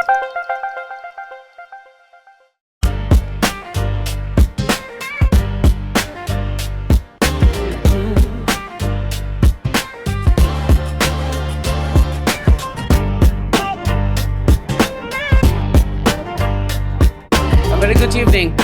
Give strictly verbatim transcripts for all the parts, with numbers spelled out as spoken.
A very good evening.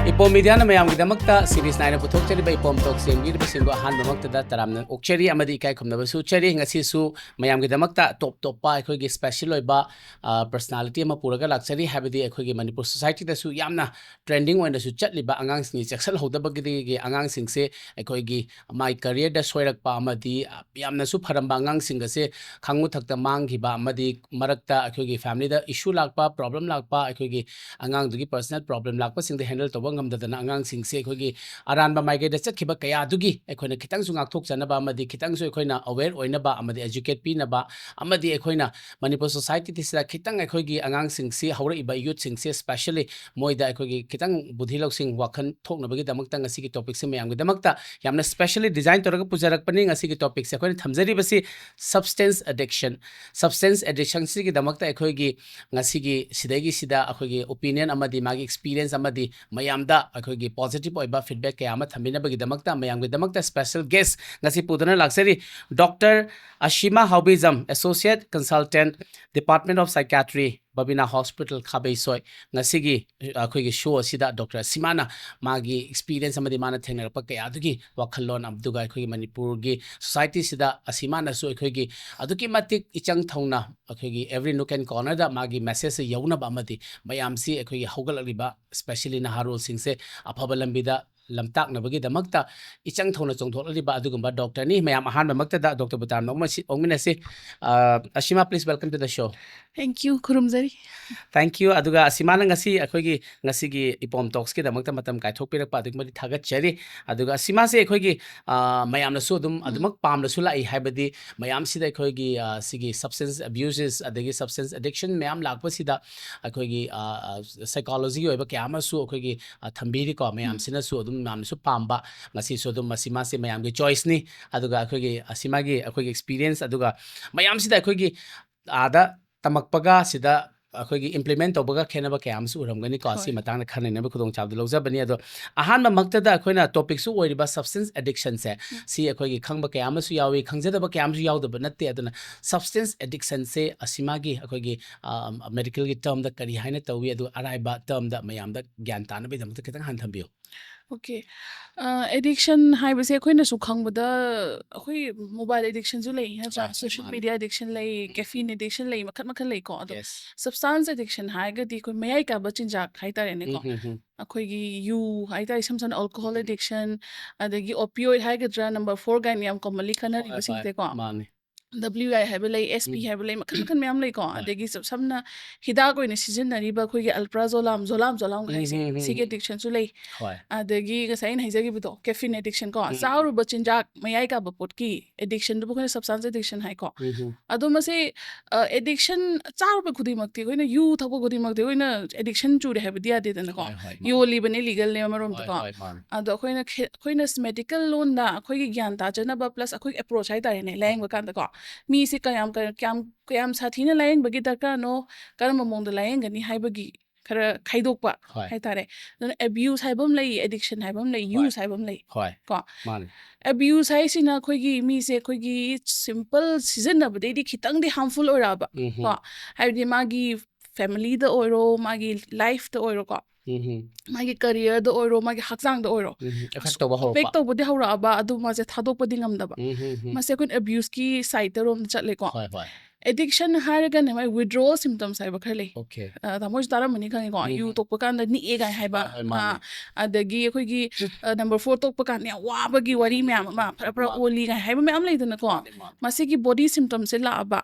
Ipom ꯃꯤꯗꯤꯌꯥꯅ ꯃꯌꯥꯝꯒꯤꯗꯃꯛꯇ series ꯅꯥꯏꯅ ꯄꯨꯊꯣꯛꯆꯔꯤꯕ ꯏꯄꯣꯝ ꯇꯣꯛ ꯁꯦꯝꯕꯤꯔꯤꯕꯁꯤꯡꯕꯨ ꯑꯍꯥꯟꯕꯃꯛꯇꯗ ꯇꯔꯥꯝꯅ ꯑꯣꯛꯆꯔꯤ ꯑꯃꯗꯤ ꯏꯀꯥꯏ ꯈꯨꯝꯅꯕꯁꯨ ꯎꯠꯆꯔꯤ꯫ ꯉꯁꯤꯁꯨ ꯃꯌꯥꯝꯒꯤꯗꯃꯛꯇ ꯇꯣꯞ ꯇꯣꯞꯄ ꯑꯩꯈꯣꯏꯒꯤ ꯁ꯭ꯄꯦꯁꯦꯜ ꯑꯣꯏꯕ, ꯑ, ꯄꯔꯁꯅꯥꯂꯤꯇꯤ ꯑꯃ ꯄꯨꯔꯒ ꯂꯥꯛꯆꯔꯤ꯫ ꯍꯥꯏꯕꯗꯤ ꯑꯩꯈꯣꯏꯒꯤ ꯃꯅꯤꯄꯨꯔ ꯁꯣꯁꯥꯏꯇꯤꯗꯁꯨ ꯌꯥꯝꯅ ꯇ꯭ꯔꯦꯟꯗꯤꯡ ꯑꯣꯏꯅꯁꯨ ꯆꯠꯂꯤꯕ ꯑꯉꯥꯡꯁꯤꯡꯒꯤ ꯆꯦꯛꯁꯤꯜꯍꯧꯗꯕꯒꯤ ꯑꯉꯥꯡꯁꯤꯡꯁꯦ ꯑꯩꯈꯣꯏꯒꯤ ꯃꯥꯏ ꯀꯔꯤꯌꯔꯗ ꯁꯣꯏꯔꯛꯄ ꯑꯃꯗꯤ ꯌꯥꯝꯅꯁꯨ ꯐꯔꯝꯕ ꯑꯉꯥꯡꯁꯤꯡ ꯑꯁꯦ ꯈꯪꯕ ꯊꯛꯇ ꯃꯥꯡꯈꯤꯕ ꯑꯃꯗꯤ ꯃꯔꯛꯇ ꯑꯩꯈꯣꯏꯒꯤ ꯐꯦꯃꯤꯂꯤꯗ ꯏꯁꯨ ꯂꯥꯛꯄ, ꯄ꯭ꯔꯣꯕ꯭ꯂꯦꯝ ꯂꯥꯛꯄ, ꯑꯩꯈꯣꯏꯒꯤ ꯑꯉꯥꯡꯗꯨꯒꯤ ꯄꯔꯁꯅꯦꯜ ꯄ꯭ꯔꯣꯕ꯭ꯂꯦꯝ ꯂꯥꯛꯄꯁꯤꯡꯗ ꯍꯦꯟꯗꯜ ꯇꯧꯕ ꯉꯝꯗꯗꯅ ꯑꯉꯥꯡꯁꯤꯡꯁꯦ ꯑꯩꯈꯣꯏꯒꯤ ꯑꯔꯥꯟꯕ ꯃꯥꯏꯀꯩꯗ ꯆꯠꯈꯤꯕ ꯀꯌꯥꯗꯨꯒꯤ ꯑꯩꯈꯣꯏꯅ ꯈꯤꯇꯪꯁꯨ ꯉꯥꯛꯊꯣꯛꯆꯅꯕ ꯑꯃꯗꯤ ꯈꯤꯇꯪꯁꯨ ꯑꯩꯈꯣꯏꯅ ꯑꯋꯦꯌꯔ ꯑꯣꯏꯅꯕ ꯑꯃꯗꯤ ꯑꯦꯖꯨꯀꯦꯠ ꯄꯤꯅꯕ ꯑꯃꯗꯤ ꯑꯩꯈꯣꯏꯅ ꯃꯅꯤꯄꯨꯔ ꯁꯣꯁꯥꯏꯇꯤꯁꯤꯗ ꯈꯤꯇꯪ ꯑꯩꯈꯣꯏꯒꯤ ꯑꯉꯥꯡꯁꯤꯡꯁꯤ, ꯍꯧꯔꯛꯏꯕ ꯌꯨꯠꯁꯤꯡꯁꯤ ꯁ꯭ꯄꯦꯁꯦꯜꯂꯤ ꯃꯣꯏꯗ ꯑꯩꯈꯣꯏꯒꯤ ꯈꯤꯇꯪ ꯕꯨꯙꯤ ꯂꯧꯁꯤꯡ ꯋꯥꯈꯜ ꯊꯣꯛꯅꯕꯒꯤꯗꯃꯛꯇ ꯉꯁꯤꯒꯤ ꯇꯣꯄꯤꯛꯁꯦ ꯃꯌꯥꯝꯒꯤꯗꯃꯛꯇ ꯌꯥꯝꯅ ꯁ꯭ꯄꯦꯁꯦꯜꯂꯤ ꯗꯤꯖꯥꯏꯟ ꯇꯧꯔꯒ ꯄꯨꯖꯔꯛꯄꯅꯤ꯫ ꯉꯁꯤꯒꯤ ꯇꯣꯄꯤꯛꯁꯦ ꯑꯩꯈꯣꯏꯅ ꯊꯝꯖꯔꯤꯕꯁꯤ ꯁꯕꯁꯇꯦꯟꯁ ꯑꯦꯗꯤꯛꯁꯟ꯫ ꯁꯕꯁꯇꯦꯟꯁ ꯑꯦꯗꯤꯛꯁꯟꯁꯤꯒꯤꯗꯃꯛꯇ ꯑꯩꯈꯣꯏꯒꯤ ꯉꯁꯤꯒꯤ ꯁꯤꯗꯩꯒꯤꯁꯤꯗ ꯑꯩꯈꯣꯏꯒꯤ ꯑꯣꯄꯤꯅꯤꯌꯟ ꯑꯃꯗꯤ ꯃꯥꯒꯤ ꯑꯦꯛꯁꯄꯤꯔꯤꯌꯦꯟꯁ ꯑꯃꯗꯤ ꯃꯌꯥꯝꯗ ꯑꯩꯈꯣꯏꯒꯤ ꯄꯣꯖꯤꯇꯤꯚ ꯑꯣꯏꯕ ꯐꯤꯗꯕꯦꯛ ꯀꯌꯥ ꯑꯃ ꯊꯝꯕꯤꯅꯕꯒꯤꯗꯃꯛꯇ ꯃꯌꯥꯝꯒꯤꯗꯃꯛꯇ ꯁ꯭ꯄꯦꯁꯦꯜ ꯒꯦꯁ ꯉꯁꯤ ꯄꯨꯗꯨꯅ ꯂꯥꯛꯆꯔꯤ, doctor Asima Haobijam, associate consultant, department of psychiatry, Babina hospital, Khabeisoi. ꯉꯁꯤꯒꯤ ꯑꯩꯈꯣꯏꯒꯤ ꯁꯣ ꯑꯁꯤꯗ ꯗꯣꯛꯇꯔ ꯑꯁꯤꯃꯥꯅ ꯃꯥꯒꯤ ꯑꯦꯛꯁꯄꯤꯔꯤꯌꯦꯟꯁ ꯑꯃꯗꯤ ꯃꯥꯅ ꯊꯦꯡꯅꯔꯛꯄ ꯀꯌꯥꯗꯨꯒꯤ ꯋꯥꯈꯜꯂꯣꯟ, ꯑꯗꯨꯒ ꯑꯩꯈꯣꯏꯒꯤ ꯃꯅꯤꯄꯨꯔꯒꯤ ꯁꯣꯁꯥꯏꯇꯤꯁꯤꯗ ꯑꯁꯤꯃꯥꯅꯁꯨ ꯑꯩꯈꯣꯏꯒꯤ ꯑꯗꯨꯛꯀꯤ ꯃꯇꯤꯛ ꯏꯆꯪ ꯊꯧꯅ ꯑꯩꯈꯣꯏꯒꯤ every nook and corner ꯗ ꯃꯥꯒꯤ ꯃꯦꯁꯦꯖꯁꯦ ꯌꯧꯅꯕ ꯑꯃꯗꯤ ꯃꯌꯥꯝꯁꯤ ꯑꯩꯈꯣꯏꯒꯤ ꯍꯧꯒꯠꯂꯛꯂꯤꯕ ꯁ꯭ꯄꯦꯁꯦꯜꯂꯤ ꯅꯍꯥꯔꯣꯜꯁꯤꯡꯁꯦ ꯑꯐꯕ ꯂꯝꯕꯤꯗ ꯂꯝꯇꯥꯛꯅꯕꯒꯤꯗꯃꯛꯇ ꯏꯆꯪ ꯊꯧꯅ ꯆꯣꯡꯊꯣꯛꯂꯤꯕ ꯑꯗꯨꯒꯨꯝꯕ ꯗꯣꯛꯇꯔꯅꯤ꯫ ꯃꯌꯥꯝ ꯑꯍꯥꯟꯕꯃꯛꯇꯗ ꯗꯣꯛꯇꯔꯕꯨ ꯇꯔꯥꯝꯅ ꯑꯣꯛꯃꯁꯤ-, ꯑꯣꯛꯃꯤꯟꯅꯁꯤ꯫ ꯑ, ꯑꯁꯤꯃꯥ, please welcome to the show. Thank you, ꯈꯨꯔꯨꯝꯖꯔꯤ꯫ Thank you꯫ ꯑꯗꯨꯒ ꯑꯁꯤꯃꯥꯅ ꯉꯁꯤ ꯑꯩꯈꯣꯏꯒꯤ ꯉꯁꯤꯒꯤ ꯏꯄꯣꯝ ꯇꯣꯛꯁꯀꯤꯗꯃꯛꯇ ꯃꯇꯝ ꯀꯥꯏꯊꯣꯛꯄꯤꯔꯛꯄ ꯑꯗꯨꯛꯀꯤ ꯃꯇꯤꯛ ꯊꯥꯒꯠꯆꯔꯤ꯫ ꯑꯗꯨꯒ ꯑꯁꯤꯃꯥꯁꯦ ꯑꯩꯈꯣꯏꯒꯤ, ꯑ, ꯃꯌꯥꯝꯅꯁꯨ ꯑꯗꯨꯝ ꯎꯝ꯫ ꯑꯗꯨꯃꯛ ꯄꯥꯝꯅꯁꯨ ꯂꯥꯛꯏ, ꯍꯥꯏꯕꯗꯤ ꯃꯌꯥꯝꯁꯤꯗ ꯑꯩꯈꯣꯏꯒꯤ, ꯑ, ꯁꯤꯒꯤ substance abuses ꯑꯗꯒꯤ substance addiction ꯃꯌꯥꯝ ꯂꯥꯛꯄꯁꯤꯗ ꯑꯩꯈꯣꯏꯒꯤ, ꯑ, ꯑ, ꯁꯥꯏꯀꯣꯂꯣꯖꯤꯒꯤ ꯑꯣꯏꯕ ꯀꯌꯥ ꯑꯃꯁꯨ ꯑꯩꯈꯣꯏꯒꯤ, ꯑ, ꯊꯝꯕꯤꯔꯤꯀꯣ꯫ ꯎꯝ꯫ ꯃꯌꯥꯝꯁꯤꯅꯁꯨ ꯑꯗꯨꯝ ꯃꯌꯥꯝꯅꯁꯨ ꯄꯥꯝꯕ, ꯉꯁꯤꯁꯨ ꯑꯗꯨꯝ ꯃꯁꯤ ꯃꯥꯁꯦ ꯃꯌꯥꯝꯒꯤ ꯆꯣꯏꯁꯅꯤ꯫ ꯑꯗꯨꯒ ꯑꯩꯈꯣꯏꯒꯤ, ꯑꯁꯤꯃꯥꯒꯤ ꯑꯩꯈꯣꯏꯒꯤ ꯑꯦꯛꯁꯄꯤꯔꯤꯌꯦꯟꯁ, ꯑꯗꯨꯒ ꯃꯌꯥꯝꯁꯤꯗ ꯑꯩꯈꯣꯏꯒꯤ ꯑꯥꯗ ꯇꯝꯃꯛꯄꯒ ꯁꯤꯗ ꯑꯩꯈꯣꯏꯒꯤ implement ꯇꯧꯕꯒ ꯈꯦꯠꯅꯕ ꯀꯌꯥ ꯑꯃꯁꯨ ꯎꯔꯝꯒꯅꯤꯀꯣ꯫ ꯁꯤ ꯍꯣꯏ꯫ ꯃꯇꯥꯡꯗ ꯈꯟꯅꯅꯕ ꯈꯨꯗꯣꯡꯆꯥꯕꯗꯨ ꯂꯧꯖꯕꯅꯤ꯫ ꯑꯗꯣ ꯑꯍꯥꯟꯕꯃꯛꯇꯗ ꯑꯩꯈꯣꯏꯅ topicꯁꯨ ꯑꯣꯏꯔꯤꯕ substance addictionꯁꯦ, ꯎꯝ꯫ ꯁꯤ ꯑꯩꯈꯣꯏꯒꯤ ꯈꯪꯕ ꯀꯌꯥ ꯑꯃꯁꯨ ꯌꯥꯎꯏ, ꯈꯪꯖꯗꯕ ꯀꯌꯥ ꯑꯃꯁꯨ ꯌꯥꯎꯗꯕ ꯅꯠꯇꯦ꯫ ꯑꯗꯨꯅ substance addictionꯁꯦ ꯑꯁꯤ ꯃꯥꯒꯤ ꯑꯩꯈꯣꯏꯒꯤ, ꯑ, medicalꯒꯤ termꯗ ꯀꯔꯤ ꯍꯥꯏꯅ ꯇꯧꯏ, ꯑꯗꯨ ꯑꯔꯥꯏꯕ termꯗ ꯃꯌꯥꯝꯗ ꯒ꯭ꯌꯥꯟ ꯇꯥꯅꯕꯒꯤꯗꯃꯛꯇ ꯈꯤꯇꯪ ꯍꯥꯟꯅ ꯊꯝꯕꯤꯌꯨ꯫ Okay꯫ ꯑ, addiction ꯍꯥꯏꯕꯁꯦ ꯑꯩꯈꯣꯏꯅꯁꯨ ꯈꯪꯕꯗ ꯑꯩꯈꯣꯏ mobile addictionꯁꯨ ꯂꯩ ꯅꯠꯇ꯭ꯔꯥ? ꯍꯣꯏ, ꯍꯣꯏ, Social ꯃꯥꯅꯤ꯫ Media addiction ꯂꯩ, caffeine addiction ꯂꯩ, ꯃꯈꯜ ꯃꯈꯜ ꯂꯩꯀꯣ꯫ ꯑꯗꯣ Yes. Substance addiction ꯍꯥꯏꯔꯒꯗꯤ ꯑꯩꯈꯣꯏ ꯃꯌꯥꯏ ꯀꯥꯕ ꯆꯤꯟꯖꯥꯛ ꯍꯥꯏꯇꯥꯔꯦꯅꯦꯀꯣ꯫ ꯎꯝ, ꯎꯝ, ꯎꯝ꯫ ꯑꯩꯈꯣꯏꯒꯤ ꯌꯨ ꯍꯥꯏꯇꯥꯔꯦ, ꯏꯁꯝ ꯁꯝꯅ alcohol ꯎꯝ꯫ Addiction, ꯑꯗꯒꯤ opioid ꯍꯥꯏꯒꯗ꯭ꯔꯥ, number four ꯒꯥꯏꯅ ꯌꯥꯝ commonly ꯈꯟꯅꯔꯤꯕ ꯍꯣꯏ, ꯍꯣꯏ, ꯁꯤꯡꯁꯦꯀꯣ꯫ ꯃꯥꯅꯤ꯫ W I ꯍꯥꯏꯕ ꯂꯩ, S P ꯎꯝ꯫ ꯍꯥꯏꯕ ꯂꯩ, ꯃꯈꯜ ꯃꯈꯜ ꯃꯌꯥꯝ ꯂꯩꯀꯣ꯫ ꯍꯣꯏ꯫ ꯑꯗꯒꯤ ꯁ-, ꯁꯝꯅ ꯍꯤꯗꯥꯛ ꯑꯣꯏꯅ ꯁꯤꯖꯤꯟꯅꯔꯤꯕ ꯑꯩꯈꯣꯏꯒꯤ alprazolam, Zoloft, Zoloft ꯎꯝ, ꯍꯥꯏꯁꯦ, ꯎꯝ, ꯎꯝ, ꯁꯤꯒꯤ ꯎꯝ꯫ Addictionꯁꯨ ꯂꯩ꯫ ꯍꯣꯏ꯫ ꯑꯗꯒꯤ ꯉꯁꯥꯏ ꯑꯩꯅ ꯍꯥꯏꯖꯈꯤꯕꯗꯣ, caffeine addiction ꯀꯣ, ꯎꯝ, ꯎꯝ꯫ ꯆꯥꯔꯨꯕ ꯆꯤꯟꯖꯥꯛ ꯃꯌꯥꯏ ꯀꯥꯕ ꯄꯣꯠꯀꯤ addictionꯗꯨꯕꯨ ꯑꯩꯈꯣꯏꯅ substance addiction ꯍꯥꯏꯀꯣ꯫ ꯎꯝ, ꯎꯝ꯫ ꯑꯗꯣ ꯃꯁꯤ, ꯑ, addiction ꯆꯥꯔꯨꯕ ꯈꯨꯗꯤꯡꯃꯛꯇꯤ, ꯑꯩꯈꯣꯏꯅ ꯌꯨ ꯊꯛꯄ ꯈꯨꯗꯤꯡꯃꯛꯇꯤ ꯑꯩꯈꯣꯏꯅ addiction ꯆꯨꯔꯦ ꯍꯥꯏꯕꯗꯤ ꯌꯥꯗꯦꯗꯅꯀꯣ꯫ ꯍꯣꯏ, ꯍꯣꯏ, ꯃꯥꯅꯤ꯫ ꯌꯣꯜꯂꯤꯕꯅꯦ legalꯅꯦ ꯑꯃꯔꯣꯝꯗꯀꯣ꯫ ꯍꯣꯏ, ꯍꯣꯏ, ꯃꯥꯅꯤ꯫ ꯑꯗꯣ ꯑꯩꯈꯣꯏꯅ ꯈꯦ-, ꯑꯩꯈꯣꯏꯅ medical ꯂꯣꯟꯗ ꯑꯩꯈꯣꯏꯒꯤ ꯒ꯭ꯌꯥꯟ ꯇꯥꯖꯅꯕ plus ꯑꯩꯈꯣꯏꯒꯤ approach ꯍꯥꯏꯇꯥꯔꯦꯅꯦ, ꯂꯥꯌꯦꯡꯕ ꯀꯥꯟꯗꯀꯣ꯫ ꯃꯤꯁꯦ ꯀꯌꯥꯝ, ꯀ-, ꯀꯌꯥꯝ, ꯀꯌꯥꯝ ꯁꯥꯊꯤꯅ ꯂꯥꯌꯦꯡꯕꯒꯤ ꯗꯔꯀꯥꯔꯅꯣ, ꯀꯔꯝꯕ ꯃꯑꯣꯡꯗ ꯂꯥꯌꯦꯡꯒꯅꯤ ꯍꯥꯏꯕꯒꯤ ꯈꯔ ꯈꯥꯏꯗꯣꯛꯄ ꯍꯣꯏ꯫ ꯍꯥꯏꯇꯥꯔꯦ꯫ ꯑꯗꯨꯅ abuse ꯍꯥꯏꯕ ꯑꯃ ꯂꯩ, addiction ꯍꯥꯏꯕ ꯑꯃ ꯂꯩ, ꯍꯣꯏ꯫ Use ꯍꯥꯏꯕ ꯑꯃ ꯂꯩ꯫ ꯍꯣꯏ꯫ ꯀꯣ? ꯃꯥꯅꯤ꯫ Abuse ꯍꯥꯏꯁꯤꯅ ꯑꯩꯈꯣꯏꯒꯤ ꯃꯤꯁꯦ ꯑꯩꯈꯣꯏꯒꯤ simple ꯁꯤꯖꯤꯟꯅꯕꯗꯩꯗꯤ ꯈꯤꯇꯪꯗꯤ harmful ꯑꯣꯏꯔꯛꯑꯕ꯫ ꯎꯝ, ꯍꯝ꯫ ꯀꯣ? ꯍꯥꯏꯕꯗꯤ ꯃꯥꯒꯤ familyꯗ ꯑꯣꯏꯔꯣ, ꯃꯥꯒꯤ lifeꯇ ꯑꯣꯏꯔꯣꯀꯣ꯫ ꯎꯝ, ꯍꯝ꯫ ꯃꯥꯒꯤ careerꯗ ꯑꯣꯏꯔꯣ, ꯃꯥꯒꯤ ꯍꯛꯆꯥꯡꯗ ꯑꯣꯏꯔꯣ꯫ ꯎꯝ, ꯍꯝ꯫ Effect ꯇꯧꯕ ꯍꯧꯔꯛꯄ꯫ Affect ꯇꯧꯕꯗꯤ ꯍꯧꯔꯛꯑꯕ, ꯑꯗꯨ ꯃꯥꯁꯦ ꯊꯥꯗꯣꯛꯄꯗꯤ ꯉꯝꯗꯕ꯫ ꯎꯝ, ꯍꯝ, ꯍꯝ꯫ ꯃꯁꯦ ꯑꯩꯈꯣꯏꯅ abuseꯀꯤ sideꯇ ꯔꯣꯝꯗ ꯆꯠꯂꯦꯀꯣ꯫ ꯍꯣꯏ, ꯍꯣꯏ꯫ Addiction ꯍꯥꯏꯔꯒꯅꯦ ꯃꯥꯏ withdrawal symptoms ꯍꯥꯏꯕ ꯈꯔ ꯂꯩ꯫ Okay꯫ ꯑ, ꯇꯥꯃꯣꯁꯨ ꯇꯥꯔꯝꯃꯅꯤ ꯈꯪꯉꯦꯀꯣ꯫ ꯎꯝ, ꯌꯨ ꯍꯝ꯫ ꯇꯣꯛꯄ ꯀꯥꯟꯗ ꯅꯤꯛꯑꯦ ꯀꯥꯏ ꯍꯥꯏꯕ꯫ ꯍꯣꯏ, ꯍꯣꯏ, ꯃꯥꯅꯦ꯫ ꯑ, ꯑꯗꯒꯤ ꯑꯩꯈꯣꯏꯒꯤ, ꯑ, number four ꯇꯣꯛꯄ ꯀꯥꯟꯗ ꯌꯥꯝ ꯋꯥꯕꯒꯤ ꯋꯥꯔꯤ ꯃꯌꯥꯝ ꯑꯃ, ꯐꯔ ꯐꯔ ꯃꯥꯅꯦ꯫ ꯑꯣꯜꯂꯤ ꯀꯥꯏ ꯍꯥꯏꯕ ꯃꯌꯥꯝ ꯂꯩꯗꯅꯀꯣ꯫ ꯃꯥꯅꯦ, ꯃꯥꯅꯦ꯫ ꯃꯁꯤꯒꯤ body symptomsꯁꯦ ꯂꯥꯛꯑꯕ,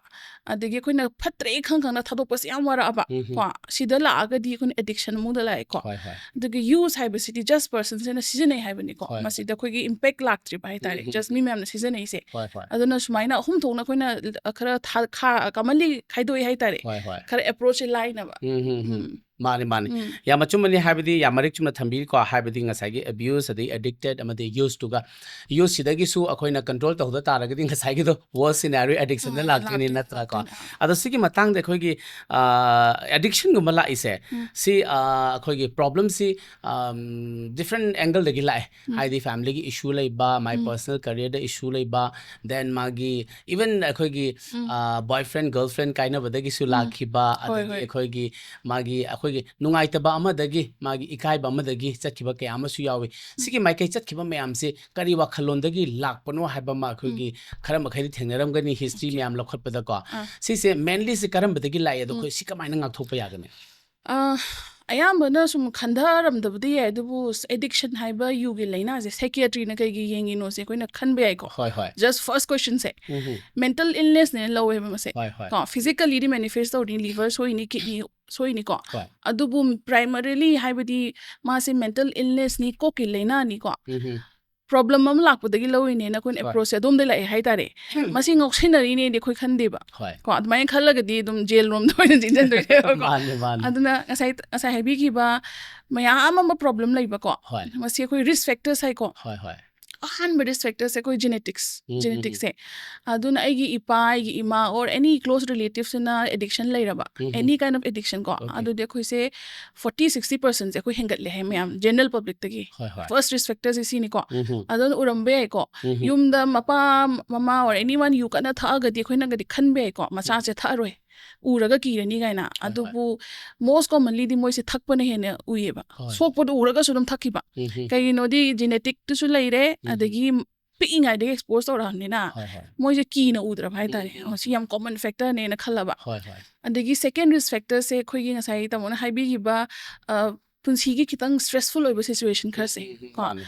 ꯑꯗꯒꯤ ꯑꯩꯈꯣꯏꯅ ꯐꯠꯇ꯭ꯔꯦ ꯈꯪ ꯈꯪꯅ ꯊꯥꯗꯣꯛꯄꯁꯦ ꯌꯥꯝ ꯋꯥꯔꯛꯑꯕ꯫ ꯎꯝ, ꯍꯝ꯫ ꯀꯣ? ꯁꯤꯗ ꯂꯥꯛꯑꯒꯗꯤ ꯑꯩꯈꯣꯏꯅ addiction ꯑꯃꯗ ꯂꯥꯛꯑꯦꯀꯣ꯫ ꯍꯣꯏ, ꯍꯣꯏ꯫ ꯑꯗꯒꯤ use ꯍꯥꯏꯕꯁꯤꯗꯤ just personꯁꯤꯅ ꯁꯤꯖꯤꯟꯅꯩ ꯍꯥꯏꯕꯅꯤꯀꯣ꯫ ꯍꯣꯏ, ꯍꯣꯏ꯫ ꯃꯁꯤꯗ ꯑꯩꯈꯣꯏꯒꯤ impact ꯂꯥꯛꯇ꯭ꯔꯤꯕ ꯍꯥꯏꯇꯥꯔꯦ꯫ ꯎꯝ, ꯎꯝ, just ꯎꯝ꯫ ꯃꯤ ꯃꯌꯥꯝꯅ ꯁꯤꯖꯤꯟꯅꯩꯁꯦ꯫ ꯍꯣꯏ, ꯍꯣꯏ꯫ ꯑꯗꯨꯅ ꯁꯨꯃꯥꯏꯅ ꯑꯍꯨꯝ ꯊꯣꯛꯅ ꯑꯩꯈꯣꯏꯅ, ꯑ, ꯈꯔ ꯊꯥ-, ꯈꯥ-, commonly ꯈꯥꯏꯗꯣꯛꯑꯦ ꯍꯥꯏꯇꯥꯔꯦ꯫ ꯍꯣꯏ, ꯍꯣꯏ꯫ ꯈꯔ approachꯁꯦ ꯂꯥꯏꯅꯕ꯫ ꯎꯝ, ꯎꯝ, ꯎꯝ꯫ ꯎꯝ꯫ ꯃꯥꯅꯤ ꯃꯥꯅꯤ ꯎꯝ. ꯌꯥꯝ ꯑꯆꯨꯝꯕꯅꯤ꯫ ꯍꯥꯏꯕꯗꯤ ꯌꯥꯝ ꯃꯔꯤꯛ ꯆꯨꯝꯅ ꯊꯝꯕꯤꯔꯤꯀꯣ꯫ ꯍꯥꯏꯕꯗꯤ ꯉꯁꯥꯏꯒꯤ ꯑꯦꯕ꯭ꯌꯨꯁ ꯑꯗꯩ ꯑꯦꯗꯤꯛꯇꯦꯠ ꯑꯃꯗꯤ ꯌꯨꯁꯇꯨꯒ, ꯌꯨꯁꯁꯤꯗꯒꯤꯁꯨ ꯑꯩꯈꯣꯏꯅ ꯀꯟꯇ꯭ꯔꯣꯜ ꯇꯧꯍꯧꯗ ꯇꯥꯔꯒꯗꯤ ꯉꯁꯥꯏꯒꯤꯗꯣ ꯋꯣꯔꯁ ꯁꯤꯅꯥꯔꯤꯑꯣ ꯑꯦꯗꯤꯛꯁꯟꯗ ꯑꯥ, ꯂꯥꯛꯇꯣꯏꯅꯤ ꯂꯥꯛꯇꯣꯏꯅꯤ, ꯅꯠꯇ꯭ꯔꯥꯀꯣ? ꯂꯥꯛꯇꯣꯏꯅꯤ, ꯑꯥ. ꯑꯗꯣ ꯁꯤꯒꯤ ꯃꯇꯥꯡꯗ ꯑꯩꯈꯣꯏꯒꯤ ꯑꯦꯗꯤꯛꯁꯟꯒꯨꯝꯕ ꯂꯥꯛꯏꯁꯦ ꯎꯝ. ꯁꯤ ꯑ, ꯑꯩꯈꯣꯏꯒꯤ ꯄ꯭ꯔꯣꯕ꯭ꯂꯦꯝꯁꯤ ꯗꯤꯐ꯭ꯔꯦꯟ ꯑꯦꯡꯒꯜꯗꯒꯤ ꯂꯥꯛꯑꯦ꯫ ꯎꯝ. ꯍꯥꯏꯗꯤ ꯐꯦꯃꯤꯂꯤꯒꯤ ꯏꯁꯨ ꯂꯩꯕ, ꯃꯥꯏ ꯎꯝ. ꯄꯔꯁꯅꯦꯜ ꯀꯦꯔꯤꯌꯔꯗ ꯏꯁꯨ ꯂꯩꯕ, ꯗꯦꯟ ꯃꯥꯒꯤ ꯏꯚꯟ ꯑꯩꯈꯣꯏꯒꯤ ꯎꯝ. ꯕꯣꯏ ꯐ꯭ꯔꯦꯟ ꯒꯔꯜ ꯐ꯭ꯔꯦꯟ ꯀꯥꯏꯅꯕꯗꯒꯤꯁꯨ ꯎꯝ. ꯂꯥꯛꯈꯤꯕ, ꯍꯣꯏ, ꯑꯗꯒꯤ ꯍꯣꯏ. ꯑꯩꯈꯣꯏꯒꯤ ꯃꯥꯒꯤ ꯑꯩꯈꯣꯏꯒꯤ ꯅꯨꯡꯉꯥꯏꯇꯕ ꯑꯃꯗꯒꯤ, ꯃꯥꯒꯤ ꯏꯀꯥꯏꯕ ꯑꯃꯗꯒꯤ ꯆꯠꯈꯤꯕ ꯀꯌꯥ ꯑꯃꯁꯨ ꯌꯥꯎꯏ꯫ ꯁꯤꯒꯤ ꯃꯥꯏꯀꯩ ꯆꯠꯈꯤꯕ ꯃꯌꯥꯝꯁꯤ ꯀꯔꯤ ꯋꯥꯈꯜꯂꯣꯟꯗꯒꯤ ꯂꯥꯛꯄꯅꯣ ꯍꯥꯏꯕ ꯑꯃ ꯑꯩꯈꯣꯏꯒꯤ ꯈꯔ ꯃꯈꯩꯗꯤ ꯊꯦꯡꯅꯔꯝꯒꯅꯤ ꯍꯤꯁꯇ꯭ꯔꯤ Okay. ꯃꯌꯥꯝ ꯂꯧꯈꯠꯄꯗꯀꯣ꯫ ꯑꯥ. ꯁꯤꯁꯦ ꯃꯦꯟꯂꯤ ꯁꯤ ꯀꯔꯝꯕꯗꯒꯤ ꯂꯥꯛꯑꯦ? ꯑꯗꯣ ꯎꯝ. ꯑꯩꯈꯣꯏ ꯁꯤ ꯀꯃꯥꯏꯅ ꯉꯥꯛꯊꯣꯛꯄ ꯌꯥꯒꯅꯤ? ꯑ, ꯑꯌꯥꯝꯕꯅ ꯁꯨꯝ ꯈꯟꯊꯔꯝꯗꯕꯗꯤ ꯌꯥꯏ, ꯑꯗꯨꯕꯨ ꯑꯦꯗꯤꯛꯁꯟ ꯍꯥꯏꯕ ꯌꯨꯒꯤ ꯂꯥꯏꯅꯥꯁꯦ ꯁꯥꯏꯀꯤꯌꯥꯇ꯭ꯔꯤꯅ ꯀꯩꯒꯤ ꯌꯦꯡꯉꯤꯅꯣꯁꯦ ꯑꯩꯈꯣꯏꯅ ꯈꯟꯕ ꯌꯥꯏꯀꯣ꯫ ꯍꯣꯏ ꯍꯣꯏ. ꯖꯁ ꯐꯥꯔꯁ ꯀꯣꯏꯁꯟꯁꯦ ꯎꯝ. ꯃꯦꯟꯇꯜ ꯏꯜꯅꯦꯁꯅꯦꯅ ꯂꯧꯋꯦꯕ ꯃꯁꯦ꯫ ꯍꯣꯏ ꯍꯣꯏ. ꯀꯣ, ꯐꯤꯖꯤꯀꯦꯂꯤꯗꯤ ꯃꯦꯅꯤꯐꯦꯁ ꯇꯧꯔꯤꯅꯤ, ꯂꯤꯚꯔ ꯁꯣꯏꯅꯤ, ꯀꯤꯗꯅꯤ ꯁꯣꯏꯅꯤꯀꯣ꯫ ꯍꯣꯏ. ꯑꯗꯨꯕꯨ ꯄ꯭ꯔꯥꯏꯃꯔꯤꯂꯤ ꯍꯥꯏꯕꯗꯤ ꯃꯥꯁꯦ ꯃꯦꯟꯇꯜ ꯏꯜꯅꯦꯁꯅꯤ, ꯀꯣꯛꯀꯤ ꯂꯥꯏꯅꯥꯅꯤꯀꯣ꯫ ꯎꯝ. ꯄ꯭ꯔꯣꯕ꯭ꯂꯦꯝ ꯑꯃ ꯂꯥꯛꯄꯗꯒꯤ ꯂꯧꯔꯤꯅꯦꯅ ꯑꯩꯈꯣꯏꯅ ꯍꯣꯏ. ꯑꯦꯄ꯭ꯔꯣꯆꯁꯦ ꯑꯗꯣꯝꯗ ꯂꯥꯛꯑꯦ ꯍꯥꯏꯇꯥꯔꯦ꯫ ꯃꯁꯤ ꯉꯥꯎꯁꯤꯟꯅꯔꯤꯅꯦꯗꯤ ꯑꯩꯈꯣꯏ ꯈꯟꯗꯦꯕ꯫ ꯍꯣꯏ. ꯀꯣ, ꯑꯗꯨꯃꯥꯏꯅ ꯈꯜꯂꯒꯗꯤ ꯑꯗꯨꯝ ꯖꯦꯜ ꯔꯣꯝꯗ ꯑꯣꯏꯅ ꯆꯦꯟꯁꯤꯟꯗꯣꯏꯅꯦꯕꯀꯣ꯫ ꯃꯥꯅꯤ ꯃꯥꯅꯤ. ꯑꯗꯨꯅ ꯉꯁꯥꯏ ꯉꯁꯥꯏ ꯍꯥꯏꯕꯤꯈꯤꯕ ꯃꯌꯥꯝ ꯑꯃ ꯄ꯭ꯔꯣꯕ꯭ꯂꯦꯝ ꯂꯩꯕꯀꯣ꯫ ꯍꯣꯏ. ꯃꯁꯤ ꯑꯩꯈꯣꯏ ꯔꯤꯁꯛ ꯐꯦꯛꯇꯔꯁ ꯍꯥꯏꯀꯣ꯫ ꯍꯣꯏ ꯍꯣꯏ. ꯑꯍꯥꯟꯕ ꯔꯤꯁꯛ ꯐꯦꯛꯇꯔꯁꯦ ꯑꯩꯈꯣꯏ ꯖꯦꯅꯦꯇꯤꯛꯁ, ꯎꯝ, ꯎꯝ, ꯖꯦꯅꯦꯇꯤꯛꯁꯦ꯫ ꯑꯗꯨꯅ ꯑꯩꯒꯤ ꯏꯄꯥ, ꯑꯩꯒꯤ ꯏꯃꯥ, ꯑꯣꯔ ꯑꯦꯅꯤ ꯀ꯭ꯂꯣꯁ ꯔꯤꯂꯦꯇꯤꯞꯁꯤꯅ ꯑꯦꯗꯤꯛꯁꯟ ꯂꯩꯔꯕ, ꯎꯝ, ꯎꯝ. ꯑꯦꯅꯤ ꯀꯥꯏꯟ ꯑꯣꯐ ꯑꯦꯗꯤꯛꯁꯟ ꯀꯣ, Okay. ꯑꯗꯨꯗꯤ ꯑꯩꯈꯣꯏꯁꯦ ꯐꯣꯔꯇꯤ ꯁꯤꯛꯁꯇꯤ ꯄꯔꯁꯦꯟꯁꯦ ꯑꯩꯈꯣꯏ ꯍꯦꯟꯒꯠꯂꯦ ꯍꯥꯏ ꯃꯌꯥꯝ, ꯖꯦꯅꯔꯦꯜ ꯄꯕ꯭ꯂꯤꯛꯇꯒꯤ꯫ ꯍꯣꯏ ꯍꯣꯏ. ꯐꯥꯔꯁ ꯔꯤꯁꯛ ꯐꯦꯛꯇꯔꯁꯦ ꯁꯤꯅꯤꯀꯣ꯫ ꯎꯝ. ꯑꯗꯨꯅ ꯎꯔꯝꯕ ꯌꯥꯏꯀꯣ꯫ ꯎꯝ. ꯌꯨꯝꯗ ꯃꯄꯥ, ꯃꯃꯥ ꯑꯣꯔ ꯑꯦꯅꯤ ꯋꯥꯟ ꯌꯨ ꯀꯟꯅ ꯊꯛꯑꯒꯗꯤ ꯑꯩꯈꯣꯏꯅꯒꯗꯤ ꯈꯟꯕ ꯌꯥꯏꯀꯣ, ꯃꯆꯥꯁꯦ ꯊꯛꯑꯔꯣꯏ, ꯎꯔꯒ ꯀꯤꯔꯅꯤ ꯀꯥꯏꯅ꯫ ꯍꯣꯏ. ꯑꯗꯨꯕꯨ ꯃꯣꯁ ꯀꯣꯃꯟꯂꯤꯗꯤ ꯃꯣꯏꯁꯦ ꯊꯛꯄꯅ ꯍꯦꯟꯅ ꯎꯏꯌꯦꯕ꯫ ꯍꯣꯏ. ꯁꯣꯛꯄꯗꯣ ꯎꯔꯒꯁꯨ ꯑꯗꯨꯝ ꯊꯛꯈꯤꯕ꯫ ꯎꯝ. ꯀꯩꯒꯤꯅꯣꯗꯤ ꯖꯦꯅꯦꯇꯤꯛꯇꯁꯨ ꯂꯩꯔꯦ, ꯎꯝ. ꯑꯗꯒꯤ ꯄꯤꯛꯏꯉꯩꯗꯒꯤ ꯑꯦꯛꯁꯄꯣꯖ ꯇꯧꯔꯛꯑꯕꯅꯤꯅ ꯍꯣꯏ ꯍꯣꯏ. ꯃꯣꯏꯁꯦ ꯀꯤꯅ ꯎꯗ꯭ꯔꯕ ꯍꯥꯏꯇꯥꯔꯦ꯫ ꯎꯝ. ꯑꯣ, ꯁꯤ ꯌꯥꯝ ꯀꯣꯃꯟ ꯐꯦꯛꯇꯔꯅꯦꯅ ꯈꯜꯂꯕ꯫ ꯍꯣꯏ ꯍꯣꯏ. ꯑꯗꯒꯤ ꯁꯦꯀꯦꯟ ꯔꯤꯁꯛ ꯐꯦꯛꯇꯔꯁꯦ ꯑꯩꯈꯣꯏꯒꯤ ꯉꯁꯥꯏ ꯇꯥꯃꯣꯅ ꯍꯥꯏꯕꯤꯈꯤꯕ, ꯑ, ꯄꯨꯟꯁꯤꯒꯤ ꯈꯤꯇꯪ stressful ꯑꯣꯏꯕ situation ꯈꯔꯁꯦ ꯀꯣ꯫ ꯃꯥꯅꯦ꯫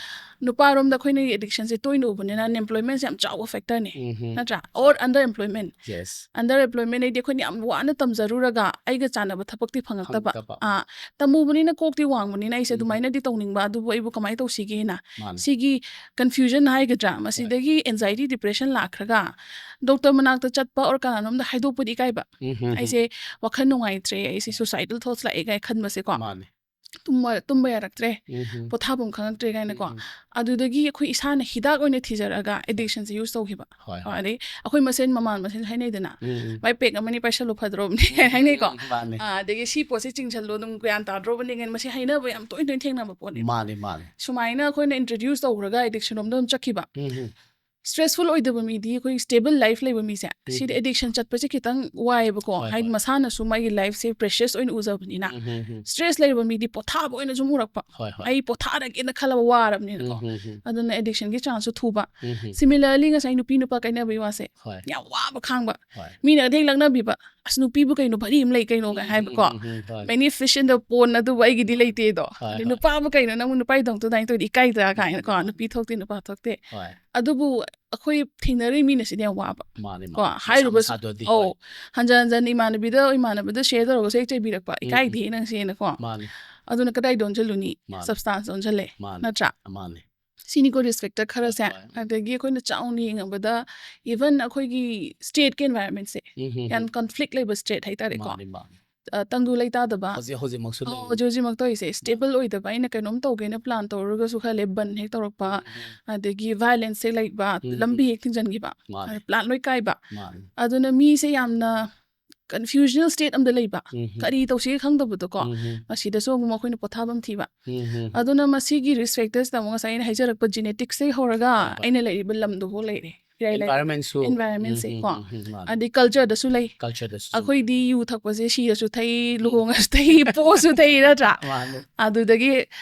ꯅꯨꯄꯥꯔꯣꯝꯗ ꯑꯩꯈꯣꯏꯅ addiction ꯁꯦ ꯇꯣꯏꯅ ꯎꯕꯅꯤꯅ unemployment ꯁꯦ ꯌꯥꯝ ꯆꯥꯎꯕ factor ꯅꯦ ꯎꯝ ꯅꯠꯇ꯭ꯔꯥ? Or underemployment. Yes. Underemployment ꯍꯥꯏꯗꯤ ꯑꯩꯈꯣꯏꯅ ꯌꯥꯝ ꯋꯥꯅ ꯇꯝꯖꯔꯨꯔꯒ ꯑꯩꯒ ꯆꯥꯟꯅꯕ ꯊꯕꯛꯇꯤ ꯐꯪꯉꯛꯇꯕ ꯐꯪꯉꯛꯇꯕ. ꯑꯥ, ꯇꯝꯃꯨꯕꯅꯤꯅ ꯀꯣꯛꯇꯤ ꯋꯥꯡꯕꯅꯤꯅ ꯑꯩꯁꯦ ꯎꯝ. ꯑꯗꯨꯃꯥꯏꯅꯗꯤ ꯇꯧꯅꯤꯡꯕ, ꯑꯗꯨꯕꯨ ꯑꯩꯕꯨ ꯀꯃꯥꯏꯅ ꯇꯧꯁꯤꯒꯦꯅ ꯃꯥꯅꯦ. ꯁꯤꯒꯤ confusion ꯍꯥꯏꯒꯗ꯭ꯔꯥ, ꯃꯁꯤꯗꯒꯤ anxiety depression ꯂꯥꯛꯈ꯭ꯔꯒ doctor ꯃꯅꯥꯛꯇ ꯆꯠꯄ or ꯀꯅꯥꯅꯣꯝꯗ ꯍꯥꯏꯗꯣꯛꯄꯗꯤ ꯏꯀꯥꯏꯕ. ꯎꯝ, ꯎꯝ, ꯎꯝ. ꯑꯩꯁꯦ ꯋꯥꯈꯜ ꯅꯨꯡꯉꯥꯏꯇ꯭ꯔꯦ, ꯑꯩꯁꯦ suicidal thoughts ꯂꯥꯛꯑꯦ ꯀꯥꯏ ꯈꯟꯕꯁꯦꯀꯣ꯫ ꯃꯥꯅꯦ. ꯇꯨꯝꯕ ꯇꯨꯝꯕ ꯌꯥꯔꯛꯇ꯭ꯔꯦ, ꯎꯝ, ꯎꯝ. ꯄꯣꯊꯥꯐꯝ ꯈꯪꯉꯛꯇ꯭ꯔꯦ ꯀꯥꯏꯅꯀꯣ꯫ ꯎꯝ, ꯎꯝ. ꯑꯗꯨꯗꯒꯤ ꯑꯩꯈꯣꯏ ꯏꯁꯥꯅ ꯍꯤꯗꯥꯛ ꯑꯣꯏꯅ ꯊꯤꯖꯔꯛꯑꯒ addiction ꯁꯦ use ꯇꯧꯈꯤꯕ. ꯍꯣꯏ, ꯀꯣ, ꯍꯣꯏ. ꯑꯗꯩ ꯑꯩꯈꯣꯏ ꯃꯁꯦꯟ ꯃꯃꯥꯟ ꯃꯁꯦꯟ ꯍꯥꯏꯅꯩꯗꯅ, ꯎꯝ, ꯎꯝ. "ꯚꯥꯏ, pack ꯑꯃꯅꯤ ꯄꯥꯏꯁꯜꯂꯨ ꯐꯗ꯭ꯔꯣꯕꯅꯤ" ꯍꯥꯏꯅꯩꯀꯣ꯫ ꯃꯥꯅꯦ. ꯑꯥ, ꯑꯗꯒꯤ "ꯁꯤ ꯄꯣꯠꯁꯤ ꯆꯤꯡꯁꯜꯂꯣ, ꯑꯗꯨꯝ ꯒ꯭ꯌꯥꯟ ꯇꯥꯗ꯭ꯔꯣꯕꯅꯤ" ꯀꯥꯏꯅ ꯃꯁꯤ ꯍꯥꯏꯅꯕ ꯌꯥꯝ ꯇꯣꯏ ꯇꯣꯏꯅ ꯊꯦꯡꯅꯕ ꯄꯣꯠꯅꯤ꯫ ꯃꯥꯅꯦ, ꯃꯥꯅꯦ. ꯁꯨꯃꯥꯏꯅ ꯑꯩꯈꯣꯏꯅ introduce ꯇꯧꯈ꯭ꯔꯒ addiction ꯔꯣꯝꯗ ꯑꯗꯨꯝ ꯆꯠꯈꯤꯕ꯫ ꯎꯝ, ꯎꯝ. Stressful ꯑꯣꯏꯗꯕ ꯃꯤꯗꯤ, ꯑꯩꯈꯣꯏ stable life ꯂꯩꯕ ꯃꯤꯁꯦ, ꯎꯝ. ꯁꯤꯗꯤ addiction ꯆꯠꯄꯁꯦ ꯈꯤꯇꯪ ꯋꯥꯏꯑꯦꯕꯀꯣ꯫ ꯍꯣꯏ, ꯍꯥꯏꯗꯤ ꯍꯣꯏ. ꯃꯁꯥꯅꯁꯨ ꯃꯥꯒꯤ life ꯁꯦ precious ꯑꯣꯏꯅ ꯎꯖꯕꯅꯤꯅ꯫ ꯎꯝ, ꯎꯝ, ꯎꯝ. Stress ꯂꯩꯔꯕ ꯃꯤꯗꯤ ꯄꯣꯊꯥꯕ ꯑꯣꯏꯅ ꯁꯨꯝ ꯎꯔꯛꯄ꯫ ꯍꯣꯏ, ꯍꯣꯏ. ꯑꯩ ꯄꯣꯊꯥꯔꯒꯦꯅ ꯈꯜꯂꯕ ꯋꯥꯔꯕꯅꯤꯅꯀꯣ꯫ ꯎꯝ, ꯎꯝ, ꯎꯝ. ꯑꯗꯨꯅ addiction ꯒꯤ chance ꯁꯨ ꯊꯨꯕ꯫ ꯎꯝ, ꯎꯝ. Similarly, ꯉꯁꯥꯏ ꯅꯨꯄꯤ ꯅꯨꯄꯥ ꯀꯥꯏꯅꯕꯒꯤ ꯋꯥꯁꯦ, ꯍꯣꯏ. ꯌꯥꯝ ꯋꯥꯕ ꯈꯥꯡꯕ꯫ ꯍꯣꯏ. ꯃꯤꯅ ꯑꯗꯩ ꯂꯛꯅꯕꯤꯕ, "ꯑꯁ, ꯅꯨꯄꯤꯕꯨ ꯀꯩꯅꯣ, ꯚꯔꯤ ꯑꯃ ꯂꯩ ꯀꯩꯅꯣ" ꯀꯥꯏ ꯍꯥꯏꯕꯀꯣ꯫ ꯎꯝ, ꯎꯝ, ꯎꯝ, ꯍꯣꯏ. "Many fish in the pond" ꯑꯗꯨꯕꯨ ꯑꯩꯒꯤꯗꯤ ꯂꯩꯇꯦꯗꯣ꯫ ꯍꯣꯏ, ꯑꯗꯩ ꯍꯣꯏ. "ꯅꯨꯄꯥꯕꯨ ꯀꯩꯅꯣ, ꯅꯪꯕꯨ ꯅꯨꯄꯥꯒꯤꯗꯃꯛꯇ ꯑꯗꯨꯃꯥꯏꯅ ꯇꯧꯔꯗꯤ ꯏꯀꯥꯏꯗ꯭ꯔꯥ?" ꯀꯥꯏꯅꯀꯣ꯫ ꯎꯝ. "ꯅꯨꯄꯤ ꯊꯣꯛꯇꯦ, ꯅꯨꯄꯥ ꯊꯣꯛꯇꯦ"꯫ ꯍꯣꯏ. ꯑꯗꯨꯕꯨ ꯑꯩꯈꯣꯏ ꯊꯦꯡꯅꯔꯤ ꯃꯤꯅ ꯁꯤꯗꯤ ꯌꯥꯝ ꯋꯥꯕ꯫ ꯃꯥꯅꯦ, ꯀꯣ, ꯃꯥꯅꯦ. ꯍꯥꯏꯔꯨꯕ ꯃꯁꯥ ꯃꯁꯥꯗꯨꯗꯤ, ꯑꯧ, ꯍꯣꯏ. ꯍꯟꯖꯟ ꯍꯟꯖꯟ ꯏꯃꯥꯟꯅꯕꯤꯗ, ꯏꯃꯥꯟꯅꯕꯗ share ꯇꯧꯔꯒꯁꯨ ꯍꯦꯛ ꯆꯩꯕꯤꯔꯛꯄ, ꯎꯝ, "ꯏꯀꯥꯏꯗꯦ ꯎꯝ. ꯅꯪꯁꯦꯅꯀꯣ"꯫ ꯃꯥꯅꯦ. ꯑꯗꯨꯅ ꯀꯗꯥꯏꯗ ꯑꯣꯟꯁꯤꯜꯂꯨꯅꯤ? ꯃꯥꯅꯦ. Substance ꯑꯣꯟꯁꯤꯜꯂꯦ, ꯃꯥꯅꯦ. ꯅꯠꯇ꯭ꯔꯥ? ꯃꯥꯅꯦ. ꯁꯤꯅꯤꯀꯣ risk factor ꯈꯔꯁꯦ꯫ ꯍꯣꯏ. ꯑꯗꯒꯤ ꯑꯩꯈꯣꯏꯅ ꯆꯥꯎꯅ ꯌꯦꯡꯉꯕꯗ, even ꯑꯩꯈꯣꯏꯒꯤ state ꯀꯤ environment ꯁꯦ, ꯎꯝ, ꯎꯝ, ꯌꯥꯝ ꯎꯝ. conflict ꯂꯩꯕ state ꯍꯥꯏꯇꯥꯔꯦꯀꯣ꯫ ꯃꯥꯅꯦ, ꯃꯥꯅꯦ. ꯑ, ꯇꯪꯗꯨ ꯂꯩꯇꯥꯗꯕ꯫ ꯍꯧꯖꯤꯛ, ꯍꯧꯖꯤꯛꯃꯛꯁꯨ ꯑꯣ, ꯂꯩ. ꯍꯧꯖꯤꯛ ꯍꯧꯖꯤꯛꯃꯛ ꯇꯧꯔꯤꯁꯦ, stable ꯑꯣꯏꯗꯕ꯫ ꯑꯩꯅ ꯀꯩꯅꯣꯝ ꯇꯧꯒꯦꯅ plan ꯇꯧꯔꯒꯁꯨ ꯈꯔ ꯂꯩ, ꯕꯟ ꯍꯦꯛ ꯇꯧꯔꯛꯄ, ꯎꯝ, ꯎꯝ. ꯑꯗꯒꯤ violence ꯍꯦꯛ ꯂꯩꯕ, ꯎꯝ, ꯂꯝꯕꯤ ꯎꯝ. ꯍꯦꯛ ꯊꯤꯡꯖꯤꯟꯈꯤꯕ, ꯃꯥꯅꯦ. plan ꯂꯣꯏ ꯀꯥꯏꯕ꯫ ꯃꯥꯅꯦ. ꯑꯗꯨꯅ ꯃꯤꯁꯦ ꯌꯥꯝꯅ confusional state ꯑꯃꯗ ꯂꯩꯕ, ꯎꯝ, ꯎꯝ. ꯀꯔꯤ ꯇꯧꯁꯤꯒꯦ ꯈꯪꯗꯕꯗꯣꯀꯣ꯫ ꯎꯝ, ꯎꯝ. ꯃꯁꯤꯗꯁꯨ ꯑꯃꯨꯛ ꯑꯩꯈꯣꯏꯅ ꯄꯣꯊꯥꯐꯝ ꯊꯤꯕ꯫ ꯎꯝ, ꯎꯝ. ꯑꯗꯨꯅ ꯃꯁꯤꯒꯤ risk factors ꯇ ꯑꯃꯨꯛ ꯉꯁꯥꯏ ꯑꯩꯅ ꯍꯥꯏꯖꯔꯛꯄ genetics ꯇꯩ ꯍꯧꯔꯒ ꯍꯣꯏ, ꯍꯣꯏ. ꯑꯩꯅ ꯂꯩꯔꯤꯕ ꯂꯝꯗꯨꯐꯥꯎ ꯂꯩꯔꯦ꯫ ꯏꯔꯥꯏ ꯂꯥꯏ-, Environment ꯁꯨ. Environment ꯁꯦ ꯎꯝ, ꯀꯣ꯫ ꯎꯝ, ꯎꯝ, ꯃꯥꯅꯦ. ꯑꯗꯩ culture ꯗꯁꯨ ꯂꯩ꯫ Culture ꯗꯁꯨ. ꯑꯩꯈꯣꯏꯗꯤ ꯌꯨ ꯊꯛꯄꯁꯦ ꯁꯤꯔꯁꯨ ꯊꯛꯏ, ꯂꯨꯍꯣꯡꯉꯁꯨ ꯊꯛꯏ, ꯄꯣꯛꯑꯁꯨ ꯊꯛꯏ, ꯅꯠꯇ꯭ꯔꯥ? ꯃꯥꯅꯦ. ꯑꯗꯨꯗꯒꯤ,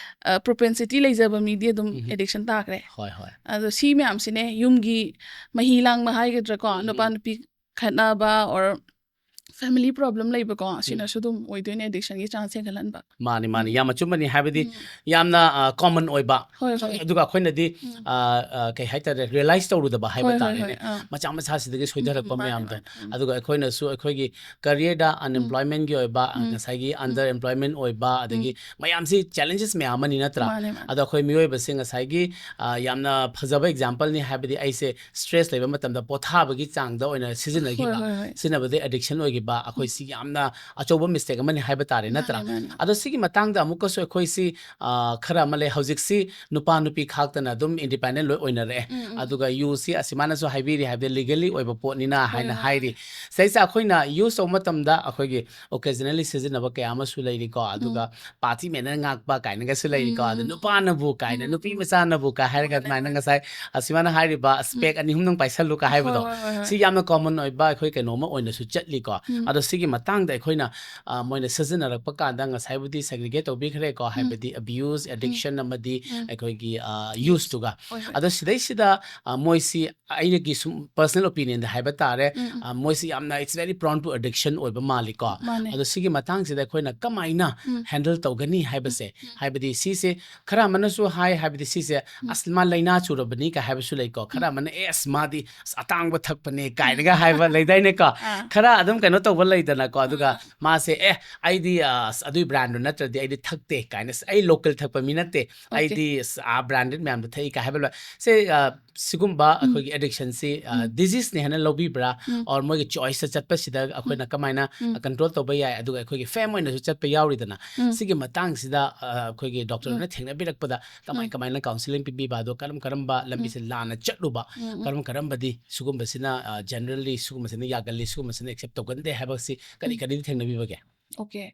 ꯑ, propensity ꯂꯩꯖꯕ ꯃꯤꯗꯤ ꯑꯗꯨꯝ ꯎꯝ. addiction ꯇꯥꯈ꯭ꯔꯦ꯫ ꯍꯣꯏ, ꯍꯣꯏ. ꯑꯗꯣ ꯁꯤ ꯃꯌꯥꯝꯁꯤꯅꯦ ꯌꯨꯝꯒꯤ ꯃꯍꯤ ꯂꯥꯡꯕ ꯍꯥꯏꯒꯗ꯭ꯔꯥꯀꯣ, ꯎꯝ. ꯅꯨꯄꯥ ꯅꯨꯄꯤ ꯈꯠꯅꯕ or family problem ꯂꯩꯕꯀꯣ, ꯁꯤꯅꯁꯨ ꯑꯗꯨꯝ ꯑꯣꯏꯗꯣꯏꯅꯦ addiction ꯒꯤ chance ꯍꯦꯟꯒꯠꯍꯟꯕ꯫ ꯃꯥꯅꯤ ꯃꯥꯅꯤ, ꯌꯥꯝ ꯑꯆꯨꯝꯕꯅꯤ꯫ ꯍꯥꯏꯕꯗꯤ ꯌꯥꯝꯅ ꯀꯣꯃꯟ ꯑꯣꯏꯕ, ꯍꯣꯏ ꯍꯣꯏ ꯑꯗꯨꯒ ꯑꯩꯈꯣꯏꯅꯗꯤ ꯎꯝ. ꯑ, ꯑ, ꯀꯩ ꯍꯥꯏꯇꯥꯔꯦ, ꯔꯤꯌꯦꯂꯥꯏꯁ ꯇꯧꯔꯨꯗꯕ ꯍꯥꯏꯕ ꯍꯣꯏ ꯍꯣꯏ ꯇꯥꯔꯦꯅꯦ꯫ ꯍꯣꯏ ꯑꯥ. ꯃꯆꯥ ꯃꯆꯥꯁꯤꯗꯒꯤ ꯁꯣꯏꯊꯔꯛꯄ ꯎꯝ, ꯃꯥꯅꯦ, ꯃꯌꯥꯝꯗꯣ, ꯃꯥꯅꯦ. ꯎꯝ. ꯑꯗꯨꯒ ꯑꯩꯈꯣꯏꯅꯁꯨ ꯑꯩꯈꯣꯏꯒꯤ ꯀꯔꯤꯌꯔꯗ ꯑꯟꯑꯦꯝꯄ꯭ꯂꯣꯏꯃꯦꯟꯒꯤ ꯑꯣꯏꯕ, ꯎꯝ. ꯉꯁꯥꯏꯒꯤ ꯑꯟꯗꯔ ꯑꯦꯝꯄ꯭ꯂꯣꯏꯃꯦꯟ ꯑꯣꯏꯕ, ꯑꯗꯒꯤ ꯃꯌꯥꯝꯁꯤ ꯆꯦꯂꯦꯟꯖꯦꯁ ꯃꯌꯥꯝ ꯑꯃꯅꯤ, ꯅꯠꯇ꯭ꯔꯥ? ꯃꯥꯅꯦ ꯃꯥꯅꯦ. ꯑꯗꯣ ꯑꯩꯈꯣꯏ ꯃꯤꯑꯣꯏꯕꯁꯦ ꯉꯁꯥꯏꯒꯤ ꯑ, ꯌꯥꯝꯅ ꯐꯖꯕ ꯑꯦꯛꯖꯥꯝꯄꯜꯅꯤ꯫ ꯍꯥꯏꯕꯗꯤ ꯑꯩꯁꯦ ꯁ꯭ꯇ꯭ꯔꯦꯁ ꯂꯩꯕ ꯃꯇꯝꯗ ꯄꯣꯊꯥꯕꯒꯤ ꯆꯥꯡꯗ ꯑꯣꯏꯅ ꯍꯣꯏ ꯁꯤꯖꯤꯟꯅꯈꯤꯕ, ꯍꯣꯏ ꯍꯣꯏ. ꯁꯤꯖꯤꯟꯅꯕꯗꯒꯤ ꯑꯦꯗꯤꯛꯁꯟ ꯑꯣꯏꯈꯤꯕ, ꯑꯩꯈꯣꯏ ꯁꯤ ꯌꯥꯝꯅ ꯑꯆꯧꯕ ꯃꯤꯁꯇꯦꯛ ꯑꯃꯅꯤ ꯍꯥꯏꯕ ꯇꯥꯔꯦ, ꯅꯠꯇ꯭ꯔꯥ? ꯃꯥꯅꯦ ꯃꯥꯅꯦ. ꯑꯗꯣ ꯁꯤꯒꯤ ꯃꯇꯥꯡꯗ ꯑꯃꯨꯛꯀꯁꯨ ꯑꯩꯈꯣꯏꯁꯤ ꯑ, ꯈꯔ ꯑꯃ ꯂꯩ꯫ ꯍꯧꯖꯤꯛꯁꯤ ꯅꯨꯄꯥ ꯅꯨꯄꯤ ꯈꯥꯛꯇꯅ ꯑꯗꯨꯝ ꯏꯟꯗꯤꯄꯦꯟꯗꯦꯟ ꯂꯣꯏ ꯑꯣꯏꯅꯔꯛꯑꯦ꯫ ꯎꯝ, ꯎꯝ. ꯑꯗꯨꯒ ꯌꯨꯁꯤ ꯑꯁꯤꯃꯥꯅꯁꯨ ꯍꯥꯏꯕꯤꯔꯤ, ꯍꯥꯏꯕꯗꯤ ꯂꯤꯒꯦꯂꯤ ꯑꯣꯏꯕ ꯄꯣꯠꯅꯤꯅ ꯍꯣꯏ ꯍꯥꯏꯅ ꯍꯣꯏ. ꯍꯥꯏꯔꯤ꯫ ꯁꯤꯗꯩꯁꯤꯗ ꯑꯩꯈꯣꯏꯅ ꯌꯨꯁ ꯇꯧꯕ ꯃꯇꯝꯗ ꯑꯩꯈꯣꯏꯒꯤ ꯑꯣꯀꯦꯖꯅꯦꯜꯂꯤ ꯁꯤꯖꯤꯟꯅꯕ ꯀꯌꯥ ꯑꯃꯁꯨ ꯂꯩꯔꯤꯀꯣ꯫ ꯑꯗꯨꯒ ꯄꯥꯔꯇꯤ ꯃꯦꯅꯔ ꯉꯥꯛꯄ ꯀꯥꯏꯅꯒꯁꯨ ꯂꯩꯔꯤꯀꯣ꯫ ꯑꯗꯨ ꯎꯝ. ꯅꯨꯄꯥꯅꯕꯨ ꯀꯥꯏꯅ, ꯎꯝ. ꯅꯨꯄꯤ ꯃꯆꯥꯅꯕꯨ ꯀꯥꯏ ꯍꯥꯏꯔꯒ ꯑꯗꯨꯃꯥꯏꯅ ꯉꯁꯥꯏ ꯑꯁꯤꯃꯥꯅ ꯍꯥꯏꯔꯤꯕ ꯁ꯭ꯄꯦꯛ ꯑꯅꯤ ꯑꯍꯨꯝꯗꯪ ꯄꯥꯏꯁꯜꯂꯨ ꯀꯥꯏ ꯍꯥꯏꯕꯗꯣ, ꯍꯣꯏ ꯍꯣꯏ ꯍꯣꯏ. ꯁꯤ ꯌꯥꯝꯅ ꯀꯣꯃꯟ ꯑꯣꯏꯕ ꯑꯩꯈꯣꯏ ꯀꯩꯅꯣꯝꯃ ꯑꯣꯏꯅꯁꯨ ꯆꯠꯂꯤꯀꯣ꯫ ꯎꯝ. ꯑꯗꯣ ꯁꯤꯒꯤ ꯃꯇꯥꯡꯗ ꯑꯩꯈꯣꯏꯅ ꯑ, ꯃꯣꯏꯅ ꯁꯤꯖꯤꯟꯅꯔꯛꯄ ꯀꯥꯟꯗ ꯉꯁꯥꯏꯕꯨꯗꯤ ꯁꯦꯒ꯭ꯔꯤꯒꯦꯠ ꯇꯧꯕꯤꯈ꯭ꯔꯦꯀꯣ, ꯍꯥꯏꯕꯗꯤ ꯑꯕ꯭ꯌꯨꯁ, ꯑꯦꯗꯤꯛꯁꯟ ꯑꯃꯗꯤ ꯎꯝ. ꯑꯩꯈꯣꯏꯒꯤ ꯌꯨꯁꯇꯨꯒ꯫ ꯍꯣꯏ ꯍꯣꯏ. ꯑꯗꯣ ꯁꯤꯗꯩꯁꯤꯗ ꯑ, ꯃꯣꯏꯁꯤ ꯑꯩꯒꯤ ꯁꯨꯝ ꯄꯔꯁꯅꯦꯜ ꯑꯣꯄꯤꯅꯤꯌꯟꯗ ꯍꯥꯏꯕ ꯇꯥꯔꯦ, ꯎꯝ, ꯎꯝ. ꯑ, ꯃꯣꯏꯁꯤ ꯌꯥꯝꯅ it's very prone to addiction ꯑꯣꯏꯕ ꯃꯥꯜꯂꯤꯀꯣ꯫ ꯃꯥꯅꯦ. ꯑꯗꯣ ꯁꯤꯒꯤ ꯃꯇꯥꯡꯁꯤꯗ ꯑꯩꯈꯣꯏꯅ ꯀꯃꯥꯏꯅ ꯎꯝ. ꯍꯦꯟꯗꯜ ꯇꯧꯒꯅꯤ ꯍꯥꯏꯕꯁꯦ, ꯍꯥꯏꯕꯗꯤ ꯁꯤꯁꯦ ꯈꯔ ꯑꯃꯅꯁꯨ ꯍꯥꯏ, ꯍꯥꯏꯕꯗꯤ ꯁꯤꯁꯦ ꯎꯝ. ꯑꯁ ꯃꯥ ꯂꯥꯏꯅꯥ ꯆꯨꯔꯕꯅꯤ ꯀꯥꯏ ꯍꯥꯏꯕꯁꯨ ꯂꯩꯀꯣ꯫ ꯈꯔ ꯎꯝ. ꯑꯃꯅ ꯑꯦ ꯑꯁ ꯃꯥꯗꯤ ꯑꯁ ꯑꯇꯥꯡꯕ ꯊꯛꯄꯅꯦ ꯀꯥꯏꯅꯒ ꯍꯥꯏꯕ ꯂꯩꯗꯥꯏꯅꯦꯀꯣ꯫ ꯑꯥ. ꯈꯔ ꯑꯗꯨꯝ ꯀꯩꯅꯣ ꯇꯧꯕ ꯂꯩꯗꯅꯀꯣ꯫ ꯑꯗꯨꯒ ꯑꯥ. ꯃꯥꯁꯦ ꯑꯦ ꯑꯩꯗꯤ ꯑ, ꯑꯁ ꯑꯗꯨꯏ ꯕ꯭ꯔꯥꯟꯗꯨ ꯅꯠꯇ꯭ꯔꯗꯤ ꯑꯩꯗꯤ ꯊꯛꯇꯦ ꯀꯥꯏꯅ, "ꯑꯁ, ꯑꯩ ꯂꯣꯀꯦꯜ ꯊꯛꯄ ꯃꯤ ꯅꯠꯇꯦ, ꯑꯣꯀꯦ. ꯑꯩꯗꯤ ꯑꯁ, ꯑꯥ ꯕ꯭ꯔꯥꯟꯗꯦꯗ ꯃꯌꯥꯝꯗꯣ ꯊꯛꯏ" ꯀꯥꯏ ꯍꯥꯏꯕ ꯂꯣꯏ꯫ ꯁꯦ ꯑ, ꯁꯤꯒꯨꯝꯕ ꯎꯝ. ꯑꯩꯈꯣꯏꯒꯤ ꯑꯦꯗꯤꯛꯁꯟꯁꯤ ꯎꯝ. ꯗꯤꯖꯤꯁꯅꯤ ꯍꯥꯏꯅ ꯂꯧꯕꯤꯕ꯭ꯔꯥ? ꯎꯝ. ꯑꯣꯔ ꯃꯣꯏꯒꯤ ꯆꯣꯏꯁꯇ ꯆꯠꯄꯁꯤꯗ ꯑꯩꯈꯣꯏꯅ ꯀꯃꯥꯏꯅ ꯎꯝ. ꯀꯟꯇ꯭ꯔꯣꯜ ꯇꯧꯕ ꯌꯥꯏ, ꯑꯗꯨꯒ ꯑꯩꯈꯣꯏꯒꯤ ꯐꯦꯝ ꯑꯣꯏꯅꯁꯨ ꯆꯠꯄ ꯌꯥꯎꯔꯤꯗꯅ? ꯎꯝ. ꯁꯤꯒꯤ ꯃꯇꯥꯡꯁꯤꯗ ꯑ, ꯑꯩꯈꯣꯏꯒꯤ ꯗꯣꯛꯇꯔꯅ ꯎꯝ. ꯊꯦꯡꯅꯕꯤꯔꯛꯄꯗ ꯀꯃꯥꯏ ꯎꯝ. ꯀꯃꯥꯏꯅ ꯀꯥꯎꯟꯁꯤꯂꯤꯡ ꯄꯤꯕꯤꯕ, ꯑꯗꯣ ꯀꯔꯝ ꯀꯔꯝꯕ ꯎꯝ. ꯂꯝꯕꯤꯁꯦ ꯂꯥꯟꯅ ꯆꯠꯂꯨꯕ, ꯎꯝ, ꯎꯝ. ꯀꯔꯝ ꯀꯔꯝꯕꯗꯤ ꯁꯤꯒꯨꯝꯕꯁꯤꯅ ꯖꯦꯅꯔꯦꯜꯂꯤ ꯁꯤꯒꯨꯝꯕꯁꯤꯅ ꯌꯥꯒꯜꯂꯤ, ꯁꯤꯒꯨꯝꯕꯁꯤꯅ ꯑꯦꯛꯁꯦꯞ ꯇꯧꯒꯟꯗꯦ ꯍꯥꯏꯕꯁꯤ ꯀꯔꯤ ꯎꯝ. ꯀꯔꯤꯗꯤ ꯊꯦꯡꯅꯕꯤꯕꯒꯦ? ꯑꯣꯀꯦ.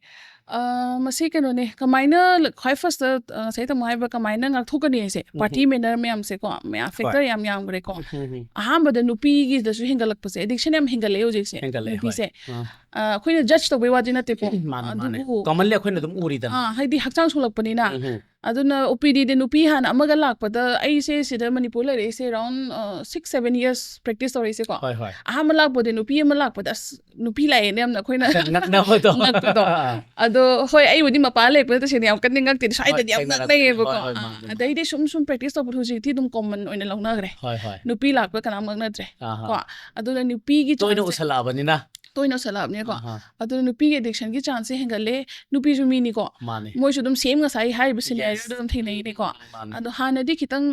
ꯑ, ꯃꯁꯤ ꯀꯩꯅꯣꯅꯦ, ꯀꯃꯥꯏꯅ ꯈ꯭ꯋꯥꯏ ꯐꯥꯔꯁꯇ, ꯑ, ꯉꯁꯥꯏ ꯇꯥꯃꯣ ꯍꯥꯏꯕ ꯀꯃꯥꯏꯅ ꯉꯥꯛꯊꯣꯛꯀꯅꯤ ꯍꯥꯏꯁꯦ, ꯎꯝ. ꯄꯥꯔꯇꯤ ꯃꯦꯅꯔ ꯃꯌꯥꯝꯁꯦꯀꯣ, ꯃꯌꯥꯝ ꯍꯣꯏ. ꯐꯦꯛꯇꯔ ꯌꯥꯝ ꯌꯥꯝꯈ꯭ꯔꯦꯀꯣ꯫ ꯎꯝ, ꯎꯝ. ꯑꯍꯥꯟꯕꯗ ꯅꯨꯄꯤꯒꯤꯗꯁꯨ ꯍꯦꯟꯒꯠꯂꯛꯄꯁꯦ, ꯑꯦꯗꯤꯛꯁꯟ ꯌꯥꯝ ꯍꯦꯟꯒꯠꯂꯛꯑꯦ ꯍꯧꯖꯤꯛꯁꯦ, ꯍꯦꯟꯒꯠꯂꯛꯑꯦ, ꯍꯣꯏ. ꯅꯨꯄꯤꯁꯦ꯫ ꯑꯥ. ꯑ, ꯑꯩꯈꯣꯏꯅ ꯖꯁ ꯇꯧꯕꯩ ꯋꯥꯗꯤ ꯅꯠꯇꯦꯀꯣ, ꯃꯥꯅꯦ, ꯃꯥꯅꯦ. ꯑꯗꯨꯕꯨ ꯀꯃꯟꯂꯤ ꯑꯩꯈꯣꯏꯅ ꯑꯗꯨꯝ ꯎꯔꯤꯗꯅ. ꯑꯥ, ꯍꯥꯏꯗꯤ ꯍꯛꯆꯥꯡ ꯁꯣꯛꯂꯛꯄꯅꯤꯅ, ꯎꯝ, ꯎꯝ. ꯑꯗꯨꯅ ꯑꯣ ꯄꯤ ꯗꯤꯗꯤ ꯅꯨꯄꯤ ꯍꯥꯟꯅ ꯑꯃꯒ ꯂꯥꯛꯄꯗ, ꯑꯩꯁꯦ ꯁꯤꯗ Manipur ꯂꯩꯔꯛꯏꯁꯦ around six seven years practice ꯇꯧꯔꯛꯏꯁꯦꯀꯣ. ꯍꯣꯏ ꯍꯣꯏ. ꯑꯍꯥꯟꯕ ꯂꯥꯛꯄꯗꯤ ꯅꯨꯄꯤ ꯑꯃ ꯂꯥꯛꯄꯗ ꯑꯁ ꯅꯨꯄꯤ ꯂꯥꯛꯑꯦꯅ ꯌꯥꯝꯅ ꯑꯩꯈꯣꯏꯅ ꯉꯛꯅꯕꯗꯣ. ꯉꯛꯄꯗꯣ. ꯑꯥ. ꯑꯗꯣ ꯍꯣꯏ, ꯑꯩꯕꯨꯗꯤ ꯃꯄꯥꯟ ꯂꯩꯔꯛꯄꯗ ꯇꯁꯦꯡꯅ ꯌꯥꯝ ꯀꯟꯅ ꯉꯛꯇꯦ, ꯁ꯭ꯋꯥꯏꯗꯗꯤ ꯌꯥꯝ ꯊꯦꯡꯅꯔꯛꯄ. ꯉꯛꯅꯩꯌꯦꯕꯀꯣ. ꯍꯣꯏ, ꯍꯣꯏ, ꯑꯥ, ꯃꯥꯅꯦ, ꯃꯥꯅꯦ. ꯑꯗꯩꯗꯤ ꯁꯨꯝ ꯁꯨꯝ practice ꯇꯧꯕꯗ ꯍꯧꯖꯤꯛꯇꯤ ꯑꯗꯨꯝ common ꯑꯣꯏꯅ ꯂꯧꯅꯈ꯭ꯔꯦ. ꯍꯣꯏ ꯍꯣꯏ. ꯅꯨꯄꯤ ꯂꯥꯛꯄ ꯀꯅꯥꯝ ꯉꯛꯅꯗ꯭ꯔꯦ ꯑꯍꯥ. ꯀꯣ. ꯑꯗꯨꯅ ꯅꯨꯄꯤꯒꯤ ꯇꯣꯏꯅ chance ꯁꯦ ꯎꯁꯜꯂꯛꯑꯕꯅꯤꯅ. ꯇꯣꯏꯅ ꯎꯁꯜꯂꯛꯑꯕꯅꯤꯀꯣ. ꯑꯍꯥ. ꯑꯗꯨꯅ ꯅꯨꯄꯤꯒꯤ addiction ꯒꯤ chance ꯁꯦ ꯍꯦꯟꯒꯠꯂꯦ, ꯅꯨꯄꯤꯁꯨ ꯃꯤꯅꯤꯀꯣ. ꯃꯥꯅꯦ. ꯃꯣꯏꯁꯨ ꯑꯗꯨꯝ same ꯉꯁꯥꯏ ꯍꯥꯏꯔꯤꯕ scenario Yes. ꯗꯣ ꯑꯗꯨꯝ ꯊꯦꯡꯅꯩꯅꯦꯀꯣ. ꯃꯥꯅꯦ. ꯑꯗꯣ ꯍꯥꯟꯅꯗꯤ ꯈꯤꯇꯪ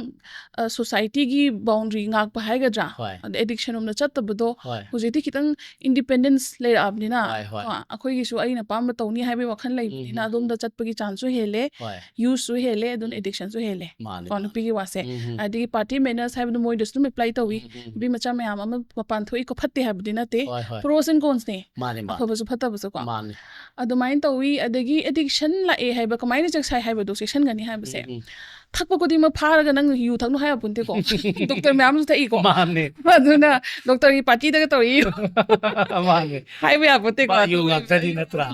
society ꯒꯤ boundary ꯉꯥꯛꯄ ꯍꯥꯏꯒꯗ꯭ꯔꯥ, ꯍꯣꯏ. ꯑꯗ addiction ꯔꯣꯝꯗ ꯆꯠꯇꯕꯗꯣ, ꯍꯣꯏ. ꯍꯧꯖꯤꯛꯇꯤ ꯈꯤꯇꯪ independence ꯂꯩꯔꯛꯑꯕꯅꯤꯅ ꯍꯣꯏ, ꯍꯣꯏ. ꯀꯣ, ꯑꯩꯈꯣꯏꯒꯤꯁꯨ ꯑꯩꯅ ꯑꯄꯥꯝꯕ ꯇꯧꯅꯤ ꯍꯥꯏꯕꯒꯤ ꯋꯥꯈꯜ ꯂꯩꯕꯅꯤꯅ ꯎꯝ. ꯑꯗꯣꯝꯗ ꯆꯠꯄꯒꯤ chance ꯁꯨ ꯍꯦꯜꯂꯦ, ꯍꯣꯏ. use ꯁꯨ ꯍꯦꯜꯂꯦ, ꯑꯗꯨꯅ addiction ꯁꯨ ꯍꯦꯜꯂꯦ ꯃꯥꯅꯦ, ꯀꯣ, ꯃꯥꯅꯦ. ꯅꯨꯄꯤꯒꯤ ꯋꯥꯁꯦ. ꯎꯝ. ꯑꯗꯒꯤ party manners ꯍꯥꯏꯕꯗꯣ ꯃꯣꯏꯗꯁꯨ ꯑꯗꯨꯝ apply ꯇꯧꯏ. ꯎꯝ. ꯅꯨꯄꯤ ꯃꯆꯥ ꯃꯌꯥꯝ ꯑꯃ ꯃꯄꯥꯟ ꯊꯣꯛꯏꯀꯣ, ꯐꯠꯇꯦ ꯍꯥꯏꯕꯗꯤ ꯅꯠꯇꯦ, ꯍꯣꯏ, ꯍꯣꯏ. pros and cons ꯅꯦ, ꯃꯥꯅꯦ, ꯃꯥꯅꯦ. ꯑꯐꯕꯁꯨ ꯐꯠꯇꯕꯁꯨ ꯀꯣ. ꯃꯥꯅꯦ. ꯑꯗꯨꯃꯥꯏꯅ ꯇꯧꯏ. ꯑꯗꯒꯤ addiction ꯂꯥꯛꯑꯦ ꯍꯥꯏꯕ ꯀꯃꯥꯏꯅ ꯆꯦꯛꯁꯥꯏ ꯍꯥꯏꯕꯗꯣ ꯆꯦꯛꯁꯟꯒꯅꯤ ꯍꯥꯏꯕꯁꯦ, ꯎꯝ, ꯎꯝ. ꯊꯛꯄ ꯈꯨꯗꯤꯡꯃꯛ ꯐꯥꯔꯒ ꯅꯪ ꯌꯨ ꯊꯛꯅꯨ ꯍꯥꯏ ꯌꯥꯄꯣꯟꯇꯦꯀꯣ. Doctor ꯃꯌꯥꯝꯁꯨ ꯊꯛꯏꯀꯣ. ꯃꯥꯅꯦ. ꯑꯗꯨꯅ doctor ꯒꯤ party ꯗꯒ ꯇꯧꯔꯛꯏ ꯃꯥꯅꯦ. ꯍꯥꯏꯕ ꯌꯥꯄꯣꯟꯇꯦꯀꯣ. ꯄꯨꯔꯥ ꯌꯨ ꯉꯥꯛꯇꯅꯤ ꯅꯠꯇ꯭ꯔꯥ?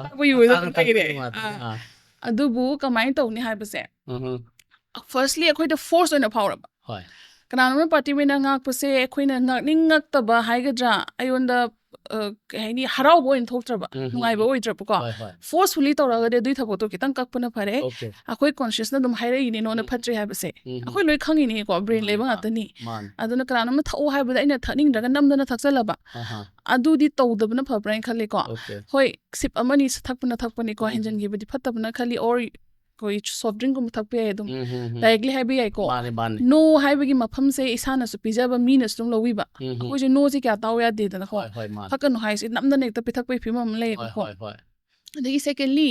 ꯊꯛꯄ ꯌꯨ ꯑꯣꯏꯅ ꯍꯛꯆꯥꯡ ꯂꯩꯔꯦ. ꯊꯛꯄ ꯉꯥꯛꯇꯅꯤ. ꯑꯥ. ꯑꯥ. ꯑꯗꯨꯕꯨ ꯀꯃꯥꯏꯅ ꯇꯧꯅꯤ ꯍꯥꯏꯕꯁꯦ, ꯎꯝ. firstly ꯑꯩꯈꯣꯏꯗ force ꯑꯣꯏꯅ ꯐꯥꯎꯔꯕ, ꯍꯣꯏ. ꯀꯅꯥꯅꯣꯝꯅ party ꯃꯤꯅ ꯉꯥꯛꯄꯁꯦ ꯑꯩꯈꯣꯏꯅ ꯉꯥꯛꯅꯤꯡꯉꯛꯇꯕ ꯍꯥꯏꯒꯗ꯭ꯔꯥ, ꯑꯩꯉꯣꯟꯗ ꯑ, ꯀꯩ ꯍꯥꯏꯅꯤ, ꯍꯔꯥꯎꯕ ꯑꯣꯏꯅ ꯊꯣꯛꯇ꯭ꯔꯕ, ꯎꯝ, ꯎꯝ, ꯅꯨꯡꯉꯥꯏꯕ ꯎꯝ. ꯑꯣꯏꯗ꯭ꯔꯕꯀꯣ. ꯍꯣꯏ, ꯍꯣꯏ. Forcefully ꯇꯧꯔꯒꯗꯤ ꯑꯗꯨꯏ ꯊꯕꯛꯇꯣ ꯈꯤꯇꯪ ꯀꯛꯄꯅ ꯐꯔꯦ. Okay. ꯑꯩꯈꯣꯏ conscious ꯅ ꯑꯗꯨꯝ ꯍꯥꯏꯔꯛꯏꯅꯦ ꯅꯉꯣꯟꯗ ꯎꯝ. ꯐꯠꯇ꯭ꯔꯦ ꯍꯥꯏꯕꯁꯦ. ꯎꯝ, ꯎꯝ. ꯑꯩꯈꯣꯏ ꯂꯣꯏ ꯈꯪꯉꯤꯅꯦꯀꯣ, brain ꯃꯥꯅꯦ, ꯂꯩꯕ ꯃꯥꯅꯦ. ꯉꯥꯛꯇꯅꯤ. ꯃꯥꯅꯦ. ꯑꯗꯨꯅ ꯀꯅꯥꯅꯣꯝꯅ ꯊꯛꯑꯣ ꯍꯥꯏꯕꯗ ꯑꯩꯅ ꯊꯛꯅꯤꯡꯗ꯭ꯔꯒ ꯅꯝꯗꯅ ꯊꯛꯆꯜꯂꯕ, ꯑꯍꯥ. ꯑꯗꯨꯗꯤ ꯇꯧꯗꯕꯅ ꯐꯕ꯭ꯔꯥ ꯍꯥꯏꯅ ꯈꯜꯂꯤꯀꯣ. Okay. ꯍꯣꯏ, sip ꯑꯃꯅꯤ ꯊꯛꯄꯅ ꯊꯛꯄꯅꯤꯀꯣ, ꯎꯝ. ꯍꯦꯟꯖꯟꯈꯤꯕꯗꯤ ꯐꯠꯇꯕꯅ ꯈꯜꯂꯤ, or ꯑꯩꯈꯣꯏ soft drink ꯀꯨꯝꯕ ꯊꯛꯄ ꯌꯥꯏ ꯑꯗꯨꯝ. ꯎꯝ, ꯎꯝ, ꯎꯝ. Directly ꯍꯥꯏꯕ ꯌꯥꯏꯀꯣ. ꯃꯥꯅꯦ, ꯃꯥꯅꯦ. No ꯍꯥꯏꯕꯒꯤ ꯃꯐꯝꯁꯦ ꯏꯁꯥꯅꯁꯨ ꯄꯤꯖꯕ, ꯃꯤꯅꯁꯨ ꯑꯗꯨꯝ ꯂꯧꯕꯤꯕ. ꯎꯝ, ꯎꯝ. ꯑꯩꯈꯣꯏꯁꯦ no ꯁꯦ ꯀꯌꯥ ꯇꯥꯎ ꯌꯥꯗꯦꯗꯅꯀꯣ. ꯍꯣꯏ, ꯍꯣꯏ, ꯃꯥꯅꯦ. ꯊꯛꯀꯅꯨ ꯍꯥꯏꯁꯦ ꯅꯝꯗꯅ ꯍꯦꯛꯇ ꯄꯤꯊꯛꯄꯒꯤ ꯐꯤꯕꯝ ꯑꯃ ꯍꯣꯏ, ꯂꯩꯌꯦꯕꯀꯣ. ꯍꯣꯏ, ꯍꯣꯏ. ꯑꯗꯒꯤ secondly,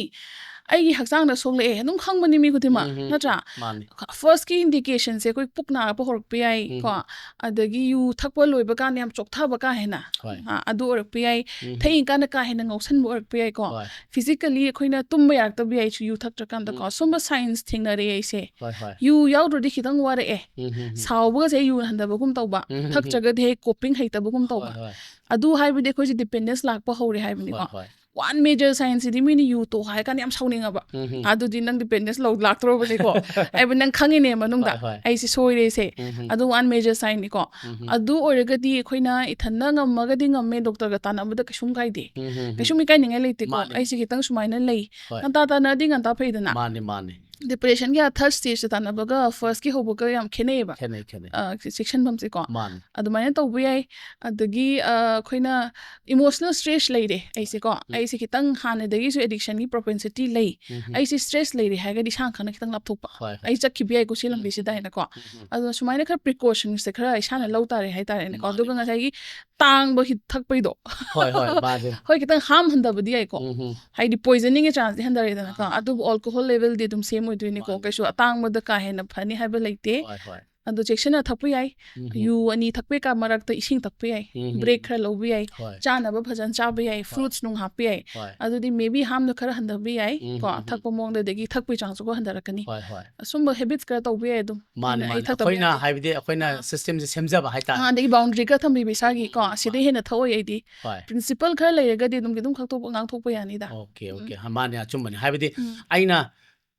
ꯑꯩꯒꯤ ꯍꯛꯆꯥꯡꯗ ꯁꯣꯛꯂꯛꯑꯦ ꯑꯗꯨꯝ ꯈꯪꯕꯅꯤ ꯃꯤ ꯈꯨꯗꯤꯡꯃꯛ, ꯎꯝ, ꯎꯝ. ꯅꯠꯇ꯭ꯔꯥ? ꯃꯥꯅꯦ. First ꯀꯤ indication ꯁꯦ ꯑꯩꯈꯣꯏ ꯄꯨꯛ ꯅꯥꯔꯛꯄ ꯍꯧꯔꯛꯄ ꯌꯥꯏ ꯎꯝ. ꯀꯣ, ꯑꯗꯒꯤ ꯌꯨ ꯊꯛꯄ ꯂꯣꯏꯕ ꯀꯥꯟꯗ ꯌꯥꯝ ꯆꯣꯛꯊꯕ ꯀꯥ ꯍꯦꯟꯅ, ꯍꯣꯏ. ꯑ, ꯑꯗꯨ ꯑꯣꯏꯔꯛꯄ ꯌꯥꯏ. ꯎꯝ. ꯊꯛꯏꯀꯥꯟꯗ ꯀꯥ ꯍꯦꯟꯅ ꯉꯥꯎꯁꯟꯕ ꯑꯣꯏꯔꯛꯄ ꯌꯥꯏꯀꯣ. ꯍꯣꯏ. Physically ꯑꯩꯈꯣꯏꯅ ꯇꯨꯝꯕ ꯌꯥꯔꯛꯇꯕ ꯌꯥꯏ ꯌꯨ ꯊꯛꯇ꯭ꯔꯀꯥꯟꯗꯀꯣ. ꯎꯝ. ꯁꯨꯝꯕ signs ꯊꯦꯡꯅꯔꯛꯑꯦ ꯑꯩꯁꯦ. ꯍꯣꯏ, ꯍꯣꯏ. ꯌꯨ ꯌꯥꯎꯗ꯭ꯔꯗꯤ ꯈꯤꯇꯪ ꯋꯥꯔꯛꯑꯦ, ꯎꯝ, ꯎꯝ, ꯎꯝ. ꯁꯥꯎꯕꯒꯁꯦ ꯌꯨ ꯍꯟꯊꯕꯒꯨꯝ ꯇꯧꯕ, ꯎꯝ, ꯎꯝ, ꯎꯝ. ꯊꯛꯇ꯭ꯔꯒꯗꯤ ꯍꯦꯛ coping ꯍꯩꯇꯕꯒꯨꯝ ꯇꯧꯕ. ꯍꯣꯏ, ꯍꯣꯏ. ꯑꯗꯨ ꯍꯥꯏꯕꯗꯤ ꯑꯩꯈꯣꯏꯁꯦ dependence ꯂꯥꯛꯄ ꯍꯧꯔꯦ ꯍꯥꯏꯕꯅꯤꯀꯣ. ꯍꯣꯏ, ꯍꯣꯏ. One major sign ꯁꯤꯗꯤ ꯃꯤꯅ ꯌꯨ ꯇꯣꯛ ꯍꯥꯏꯔ ꯀꯥꯟꯗ ꯌꯥꯝ ꯁꯥꯎꯅꯤꯡꯉꯕ꯫ ꯎꯝ, ꯎꯝ, ꯑꯗꯨꯗꯤ ꯅꯪ dependence ꯂꯧ ꯂꯥꯛꯇ꯭ꯔꯣꯕꯅꯤꯀꯣ꯫ ꯍꯥꯏꯕ ꯅꯪ ꯈꯪꯉꯤꯅꯦꯕ ꯃꯅꯨꯡꯗ ꯍꯣꯏ, ꯍꯣꯏ꯫ ꯑꯩꯁꯦ ꯁꯣꯏꯔꯦꯁꯦ꯫ ꯎꯝ, ꯎꯝ, ꯑꯗꯨ one major sign ꯅꯤꯀꯣ꯫ ꯎꯝ, ꯎꯝ, ꯑꯗꯨ ꯑꯣꯏꯔꯒꯗꯤ ꯑꯩꯈꯣꯏꯅ ꯏꯊꯟꯅ ꯉꯝꯃꯒꯗꯤ ꯉꯝꯃꯦ, ꯗꯣꯛꯇꯔꯒ ꯇꯥꯟꯅꯕꯗ ꯀꯩꯁꯨꯝ ꯀꯥꯏꯗꯦ꯫ ꯎꯝ, ꯎꯝ, ꯎꯝ꯫ ꯀꯩꯁꯨꯝ ꯏꯀꯥꯏꯅꯤꯡꯉꯥꯏ ꯂꯩꯇꯦꯀꯣ꯫ ꯃꯥꯅꯦ꯫ ꯑꯩꯁꯦ ꯈꯤꯇꯪ ꯁꯨꯃꯥꯏꯅ ꯂꯩ꯫ ꯍꯣꯏ꯫ ꯉꯟꯇꯥ ꯇꯥꯟꯅꯔꯗꯤ ꯉꯟꯇꯥ ꯐꯩꯗꯅ꯫ ꯃꯥꯅꯦ, ꯃꯥꯅꯦ꯫ Depression ꯒꯤ third stage ꯇ ꯇꯥꯟꯅꯕꯒ first ꯀꯤ ꯍꯧꯕꯒ ꯌꯥꯝ ꯈꯦꯠꯅꯩꯌꯦꯕ꯫ ꯈꯦꯠꯅꯩ, ꯈꯦꯠꯅꯩ꯫ ꯑ, ꯆꯦꯛꯁꯤꯟꯐꯝꯁꯦꯀꯣ꯫ ꯃꯥꯅꯦ꯫ ꯑꯗꯨꯃꯥꯏꯅ ꯇꯧꯕ ꯌꯥꯏ꯫ ꯑꯗꯒꯤ ꯑ, ꯑꯩꯈꯣꯏꯅ emotional stress ꯂꯩꯔꯦ ꯑꯩꯁꯦꯀꯣ꯫ ꯎꯝ꯫ ꯑꯩꯁꯦ ꯈꯤꯇꯪ ꯍꯥꯟꯅꯗꯒꯤꯁꯨ addiction ꯒꯤ propensity ꯂꯩ꯫ ꯎꯝ, ꯎꯝ꯫ ꯑꯩꯁꯦ stress ꯂꯩꯔꯦ ꯍꯥꯏꯔꯒꯗꯤ ꯏꯁꯥꯅ ꯈꯪꯅ ꯈꯤꯇꯪ ꯂꯥꯞꯊꯣꯛꯄ꯫ ꯍꯣꯏ, ꯍꯣꯏ꯫ ꯑꯩ ꯆꯠꯈꯤꯕ ꯌꯥꯏꯀꯣ ꯁꯤ ꯎꯝ, ꯂꯝꯕꯤꯁꯤꯗ ꯎꯝ, ꯍꯥꯏꯅꯀꯣ꯫ ꯎꯝ, ꯎꯝ꯫ ꯑꯗꯨꯅ ꯁꯨꯃꯥꯏꯅ ꯈꯔ precautions ꯁꯦ ꯈꯔ ꯏꯁꯥꯅ ꯂꯧ ꯇꯥꯔꯦ ꯍꯥꯏꯇꯥꯔꯦꯅꯦꯀꯣ꯫ ꯃꯥꯅꯦ, ꯑꯗꯨꯒ ꯃꯥꯅꯦ꯫ ꯉꯁꯥꯏꯒꯤ ꯇꯥꯡꯕ ꯍꯤ-, ꯊꯛꯄꯩꯗꯣ꯫ ꯍꯣꯏ, ꯍꯣꯏ, ꯃꯥꯁꯦ꯫ ꯎꯝ, ꯎꯝ꯫ ꯍꯥꯏꯗꯤ poisoning ꯒꯤ chance ꯗꯤ ꯍꯟꯊꯔꯦꯗꯅꯀꯣ꯫ ꯑꯥ꯫ ꯑꯗꯨꯕꯨ alcohol level ꯗꯤ ꯑꯗꯨꯝ same ꯑꯣꯏꯗꯣꯏꯅꯤꯀꯣ꯫ ꯃꯥꯅꯦ꯫ ꯀꯩꯁꯨ ꯑꯇꯥꯡꯕꯗ ꯀꯥ ꯍꯦꯟꯅ ꯐꯅꯤ ꯍꯥꯏꯕ ꯂꯩꯇꯦ꯫ ꯍꯣꯏ, ꯍꯣꯏ꯫ ꯑꯗꯣ ꯆꯦꯛꯁꯤꯟꯅ ꯊꯛꯄ ꯌꯥꯏ꯫ ꯎꯝ, ꯎꯝ꯫ ꯌꯨ ꯑꯅꯤ ꯊꯛꯄꯩ ꯀꯥ ꯃꯔꯛꯇ ꯏꯁꯤꯡ ꯊꯛꯄ ꯌꯥꯏ꯫ ꯎꯝ, ꯎꯝ꯫ Break ꯈꯔ ꯂꯧꯕ ꯌꯥꯏ꯫ ꯍꯣꯏ꯫ ꯆꯥꯅꯕ ꯐꯖꯅ ꯆꯥꯕ ꯌꯥꯏ꯫ ꯍꯣꯏ꯫ Fruits ꯅꯨꯡ ꯍꯥꯞꯄ ꯌꯥꯏ꯫ ꯍꯣꯏ꯫ ꯑꯗꯨꯗꯤ maybe harm ꯗꯣ ꯈꯔ ꯍꯟꯊꯕ ꯌꯥꯏ ꯎꯝ, ꯀꯣ꯫ ꯎꯝ, ꯎꯝ꯫ ꯊꯛꯄ ꯃꯑꯣꯡꯗ, ꯑꯗꯒꯤ ꯊꯛꯄꯒꯤ chance ꯁꯨ ꯈꯔ ꯍꯟꯊꯔꯛꯀꯅꯤ꯫ ꯍꯣꯏ, ꯍꯣꯏ꯫ ꯑꯁꯨꯝꯕ habits ꯈꯔ ꯇꯧꯕ ꯌꯥꯏ ꯑꯗꯨꯝ꯫ ꯃꯥꯅꯦ, ꯑꯩ ꯃꯥꯅꯦ꯫ ꯊꯛꯇꯕ ꯑꯩꯈꯣꯏꯅ ꯌꯥꯗꯦ꯫ ꯍꯥꯏꯕꯗꯤ ꯑꯩꯈꯣꯏꯅ ꯑꯥ꯫ system ꯁꯦ ꯁꯦꯝꯖꯕ ꯍꯥꯏꯇꯥꯔꯦ꯫ ꯑꯥ, ꯑꯗꯒꯤ boundary ꯈꯔ ꯊꯝꯕꯤꯕ ꯏꯁꯥꯒꯤ ꯀꯣ꯫ ꯎꯝ, ꯁꯤꯗꯩ ꯃꯥꯅꯦ꯫ ꯍꯦꯟꯅ ꯊꯛꯑꯣꯏ ꯑꯩꯗꯤ꯫ ꯍꯣꯏ꯫ Principle ꯈꯔ ꯂꯩꯔꯒꯗꯤ ꯑꯗꯨꯝ ꯑꯗꯨꯝ ꯈꯛꯇꯣꯛꯄ ꯉꯥꯡꯊꯣꯛꯄ ꯌꯥꯅꯤꯗ꯫ Okay, okay꯫ ꯎꯝ꯫ ꯃꯥꯅꯦ, ꯑꯆꯨꯝꯕꯅꯦ꯫ ꯍꯥꯏꯕꯗꯤ ꯎꯝ꯫ ꯑꯩꯅ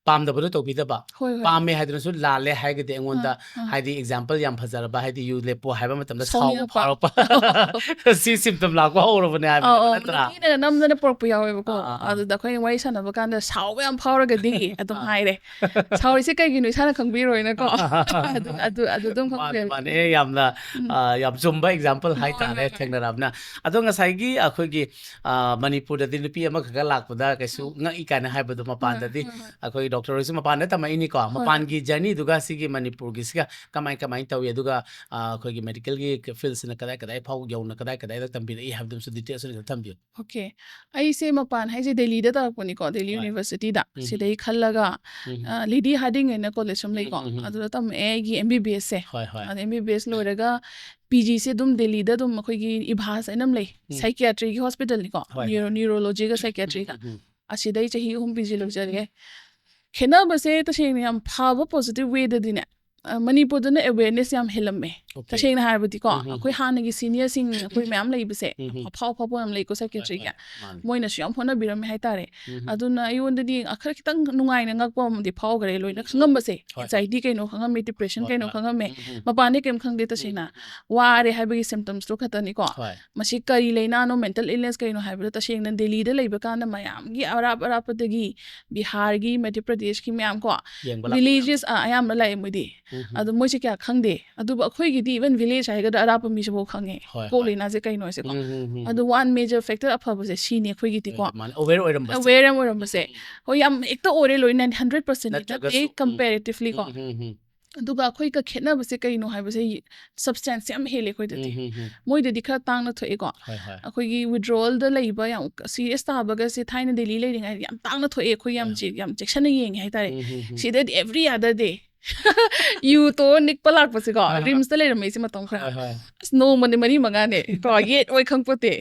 ꯄꯥꯝꯗꯕꯗꯣ ꯇꯧꯕꯤꯗꯕ, ꯍꯣꯏ, ꯍꯣꯏ꯫ ꯄꯥꯝꯃꯦ ꯍꯥꯏꯗꯨꯅꯁꯨ ꯂꯥꯜꯂꯦ ꯍꯥꯏꯔꯒꯗꯤ ꯑꯩꯉꯣꯟꯗ, ꯑꯥ, ꯑꯥ꯫ ꯍꯥꯏꯗꯤ example ꯌꯥꯝ ꯐꯖꯔꯕ, ꯍꯥꯏꯗꯤ ꯌꯨ ꯂꯦꯞꯄꯣ ꯍꯥꯏꯕ ꯃꯇꯝꯗ ꯁꯥꯎꯕ ꯁꯥꯎꯅꯤꯡꯉꯛꯄ꯫ ꯐꯥꯎꯔꯛꯄ꯫ ꯁꯤ symptom ꯂꯥꯛꯄ ꯍꯧꯔꯕꯅꯦ ꯍꯥꯏꯕ ꯑꯧ, ꯑꯧ꯫ ꯅꯠꯇ꯭ꯔꯥ? ꯅꯨꯄꯤꯅ ꯅꯝꯗꯅ ꯄꯨꯔꯛꯄ ꯌꯥꯎꯋꯦꯕꯀꯣ꯫ ꯑꯥ, ꯑꯥ, ꯑꯥ꯫ ꯑꯗꯨꯗ ꯑꯩꯈꯣꯏꯅ ꯋꯥꯔꯤ ꯁꯥꯟꯅꯕ ꯀꯥꯟꯗ ꯁꯥꯎꯕ ꯌꯥꯝ ꯐꯥꯎꯔꯒꯗꯤ ꯑꯗꯨꯝ ꯑꯥ꯫ ꯍꯥꯏꯔꯦ꯫ "ꯁꯥꯎꯔꯤꯁꯦ ꯀꯩꯒꯤꯅꯣ ꯏꯁꯥꯅ ꯈꯪꯕꯤꯔꯣꯏꯅꯀꯣ?" ꯑꯗꯨ, ꯑꯗꯨ, ꯑꯗꯨ ꯑꯗꯨꯝ ꯃꯥꯅꯦ, ꯈꯪꯕꯤꯔꯦ꯫ ꯃꯥꯅꯦ꯫ ꯑꯦ, ꯌꯥꯝꯅ, ꯎꯝ꯫ ꯑ, ꯌꯥꯝ ꯆꯨꯝꯕ example ꯍꯣꯏ, ꯍꯥꯏꯇꯥꯔꯦ ꯍꯣꯏ, ꯍꯣꯏ꯫ ꯊꯦꯡꯅꯔꯕꯅ꯫ ꯑꯗꯣ ꯉꯁꯥꯏꯒꯤ ꯑꯩꯈꯣꯏꯒꯤ, ꯑ, ꯃꯅꯤꯄꯨꯔꯗꯗꯤ ꯅꯨꯄꯤ ꯑꯃꯈꯛꯀ ꯂꯥꯛꯄꯗ ꯀꯩꯁꯨ ꯎꯝ꯫ ꯉꯛꯏ ꯀꯥꯏꯅ ꯍꯥꯏꯕꯗꯣ ꯍꯣꯏ, ꯃꯄꯥꯟꯗꯗꯤ ꯍꯣꯏ, ꯍꯣꯏ꯫ ꯑꯩꯈꯣꯏ ꯗꯣꯛꯇꯔ ꯍꯣꯏꯁꯨ ꯃꯄꯥꯟꯗ ꯇꯝꯃꯛꯏꯅꯤꯀꯣ꯫ ꯍꯣꯏ, ꯍꯣꯏ꯫ ꯃꯄꯥꯟꯒꯤ journey ꯗꯨꯒ ꯁꯤꯒꯤ ꯃꯅꯤꯄꯨꯔꯒꯤꯁꯤꯒ ꯀꯃꯥꯏ, ꯀꯃꯥꯏꯅ ꯇꯧꯏ? ꯑꯗꯨꯒ, ꯑ, ꯑꯩꯈꯣꯏꯒꯤ medical ꯒꯤ field ꯁꯤꯅ ꯀꯗꯥꯏ, ꯀꯗꯥꯏ ꯐꯥꯎ ꯌꯧꯅ ꯀꯗꯥꯏ, ꯀꯗꯥꯏꯗ ꯇꯝꯕꯤꯔꯛꯏ ꯍꯥꯏꯕꯗꯨꯃꯁꯨ details ꯑꯣꯏꯅ ꯈꯔ ꯊꯝꯕꯤꯌꯨ꯫ Okay꯫ ꯑꯩꯁꯦ ꯃꯄꯥꯟ ꯍꯥꯏꯁꯦ ꯗꯦꯜꯂꯤꯗ ꯇꯧꯔꯛꯄꯅꯤꯀꯣ, ꯗꯦꯜꯂꯤ ꯍꯣꯏ꯫ University ꯗ꯫ ꯎꯝ꯫ ꯁꯤꯗꯩ ꯈꯜꯂꯒ, ꯎꯝ꯫ ꯑ, Lady Hardinge ꯍꯥꯏꯅ college ꯑꯃ ꯂꯩꯀꯣ꯫ ꯎꯝ, ꯎꯝ, ꯎꯝ꯫ ꯑꯗꯨꯗ ꯇꯝꯃꯛꯑꯦ ꯑꯩꯒꯤ M B B S ꯁꯦ꯫ ꯍꯣꯏ, ꯍꯣꯏ꯫ ꯑꯗ M B B S ꯂꯣꯏꯔꯒ P G ꯁꯦ ꯑꯗꯨꯝ ꯗꯦꯜꯂꯤꯗ ꯑꯗꯨꯝ ꯑꯩꯈꯣꯏꯒꯤ ꯏꯚꯥꯁ ꯍꯥꯏꯅ ꯑꯃ ꯂꯩ꯫ ꯎꯝ꯫ Psychiatry ꯒꯤ hospital ꯅꯤꯀꯣ꯫ ꯍꯣꯏ, ꯍꯣꯏ꯫ Neuro-, neurology ꯒ psychiatry ꯒ꯫ ꯎꯝ, ꯎꯝ, ꯎꯝ꯫ ꯑꯁꯤꯗꯩ ꯆꯍꯤ ꯑꯍꯨꯝ P G ꯂꯣꯏꯖꯔꯦ꯫ ꯈꯦꯠꯅꯕꯁꯦ ꯇꯁꯦꯡꯅ ꯌꯥꯝ ꯐꯕ positive way ꯗꯗꯤꯅꯦ, ꯑ, ꯃꯅꯤꯄꯨꯔꯗꯅ awareness ꯌꯥꯝ ꯍꯦꯜꯂꯝꯃꯦ꯫ ꯇꯁꯦꯡꯅ ꯍꯥꯏꯔꯕꯗꯤꯀꯣ, ꯑꯩꯈꯣꯏ ꯍꯥꯟꯅꯒꯤ ꯁꯤꯅꯤꯌꯔꯁꯤꯡ ꯑꯩꯈꯣꯏ ꯃꯌꯥꯝ ꯂꯩꯕꯁꯦ, ꯑꯐꯥꯎ ꯑꯐꯥꯎꯕ ꯌꯥꯝ ꯂꯩꯀꯣ ꯁꯥꯏꯀꯦꯇ꯭ꯔꯤꯒꯤ, ꯃꯣꯏꯅꯁꯨ ꯌꯥꯝ ꯍꯣꯠꯅꯕꯤꯔꯝꯃꯦ ꯍꯥꯏꯇꯥꯔꯦ꯫ ꯑꯗꯨꯅ ꯑꯩꯉꯣꯟꯗꯗꯤ ꯈꯔ ꯈꯤꯇꯪ ꯅꯨꯡꯉꯥꯏꯅ ꯉꯛꯄ ꯑꯃꯗꯤ ꯐꯥꯎꯈ꯭ꯔꯦ, ꯂꯣꯏꯅ ꯈꯪꯉꯝꯕꯁꯦ꯫ ꯑꯦꯟꯖꯥꯏꯇꯤ ꯀꯩꯅꯣ ꯈꯪꯉꯝꯃꯦ, ꯗꯤꯄ꯭ꯔꯦꯁꯟ ꯀꯩꯅꯣ ꯈꯪꯉꯝꯃꯦ꯫ ꯃꯄꯥꯟꯗꯤ ꯀꯩꯝ ꯈꯪꯗꯦ ꯇꯁꯦꯡꯅ꯫ ꯋꯥꯔꯦ ꯍꯥꯏꯕꯒꯤ ꯁꯤꯝꯇꯝꯁꯇꯣ ꯈꯛꯇꯅꯤꯀꯣ꯫ ꯃꯁꯤ ꯀꯔꯤ ꯂꯩꯅꯥꯅꯣ, ꯃꯦꯟꯇꯦꯜ ꯏꯜꯅꯦꯁ ꯀꯩꯅꯣ ꯍꯥꯏꯕꯗꯣ ꯇꯁꯦꯡꯅ ꯗꯦꯜꯂꯤꯗ ꯂꯩꯕ ꯀꯥꯟꯗ ꯃꯌꯥꯝꯒꯤ ꯑꯔꯥꯞ ꯑꯔꯥꯞꯄꯗꯒꯤ, ꯕꯤꯍꯥꯔꯒꯤ, ꯃꯙ꯭ꯌ ꯄ꯭ꯔꯗꯦꯁꯀꯤ ꯃꯌꯥꯝ ꯀꯣ, ꯚꯤꯂꯦꯖꯦꯁ ꯑꯌꯥꯝꯕ ꯂꯥꯛꯑꯦ ꯃꯣꯏꯗꯤ꯫ ꯑꯗꯣ ꯃꯣꯏꯁꯦ ꯀꯌꯥ ꯈꯪꯗꯦ꯫ ꯑꯗꯨꯕꯨ ꯑꯩꯈꯣꯏꯒꯤꯗꯤ ꯏꯚꯟ ꯚꯤꯂꯦꯖ ꯍꯥꯏꯒꯗ꯭ꯔꯥ, ꯑꯔꯥꯞꯄ ꯃꯤꯁꯤꯐꯥꯎ ꯈꯪꯉꯦ ꯀꯣꯛ ꯂꯩꯅꯥꯁꯦ ꯀꯩꯅꯣ ꯍꯥꯏꯁꯦꯀꯣ꯫ ꯑꯗꯣ ꯋꯥꯟ ꯃꯦꯖꯔ ꯐꯦꯛꯇꯔ ꯑꯐꯕꯁꯦ ꯁꯤꯅꯤ ꯑꯩꯈꯣꯏꯒꯤꯗꯤꯀꯣ꯫ ꯑꯦꯋꯦꯌꯔ ꯑꯣꯏꯔꯝꯕꯁꯦ꯫ ꯍꯣꯏ, ꯌꯥꯝ ꯍꯦꯛꯇ ꯑꯣꯏꯔꯦ ꯂꯣꯏꯅ ꯍꯟꯗ꯭ꯔꯦꯠ ꯄꯥꯔꯁꯦꯟ ꯅꯠꯇꯦ, ꯀꯝꯄꯦꯔꯦꯇꯤꯚꯂꯤ ꯀꯣ꯫ ꯑꯗꯨꯒ ꯑꯩꯈꯣꯏꯒ ꯈꯦꯠꯅꯕꯁꯦ ꯀꯩꯅꯣ ꯍꯥꯏꯕꯁꯦ, ꯁꯕꯁꯇꯦꯟꯁ ꯌꯥꯝ ꯍꯦꯜꯂꯦ ꯑꯩꯈꯣꯏꯗꯗꯤ꯫ ꯃꯣꯏꯗꯗꯤ ꯈꯔ ꯇꯥꯡꯅ ꯊꯣꯛꯑꯦꯀꯣ꯫ ꯑꯩꯈꯣꯏꯒꯤ ꯋꯤꯗ꯭ꯔꯣꯜꯗ ꯂꯩꯕ ꯌꯥꯝ ꯁꯤꯔꯤꯌꯁ ꯇꯥꯕꯒꯁꯦ ꯊꯥꯏꯅ ꯗꯦꯜꯂꯤ ꯂꯩꯔꯤꯉꯩꯗ ꯌꯥꯝ ꯇꯥꯡꯅ ꯊꯣꯛꯑꯦ, ꯑꯩꯈꯣꯏ ꯌꯥꯝ ꯆꯦ-, ꯌꯥꯝ ꯆꯦꯛꯁꯤꯟꯅ ꯌꯦꯡꯉꯦ ꯍꯥꯏꯇꯥꯔꯦ꯫ ꯁꯤꯗꯗꯤ ꯑꯦꯚ꯭ꯔꯤ ꯑꯗꯔ ꯗꯦ ꯌꯨ ꯇꯣ ꯅꯤꯛꯄ ꯂꯥꯛꯄꯁꯦꯀꯣ, ꯔꯤꯝꯁꯇ ꯂꯩꯔꯝꯃꯦ ꯑꯩꯁꯦ ꯃꯇꯝ ꯈꯔ꯫ ꯑꯁ, ꯅꯣꯡꯃꯗꯤ ꯃꯔꯤ ꯃꯉꯥꯅꯦ ꯀꯣ, ꯌꯦꯠ ꯑꯣꯏ ꯈꯪꯄꯣꯠꯇꯦ꯫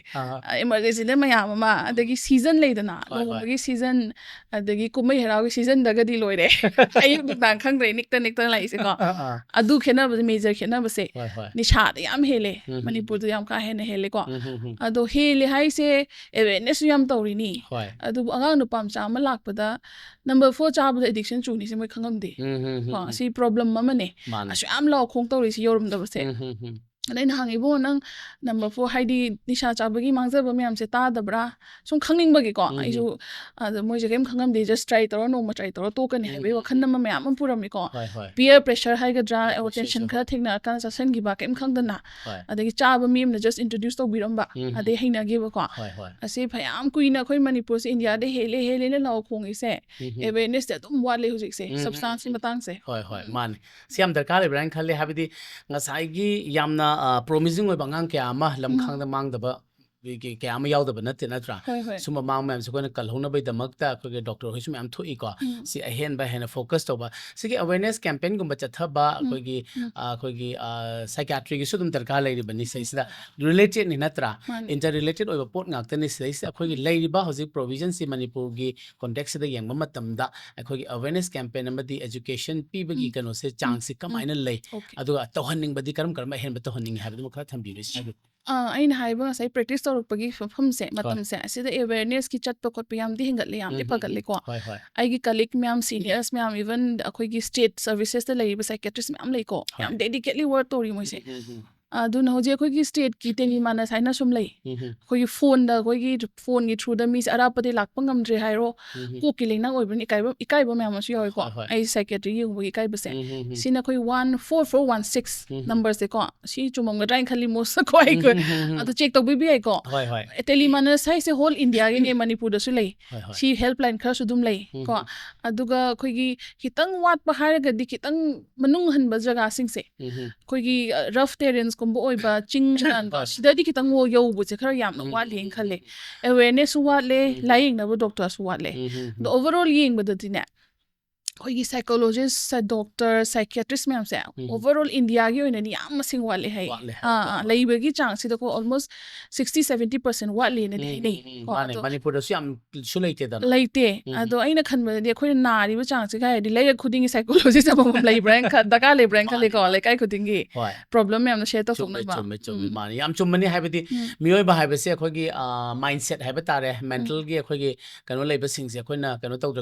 ꯏꯃꯔꯖꯦꯟꯁꯤꯗ ꯃꯌꯥꯝ ꯑꯃ, ꯑꯗꯒꯤ ꯁꯤꯖꯟ ꯂꯩꯗꯅ, ꯂꯨꯍꯣꯡꯕꯒꯤ ꯁꯤꯖꯟ, ꯑꯗꯒꯤ ꯀꯨꯝꯍꯩ ꯍꯔꯥꯎꯒꯤ ꯁꯤꯖꯟꯗꯒꯗꯤ ꯂꯣꯏꯔꯦ꯫ ꯑꯌꯨꯛ ꯅꯨꯡꯗꯥꯡ ꯈꯪꯗ꯭ꯔꯦ, ꯅꯤꯛꯇ ꯅꯤꯛꯇꯅ ꯂꯥꯛꯏꯁꯦꯀꯣ꯫ ꯑꯗꯨ ꯈꯦꯠꯅꯕꯁꯦ, ꯃꯦꯖꯔ ꯈꯦꯠꯅꯕꯁꯦ꯫ ꯅꯤꯁꯥꯗ ꯌꯥꯝ ꯍꯦꯜꯂꯦ꯫ ꯃꯅꯤꯄꯨꯔꯗ ꯌꯥꯝ ꯀꯥ ꯍꯦꯟꯅ ꯍꯦꯜꯂꯦꯀꯣ꯫ ꯑꯗꯣ ꯍꯦꯜꯂꯦ ꯍꯥꯏꯁꯦ, ꯑꯦꯋꯦꯔꯅꯦꯁꯁꯨ ꯌꯥꯝ ꯇꯧꯔꯤꯅꯤ꯫ ꯑꯗꯨꯕꯨ ꯑꯉꯥꯡ ꯅꯨꯄꯥ ꯃꯆꯥ ꯑꯃ ꯂꯥꯛꯄꯗ ꯅꯝꯕꯔ ꯐꯣꯔ ꯆꯥꯕꯗ ꯑꯦꯗꯤꯛꯁꯟ ꯆꯨꯅꯤꯁꯦ ꯃꯣꯏ ꯈꯪꯉꯝꯗꯦ꯫ ꯀꯣ, ꯑꯁꯤ ꯄ꯭ꯔꯣꯕ꯭ꯂꯦꯝ ꯑꯃꯅꯦ꯫ ꯑꯁꯨꯛ ꯌꯥꯝ ꯂꯥꯎ ꯈꯣꯡ ꯇꯧꯔꯤꯁꯤ ꯌꯧꯔꯝꯗꯕꯁꯦ꯫ ꯑꯗ ꯑꯩꯅ ꯍꯪꯉꯦ, "ꯏꯕꯨꯡꯉꯣ, ꯅꯪ ꯅꯝꯕꯔ ꯐꯣꯔ, ꯍꯥꯏꯗꯤ ꯅꯤꯁꯥ ꯆꯥꯕꯒꯤ ꯃꯥꯡꯖꯕ ꯃꯌꯥꯝꯁꯦ ꯇꯥꯗꯕ꯭ꯔꯥ?" ꯁꯨꯝ ꯈꯪꯅꯤꯡꯕꯒꯤꯀꯣ꯫ ꯑꯩꯁꯨ, ꯑꯗ ꯃꯣꯏꯁꯦ ꯀꯩꯝ ꯈꯪꯉꯝꯗꯦ, ꯖꯁ ꯇ꯭ꯔꯥꯏ ꯇꯧꯔ, ꯅꯣꯡꯃ ꯇ꯭ꯔꯥꯏ ꯇꯧꯔ ꯇꯣꯛꯀꯅꯤ ꯍꯥꯏꯕꯒꯤ ꯋꯥꯈꯜ ꯑꯃ ꯃꯌꯥꯝ ꯑꯃ ꯄꯨꯔꯝꯃꯤꯀꯣ꯫ ꯄꯤꯌꯔ ꯄ꯭ꯔꯦꯁꯔ ꯍꯥꯏꯒꯗ꯭ꯔꯥ, ꯑꯣ, ꯇꯦꯟꯁꯟ ꯈꯔ ꯊꯦꯡꯅꯔꯀꯥꯟꯗ ꯆꯥꯁꯟꯈꯤꯕ, ꯀꯩꯝ ꯈꯪꯗꯅ꯫ ꯑꯗꯒꯤ ꯆꯥꯕ ꯃꯤ ꯑꯃꯅ ꯖꯁ ꯏꯟꯇ꯭ꯔꯣꯗ꯭ꯌꯨꯁ ꯇꯧꯕꯤꯔꯝꯕ, ꯑꯗꯩ ꯍꯩꯅꯈꯤꯕꯀꯣ꯫ ꯑꯁꯤ ꯐꯌꯥꯝ ꯀꯨꯏꯅ ꯑꯩꯈꯣꯏ ꯃꯅꯤꯄꯨꯔꯁꯦ ꯏꯟꯗꯤꯌꯥꯗ ꯍꯦꯜꯂꯦ, ꯍꯦꯜꯂꯦꯅ ꯂꯥꯎ ꯈꯣꯡꯉꯤꯁꯦ, ꯑꯦꯋꯦꯔꯅꯦꯁꯁꯦ ꯑꯗꯨꯝ ꯋꯥꯠꯂꯦ ꯍꯧꯖꯤꯛꯁꯦ, ꯁꯕꯁꯇꯥꯟꯁꯀꯤ ꯃꯇꯥꯡꯁꯦ꯫ ꯍꯣꯏ, ꯍꯣꯏ, ꯃꯥꯅꯦ꯫ ꯁꯤ ꯌꯥꯝ ꯗꯔꯀꯥꯔ ꯂꯩꯕ꯭ꯔꯥ ꯍꯥꯏꯅ ꯈꯜꯂꯦ, ꯍꯥꯏꯕꯗꯤ ꯉꯁꯥꯏꯒꯤ ꯌꯥꯝꯅ, ꯑ, ꯄ꯭ꯔꯣꯃꯤꯁꯤꯡ ꯑꯣꯏꯕ ꯑꯉꯥꯡ ꯀꯌꯥ ꯑꯃ ꯂꯝꯈꯥꯡꯗ ꯃꯥꯡꯗꯕ ꯀꯌꯥ ꯑꯃ ꯌꯥꯎꯗꯕ ꯅꯠꯇꯦ, ꯅꯠꯇ꯭ꯔꯥ? ꯍꯣꯏ, ꯍꯣꯏ꯫ ꯁꯨꯝꯕ ꯃꯥꯡ ꯃꯌꯥꯝꯁꯦ ꯑꯩꯈꯣꯏꯅ ꯀꯜꯍꯧꯅꯕꯒꯤꯗꯃꯛꯇ ꯑꯩꯈꯣꯏꯒꯤ ꯗꯣꯛꯇꯔ ꯍꯣꯏꯁꯨ ꯃꯌꯥꯝ ꯊꯣꯛꯏꯀꯣ꯫ ꯎꯝ꯫ ꯁꯤ ꯑꯍꯦꯟꯕ ꯍꯦꯟꯅ ꯐꯣꯀꯁ ꯇꯧꯕ, ꯁꯤꯒꯤ ꯑꯋꯦꯔꯅꯦꯁ ꯀꯦꯝꯄꯦꯟꯒꯨꯝꯕ ꯆꯠꯊꯕ, ꯎꯝ, ꯑꯩꯈꯣꯏꯒꯤ ꯎꯝ꯫ ꯑ, ꯑꯩꯈꯣꯏꯒꯤ ꯁꯥꯏꯀꯥꯇ꯭ꯔꯤꯒꯤꯁꯨ ꯑꯗꯨꯝ ꯗꯔꯀꯥꯔ ꯂꯩꯔꯤꯕꯅꯤ ꯁꯤꯗꯩꯁꯤꯗ꯫ ꯔꯤꯂꯦꯇꯦꯠꯅꯤ, ꯅꯠꯇ꯭ꯔꯥ? ꯃꯥꯅꯦ꯫ ꯏꯟꯇꯔ ꯔꯤꯂꯦꯇꯦꯠ ꯑꯣꯏꯕ ꯄꯣꯠ ꯉꯥꯛꯇꯅꯤ꯫ ꯁꯤꯗꯩꯁꯤꯗ ꯑꯩꯈꯣꯏꯒꯤ ꯂꯩꯔꯤꯕ ꯍꯧꯖꯤꯛ ꯄ꯭ꯔꯣꯕꯤꯖꯟꯁꯤ ꯃꯅꯤꯄꯨꯔꯒꯤ ꯀꯣꯟꯇꯦꯛꯁꯤꯗ ꯌꯦꯡꯕ ꯃꯇꯝꯗ ꯑꯩꯈꯣꯏꯒꯤ ꯑꯋꯦꯔꯅꯦꯁ ꯀꯦꯝꯄꯦꯟ ꯑꯃꯗꯤ ꯑꯦꯖꯨꯀꯦꯁꯟ ꯄꯤꯕꯒꯤ ꯎꯝ꯫ ꯀꯩꯅꯣꯁꯦ, ꯆꯥꯡꯁꯤ ꯀꯃꯥꯏꯅ ꯂꯩ? ꯑꯣꯀꯦ꯫ ꯑꯗꯨꯒ ꯇꯧꯍꯟꯅꯤꯡꯕꯗꯤ ꯀꯔꯝ ꯀꯔꯝꯕ ꯑꯍꯦꯟꯕ ꯇꯧꯍꯟꯅꯤꯡꯉꯤ ꯍꯥꯏꯕꯗꯨꯃ ꯈꯔ ꯊꯝꯕꯤꯕꯁꯤ ꯍꯥꯏꯕꯤꯌꯨ꯫ ꯑ, ꯑꯩꯅ ꯍꯥꯏꯕ ꯉꯁꯥꯏ ꯄ꯭ꯔꯦꯛꯇꯤꯁ ꯇꯧꯔꯛꯄꯒꯤ ꯃꯐꯝꯁꯦ, ꯍꯣꯏ꯫ ꯃꯇꯝꯁꯦ, ꯑꯁꯤꯗ ꯑꯋꯦꯔꯅꯦꯁꯀꯤ ꯆꯠꯄ ꯈꯣꯠꯄ ꯌꯥꯝꯗꯤ ꯍꯦꯟꯒꯠꯂꯦ, ꯌꯥꯝꯗꯤ ꯎꯝ, ꯎꯝ, ꯎꯝ꯫ ꯐꯒꯠꯂꯦꯀꯣ꯫ ꯍꯣꯏ, ꯍꯣꯏ꯫ ꯑꯩꯒꯤ ꯀꯂꯤꯛ ꯃꯌꯥꯝ, ꯁꯤꯅꯤꯌꯔꯁ ꯃꯌꯥꯝ, ꯏꯚꯟ ꯑꯩꯈꯣꯏꯒꯤ ꯁ꯭ꯇꯦꯠ ꯁꯔꯚꯤꯁꯦꯁꯇ ꯂꯩꯔꯤꯕ ꯁꯥꯏꯀꯦꯇ꯭ꯔꯤꯁ ꯃꯌꯥꯝ ꯂꯩꯀꯣ, ꯍꯣꯏ꯫ ꯌꯥꯝ ꯗꯦꯗꯤꯀꯦꯠꯂꯤ ꯋꯥꯔꯛ ꯇꯧꯔꯤ ꯃꯣꯏꯁꯦ꯫ ꯎꯝ, ꯎꯝ, ꯎꯝ꯫ ꯑꯗꯨꯅ ꯍꯧꯖꯤꯛ ꯑꯩꯈꯣꯏꯒꯤ ꯁ꯭ꯇꯦꯠꯀꯤ ꯇꯦꯂꯤꯃꯥꯅꯁ ꯍꯥꯏꯅ ꯁꯨꯝ ꯂꯩ꯫ ꯎꯝ, ꯎꯝ꯫ ꯑꯩꯈꯣꯏꯒꯤ ꯐꯣꯟꯗ, ꯑꯩꯈꯣꯏꯒꯤ ꯐꯣꯟꯒꯤ ꯊ꯭ꯔꯨꯗ ꯃꯤꯁꯦ ꯑꯔꯥꯞꯄꯗꯒꯤ ꯂꯥꯛꯄ ꯉꯝꯗ꯭ꯔꯦ ꯍꯥꯏꯔꯣ, ꯎꯝ, ꯎꯝ꯫ ꯀꯣꯛꯀꯤ ꯂꯩꯅꯥ ꯑꯣꯏꯕꯅꯤꯅ ꯏꯀꯥꯏꯕ, ꯏꯀꯥꯏꯕ ꯃꯌꯥꯝ ꯑꯃꯁꯨ ꯌꯥꯎꯋꯦꯀꯣ꯫ ꯍꯣꯏ, ꯍꯣꯏ꯫ ꯑꯩ ꯁꯥꯏꯀꯦꯇ꯭ꯔꯤ ꯌꯦꯡꯕꯒꯤ ꯏꯀꯥꯏꯕꯁꯦ꯫ ꯎꯝ, ꯎꯝ, ꯎꯝ꯫ ꯁꯤꯅ ꯑꯩꯈꯣꯏ one four four one six ꯎꯝ, ꯎꯝ꯫ ꯅꯝꯕꯔꯁꯦꯀꯣ꯫ ꯁꯤ ꯆꯨꯝꯃꯝꯒꯗ꯭ꯔꯥ ꯍꯥꯏꯅ ꯈꯜꯂꯤ, ꯃꯣꯁꯇꯀꯣ ꯑꯩꯈꯣꯏ꯫ ꯎꯝ, ꯎꯝ, ꯎꯝ, ꯎꯝ꯫ ꯑꯗꯨ ꯆꯦꯛ ꯇꯧꯕꯤꯕ ꯌꯥꯏꯀꯣ꯫ ꯍꯣꯏ, ꯍꯣꯏ꯫ ꯇꯦꯂꯤꯃꯥꯅꯁ ꯍꯥꯏꯁꯦ ꯍꯣꯜ ꯏꯟꯗꯤꯌꯥꯒꯤꯅꯦ, ꯃꯅꯤꯄꯨꯔꯗꯁꯨ ꯂꯩ꯫ ꯍꯣꯏ, ꯍꯣꯏ꯫ ꯁꯤ ꯍꯦꯜꯞꯂꯥꯏꯟ ꯈꯔꯁꯨ ꯑꯗꯨꯝ ꯂꯩ ꯎꯝ, ꯀꯣ꯫ ꯎꯝ꯫ ꯑꯗꯨꯒ ꯑꯩꯈꯣꯏꯒꯤ ꯈꯤꯇꯪ ꯋꯥꯠꯄ ꯍꯥꯏꯔꯒꯗꯤ ꯈꯤꯇꯪ ꯃꯅꯨꯡ ꯍꯟꯕ ꯖꯒꯥꯁꯤꯡꯁꯦ, ꯎꯝ, ꯎꯝ꯫ ꯑꯩꯈꯣꯏꯒꯤ, ꯑ, ꯔꯐ ꯇꯦꯔꯦꯟꯁꯀꯨꯝꯕ ꯑꯣꯏꯕ ꯆꯤꯡ ꯃꯥꯟꯀꯣ, ꯍꯣꯏ꯫ ꯁꯤꯗꯗꯤ ꯈꯤꯇꯪ ꯋꯥ-, ꯌꯧꯕꯁꯦ ꯈꯔ ꯌꯥꯝꯅ ꯎꯝ, ꯋꯥꯠꯂꯦꯅ ꯎꯝ, ꯈꯜꯂꯦ꯫ ꯎꯝ, ꯎꯝ꯫ ꯑꯦꯋꯦꯔꯅꯦꯁꯁꯨ ꯋꯥꯠꯂꯦ, ꯎꯝ, ꯎꯝ꯫ ꯂꯥꯏꯌꯦꯡꯅꯕ ꯗꯣꯛꯇꯔꯁꯨ ꯋꯥꯠꯂꯦ꯫ ꯎꯝ, ꯎꯝ, ꯑꯗꯣ ꯎꯝ꯫ ꯑꯣꯚꯔꯑꯣꯜ ꯌꯦꯡꯕꯗꯗꯤꯅꯦ, ꯑꯩꯈꯣꯏꯒꯤ ꯁꯥꯏꯀꯣꯂꯣꯖꯤꯁ, ꯗꯣꯛꯇꯔ, ꯁꯥꯏꯀꯤꯌꯥꯇ꯭ꯔꯤꯁ ꯃꯌꯥꯝꯁꯦ ꯎꯝ꯫ ꯑꯣꯚꯔꯑꯣꯜ ꯏꯟꯗꯤꯌꯥꯒꯤ ꯑꯣꯏꯅꯗꯤ ꯌꯥꯝ ꯃꯁꯤꯡ ꯋꯥꯠꯂꯦ ꯍꯥꯏꯌꯦ꯫ ꯋꯥꯠꯂꯦ ꯍꯥꯏ, ꯑꯥ, ꯍꯣꯏ, ꯑꯥ, ꯍꯣꯏ꯫ ꯂꯩꯕꯒꯤ ꯆꯥꯡꯁꯤꯗꯀꯣ ꯑꯣꯜꯃꯣꯁ ꯁꯤꯛꯁꯇꯤ ꯁꯕꯦꯟꯇꯤ ꯄꯔꯁꯦꯟ ꯋꯥꯠꯂꯦꯅꯗꯤ ꯎꯝ, ꯍꯥꯏꯅꯩ ꯎꯝ, ꯎꯝ, ꯀꯣ꯫ ꯃꯥꯅꯦ꯫ ꯑꯗꯣ ꯃꯅꯤꯄꯨꯔꯗꯁꯨ ꯌꯥꯝꯁꯨ ꯂꯩꯇꯦꯗꯅ꯫ ꯂꯩꯇꯦ꯫ ꯎꯝ, ꯑꯗꯣ ꯑꯩꯅ ꯈꯟꯕꯗꯗꯤ ꯑꯩꯈꯣꯏꯅ ꯅꯥꯔꯤꯕ ꯆꯥꯡꯁꯤꯒ ꯍꯥꯏꯔꯗꯤ ꯂꯩꯔꯛ ꯈꯨꯗꯤꯡꯒꯤ ꯁꯥꯏꯀꯣꯂꯣꯖꯤꯁ ꯑꯃꯃꯝ ꯂꯩꯕ꯭ꯔꯥ ꯍꯥꯏꯅ ꯈ-, ꯗꯔꯀꯥꯔ ꯂꯩꯕ꯭ꯔꯥ ꯍꯥꯏꯅ ꯃꯥꯅꯦ꯫ ꯈꯜꯂꯤꯀꯣ, ꯂꯩꯀꯥꯏ ꯈꯨꯗꯤꯡꯒꯤ ꯍꯣꯏ꯫ ꯄ꯭ꯔꯣꯕ꯭ꯂꯦꯝ ꯃꯌꯥꯝꯗꯣ ꯁꯦꯌꯔ ꯆꯨꯝꯃꯦ, ꯇꯧꯊꯣꯛꯅꯕ꯫ ꯆꯨꯝꯃꯦ, ꯆꯨꯝꯃꯦ꯫ ꯎꯝ꯫ ꯃꯥꯅꯦ꯫ ꯌꯥꯝ ꯆꯨꯝꯕꯅꯤ꯫ ꯍꯥꯏꯕꯗꯤ ꯎꯝ꯫ ꯃꯤꯑꯣꯏꯕ ꯍꯥꯏꯕꯁꯦ ꯑꯩꯈꯣꯏꯒꯤ, ꯑ, ꯃꯥꯏꯟꯁꯦꯠ ꯍꯥꯏꯕ ꯇꯥꯔꯦ, ꯎꯝ꯫ ꯃꯦꯟꯇꯦꯜꯒꯤ ꯑꯩꯈꯣꯏꯒꯤ ꯀꯩꯅꯣ ꯂꯩꯕꯁꯤꯡꯁꯦ꯫ ꯑꯩꯈꯣꯏꯅ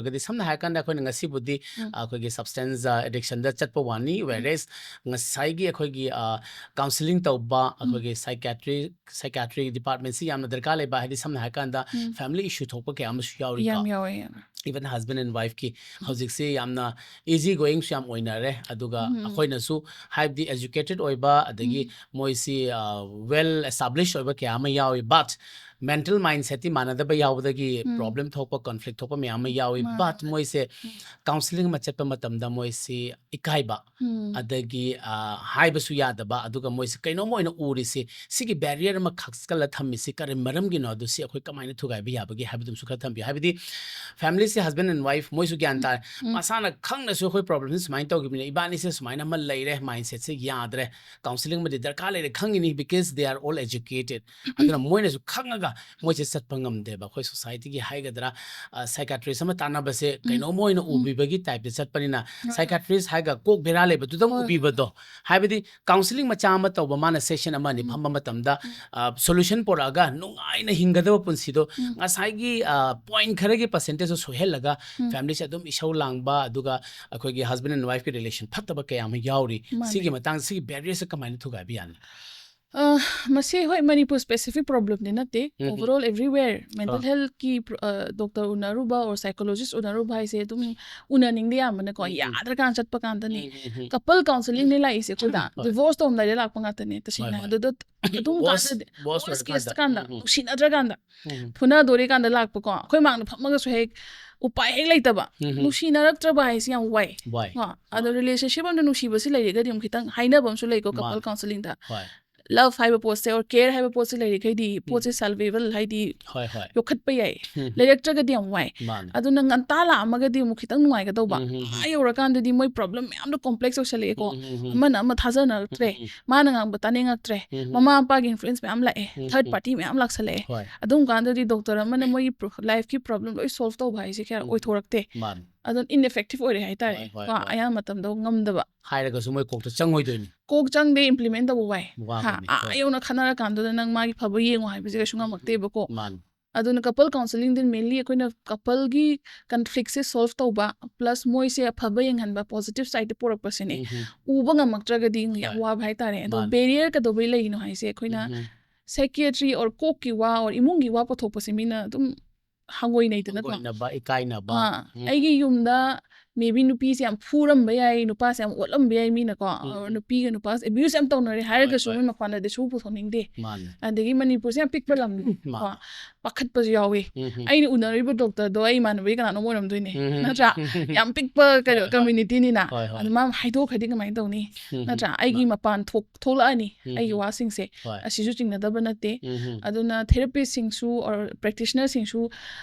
ꯍꯥꯏꯀꯥꯟꯗ ꯑꯩꯈꯣꯏꯅ ꯉꯁꯤꯕꯨꯗꯤ, ꯎꯝ꯫ ꯑ, ꯑꯩꯈꯣꯏꯒꯤ ꯁꯕꯁꯇꯦꯟꯁ, ꯑ, ꯑꯦꯗꯤꯛꯁꯟꯗ ꯆꯠꯄ ꯋꯥꯅꯤ꯫ ꯎꯝ꯫ ꯋꯦꯔꯦꯁ ꯉꯁꯥꯏꯒꯤ ꯑꯩꯈꯣꯏꯒꯤ, ꯑ, ꯀꯥꯎꯟꯁꯤꯂꯤꯡ ꯇꯧꯕ ꯎꯝ꯫ ꯑꯩꯈꯣꯏꯒꯤ ꯁꯥꯏꯀꯤꯌꯥꯇ꯭ꯔꯤ, ꯁꯥꯏꯀꯤꯌꯥꯇ꯭ꯔꯤ ꯗꯤꯄꯥꯔꯠꯃꯦꯟꯁꯤ ꯌꯥꯝꯅ ꯗꯔꯀꯥꯔ ꯂꯩꯕ, ꯍꯥꯏꯗꯤ ꯁꯝꯅ ꯍꯥꯏꯔꯀꯥꯟꯗ ꯎꯝ꯫ ꯐꯦꯃꯤꯂꯤ ꯏꯁꯨ ꯊꯣꯛꯄ ꯀꯌꯥ ꯑꯃꯁꯨ ꯌꯥꯎꯔꯤꯀꯣ꯫ ꯌꯥꯝ ꯌꯥꯎꯋꯦ, ꯌꯥꯝ꯫ Even husband and wife ꯀꯤ ꯍꯧꯖꯤꯛꯁꯤ ꯌꯥꯝꯅ ꯏꯖꯤ ꯒꯣꯌꯤꯡꯁꯨ ꯌꯥꯝ ꯑꯣꯏꯅꯔꯦ꯫ ꯑꯗꯨꯒ ꯎꯝ꯫ ꯑꯩꯈꯣꯏꯅꯁꯨ ꯍꯥꯏꯕꯗꯤ ꯑꯦꯖꯨꯀꯦꯇꯦꯠ ꯑꯣꯏꯕ, ꯑꯗꯒꯤ ꯎꯝ꯫ ꯃꯣꯏꯁꯤ, ꯑ, ꯋꯦꯜ ꯑꯦꯁꯇꯥꯕ꯭ꯂꯤꯁ ꯑꯣꯏꯕ ꯀꯌꯥ ꯑꯃ ꯌꯥꯎꯏ꯫ But mental mindset ꯇꯤ ꯃꯥꯟꯅꯗꯕ ꯌꯥꯎꯕꯗꯒꯤ ꯎꯝ꯫ problem ꯊꯣꯛꯄ, conflict ꯊꯣꯛꯄ ꯃꯌꯥꯝ ꯑꯃ ꯌꯥꯎꯏ꯫ ꯃꯥꯅꯦ, But ꯃꯥꯅꯦ꯫ ꯃꯣꯏꯁꯦ ꯎꯝ꯫ counselling ꯑꯃ ꯆꯠꯄ ꯃꯇꯝꯗ ꯃꯣꯏꯁꯤ ꯏꯀꯥꯏꯕ, ꯎꯝ꯫ ꯑꯗꯒꯤ, ꯑ, ꯍꯥꯏꯕꯁꯨ ꯌꯥꯗꯕ, ꯑꯗꯨꯒ ꯃꯣꯏꯁꯦ ꯀꯩꯅꯣꯝ ꯑꯣꯏꯅ ꯎꯔꯤꯁꯤ, ꯁꯤꯒꯤ barrier ꯑꯃ ꯈꯛꯆꯜꯂ ꯊꯝꯃꯤꯁꯤ ꯀꯔꯤ ꯃꯔꯝꯒꯤꯅꯣ, ꯑꯗꯨ ꯁꯤ ꯑꯩꯈꯣꯏ ꯀꯃꯥꯏꯅ ꯊꯨꯒꯥꯏꯕ ꯌꯥꯕꯒꯦ ꯍꯥꯏꯕꯗꯨꯃꯁꯨ ꯈꯔ ꯊꯝꯕꯤꯌꯨ꯫ ꯍꯥꯏꯕꯗꯤ family say husband and wife ꯃꯣꯏꯁꯨ ꯒ꯭ꯌꯥꯟ ꯇꯥꯏ, ꯎꯝ꯫ ꯃꯁꯥꯅ ꯈꯪꯅꯁꯨ ꯑꯩꯈꯣꯏ problem ꯁꯦ ꯁꯨꯃꯥꯏꯅ ꯇꯧꯈꯤꯕꯅꯤ, ꯏꯕꯥꯅꯤꯁꯦ ꯁꯨꯃꯥꯏꯅ ꯑꯃ ꯂꯩꯔꯦ, mindset ꯁꯦ ꯌꯥꯗ꯭ꯔꯦ, counselling ꯑꯃꯗꯤ ꯗꯔꯀꯥꯔ ꯂꯩꯔꯦ ꯈꯪꯉꯤꯅꯤ, because they are all educated꯫ ꯑꯗꯨꯅ ꯃꯣꯏꯅꯁꯨ ꯈꯪꯉꯒ ꯃꯣꯏꯁꯦ ꯆꯠꯄ ꯉꯝꯗꯦꯕ꯫ ꯑꯩꯈꯣꯏ society ꯒꯤ ꯍꯥꯏꯒꯗ꯭ꯔꯥ, ꯑ, psychiatrist ꯑꯃ ꯇꯥꯟꯅꯕꯁꯦ ꯎꯝ꯫ ꯀꯩꯅꯣꯝ ꯑꯣꯏꯅ ꯎꯝ꯫ ꯎꯕꯤꯕꯒꯤ type ꯇ ꯆꯠꯄꯅꯤꯅ, ꯍꯣꯏ꯫ psychiatrist ꯍꯥꯏꯒ ꯀꯣꯛ ꯕꯦꯔꯥ ꯂꯩꯕꯗꯨꯗꯪ ꯍꯣꯏ꯫ ꯎꯕꯤꯕꯗꯣ, ꯍꯥꯏꯕꯗꯤ counselling ꯃꯆꯥ ꯑꯃ ꯇꯧꯕ, ꯃꯥꯅ session ꯑꯃ ꯑꯅꯤ ꯎꯝ꯫ ꯐꯝꯕ ꯃꯇꯝꯗ, ꯎꯝ꯫ ꯑ, solution ꯄꯨꯔꯛꯑꯒ ꯅꯨꯡꯉꯥꯏꯅ ꯍꯤꯡꯒꯗꯕ ꯄꯨꯟꯁꯤꯗꯣ ꯎꯝ꯫ ꯉꯁꯥꯏꯒꯤ, ꯑ, point ꯈꯔꯒꯤ percentage ꯁꯨ ꯁꯣꯏꯍꯜꯂꯒ ꯎꯝ꯫ family ꯁꯦ ꯑꯗꯨꯝ ꯏꯁꯧ ꯂꯥꯡꯕ, ꯑꯗꯨꯒ ꯑꯩꯈꯣꯏꯒꯤ husband and wife ꯀꯤ relation ꯐꯠꯇꯕ ꯀꯌꯥ ꯑꯃ ꯌꯥꯎꯔꯤ꯫ ꯃꯥꯅꯦ꯫ ꯁꯤꯒꯤ ꯃꯇꯥꯡ, ꯁꯤꯒꯤ barrier ꯁꯦ ꯀꯃꯥꯏꯅ ꯊꯨꯒꯥꯏꯕ ꯌꯥꯅꯤ? ꯑ, ꯃꯁꯤ ꯍꯣꯏ ꯃꯅꯤꯄꯨꯔ specific problem ꯗꯤ ꯅꯠꯇꯦ꯫ ꯎꯝ, ꯎꯝ꯫ Overall everywhere mental ꯑ꯫ health ꯀꯤ ꯄ꯭ꯔ-, ꯑ, doctor ꯎꯅꯔꯨꯕ or psychologist ꯎꯅꯔꯨꯕ ꯍꯥꯏꯁꯦ ꯑꯗꯨꯝ ꯎꯅꯅꯤꯡꯗꯦ ꯑꯌꯥꯝꯕꯅꯀꯣ꯫ ꯎꯝ, ꯎꯝ꯫ ꯌꯥꯗ꯭ꯔꯀꯥꯟ ꯆꯠꯄ ꯀꯥꯟꯗꯅꯤ꯫ ꯎꯝ, ꯎꯝ, ꯎꯝ꯫ Couple counselling ꯅꯦ ꯂꯥꯛꯏꯁꯦ ꯑꯩꯈꯣꯏꯗ꯫ ꯍꯣꯏ꯫ Divorce ꯇꯧꯔꯝꯗꯥꯏꯗ ꯂꯥꯛꯄ ꯉꯥꯛꯇꯅꯦ ꯍꯣꯏ, ꯇꯁꯦꯡꯅ꯫ ꯍꯣꯏ꯫ ꯑꯗꯨꯗ ꯑꯗꯨꯝ Divorce, ꯀꯥꯟꯗꯗꯤ divorce worst case ꯑꯣꯏꯔꯀꯥꯟꯗ꯫ ꯀꯥꯟꯗ ꯎꯝ, ꯎꯝ꯫ ꯅꯨꯡꯁꯤꯅꯗ꯭ꯔꯀꯥꯟꯗ, ꯎꯝ, ꯎꯝ꯫ ꯐꯨꯅꯗꯣꯔꯤꯀꯥꯟꯗ ꯂꯥꯛꯄꯀꯣ꯫ ꯑꯩꯈꯣꯏ ꯃꯥꯡꯗ ꯐꯝꯃꯒꯁꯨ ꯍꯦꯛ ꯎꯄꯥꯏ ꯍꯦꯛ ꯂꯩꯇꯕ꯫ ꯎꯝ, ꯎꯝ꯫ ꯅꯨꯡꯁꯤꯅꯔꯛꯇ꯭ꯔꯕ ꯍꯥꯏꯁꯦ ꯌꯥꯝ ꯋꯥꯏ꯫ ꯋꯥꯏ꯫ ꯀꯣ? ꯑꯗꯣ relationship ꯑꯃꯗ ꯅꯨꯡꯁꯤꯕꯁꯤ ꯂꯩꯔꯒꯗꯤ ꯑꯃꯨꯛ ꯈꯤꯇꯪ ꯍꯥꯏꯅꯕ ꯑꯃꯁꯨ ꯂꯩꯀꯣ, couple ꯃꯥꯅꯦ꯫ counselling ꯗ꯫ ꯍꯣꯏ꯫ Love ꯍꯥꯏꯕ ꯄꯣꯠꯁꯦ or care ꯍꯥꯏꯕ ꯄꯣꯠꯁꯦ ꯂꯩꯔꯤꯈꯩꯗꯤ ꯄꯣꯠꯁꯦ ꯎꯝ꯫ Salvable ꯍꯥꯏꯗꯤ ꯍꯣꯏ, ꯍꯣꯏ꯫ ꯌꯣꯛꯈꯠꯄ ꯌꯥꯏ꯫ ꯎꯝ꯫ ꯂꯩꯔꯛꯇ꯭ꯔꯒꯗꯤ ꯌꯥꯝ ꯋꯥꯏ꯫ ꯃꯥꯅꯦ꯫ ꯑꯗꯨꯅ ꯉꯟꯇꯥ ꯂꯥꯛꯑꯝꯃꯒꯗꯤ ꯑꯃꯨꯛ ꯈꯤꯇꯪ ꯅꯨꯡꯉꯥꯏꯒꯗꯧꯕ꯫ ꯎꯝ, ꯎꯝ, ꯎꯝ꯫ ꯑꯥ ꯌꯧꯔꯀꯥꯟꯗꯗꯤ ꯃꯣꯏ problem ꯃꯌꯥꯝꯗꯣ complex ꯑꯣꯏꯁꯜꯂꯛꯑꯦꯀꯣ꯫ ꯎꯝ, ꯎꯝ, ꯎꯝ꯫ ꯑꯃꯅ ꯑꯃ ꯊꯥꯖꯅꯔꯛꯇ꯭ꯔꯦ꯫ ꯎꯝ, ꯎꯝ, ꯎꯝ꯫ ꯃꯥꯅ ꯉꯥꯡꯕ ꯇꯥꯅꯤꯡꯉꯛꯇ꯭ꯔꯦ꯫ ꯎꯝ, ꯎꯝ꯫ ꯃꯃꯥ ꯃꯄꯥꯒꯤ influence ꯃꯌꯥꯝ ꯂꯥꯛꯑꯦ꯫ Third ꯎꯝ꯫ party ꯃꯌꯥꯝ ꯂꯥꯛꯁꯜꯂꯛꯑꯦ꯫ ꯍꯣꯏ꯫ ꯑꯗꯨꯝ ꯀꯥꯟꯗꯗꯤ doctor ꯑꯃꯅ ꯃꯣꯏꯒꯤ pro-, life ꯀꯤ problem ꯂꯣꯏ solve ꯇꯧꯕ ꯍꯥꯏꯁꯦ ꯀꯌꯥ ꯎꯝ꯫ ꯑꯣꯏꯊꯣꯔꯛꯇꯦ꯫ ꯃꯥꯅꯦ꯫ ꯑꯗꯨꯝ ineffective ꯑꯣꯏꯔꯦ ꯍꯥꯏꯇꯥꯔꯦ꯫ ꯍꯣꯏ, ꯍꯣꯏ, ꯀꯣ? ꯍꯣꯏ꯫ ꯑꯌꯥꯝꯕ ꯃꯇꯝꯗ ꯉꯝꯗꯕ꯫ ꯍꯥꯏꯔꯒꯁꯨ ꯃꯣꯏ ꯀꯣꯛꯇ ꯆꯪꯉꯣꯏꯗꯣꯏꯅꯤ꯫ ꯀꯣꯛ ꯆꯪꯗꯦ implement ꯇꯧꯕ ꯋꯥꯏ꯫ ꯍꯥ, ꯋꯥꯒꯅꯤ, ꯑꯥ ꯍꯣꯏ꯫ ꯌꯧꯅ ꯈꯟꯅꯔꯀꯥꯟꯗꯨꯗ ꯅꯪ ꯃꯥꯒꯤ ꯐꯕ ꯌꯦꯡꯉꯣ ꯍꯥꯏꯕꯁꯦ ꯀꯩꯁꯨ ꯉꯝꯃꯛꯇꯦꯕꯀꯣ꯫ ꯃꯥꯅꯤ꯫ ꯑꯗꯨꯅ couple counselling ꯗꯤ mainly ꯑꯩꯈꯣꯏꯅ couple ꯒꯤ conflict ꯁꯦ solve ꯇꯧꯕ, plus ꯃꯣꯏꯁꯦ ꯑꯐꯕ ꯌꯦꯡꯍꯟꯕ, positive side ꯇ ꯄꯨꯔꯛꯄꯁꯤꯅꯦ꯫ ꯎꯝ, ꯎꯝ꯫ ꯎꯕ ꯉꯝꯃꯛꯇ꯭ꯔꯒꯗꯤ ꯌꯥꯝ ꯍꯣꯏ꯫ ꯋꯥꯕ ꯍꯥꯏꯇꯥꯔꯦ꯫ ꯑꯗꯣ ꯃꯥꯅꯤ꯫ Barrier ꯀꯩꯗꯧꯕꯩ ꯂꯩꯔꯤꯅꯣ ꯍꯥꯏꯁꯦ, ꯑꯩꯈꯣꯏꯅ ꯎꯝ, ꯎꯝ꯫ Psychiatry or ꯀꯣꯛꯀꯤ ꯋꯥ or ꯏꯃꯨꯡꯒꯤ ꯋꯥ ꯄꯨꯊꯣꯛꯄꯁꯦ ꯃꯤꯅ ꯑꯗꯨꯝ ꯍꯪꯒꯣꯏꯅꯩꯗꯅꯀꯣ꯫ ꯍꯪꯒꯣꯏꯅꯕ, ꯏꯀꯥꯏꯅꯕ꯫ ꯑꯥ, ꯎꯝ꯫ ꯑꯩꯒꯤ ꯌꯨꯝꯗ maybe ꯅꯨꯄꯤꯁꯦ ꯌꯥꯝ ꯐꯨꯔꯝꯕ ꯌꯥꯏ, ꯅꯨꯄꯥꯁꯦ ꯌꯥꯝ ꯑꯣꯠꯂꯝꯕ ꯌꯥꯏ ꯃꯤꯅꯀꯣ꯫ ꯎꯝ, ꯎꯝ꯫ ꯅꯨꯄꯤꯒ ꯅꯨꯄꯥꯁꯦ abuse ꯌꯥꯝ ꯇꯧꯅꯔꯦ ꯍꯥꯏꯔꯒꯁꯨ ꯍꯣꯏ, ꯃꯣꯏ ꯃꯄꯥꯟꯗꯗꯤ ꯁꯨ ꯄꯨꯊꯣꯛꯅꯤꯡꯗꯦ꯫ ꯃꯥꯅꯦ꯫ ꯑꯗꯒꯤ ꯃꯅꯤꯄꯨꯔꯁꯦ ꯌꯥꯝ ꯄꯤꯛꯄ ꯂꯝꯅꯤ ꯃꯥ- ꯀꯣ꯫ ꯄꯥꯈꯠꯄꯁꯨ ꯌꯥꯎꯋꯤ꯫ ꯎꯝ, ꯎꯝ꯫ ꯑꯩꯅ ꯎꯅꯔꯤꯕ ꯗꯣꯛꯇꯔꯗꯣ ꯑꯩ ꯏꯃꯥꯟꯅꯕꯤ ꯀꯅꯥꯅꯣꯝ ꯑꯣꯏꯔꯝꯗꯣꯏꯅꯦ꯫ ꯎꯝ, ꯎꯝ꯫ ꯅꯠꯇ꯭ꯔꯥ? ꯌꯥꯝ ꯄꯤꯛꯄ ꯀꯩꯅꯣ ꯍꯣꯏ, ꯍꯣꯏ꯫ communityꯅꯤꯅ꯫ ꯍꯣꯏ, ꯍꯣꯏ꯫ ꯑꯗꯨ ꯃꯥ ꯍꯥꯏꯗꯣꯛꯈ꯭ꯔꯗꯤ ꯀꯃꯥꯏꯅ ꯇꯧꯅꯤ? ꯎꯝ, ꯎꯝ꯫ ꯅꯠꯇ꯭ꯔꯥ? ꯑꯩꯒꯤ ꯃꯥ- ꯃꯄꯥꯟ ꯊꯣꯛ ꯊꯣꯛꯂꯛꯑꯅꯤ ꯎꯝ, ꯑꯩꯒꯤ ꯎꯝ꯫ ꯋꯥꯁꯤꯡꯁꯦ꯫ ꯍꯣꯏ꯫ ꯑꯁꯤꯁꯨ ꯆꯤꯡꯅꯗꯕ ꯅꯠꯇꯦ꯫ ꯎꯝ, ꯎꯝ꯫ ꯑꯗꯨꯅ therapistꯁꯤꯡꯁꯨ or practitionerꯁꯤꯡꯁꯨ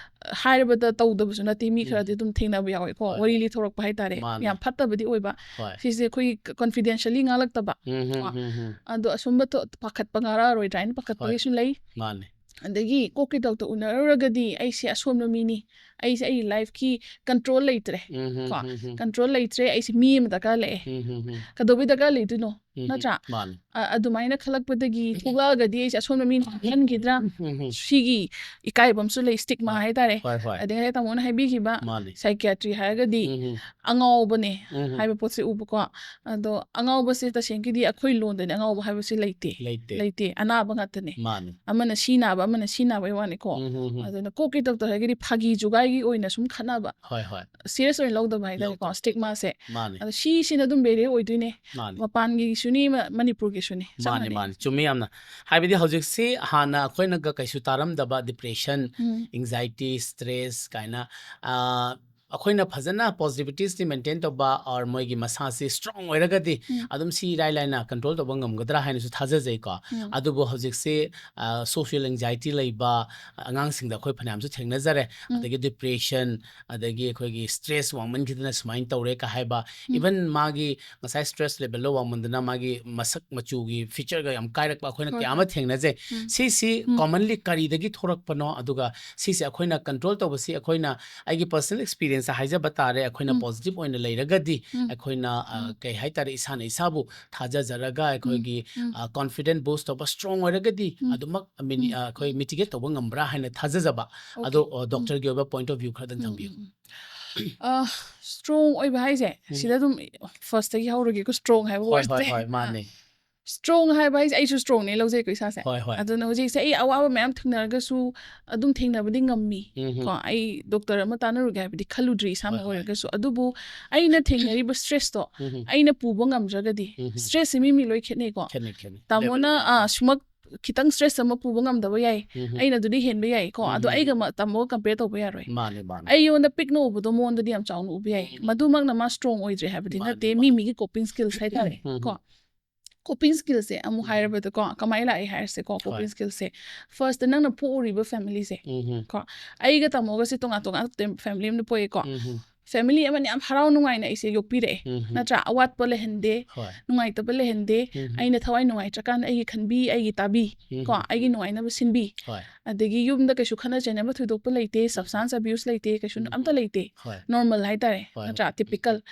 ꯍꯥꯏꯔꯕꯗ ꯇꯧꯗꯕꯁꯨ ꯅꯠꯇꯦ, ꯃꯤ ꯎꯝ꯫ ꯈꯔꯗꯤ ꯑꯗꯨꯝ ꯊꯦꯡꯅꯕ ꯌꯥꯎꯋꯦꯀꯣ꯫ ꯍꯣꯏ, ꯋꯥꯔꯤ ꯍꯣꯏ꯫ ꯂꯤꯊꯣꯔꯛꯄ ꯍꯥꯏꯇꯥꯔꯦ꯫ ꯃꯥꯅꯦ꯫ ꯌꯥꯝ ꯐꯠꯇꯕꯗꯤ ꯑꯣꯏꯕ꯫ ꯍꯣꯏ꯫ ꯁꯤꯁꯦ ꯑꯩꯈꯣꯏꯒꯤ confidentially ꯉꯥꯡꯂꯛꯇꯕ꯫ ꯎꯝ, ꯎꯝ, ꯀꯣ꯫ ꯎꯝ, ꯎꯝ꯫ ꯑꯗꯣ ꯑꯁꯨꯝꯕ ꯊꯣ- ꯄꯥꯈꯠꯄ ꯉꯥꯔꯛꯑꯔꯣꯏꯗ꯭ꯔꯥ ꯍꯥꯏꯅ ꯄꯥꯈꯠꯄꯒꯤꯁꯨ ꯂꯩ꯫ ꯃꯥꯅꯦ꯫ ꯑꯗꯒꯤ ꯀꯣꯛꯀꯤ ꯗꯣꯛꯇꯔ ꯎꯅꯔꯨꯔꯒꯗꯤ ꯑꯩꯁꯦ ꯑꯁꯣꯟꯕ ꯃꯤꯅꯤ, ꯑꯩꯁꯦ ꯑꯩꯒꯤ lifeꯀꯤ control ꯂꯩꯇ꯭ꯔꯦ꯫ ꯎꯝ, ꯎꯝ, ꯀꯣ? ꯎꯝ, ꯎꯝ꯫ Control ꯂꯩꯇ꯭ꯔꯦ, ꯑꯩꯁꯦ ꯃꯤ ꯑꯃ ꯗꯔꯀꯥꯔ ꯂꯩꯑꯦ꯫ ꯎꯝ, ꯎꯝ, ꯎꯝ꯫ ꯀꯩꯗꯧꯕꯩ ꯗꯔꯀꯥꯔ ꯂꯩꯗꯣꯏꯅꯣ? ꯎꯝ, ꯎꯝ꯫ ꯅꯠꯇ꯭ꯔꯥ? ꯃꯥꯅꯦ꯫ ꯑ- ꯑꯗꯨꯃꯥꯏꯅ ꯈꯜꯂꯛꯄꯗꯒꯤ ꯊꯣꯛꯂꯛꯑꯒꯗꯤ ꯑꯩꯁꯦ ꯑꯁꯣꯟꯕ ꯃꯤꯅ ꯈꯟꯈꯤꯗ꯭ꯔꯥ? ꯎꯝ, ꯎꯝ, ꯎꯝ꯫ ꯁꯤꯒꯤ ꯏꯀꯥꯏꯕ ꯑꯃꯁꯨ ꯂꯩ, stigma ꯍꯣꯏ, ꯍꯥꯏꯇꯥꯔꯦ꯫ ꯍꯣꯏ, ꯍꯣꯏ꯫ ꯑꯗꯩ ꯉꯁꯥꯏ ꯇꯥꯃꯣꯅ ꯍꯥꯏꯕꯤꯈꯤꯕ ꯃꯥꯅꯦ꯫ psychiatry ꯍꯥꯏꯔꯒꯗꯤ ꯎꯝ, ꯎꯝ꯫ ꯑꯉꯥꯎꯕꯅꯦ ꯎꯝ, ꯎꯝ꯫ ꯍꯥꯏꯕ ꯄꯣꯠꯁꯦ ꯎꯕꯀꯣ꯫ ꯑꯗꯣ ꯑꯉꯥꯎꯕꯁꯦ ꯇꯁꯦꯡꯒꯤꯗꯤ ꯑꯩꯈꯣꯏ ꯂꯣꯟꯗꯅꯤ ꯑꯉꯥꯎꯕ ꯍꯥꯏꯕꯁꯦ ꯂꯩꯇꯦ꯫ ꯂꯩꯇꯦ꯫ ꯂꯩꯇꯦ꯫ ꯑꯅꯥꯕ ꯉꯥꯛꯇꯅꯦ꯫ ꯃꯥꯅꯦ꯫ ꯑꯃꯅ ꯁꯤ ꯅꯥꯕ, ꯑꯃꯅ ꯁꯤ ꯅꯥꯕꯩ ꯋꯥꯅꯤꯀꯣ꯫ ꯎꯝ, ꯎꯝ, ꯎꯝ꯫ ꯑꯗꯨꯅ ꯀꯣꯛꯀꯤ ꯗꯣꯛꯇꯔ ꯍꯥꯏꯔꯒꯗꯤ ꯐꯥꯒꯤ ꯖꯨꯒꯥꯏꯒꯤ ꯑꯣꯏꯅ ꯁꯨꯝ ꯈꯟꯅꯕ, ꯍꯣꯏ, ꯍꯣꯏ꯫ serious ꯑꯣꯏꯅ ꯂꯧꯗꯕ ꯍꯥꯏꯇꯥꯔꯦꯀꯣ, ꯂꯧꯗꯕ꯫ stigmaꯁꯦ꯫ ꯃꯥꯅꯦ꯫ ꯑꯗꯣ ꯁꯤꯁꯤꯅ ꯑꯗꯨꯝ barrier ꯑꯣꯏꯗꯣꯏꯅꯦ꯫ ꯃꯥꯅꯦ꯫ ꯃꯄꯥꯟꯒꯤꯁꯨꯅꯤ, ꯃ- ꯃꯅꯤꯄꯨꯔꯒꯤꯁꯨꯅꯤ꯫ ꯆꯞ ꯃꯥꯅꯦ, ꯃꯥꯟꯅꯩ꯫ ꯃꯥꯅꯦ꯫ ꯆꯨꯝꯃꯤ ꯌꯥꯝꯅ꯫ ꯍꯥꯏꯕꯗꯤ ꯍꯧꯖꯤꯛꯁꯤ ꯍꯥꯟꯅ ꯑꯩꯈꯣꯏꯅꯒ ꯀꯩꯁꯨ ꯇꯥꯔꯝꯗꯕ depression, ꯎꯝ꯫ anxiety, stress ꯀꯥꯏꯅ, ꯑ, ꯑꯩꯈꯣꯏꯅ ꯐꯖꯅ positivity maintain ꯇꯧꯕ or ꯃꯣꯏꯒꯤ ꯃꯁꯥꯁꯤ strong ꯑꯣꯏꯔꯒꯗꯤ ꯎꯝ꯫ ꯑꯗꯨꯝ ꯁꯤ ꯏꯔꯥꯏ ꯂꯥꯏꯅ control ꯇꯧꯕ ꯉꯝꯒꯗ꯭ꯔꯥ ꯍꯥꯏꯅꯁꯨ ꯊꯥꯖꯖꯩꯀꯣ꯫ ꯎꯝ꯫ ꯑꯗꯨꯕꯨ ꯍꯧꯖꯤꯛꯁꯤ, ꯑ, social anxiety ꯂꯩꯕ ꯑꯉꯥꯡꯁꯤꯡꯗ ꯑꯩꯈꯣꯏ ꯐꯅꯌꯥꯝꯁꯨ ꯊꯦꯡꯅꯖꯔꯦ꯫ ꯎꯝ꯫ ꯑꯗꯒꯤ depression, ꯑꯗꯒꯤ ꯑꯩꯈꯣꯏꯒꯤ stress ꯋꯥꯡꯃꯟꯈꯤꯗꯅ ꯁꯨꯃꯥꯏꯅ ꯇꯧꯔꯦ ꯀ ꯍꯥꯏꯕ, ꯎꯝ꯫ even ꯃꯥꯒꯤ ꯉꯁꯥꯏ stress levelꯗꯣ ꯋꯥꯡꯃꯟꯗꯅ ꯃꯥꯒꯤ ꯃꯁꯛ ꯃꯆꯨꯒꯤ featureꯒ ꯌꯥꯝ ꯀꯥꯏꯔꯛꯄ ꯑꯩꯈꯣꯏꯅ ꯍꯣꯏ, ꯀꯌꯥ ꯍꯣꯏ꯫ ꯑꯃ ꯊꯦꯡꯅꯖꯩ꯫ ꯎꯝ꯫ ꯁꯤꯁꯤ ꯎꯝ꯫ commonly ꯀꯔꯤꯗꯒꯤ ꯊꯣꯔꯛꯄꯅꯣ? ꯑꯗꯨꯒ ꯁꯤꯁꯦ ꯑꯩꯈꯣꯏꯅ control ꯇꯧꯕꯁꯤ, ꯑꯩꯈꯣꯏꯅ, ꯑꯩꯒꯤ personal experience ꯍꯥꯏꯖꯕ ꯇꯥꯔꯦ, ꯑꯩꯈꯣꯏꯅ ꯎꯝ꯫ positive ꯑꯣꯏꯅ ꯂꯩꯔꯒꯗꯤ ꯎꯝ꯫ ꯑꯩꯈꯣꯏꯅ, ꯑ, ꯎꯝ꯫ ꯀꯩ ꯍꯥꯏꯇꯥꯔꯦ, ꯏꯁꯥꯅ ꯏꯁꯥꯕꯨ ꯊꯥꯖꯖꯔꯒ ꯑꯩꯈꯣꯏꯒꯤ, ꯎꯝ꯫ ꯑ, confident boost ꯇꯧꯕ, strong ꯑꯣꯏꯔꯒꯗꯤ ꯎꯝ꯫ ꯑꯗꯨꯃꯛ mini-, ꯎꯝ꯫ ꯑ, ꯑꯩꯈꯣꯏ mitigate ꯇꯧꯕ ꯉꯝꯕ꯭ꯔꯥ ꯍꯥꯏꯅ ꯊꯥꯖꯖꯕ꯫ Okay꯫ ꯑꯗꯣ, ꯑ, ꯎꯝ꯫ doctorꯒꯤ ꯑꯣꯏꯕ point of view ꯈꯔꯗꯪ ꯎꯝ, ꯊꯝꯕꯤꯌꯨ꯫ ꯎꯝ, ꯎꯝ꯫ ꯑ, strong ꯑꯣꯏꯕ ꯍꯥꯏꯁꯦ, ꯎꯝ꯫ ꯁꯤꯗ ꯑꯗꯨꯝ firstꯇꯒꯤ ꯍꯧꯔꯒꯦꯀꯣ, strong ꯍꯥꯏꯕ ꯍꯣꯏ, ꯍꯣꯏ, wordꯁꯦ꯫ ꯍꯣꯏ, ꯑ, ꯃꯥꯅꯦ꯫ ꯁ꯭ꯇ꯭ꯔꯣꯡ ꯍꯥꯏꯕ ꯍꯥꯏꯁꯦ ꯑꯩꯁꯨ ꯁ꯭ꯇ꯭ꯔꯣꯡꯅꯦ ꯂꯧꯖꯩꯀꯣ ꯏꯁꯥꯁꯦ꯫ ꯍꯣꯏ, ꯍꯣꯏ꯫ ꯑꯗꯨꯅ ꯍꯧꯖꯤꯛꯁꯦ ꯑꯩ ꯑꯋꯥꯕ ꯃꯌꯥꯝ ꯊꯦꯡꯅꯔꯒꯁꯨ ꯑꯗꯨꯝ ꯊꯦꯡꯅꯕꯗꯤ ꯉꯝꯃꯤ꯫ ꯎꯝ, ꯀꯣ ꯑꯩ ꯗꯣꯛꯇꯔ ꯑꯃ ꯇꯥꯟꯅꯔꯨꯒꯦ ꯍꯥꯏꯕꯗꯤ ꯈꯜꯂꯨꯗ꯭ꯔꯤ ꯏꯁꯥꯃꯛ ꯍꯣꯏ, ꯍꯣꯏ꯫ ꯑꯣꯏꯔꯒꯁꯨ, ꯑꯗꯨꯕꯨ ꯑꯩꯅ ꯊꯦꯡꯅꯔꯤꯕ ꯁ꯭ꯇ꯭ꯔꯦꯁꯇꯣ ꯎꯝ, ꯑꯩꯅ ꯄꯨꯕ ꯉꯝꯗ꯭ꯔꯒꯗꯤ, ꯎꯝ꯫ ꯁ꯭ꯇ꯭ꯔꯦꯁꯁꯦ ꯃꯤ ꯃꯤ ꯂꯣꯏ ꯈꯦꯠꯅꯩꯀꯣ꯫ ꯈꯦꯠꯅꯩ, ꯈꯦꯠꯅꯩ꯫ ꯇꯥꯃꯣꯅ Level ꯑꯥ, ꯁꯨꯃꯛ ꯈꯤꯇꯪ ꯁ꯭ꯇ꯭ꯔꯦꯁ ꯑꯃ ꯄꯨꯕ ꯉꯝꯗꯕ ꯌꯥꯏ, ꯎꯝ, ꯑꯩꯅ ꯑꯗꯨꯗꯤ ꯍꯦꯟꯕ ꯌꯥꯏꯀꯣ꯫ ꯑꯗꯣ ꯎꯝ꯫ ꯑꯩꯒ ꯃ- ꯇꯥꯃꯣꯒ ꯀꯝꯄꯦꯌꯔ ꯇꯧꯕ ꯌꯥꯔꯣꯏ꯫ ꯃꯥꯅꯦ, ꯃꯥꯅꯦ꯫ ꯑꯩꯉꯣꯟꯗ ꯄꯤꯛꯅ ꯎꯕꯗꯣ ꯃꯉꯣꯟꯗꯗꯤ ꯌꯥꯝ ꯆꯥꯎꯅ ꯎꯕ ꯌꯥꯏ꯫ ꯎꯝ꯫ ꯃꯗꯨꯃꯛꯅ ꯃꯥ ꯁ꯭ꯇ꯭ꯔꯣꯡ ꯑꯣꯏꯗ꯭ꯔꯦ ꯍꯥꯏꯕꯗꯤ ꯃꯥꯅꯦ, ꯅꯠꯇꯦ, ꯃꯥꯅꯦ꯫ ꯃꯤ ꯃꯤꯒꯤ ꯀꯣꯄꯤꯡ ꯁ꯭ꯀꯤꯜꯁ ꯍꯥꯏꯇꯥꯔꯦ ꯎꯝ꯫ ꯀꯣ꯫ ꯀꯣꯄꯤꯡ ꯁ꯭ꯀꯤꯜꯁꯦ ꯑꯃꯨꯛ ꯎꯝ꯫ ꯍꯥꯏꯔꯕꯗꯀꯣ, ꯀꯃꯥꯏꯅ ꯂꯥꯛꯏ ꯍꯥꯏꯔꯁꯦꯀꯣ, ꯀꯣꯄꯤꯡ ꯍꯣꯏ꯫ ꯁ꯭ꯀꯤꯜꯁꯦ ꯐꯥꯔꯁꯇ ꯅꯪꯅ ꯄꯣꯛꯎꯔꯤꯕ ꯐꯦꯃꯤꯂꯤꯁꯦ꯫ ꯎꯝ꯫ ꯀꯣ ꯑꯩꯒ ꯇꯥꯃꯣꯒꯁꯦ ꯇꯣꯉꯥꯟ ꯇꯣꯉꯥꯟ ꯐꯦꯃꯤꯂꯤ ꯑꯃꯗ ꯄꯣꯛꯑꯦꯀꯣ꯫ ꯎꯝ꯫ ꯐꯦꯃꯤꯂꯤ ꯑꯃꯅ ꯌꯥꯝ ꯍꯔꯥꯎ ꯅꯨꯡꯉꯥꯏꯅ ꯑꯩꯁꯦ ꯌꯣꯛꯄꯤꯔꯛꯑꯦ, ꯎꯝ꯫ ꯅꯠꯇ꯭ꯔꯥ? ꯑꯋꯥꯠꯄ ꯂꯩꯍꯟꯗꯦ, ꯍꯣꯏ꯫ ꯅꯨꯡꯉꯥꯏꯇꯕ ꯂꯩꯍꯟꯗꯦ꯫ ꯎꯝ꯫ ꯑꯩꯅ ꯊꯋꯥꯏ ꯅꯨꯡꯉꯥꯏꯇ꯭ꯔꯀꯥꯟꯗ ꯑꯩꯒꯤ ꯈꯟꯕꯤ, ꯑꯩꯒꯤ ꯇꯥꯕꯤ, ꯎꯝ꯫ ꯀꯣ ꯑꯩꯒꯤ ꯅꯨꯡꯉꯥꯏꯅꯕ ꯁꯤꯟꯕꯤ꯫ ꯍꯣꯏ꯫ ꯑꯗꯒꯤ ꯌꯨꯝꯗ ꯀꯩꯁꯨ ꯈꯠꯅ ꯆꯩꯅꯕ ꯊꯣꯏꯗꯣꯛꯄ ꯂꯩꯇꯦ, substance abuse ꯂꯩꯇꯦ, ꯀꯩꯁꯨ ꯎꯝ꯫ ꯑꯝꯇ ꯂꯩꯇꯦ꯫ ꯍꯣꯏ꯫ ꯅꯣꯔꯃꯦꯜ ꯍꯥꯏꯇꯥꯔꯦ, ꯍꯣꯏ꯫ ꯅꯠꯇ꯭ꯔꯥ? ꯇꯤꯄꯤꯀꯦꯜ꯫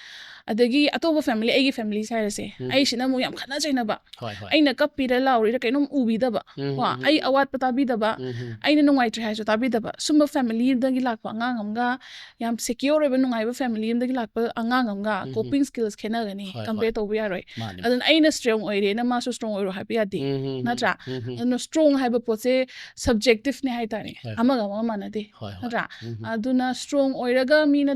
ꯑꯗꯒꯤ ꯑꯇꯣꯞꯄ ꯐꯦꯃꯤꯂꯤ, ꯑꯩꯒꯤ ꯐꯦꯃꯤꯂꯤꯁꯦ ꯍꯥꯏꯔꯁꯦ, ꯎꯝ꯫ ꯑꯩꯁꯤꯅ ꯑꯃꯨꯛ ꯌꯥꯝ ꯈꯠꯅ ꯆꯩꯅꯕ, ꯍꯣꯏ, ꯍꯣꯏ꯫ ꯑꯩꯅ ꯀꯞꯄꯤꯔ ꯂꯥꯎꯔꯤꯔ ꯀꯩꯅꯣꯝ ꯎꯕꯤꯗꯕ, ꯎꯝ, ꯀꯣ ꯎꯝ, ꯎꯝ, ꯑꯩ ꯎꯝ꯫ ꯑꯋꯥꯠꯄ ꯇꯥꯕꯤꯗꯕ, ꯎꯝ, ꯎꯝ꯫ ꯑꯩꯅ ꯅꯨꯡꯉꯥꯏꯇ꯭ꯔꯦ ꯍꯥꯏꯔꯁꯨ ꯇꯥꯕꯤꯗꯕ, ꯁꯨꯝꯕ ꯐꯦꯃꯤꯂꯤ ꯑꯃꯗꯒꯤ ꯂꯥꯛꯄ ꯑꯉꯥꯡ ꯑꯃꯒ, ꯌꯥꯝ ꯁꯦꯀ꯭ꯌꯣꯔ ꯑꯣꯏꯕ ꯅꯨꯡꯉꯥꯏꯕ ꯐꯦꯃꯤꯂꯤ ꯑꯃꯗꯒꯤ ꯂꯥꯛꯄ ꯑꯉꯥꯡ ꯑꯃꯒ ꯎꯝ, ꯎꯝ꯫ ꯀꯣꯄꯤꯡ ꯁ꯭ꯀꯤꯜꯁ ꯈꯦꯠꯅꯒꯅꯤ, ꯍꯣꯏ, ꯀꯝꯄꯦꯌꯔ ꯍꯣꯏ꯫ ꯇꯧꯕ ꯌꯥꯔꯣꯏ꯫ ꯃꯥꯅꯦ, ꯑꯗꯨꯅ ꯑꯩꯅ ꯁ꯭ꯇ꯭ꯔꯣꯡ ꯑꯣꯏꯔꯦꯅ ꯃꯥꯁꯨ ꯁ꯭ꯇ꯭ꯔꯣꯡ ꯑꯣꯏꯔꯣ ꯍꯥꯏꯕ ꯌꯥꯗꯦ, ꯎꯝ, ꯎꯝ, ꯅꯠꯇ꯭ꯔꯥ? ꯎꯝ, ꯎꯝ꯫ ꯑꯗꯨꯅ ꯁ꯭ꯇ꯭ꯔꯣꯡ ꯍꯥꯏꯕ ꯄꯣꯠꯁꯦ ꯁꯕꯖꯦꯛꯇꯤꯚꯅꯦ ꯍꯥꯏꯇꯥꯔꯦ, ꯍꯣꯏ, ꯍꯣꯏ꯫ ꯑꯃꯒ ꯑꯃꯒ ꯃꯥꯟꯅꯗꯦ, ꯍꯣꯏ, ꯍꯣꯏ꯫ ꯅꯠꯇ꯭ꯔꯥ? ꯎꯝ, ꯎꯝ꯫ ꯑꯗꯨꯅ ꯁ꯭ꯇ꯭ꯔꯣꯡ ꯑꯣꯏꯔꯒ ꯃꯤꯅ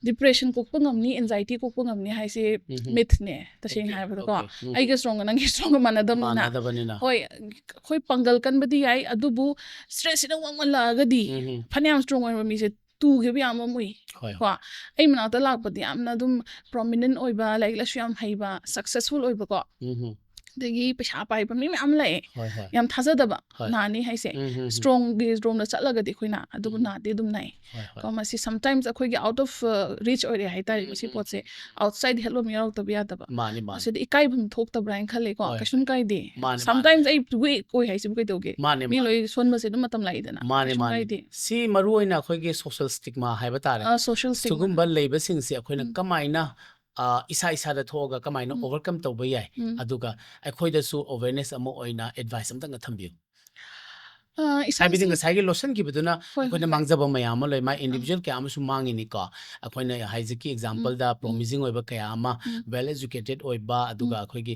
ꯗꯤꯄ꯭ꯔꯦꯁꯟ ꯀꯣꯛꯄ ꯉꯝꯅꯤ, ꯑꯦꯟꯖꯥꯏꯇꯤ ꯀꯣꯛꯄ ꯉꯝꯅꯤ ꯍꯥꯏꯁꯦ ꯎꯝ, ꯎꯝ꯫ ꯃꯤꯊꯅꯦ, ꯇꯁꯦꯡꯅ Okay, ꯍꯥꯏꯕꯗꯀꯣ꯫ okay. ꯎꯝ꯫ ꯑꯩꯒ ꯁ꯭ꯇ꯭ꯔꯣꯡꯒ ꯅꯪꯒꯤ ꯁ꯭ꯇ꯭ꯔꯣꯡꯒ ꯃꯥꯟꯅꯗꯕꯅꯤꯅ꯫ ꯃꯥꯟꯅꯗꯕꯅꯤꯅ꯫ ꯍꯣꯏ, ꯑꯩꯈꯣꯏ ꯄꯥꯡꯒꯜ ꯀꯟꯕꯗꯤ ꯌꯥꯏ, ꯑꯗꯨꯕꯨ ꯁ꯭ꯇ꯭ꯔꯦꯁꯁꯤꯅ ꯋꯥꯡꯃꯜꯂꯛꯑꯒꯗꯤ ꯎꯝ, ꯎꯝ꯫ ꯐꯅꯌꯥꯝ ꯁ꯭ꯇ꯭ꯔꯣꯡ ꯑꯣꯏꯔꯕ ꯃꯤꯁꯦ ꯇꯨꯈꯤꯕ ꯌꯥꯝ ꯑꯃ ꯎꯏ꯫ ꯍꯣꯏ, ꯀꯣ ꯍꯣꯏ꯫ ꯑꯩ ꯃꯅꯥꯛꯇ ꯂꯥꯛꯄꯗꯤ ꯌꯥꯝꯅ ꯑꯗꯨꯝ ꯄ꯭ꯔꯣꯃꯤꯅꯦꯟ ꯑꯣꯏꯕ, ꯂꯥꯏꯔꯤꯛ ꯂꯥꯏꯁꯨ ꯌꯥꯝ ꯍꯩꯕ, ꯁꯛꯁꯦꯁꯐꯨꯜ ꯑꯣꯏꯕꯀꯣ, ꯎꯝ, ꯎꯝ꯫ ꯑꯗꯒꯤ ꯄꯩꯁꯥ ꯄꯥꯏꯕ ꯃꯤ ꯃꯌꯥꯝ ꯂꯥꯛꯑꯦ꯫ ꯍꯣꯏ, ꯍꯣꯏ꯫ ꯌꯥꯝ ꯊꯥꯖꯗꯕ ꯍꯣꯏ꯫ ꯅꯥꯅꯤ ꯍꯥꯏꯁꯦ꯫ ꯎꯝ, ꯎꯝ, ꯎꯝ꯫ ꯁ꯭ꯇ꯭ꯔꯣꯡꯒꯤ ꯔꯣꯝꯗ ꯆꯠꯂꯒꯗꯤ ꯑꯩꯈꯣꯏꯅ ꯑꯗꯨꯕꯨ ꯎꯝ꯫ ꯅꯥꯗꯤ ꯑꯗꯨꯝ ꯅꯥꯏ꯫ ꯍꯣꯏ, ꯍꯣꯏ꯫ ꯀꯣ ꯃꯁꯤ ꯁꯝꯇꯥꯏꯝꯁ ꯑꯩꯈꯣꯏꯒꯤ ꯑꯥꯎꯠ ꯑꯣꯐ ꯔꯤꯆ ꯑꯣꯏꯔꯦ ꯍꯥꯏꯇꯥꯔꯦ, ꯎꯝ, ꯃꯁꯤ ꯎꯝ, ꯄꯣꯠꯁꯦ꯫ ꯎꯝ, ꯎꯝ꯫ ꯑꯥꯎꯠꯁꯥꯏꯗ ꯍꯦꯜꯞ ꯑꯃ ꯌꯥꯎꯔꯛꯇꯕ ꯌꯥꯗꯕ꯫ ꯃꯥꯅꯤ, ꯃꯥꯅꯤ꯫ ꯑꯁꯤꯗꯤ ꯏꯀꯥꯏꯐꯝ ꯊꯣꯛꯇꯕ꯭ꯔꯥ ꯍꯥꯏꯅ ꯈꯜꯂꯦꯀꯣ꯫ ꯍꯣꯏ, ꯀꯩꯁꯨꯝ ꯍꯣꯏ꯫ ꯀꯥꯏꯗꯦ꯫ ꯃꯥꯅꯤ, ꯃꯥꯅꯤ꯫ ꯁꯝꯇꯥꯏꯝꯁ ꯑꯩ ꯋꯤꯛ ꯑꯣꯏ ꯍꯥꯏꯁꯤꯕꯨ ꯀꯩꯗꯧꯒꯦ? ꯃꯥꯅꯤ, ꯃꯤ ꯃꯥꯅꯤ꯫ ꯂꯣꯏ ꯁꯣꯟꯕꯁꯦ ꯑꯗꯨꯝ ꯃꯇꯝ ꯂꯥꯛꯏꯗꯅ꯫ ꯃꯥꯅꯤ, ꯀꯩꯁꯨꯝ ꯃꯥꯅꯤ꯫ ꯀꯥꯏꯗꯦ꯫ ꯁꯤ ꯃꯔꯨ ꯑꯣꯏꯅ ꯑꯩꯈꯣꯏꯒꯤ ꯁꯣꯁꯤꯌꯦꯜ ꯁ꯭ꯇꯤꯒꯃꯥ ꯍꯥꯏꯕ ꯇꯥꯔꯦ꯫ ꯑ, ꯁꯣꯁꯤꯌꯦꯜ ꯁ꯭ꯇꯤꯒꯃꯥ꯫ ꯁꯤꯒꯨꯝꯕ ꯂꯩꯕꯁꯤꯡꯁꯦ ꯑꯩꯈꯣꯏꯅ ꯎꯝ꯫ ꯀꯃꯥꯏꯅ, ꯑ, ꯏꯁꯥ ꯏꯁꯥꯗ ꯊꯣꯛꯑꯒ ꯀꯃꯥꯏꯅ ꯎꯝ꯫ ꯑꯣꯚꯔꯀꯝ ꯇꯧꯕ ꯌꯥꯏ? ꯎꯝ꯫ ꯑꯗꯨꯒ ꯑꯩꯈꯣꯏꯗꯁꯨ ꯑꯦꯋꯦꯔꯅꯦꯁ ꯑꯃ ꯑꯣꯏꯅ ꯑꯦꯗꯚꯥꯏꯁ ꯑꯝꯇꯪꯒ ꯊꯝꯕꯤꯌꯨ꯫ ꯑ, ꯏꯁꯥ ꯍꯥꯏꯕꯗꯤ ꯏꯁꯥ- ꯉꯁꯥꯏꯒꯤ ꯂꯣꯁꯟꯈꯤꯕꯗꯨꯅ ꯍꯣꯏ, ꯑꯩꯈꯣꯏꯅ ꯍꯣꯏ꯫ ꯃꯥꯡꯖꯕ ꯃꯌꯥꯝ ꯑꯃ ꯂꯩ, ꯃꯥ individual ꯀꯌꯥ ꯑꯃꯁꯨ ꯃꯥꯡꯉꯤꯅꯤꯀꯣ꯫ ꯑꯩꯈꯣꯏꯅ ꯍꯥꯏꯖꯤꯛꯀꯤ example ꯗ promising ꯑꯣꯏꯕ ꯀꯌꯥ ꯑꯃ, ꯎꯝ꯫ well educated ꯑꯣꯏꯕ, ꯑꯗꯨꯒ ꯎꯝ꯫ ꯑꯩꯈꯣꯏꯒꯤ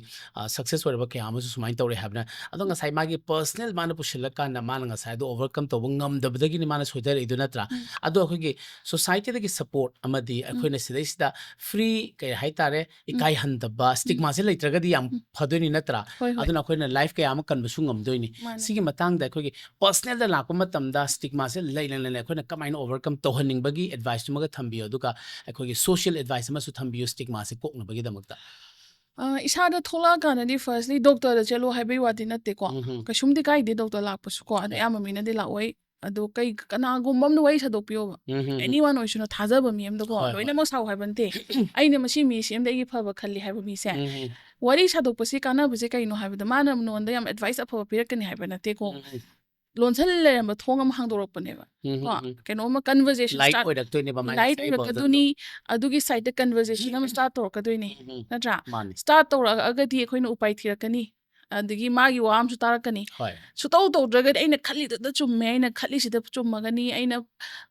success ꯑꯣꯏꯔꯕ ꯀꯌꯥ ꯑꯃꯁꯨ ꯁꯨꯃꯥꯏꯅ ꯇꯧꯔꯦ ꯍꯥꯏꯕꯅ꯫ ꯑꯗꯣ ꯉꯁꯥꯏ ꯃꯥꯒꯤ personal ꯃꯥꯅ ꯄꯨꯁꯤꯜꯂꯀꯥꯟꯗ ꯃꯥꯅ ꯉꯁꯥꯏ ꯑꯗꯣ overcome ꯇꯧꯕ ꯉꯝꯗꯕꯗꯒꯤꯅꯤ ꯃꯥꯅ ꯁꯣꯏꯊꯔꯛꯏꯗꯨ ꯅꯠꯇ꯭ꯔꯥ? ꯎꯝ꯫ ꯑꯗꯣ ꯑꯩꯈꯣꯏꯒꯤ society ꯗꯒꯤ support ꯑꯃꯗꯤ ꯑꯩꯈꯣꯏꯅ ꯁꯤꯗꯩꯁꯤꯗ free ꯀꯩ ꯍꯥꯏꯇꯥꯔꯦ, ꯏꯀꯥꯏꯍꯟꯗꯕ, stigma ꯁꯦ ꯂꯩꯇ꯭ꯔꯒꯗꯤ ꯌꯥꯝ ꯎꯝ꯫ ꯐꯗꯣꯏꯅꯤ ꯅꯠꯇ꯭ꯔꯥ? ꯍꯣꯏ, ꯍꯣꯏ꯫ ꯑꯗꯨꯅ ꯑꯩꯈꯣꯏꯅ life ꯀꯌꯥ ꯑꯃ ꯀꯟꯕꯁꯨ ꯉꯝꯗꯣꯏꯅꯤ꯫ ꯃꯥꯅꯦ꯫ ꯁꯤꯒꯤ ꯃꯇꯥꯡꯗ ꯑꯩꯈꯣꯏꯒꯤ personal ꯗ ꯂꯥꯛꯄ ꯃꯇꯝꯗ stigma ꯁꯦ ꯂꯩꯅ ꯂꯩꯅ ꯑꯩꯈꯣꯏꯅ ꯀꯃꯥꯏꯅ overcome ꯇꯧꯍꯟꯅꯤꯡꯕꯒꯤ advice ꯇꯨꯃꯒ ꯊꯝꯕꯤꯌꯨ, ꯑꯗꯨꯒ ꯑꯩꯈꯣꯏꯒꯤ social advice ꯑꯃꯁꯨ ꯊꯝꯕꯤꯌꯨ stigma ꯁꯦ ꯀꯣꯛꯅꯕꯒꯤꯗꯃꯛꯇ꯫ ꯑ, ꯏꯁꯥꯗ ꯊꯣꯛꯂꯛꯑꯀꯥꯟꯗꯗꯤ firstly doctor ꯗ ꯆꯠꯂꯣ ꯍꯥꯏꯕꯒꯤ ꯋꯥꯗꯤ ꯅꯠꯇꯦꯀꯣ꯫ ꯎꯝ ꯍꯝ꯫ ꯀꯩꯁꯨꯝꯗꯤ ꯀꯥꯏꯗꯦ doctor ꯂꯥꯛꯄꯁꯨꯀꯣ꯫ ꯑꯗ ꯍꯣꯏ꯫ ꯑꯌꯥꯝꯕ ꯃꯤꯅꯗꯤ ꯂꯥꯛꯑꯣꯏ꯫ ꯑꯗꯣ ꯀꯩ, ꯀꯅꯥꯒꯨꯝꯕ ꯑꯃꯅ ꯋꯥꯔꯤ ꯁꯥꯗꯣꯛꯄꯤꯌꯣꯕ꯫ ꯎꯝ ꯍꯝ꯫ Anyone ꯑꯣꯏꯁꯅꯨ, ꯊꯥꯖꯕ ꯃꯤ ꯑꯃꯗꯀꯣ꯫ ꯍꯣꯏ, ꯍꯣꯏ꯫ ꯂꯣꯏꯅꯃꯛ ꯁꯥꯎ ꯍꯥꯏꯕ ꯅꯠꯇꯦ꯫ ꯑꯩꯅ ꯃꯁꯤ ꯃꯤꯁꯤ ꯑꯝꯗ ꯑꯩꯒꯤ ꯐꯕ ꯈꯜꯂꯤ ꯍꯥꯏꯕ ꯃꯤꯁꯦ꯫ ꯎꯝ ꯍꯝ꯫ ꯋꯥꯔꯤ ꯁꯥꯗꯣꯛꯄꯁꯤ ꯀꯥꯟꯅꯕꯁꯦ ꯀꯩꯅꯣ ꯍꯥꯏꯕꯗ ꯃꯥꯅ ꯅꯉꯣꯟꯗ ꯌꯥꯝ advice ꯑꯐꯕ ꯄꯤꯔꯛꯀꯅꯤ ꯍꯥꯏꯕ ꯅꯠꯇꯦꯀꯣ꯫ ꯎꯝ ꯍꯝ꯫ ꯂꯣꯟꯁꯤꯜ ꯂꯩꯔꯝꯕ ꯊꯣꯡ ꯑꯃ ꯍꯥꯡꯗꯣꯔꯛꯄꯅꯦꯕ꯫ ꯎꯝ ꯀꯣ? ꯍꯝ ꯍꯝ꯫ ꯀꯩꯅꯣꯝꯃ conversation Light start, ꯑꯣꯏꯔꯛꯇꯣꯏꯅꯦꯕ ꯃꯥꯏ light ꯉꯁꯥꯏꯒꯤ burden ꯗꯣ꯫ ꯑꯣꯏꯔꯛꯀꯗꯣꯏꯅꯤ꯫ ꯑꯗꯨꯒꯤ side ꯇ conversation ꯑꯃ start ꯇꯧꯔꯛꯀꯗꯣꯏꯅꯤ꯫ ꯎꯝ ꯍꯝ꯫ ꯅꯠꯇ꯭ꯔꯥ? ꯃꯥꯅꯤ꯫ Start ꯇꯧꯔꯛꯑꯒꯗꯤ ꯑꯩꯈꯣꯏꯅ ꯎꯄꯥꯏ ꯊꯤꯔꯛꯀꯅꯤ꯫ ꯑꯗꯒꯤ ꯃꯥꯒꯤ ꯋꯥ ꯑꯃꯁꯨ ꯇꯥꯔꯛꯀꯅꯤ꯫ ꯍꯣꯏ꯫ ꯁꯨꯇꯧ ꯇꯧꯗ꯭ꯔꯒꯗꯤ ꯑꯩꯅ ꯈꯜꯂꯤꯗꯨꯗ ꯆꯨꯝꯃꯦ, ꯑꯩꯅ ꯈꯜꯂꯤꯁꯤꯗ ꯆꯨꯝꯃꯒꯅꯤ, ꯑꯩꯅ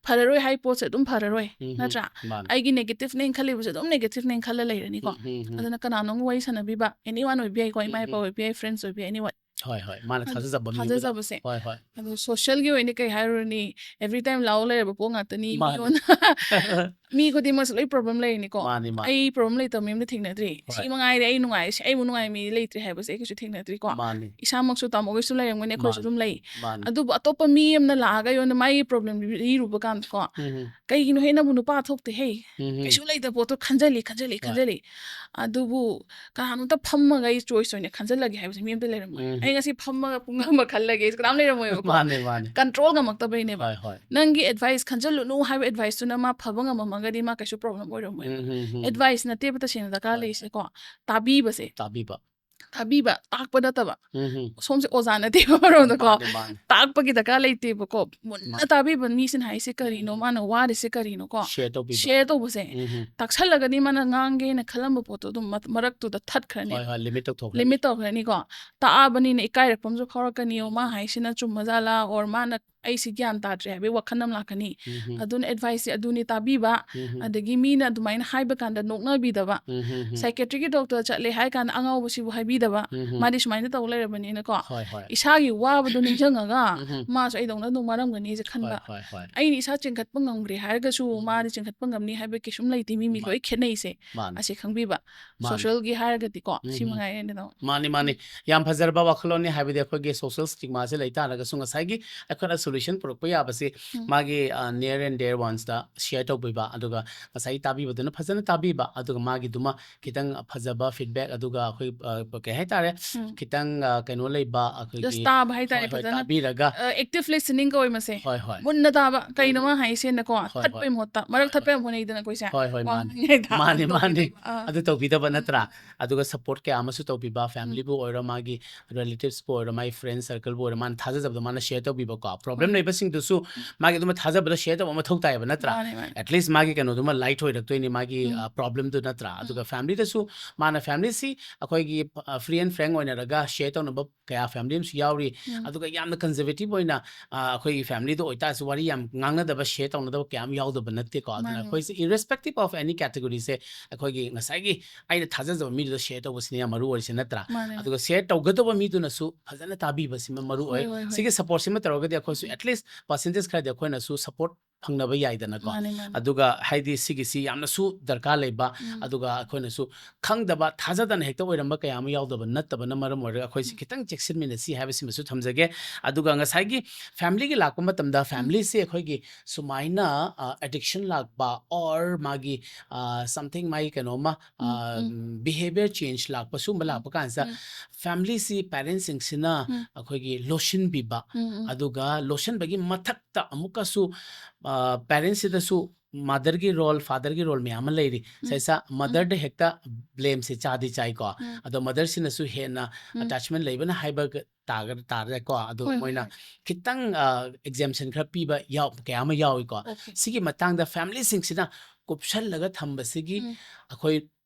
ꯐꯔꯔꯣꯏ ꯍꯥꯏ ꯄꯣꯠꯁꯦ ꯑꯗꯨꯝ ꯐꯔꯔꯣꯏ꯫ ꯎꯝ ꯍꯝ꯫ ꯅꯠꯇ꯭ꯔꯥ? ꯃꯥꯅꯤ꯫ ꯑꯩꯒꯤ negative ꯅꯦꯅ ꯈꯜꯂꯤꯕꯁꯦ ꯑꯗꯨꯝ negative ꯅꯦꯅ ꯈꯜꯂ ꯂꯩꯔꯅꯤꯀꯣ꯫ ꯎꯝ ꯍꯝ ꯍꯝ꯫ ꯑꯗꯨꯅ ꯀꯅꯥꯅꯣꯝꯒ ꯋꯥꯔꯤ ꯁꯥꯟꯅꯕꯤꯕ, anyone ꯑꯣꯏꯕ ꯌꯥꯏꯀꯣ, ꯏꯃꯥ ꯎꯝ ꯏꯄꯥ ꯍꯝ꯫ ꯑꯣꯏꯕ ꯌꯥꯏ, friends ꯑꯣꯏꯕ ꯌꯥꯏ, anyone꯫ ꯍꯣꯏ ꯍꯣꯏ꯫ ꯃꯥꯅ ꯑꯗꯨ ꯊꯥꯖꯖꯕ ꯃꯤꯗꯨꯗ꯫ ꯊꯥꯖꯖꯕꯁꯦ꯫ ꯍꯣꯏ ꯍꯣꯏ꯫ ꯑꯗꯣ social ꯒꯤ ꯑꯣꯏꯅ ꯀꯩ ꯍꯥꯏꯔꯨꯔꯅꯤ, every time ꯂꯥꯎ ꯂꯩꯔꯕ ꯄꯣꯠ ꯉꯥꯛꯇꯅꯤ꯫ ꯃꯥꯅꯤ꯫ ꯃꯤꯉꯣꯟꯗ, ꯃꯤ ꯈꯨꯗꯤꯡꯃꯛꯁꯦ ꯂꯣꯏ problem ꯂꯩꯔꯤꯅꯤꯀꯣ꯫ ꯃꯥꯅꯤ, ꯃꯥꯅꯤ꯫ ꯑꯩ problem ꯂꯩꯇꯕ ꯃꯤ ꯑꯝꯇ ꯊꯦꯡꯅꯗ꯭ꯔꯤ꯫ ꯁꯤ ꯍꯣꯏ꯫ ꯃꯉꯥꯏꯔꯦ ꯑꯩ ꯅꯨꯡꯉꯥꯏꯔꯤꯁꯦ, ꯑꯩꯕꯨ ꯅꯨꯡꯉꯥꯏ ꯃꯤ ꯂꯩꯇ꯭ꯔꯦ ꯍꯥꯏꯕꯁꯦ ꯑꯩ ꯀꯩꯁꯨ ꯊꯦꯡꯅꯗ꯭ꯔꯤꯀꯣ꯫ ꯃꯥꯅꯤ꯫ ꯏꯁꯥꯃꯛꯁꯨ ꯇꯥꯃꯣꯈꯣꯏꯁꯨ ꯂꯩꯔꯝꯒꯅꯤ, ꯑꯩꯈꯣꯏꯁꯨ ꯃꯥꯅꯤ꯫ ꯑꯗꯨꯝ ꯂꯩ꯫ ꯃꯥꯅꯤ꯫ ꯑꯗꯨꯕꯨ ꯑꯇꯣꯞꯄ ꯃꯤ ꯑꯃꯅ ꯂꯥꯛꯑꯒ ꯑꯩꯉꯣꯟꯗ ꯃꯥꯒꯤ problem ꯂꯤꯔꯨꯕ ꯀꯥꯟꯗꯀꯣ, ꯎꯝ ꯍꯝ꯫ "ꯀꯩꯒꯤꯅꯣ ꯍꯦ, ꯅꯪꯕꯨ ꯅꯨꯄꯥ ꯊꯣꯛꯇꯦ ꯍꯦ"? ꯎꯝ ꯍꯝ꯫ ꯀꯩꯁꯨ ꯂꯩꯇꯕ ꯄꯣꯠꯇꯣ ꯈꯟꯖꯜꯂꯤ, ꯈꯟꯖꯜꯂꯤ, ꯍꯣꯏ꯫ ꯈꯟꯖꯜꯂꯤ꯫ ꯑꯗꯨꯕꯨ ꯀꯅꯥꯅꯣꯝꯇ ꯐꯝꯃꯒ ꯑꯩ choice ꯑꯣꯏꯅ ꯈꯟꯖꯜꯂꯒꯦ ꯍꯥꯏꯕꯁꯦ ꯃꯤ ꯑꯝꯇ ꯂꯩꯔꯝꯃꯣꯏ꯫ ꯎꯝ꯫ ꯑꯩ ꯉꯁꯤ ꯐꯝꯃꯒ ꯄꯨꯡ ꯑꯃ ꯈꯜꯂꯒꯦ, ꯀꯅꯥꯝ ꯂꯩꯔꯝꯃꯣꯏꯕꯀꯣ꯫ ꯃꯥꯅꯤ, ꯃꯥꯅꯤ꯫ Control ꯉꯝꯃꯛꯇꯕꯩꯅꯦꯕ꯫ ꯍꯣꯏ, ꯍꯣꯏ꯫ ꯅꯪꯒꯤ advice ꯈꯟꯖꯜꯂꯨꯅꯨ ꯍꯥꯏꯕ advice ꯇꯨꯅ ꯃꯥ ꯐꯕ ꯉꯝꯃꯝꯃꯒꯗꯤ ꯃꯥ ꯀꯩꯁꯨ problem ꯑꯣꯏꯔꯝꯃꯣꯏꯕ꯫ ꯎꯝ, ꯎꯝ, ꯎꯝ꯫ Advice ꯅꯠꯇꯦꯕ ꯇꯁꯦꯡꯅ ꯗꯔꯀꯥꯔ ꯍꯣꯏ, ꯍꯣꯏ꯫ ꯂꯩꯔꯤꯁꯦꯀꯣ, ꯇꯥꯕꯤꯕꯁꯦ꯫ ꯇꯥꯕꯤꯕ꯫ ꯇꯥꯕꯤꯕ, ꯇꯥꯛꯄ ꯅꯠꯇꯕ꯫ ꯎꯝ ꯍꯝ꯫ ꯁꯣꯝꯁꯦ ꯑꯣꯖꯥ ꯅꯠꯇꯦꯕ ꯑꯃꯔꯣꯝꯗꯀꯣ꯫ ꯃꯥꯅꯦ, ꯃꯥꯅꯦ꯫ ꯇꯥꯛꯄꯒꯤ ꯗꯔꯀꯥꯔ ꯂꯩꯇꯦꯕꯀꯣ꯫ ꯃꯨꯟꯅ ꯃꯥꯅꯦ꯫ ꯇꯥꯕꯤꯕ, ꯃꯤꯁꯤꯅ ꯍꯥꯏꯁꯦ ꯀꯔꯤꯅꯣ, ꯃꯥꯅ ꯋꯥꯔꯤꯁꯦ ꯀꯔꯤꯅꯣꯀꯣ꯫ ꯁꯤꯌꯔ ꯇꯧꯕꯤꯕ꯫ ꯁꯤꯌꯔ ꯇꯧꯕꯁꯦ꯫ ꯎꯝ ꯍꯝ꯫ ꯇꯥꯛꯁꯜꯂꯒꯅꯤ ꯃꯥꯅ ꯉꯥꯡꯒꯦꯅ ꯈꯜꯂꯝꯕ ꯄꯣꯠꯇꯣ ꯑꯗꯨꯝ ꯃ-, ꯃꯔꯛꯇꯨꯗ ꯊꯠꯈ꯭ꯔꯅꯤ꯫ ꯍꯣꯏ, ꯍꯣꯏ, ꯂꯤꯃꯤꯠ ꯇꯧꯊꯣꯛꯈ꯭ꯔꯅꯤ꯫ ꯂꯤꯃꯤꯠ ꯇꯧꯈ꯭ꯔꯅꯤꯀꯣ꯫ ꯇꯥꯛꯑꯕꯅꯤꯅ ꯏꯀꯥꯏꯔꯛꯄ ꯑꯃꯁꯨ ꯐꯥꯎꯔꯛꯀꯅꯤ, "ꯑꯣ, ꯃꯥ ꯍꯥꯏꯁꯤꯅ ꯆꯨꯝꯃꯖꯥꯠꯂꯥ?" or "ꯃꯥꯅ ꯑꯩꯁꯤ ꯒ꯭ꯌꯥꯟ ꯇꯥꯗ꯭ꯔꯦ" ꯍꯥꯏꯕꯒꯤ ꯋꯥꯈꯜ ꯑꯃ ꯂꯥꯛꯀꯅꯤ꯫ ꯎꯝ ꯍꯝ꯫ ꯑꯗꯨꯅ ꯑꯦꯗꯚꯥꯏꯁꯁꯦ ꯑꯗꯨꯅꯤ, ꯇꯥꯕꯤꯕ꯫ ꯎꯝ ꯍꯝ꯫ ꯑꯗꯒꯤ ꯃꯤꯅ ꯑꯗꯨꯃꯥꯏꯅ ꯍꯥꯏꯕ ꯀꯥꯟꯗ ꯅꯣꯛꯅꯕꯤꯗꯕ꯫ ꯎꯝ ꯍꯝ ꯍꯝ꯫ ꯁꯥꯏꯀꯦꯇ꯭ꯔꯤꯒꯤ ꯗꯣꯛꯇꯔ ꯆꯠꯂꯦ ꯍꯥꯏ ꯀꯥꯟꯗ ꯑꯉꯥꯎꯕꯁꯤꯕꯨ ꯍꯥꯏꯕꯤꯗꯕ꯫ ꯎꯝ ꯍꯝ꯫ "ꯃꯥꯗꯤ ꯁꯨꯃꯥꯏꯅ ꯇꯧ ꯂꯩꯔꯕꯅꯤꯅꯀꯣ", ꯍꯣꯏ, ꯍꯣꯏ꯫ ꯏꯁꯥꯒꯤ ꯋꯥꯕꯗꯣ ꯅꯤꯡꯁꯤꯡꯉꯒ ꯎꯝ ꯍꯝ꯫ "ꯃꯥꯁꯨ ꯑꯩꯗꯧꯅ ꯑꯗꯨꯝ ꯋꯥꯔꯝꯒꯅꯤꯁꯦ" ꯈꯟꯕ꯫ ꯍꯣꯏ, ꯍꯣꯏ, ꯍꯣꯏ꯫ "ꯑꯩꯅ ꯏꯁꯥ ꯆꯤꯡꯈꯠꯄ ꯉꯝꯈ꯭ꯔꯦ ꯍꯥꯏꯔꯒꯁꯨ ꯎꯝ꯫ ꯃꯥꯗꯤ ꯆꯤꯡꯈꯠꯄ ꯉꯝꯅꯤ ꯍꯥꯏꯕ ꯀꯩꯁꯨꯝ ꯂꯩꯇꯦ, ꯃꯤ ꯃꯤ ꯃꯥꯅꯤ꯫ ꯂꯣꯏ ꯈꯦꯠꯅꯩꯁꯦ", ꯃꯥꯅꯤ꯫ ꯑꯁꯤ ꯈꯪꯕꯤꯕ꯫ ꯃꯥꯅꯤ꯫ ꯁꯣꯁꯤꯌꯦꯜꯒꯤ ꯍꯥꯏꯔꯒꯗꯤꯀꯣ꯫ ꯁꯤ ꯎꯝ꯫ ꯃꯉꯥꯏꯔꯦ ꯑꯩꯅ ꯇꯧ-, ꯃꯥꯅꯤ, ꯃꯥꯅꯤ꯫ ꯌꯥꯝ ꯐꯖꯔꯕ ꯋꯥꯈꯜꯂꯣꯟꯅꯤ꯫ ꯍꯥꯏꯕꯗꯤ ꯑꯩꯈꯣꯏꯒꯤ ꯁꯣꯁꯤꯌꯦꯜ ꯁ꯭ꯇꯤꯒꯃꯥꯁꯦ ꯂꯩ ꯇꯥꯔꯒꯁꯨ, ꯉꯁꯥꯏꯒꯤ ꯑꯩꯈꯣꯏꯅ ꯁꯣꯂꯨꯁꯟ ꯄꯨꯔꯛꯄ ꯌꯥꯕꯁꯤ ꯎꯝ꯫ ꯃꯥꯒꯤ, ꯑ, near and dear ones ꯇ ꯁꯤꯌꯔ ꯇꯧꯕꯤꯕ, ꯑꯗꯨꯒ ꯉꯁꯥꯏꯒꯤ ꯇꯥꯕꯤꯕꯗꯨꯅ ꯐꯖꯅ ꯇꯥꯕꯤꯕ, ꯑꯗꯨꯒ ꯃꯥꯒꯤꯗꯨꯃ ꯈꯤꯇꯪ ꯐꯖꯕ ꯐꯤꯗꯕꯦꯛ, ꯑꯗꯨꯒ ꯑꯩꯈꯣꯏ, ꯑ, ꯀꯩ ꯍꯥꯏꯇꯥꯔꯦ, ꯎꯝ꯫ ꯈꯤꯇꯪ, ꯑ, ꯀꯩꯅꯣ ꯂꯩꯕ ꯑꯩꯈꯣꯏꯒꯤ, Just ꯇꯥꯕ ꯍꯥꯏꯇꯥꯔꯦ, ꯍꯣꯏ, ꯍꯣꯏ, ꯐꯖꯅ꯫ ꯇꯥꯕꯤꯔꯒ꯫ ꯑ, active listening ꯀꯧꯋꯦ ꯃꯁꯦ꯫ ꯍꯣꯏ, ꯍꯣꯏ꯫ ꯃꯨꯟꯅ ꯇꯥꯕ, ꯀꯩꯅꯣ ꯎꯝ꯫ ꯃꯥ ꯍꯥꯏꯁꯦꯅꯀꯣ, ꯍꯣꯏ, ꯍꯣꯏ꯫ ꯊꯠꯄꯩ ꯃꯍꯨꯠꯇ꯫ ꯃꯔꯛ ꯍꯣꯏ, ꯊꯠꯄ ꯍꯣꯏ꯫ ꯌꯥꯝ ꯍꯣꯠꯅꯩꯗꯅ ꯑꯩꯈꯣꯏꯁꯦ꯫ ꯍꯣꯏ, ꯍꯣꯏ, ꯋꯥ ꯃꯥꯅꯤ꯫ ꯉꯥꯡꯉꯤꯉꯩꯗ꯫ ꯃꯥꯅꯤ, ꯃꯥꯅꯤ꯫ ꯇꯧꯕꯤꯗꯕ꯫ ꯑꯥ꯫ ꯑꯗꯨ ꯇꯧꯕꯤꯗꯕ ꯎꯝ, ꯅꯠꯇ꯭ꯔꯥ? ꯎꯝ꯫ ꯑꯗꯨꯒ ꯁꯄꯣꯔꯠ ꯀꯌꯥ ꯑꯃꯁꯨ ꯇꯧꯕꯤꯕ, ꯎꯝ꯫ ꯐꯦꯃꯤꯂꯤꯕꯨ ꯑꯣꯏꯔꯣ, ꯃꯥꯒꯤ ꯔꯤꯂꯦꯇꯤꯚꯁꯄꯨ ꯑꯣꯏꯔꯣ, ꯃꯥꯒꯤ ꯐ꯭ꯔꯦꯟ ꯁꯔꯀꯜꯕꯨ ꯑꯣꯏꯔꯣ, ꯃꯥꯅ ꯊꯥꯖꯖꯕꯗꯣ ꯃꯥꯅ ꯁꯤꯌꯔ ꯇꯧꯕꯤꯕꯀꯣ꯫ ꯄ꯭ꯔꯣꯕ꯭ꯂꯦꯝ ꯎꯝ꯫ ꯂꯩꯕꯁꯤꯡꯗꯨꯁꯨ ꯃꯥꯒꯤ ꯑꯗꯨꯃ ꯊꯥꯖꯕꯗꯣ ꯁꯤꯌꯔ ꯇꯧꯕ ꯃꯊꯧ ꯇꯥꯏꯌꯦꯕ, ꯅꯠꯇ꯭ꯔꯥ? ꯃꯥꯅꯦ, ꯃꯥꯅꯦ꯫ At least ꯃꯥꯒꯤ ꯀꯩꯅꯣꯗꯨꯃ ꯂꯥꯏꯠ ꯑꯣꯏꯔꯛꯇꯣꯏꯅꯤ, ꯃꯥꯒꯤ, ꯎꯝ꯫ ꯑ, ꯄ꯭ꯔꯣꯕ꯭ꯂꯦꯝꯗꯨ, ꯅꯠꯇ꯭ꯔꯥ? ꯑꯗꯨꯒ ꯎꯝ꯫ ꯐꯦꯃꯤꯂꯤꯗꯁꯨ ꯃꯥꯅ, ꯐꯦꯃꯤꯂꯤꯁꯤ ꯑꯩꯈꯣꯏꯒꯤ, ꯑ, free and frank ꯑꯣꯏꯅꯔꯒ ꯁꯤꯌꯔ ꯇꯧꯅꯕ ꯀꯌꯥ ꯐꯦꯃꯤꯂꯤ ꯑꯃꯁꯨ ꯌꯥꯎꯔꯤ꯫ ꯎꯝ꯫ ꯑꯗꯨꯒ ꯌꯥꯝꯅ ꯀꯟꯖꯔꯕꯦꯇꯤꯚ ꯑꯣꯏꯅ, ꯑ, ꯑꯩꯈꯣꯏꯒꯤ ꯐꯦꯃꯤꯂꯤꯗ ꯑꯣꯏꯇꯥꯔꯁꯨ ꯋꯥꯔꯤ ꯌꯥꯝ ꯉꯥꯡꯅꯗꯕ, ꯁꯤꯌꯔ ꯇꯧꯅꯗꯕ ꯀꯌꯥ ꯑꯃ ꯌꯥꯎꯗꯕ ꯅꯠꯇꯦꯀꯣ꯫ ꯑꯗꯨꯅ ꯃꯥꯅꯦ, ꯑꯩꯈꯣꯏꯁꯦ irrespective of any category ꯁꯦ ꯑꯩꯈꯣꯏꯒꯤ ꯉꯁꯥꯏꯒꯤ ꯑꯩꯅ ꯊꯥꯖꯖꯕ ꯃꯤꯗꯨꯗ ꯁꯤꯌꯔ ꯇꯧꯕꯁꯤꯅ ꯌꯥꯝ ꯃꯔꯨ ꯑꯣꯏꯔꯤꯁꯦ, ꯅꯠꯇ꯭ꯔꯥ? ꯃꯥꯅꯦ, ꯃꯥꯅꯦ꯫ ꯑꯗꯨꯒ ꯁꯤꯌꯔ ꯇꯧꯒꯗꯕ ꯃꯤꯗꯨꯅꯁꯨ ꯐꯖꯅ ꯇꯥꯕꯤꯕꯁꯤꯃ ꯃꯔꯨ ꯑꯣꯏ꯫ ꯍꯣꯏ, ꯍꯣꯏ, ꯍꯣꯏ꯫ ꯁꯤꯒꯤ ꯁꯄꯣꯔꯠꯁꯤꯃ ꯇꯧꯔꯒꯗꯤ ꯑꯩꯈꯣꯏꯁꯨ ꯎꯝ꯫ At least percentage ꯈꯔꯗꯤ ꯑꯩꯈꯣꯏꯅꯁꯨ ꯁꯄꯣꯔꯠ ꯐꯪꯅꯕ ꯌꯥꯏꯗꯅꯀꯣ꯫ ꯃꯥꯅꯦ, ꯃꯥꯅꯦ꯫ ꯑꯗꯨꯒ ꯍꯥꯏꯗꯤ ꯁꯤꯒꯤꯁꯤ ꯌꯥꯝꯅꯁꯨ ꯗꯔꯀꯥꯔ ꯂꯩꯕ, ꯎꯝ꯫ ꯑꯗꯨꯒ ꯑꯩꯈꯣꯏꯅꯁꯨ ꯈꯪꯗꯕ, ꯊꯥꯖꯗꯅ ꯍꯦꯛꯇ ꯑꯣꯏꯔꯝꯕ ꯀꯌꯥ ꯑꯃ ꯌꯥꯎꯗꯕ ꯅꯠꯇꯕꯅ ꯃꯔꯝ ꯑꯣꯏꯔꯒ ꯑꯩꯈꯣꯏꯁꯤ ꯎꯝ꯫ ꯈꯤꯇꯪ ꯆꯦꯛꯁꯤꯟꯃꯤꯟꯅꯁꯤ ꯍꯥꯏꯕꯁꯤꯃꯁꯨ ꯊꯝꯖꯒꯦ꯫ ꯑꯗꯨꯒ ꯉꯁꯥꯏꯒꯤ ꯐꯦꯃꯤꯂꯤꯒꯤ ꯂꯥꯛꯄ ꯃꯇꯝꯗ, ꯎꯝ꯫ ꯐꯦꯃꯤꯂꯤꯁꯤ ꯑꯩꯈꯣꯏꯒꯤ ꯁꯨꯃꯥꯏꯅ, ꯑ, addiction ꯂꯥꯛꯄ or ꯃꯥꯒꯤ, ꯑ, something ꯃꯥꯒꯤ ꯀꯩꯅꯣꯝꯃ, ꯑ, ꯎꯝ, ꯎꯝ꯫ Behaviour change ꯂꯥꯛꯄ, ꯁꯨꯝꯕ ꯎꯝ, ꯂꯥꯛꯄ ꯀꯥꯟꯁꯤꯗ ꯎꯝ꯫ ꯐꯦꯃꯤꯂꯤꯁꯤ, ꯄꯦꯔꯦꯟꯁꯁꯤꯡꯁꯤꯅ ꯎꯝ꯫ ꯑꯩꯈꯣꯏꯒꯤ ꯂꯣꯠꯁꯤꯟꯕꯤꯕ, ꯎꯝ, ꯎꯝ꯫ ꯑꯗꯨꯒ ꯂꯣꯠꯁꯤꯟꯕꯒꯤ ꯃꯊꯛꯇ ꯑꯃꯨꯛꯀꯁꯨ, ꯑ, ꯄꯦꯔꯦꯟꯁꯁꯤꯗꯁꯨ ꯃꯥꯗꯔꯒꯤ ꯔꯣꯜ, ꯐꯥꯗꯔꯒꯤ ꯔꯣꯜ ꯃꯌꯥꯝ ꯑꯃ ꯂꯩꯔꯤ꯫ ꯎꯝ꯫ ꯁꯤꯗꯩꯁꯤꯗ ꯃꯥꯗꯔꯗ ꯍꯦꯛꯇ ꯕ꯭ꯂꯦꯝꯁꯦ ꯆꯥꯗꯤ ꯆꯥꯏꯀꯣ꯫ ꯎꯝ꯫ ꯑꯗꯣ ꯃꯥꯗꯔꯁꯤꯅꯁꯨ ꯍꯦꯟꯅ ꯎꯝ꯫ ꯑꯦꯇꯦꯆꯃꯦꯟ ꯂꯩꯕꯅ ꯍꯥꯏꯕ ꯇꯥꯔꯒ ꯇꯥꯔꯦꯀꯣ꯫ ꯑꯗꯣ ꯍꯣꯏ, ꯍꯣꯏ, ꯃꯣꯏꯅ ꯍꯣꯏ꯫ ꯈꯤꯇꯪ ꯑꯦꯛꯖꯦꯝꯁꯟ ꯈꯔ ꯄꯤꯕ ꯌꯥꯎ ꯀꯌꯥ ꯑꯃ ꯌꯥꯎꯏꯀꯣ꯫ Okay. ꯁꯤꯒꯤ ꯃꯇꯥꯡꯗ ꯐꯦꯃꯤꯂꯤꯁꯤꯡꯁꯤꯅ ꯀꯨꯞꯁꯜꯂꯒ ꯊꯝꯕꯁꯤꯒꯤ ꯎꯝ꯫ ꯑꯩꯈꯣꯏ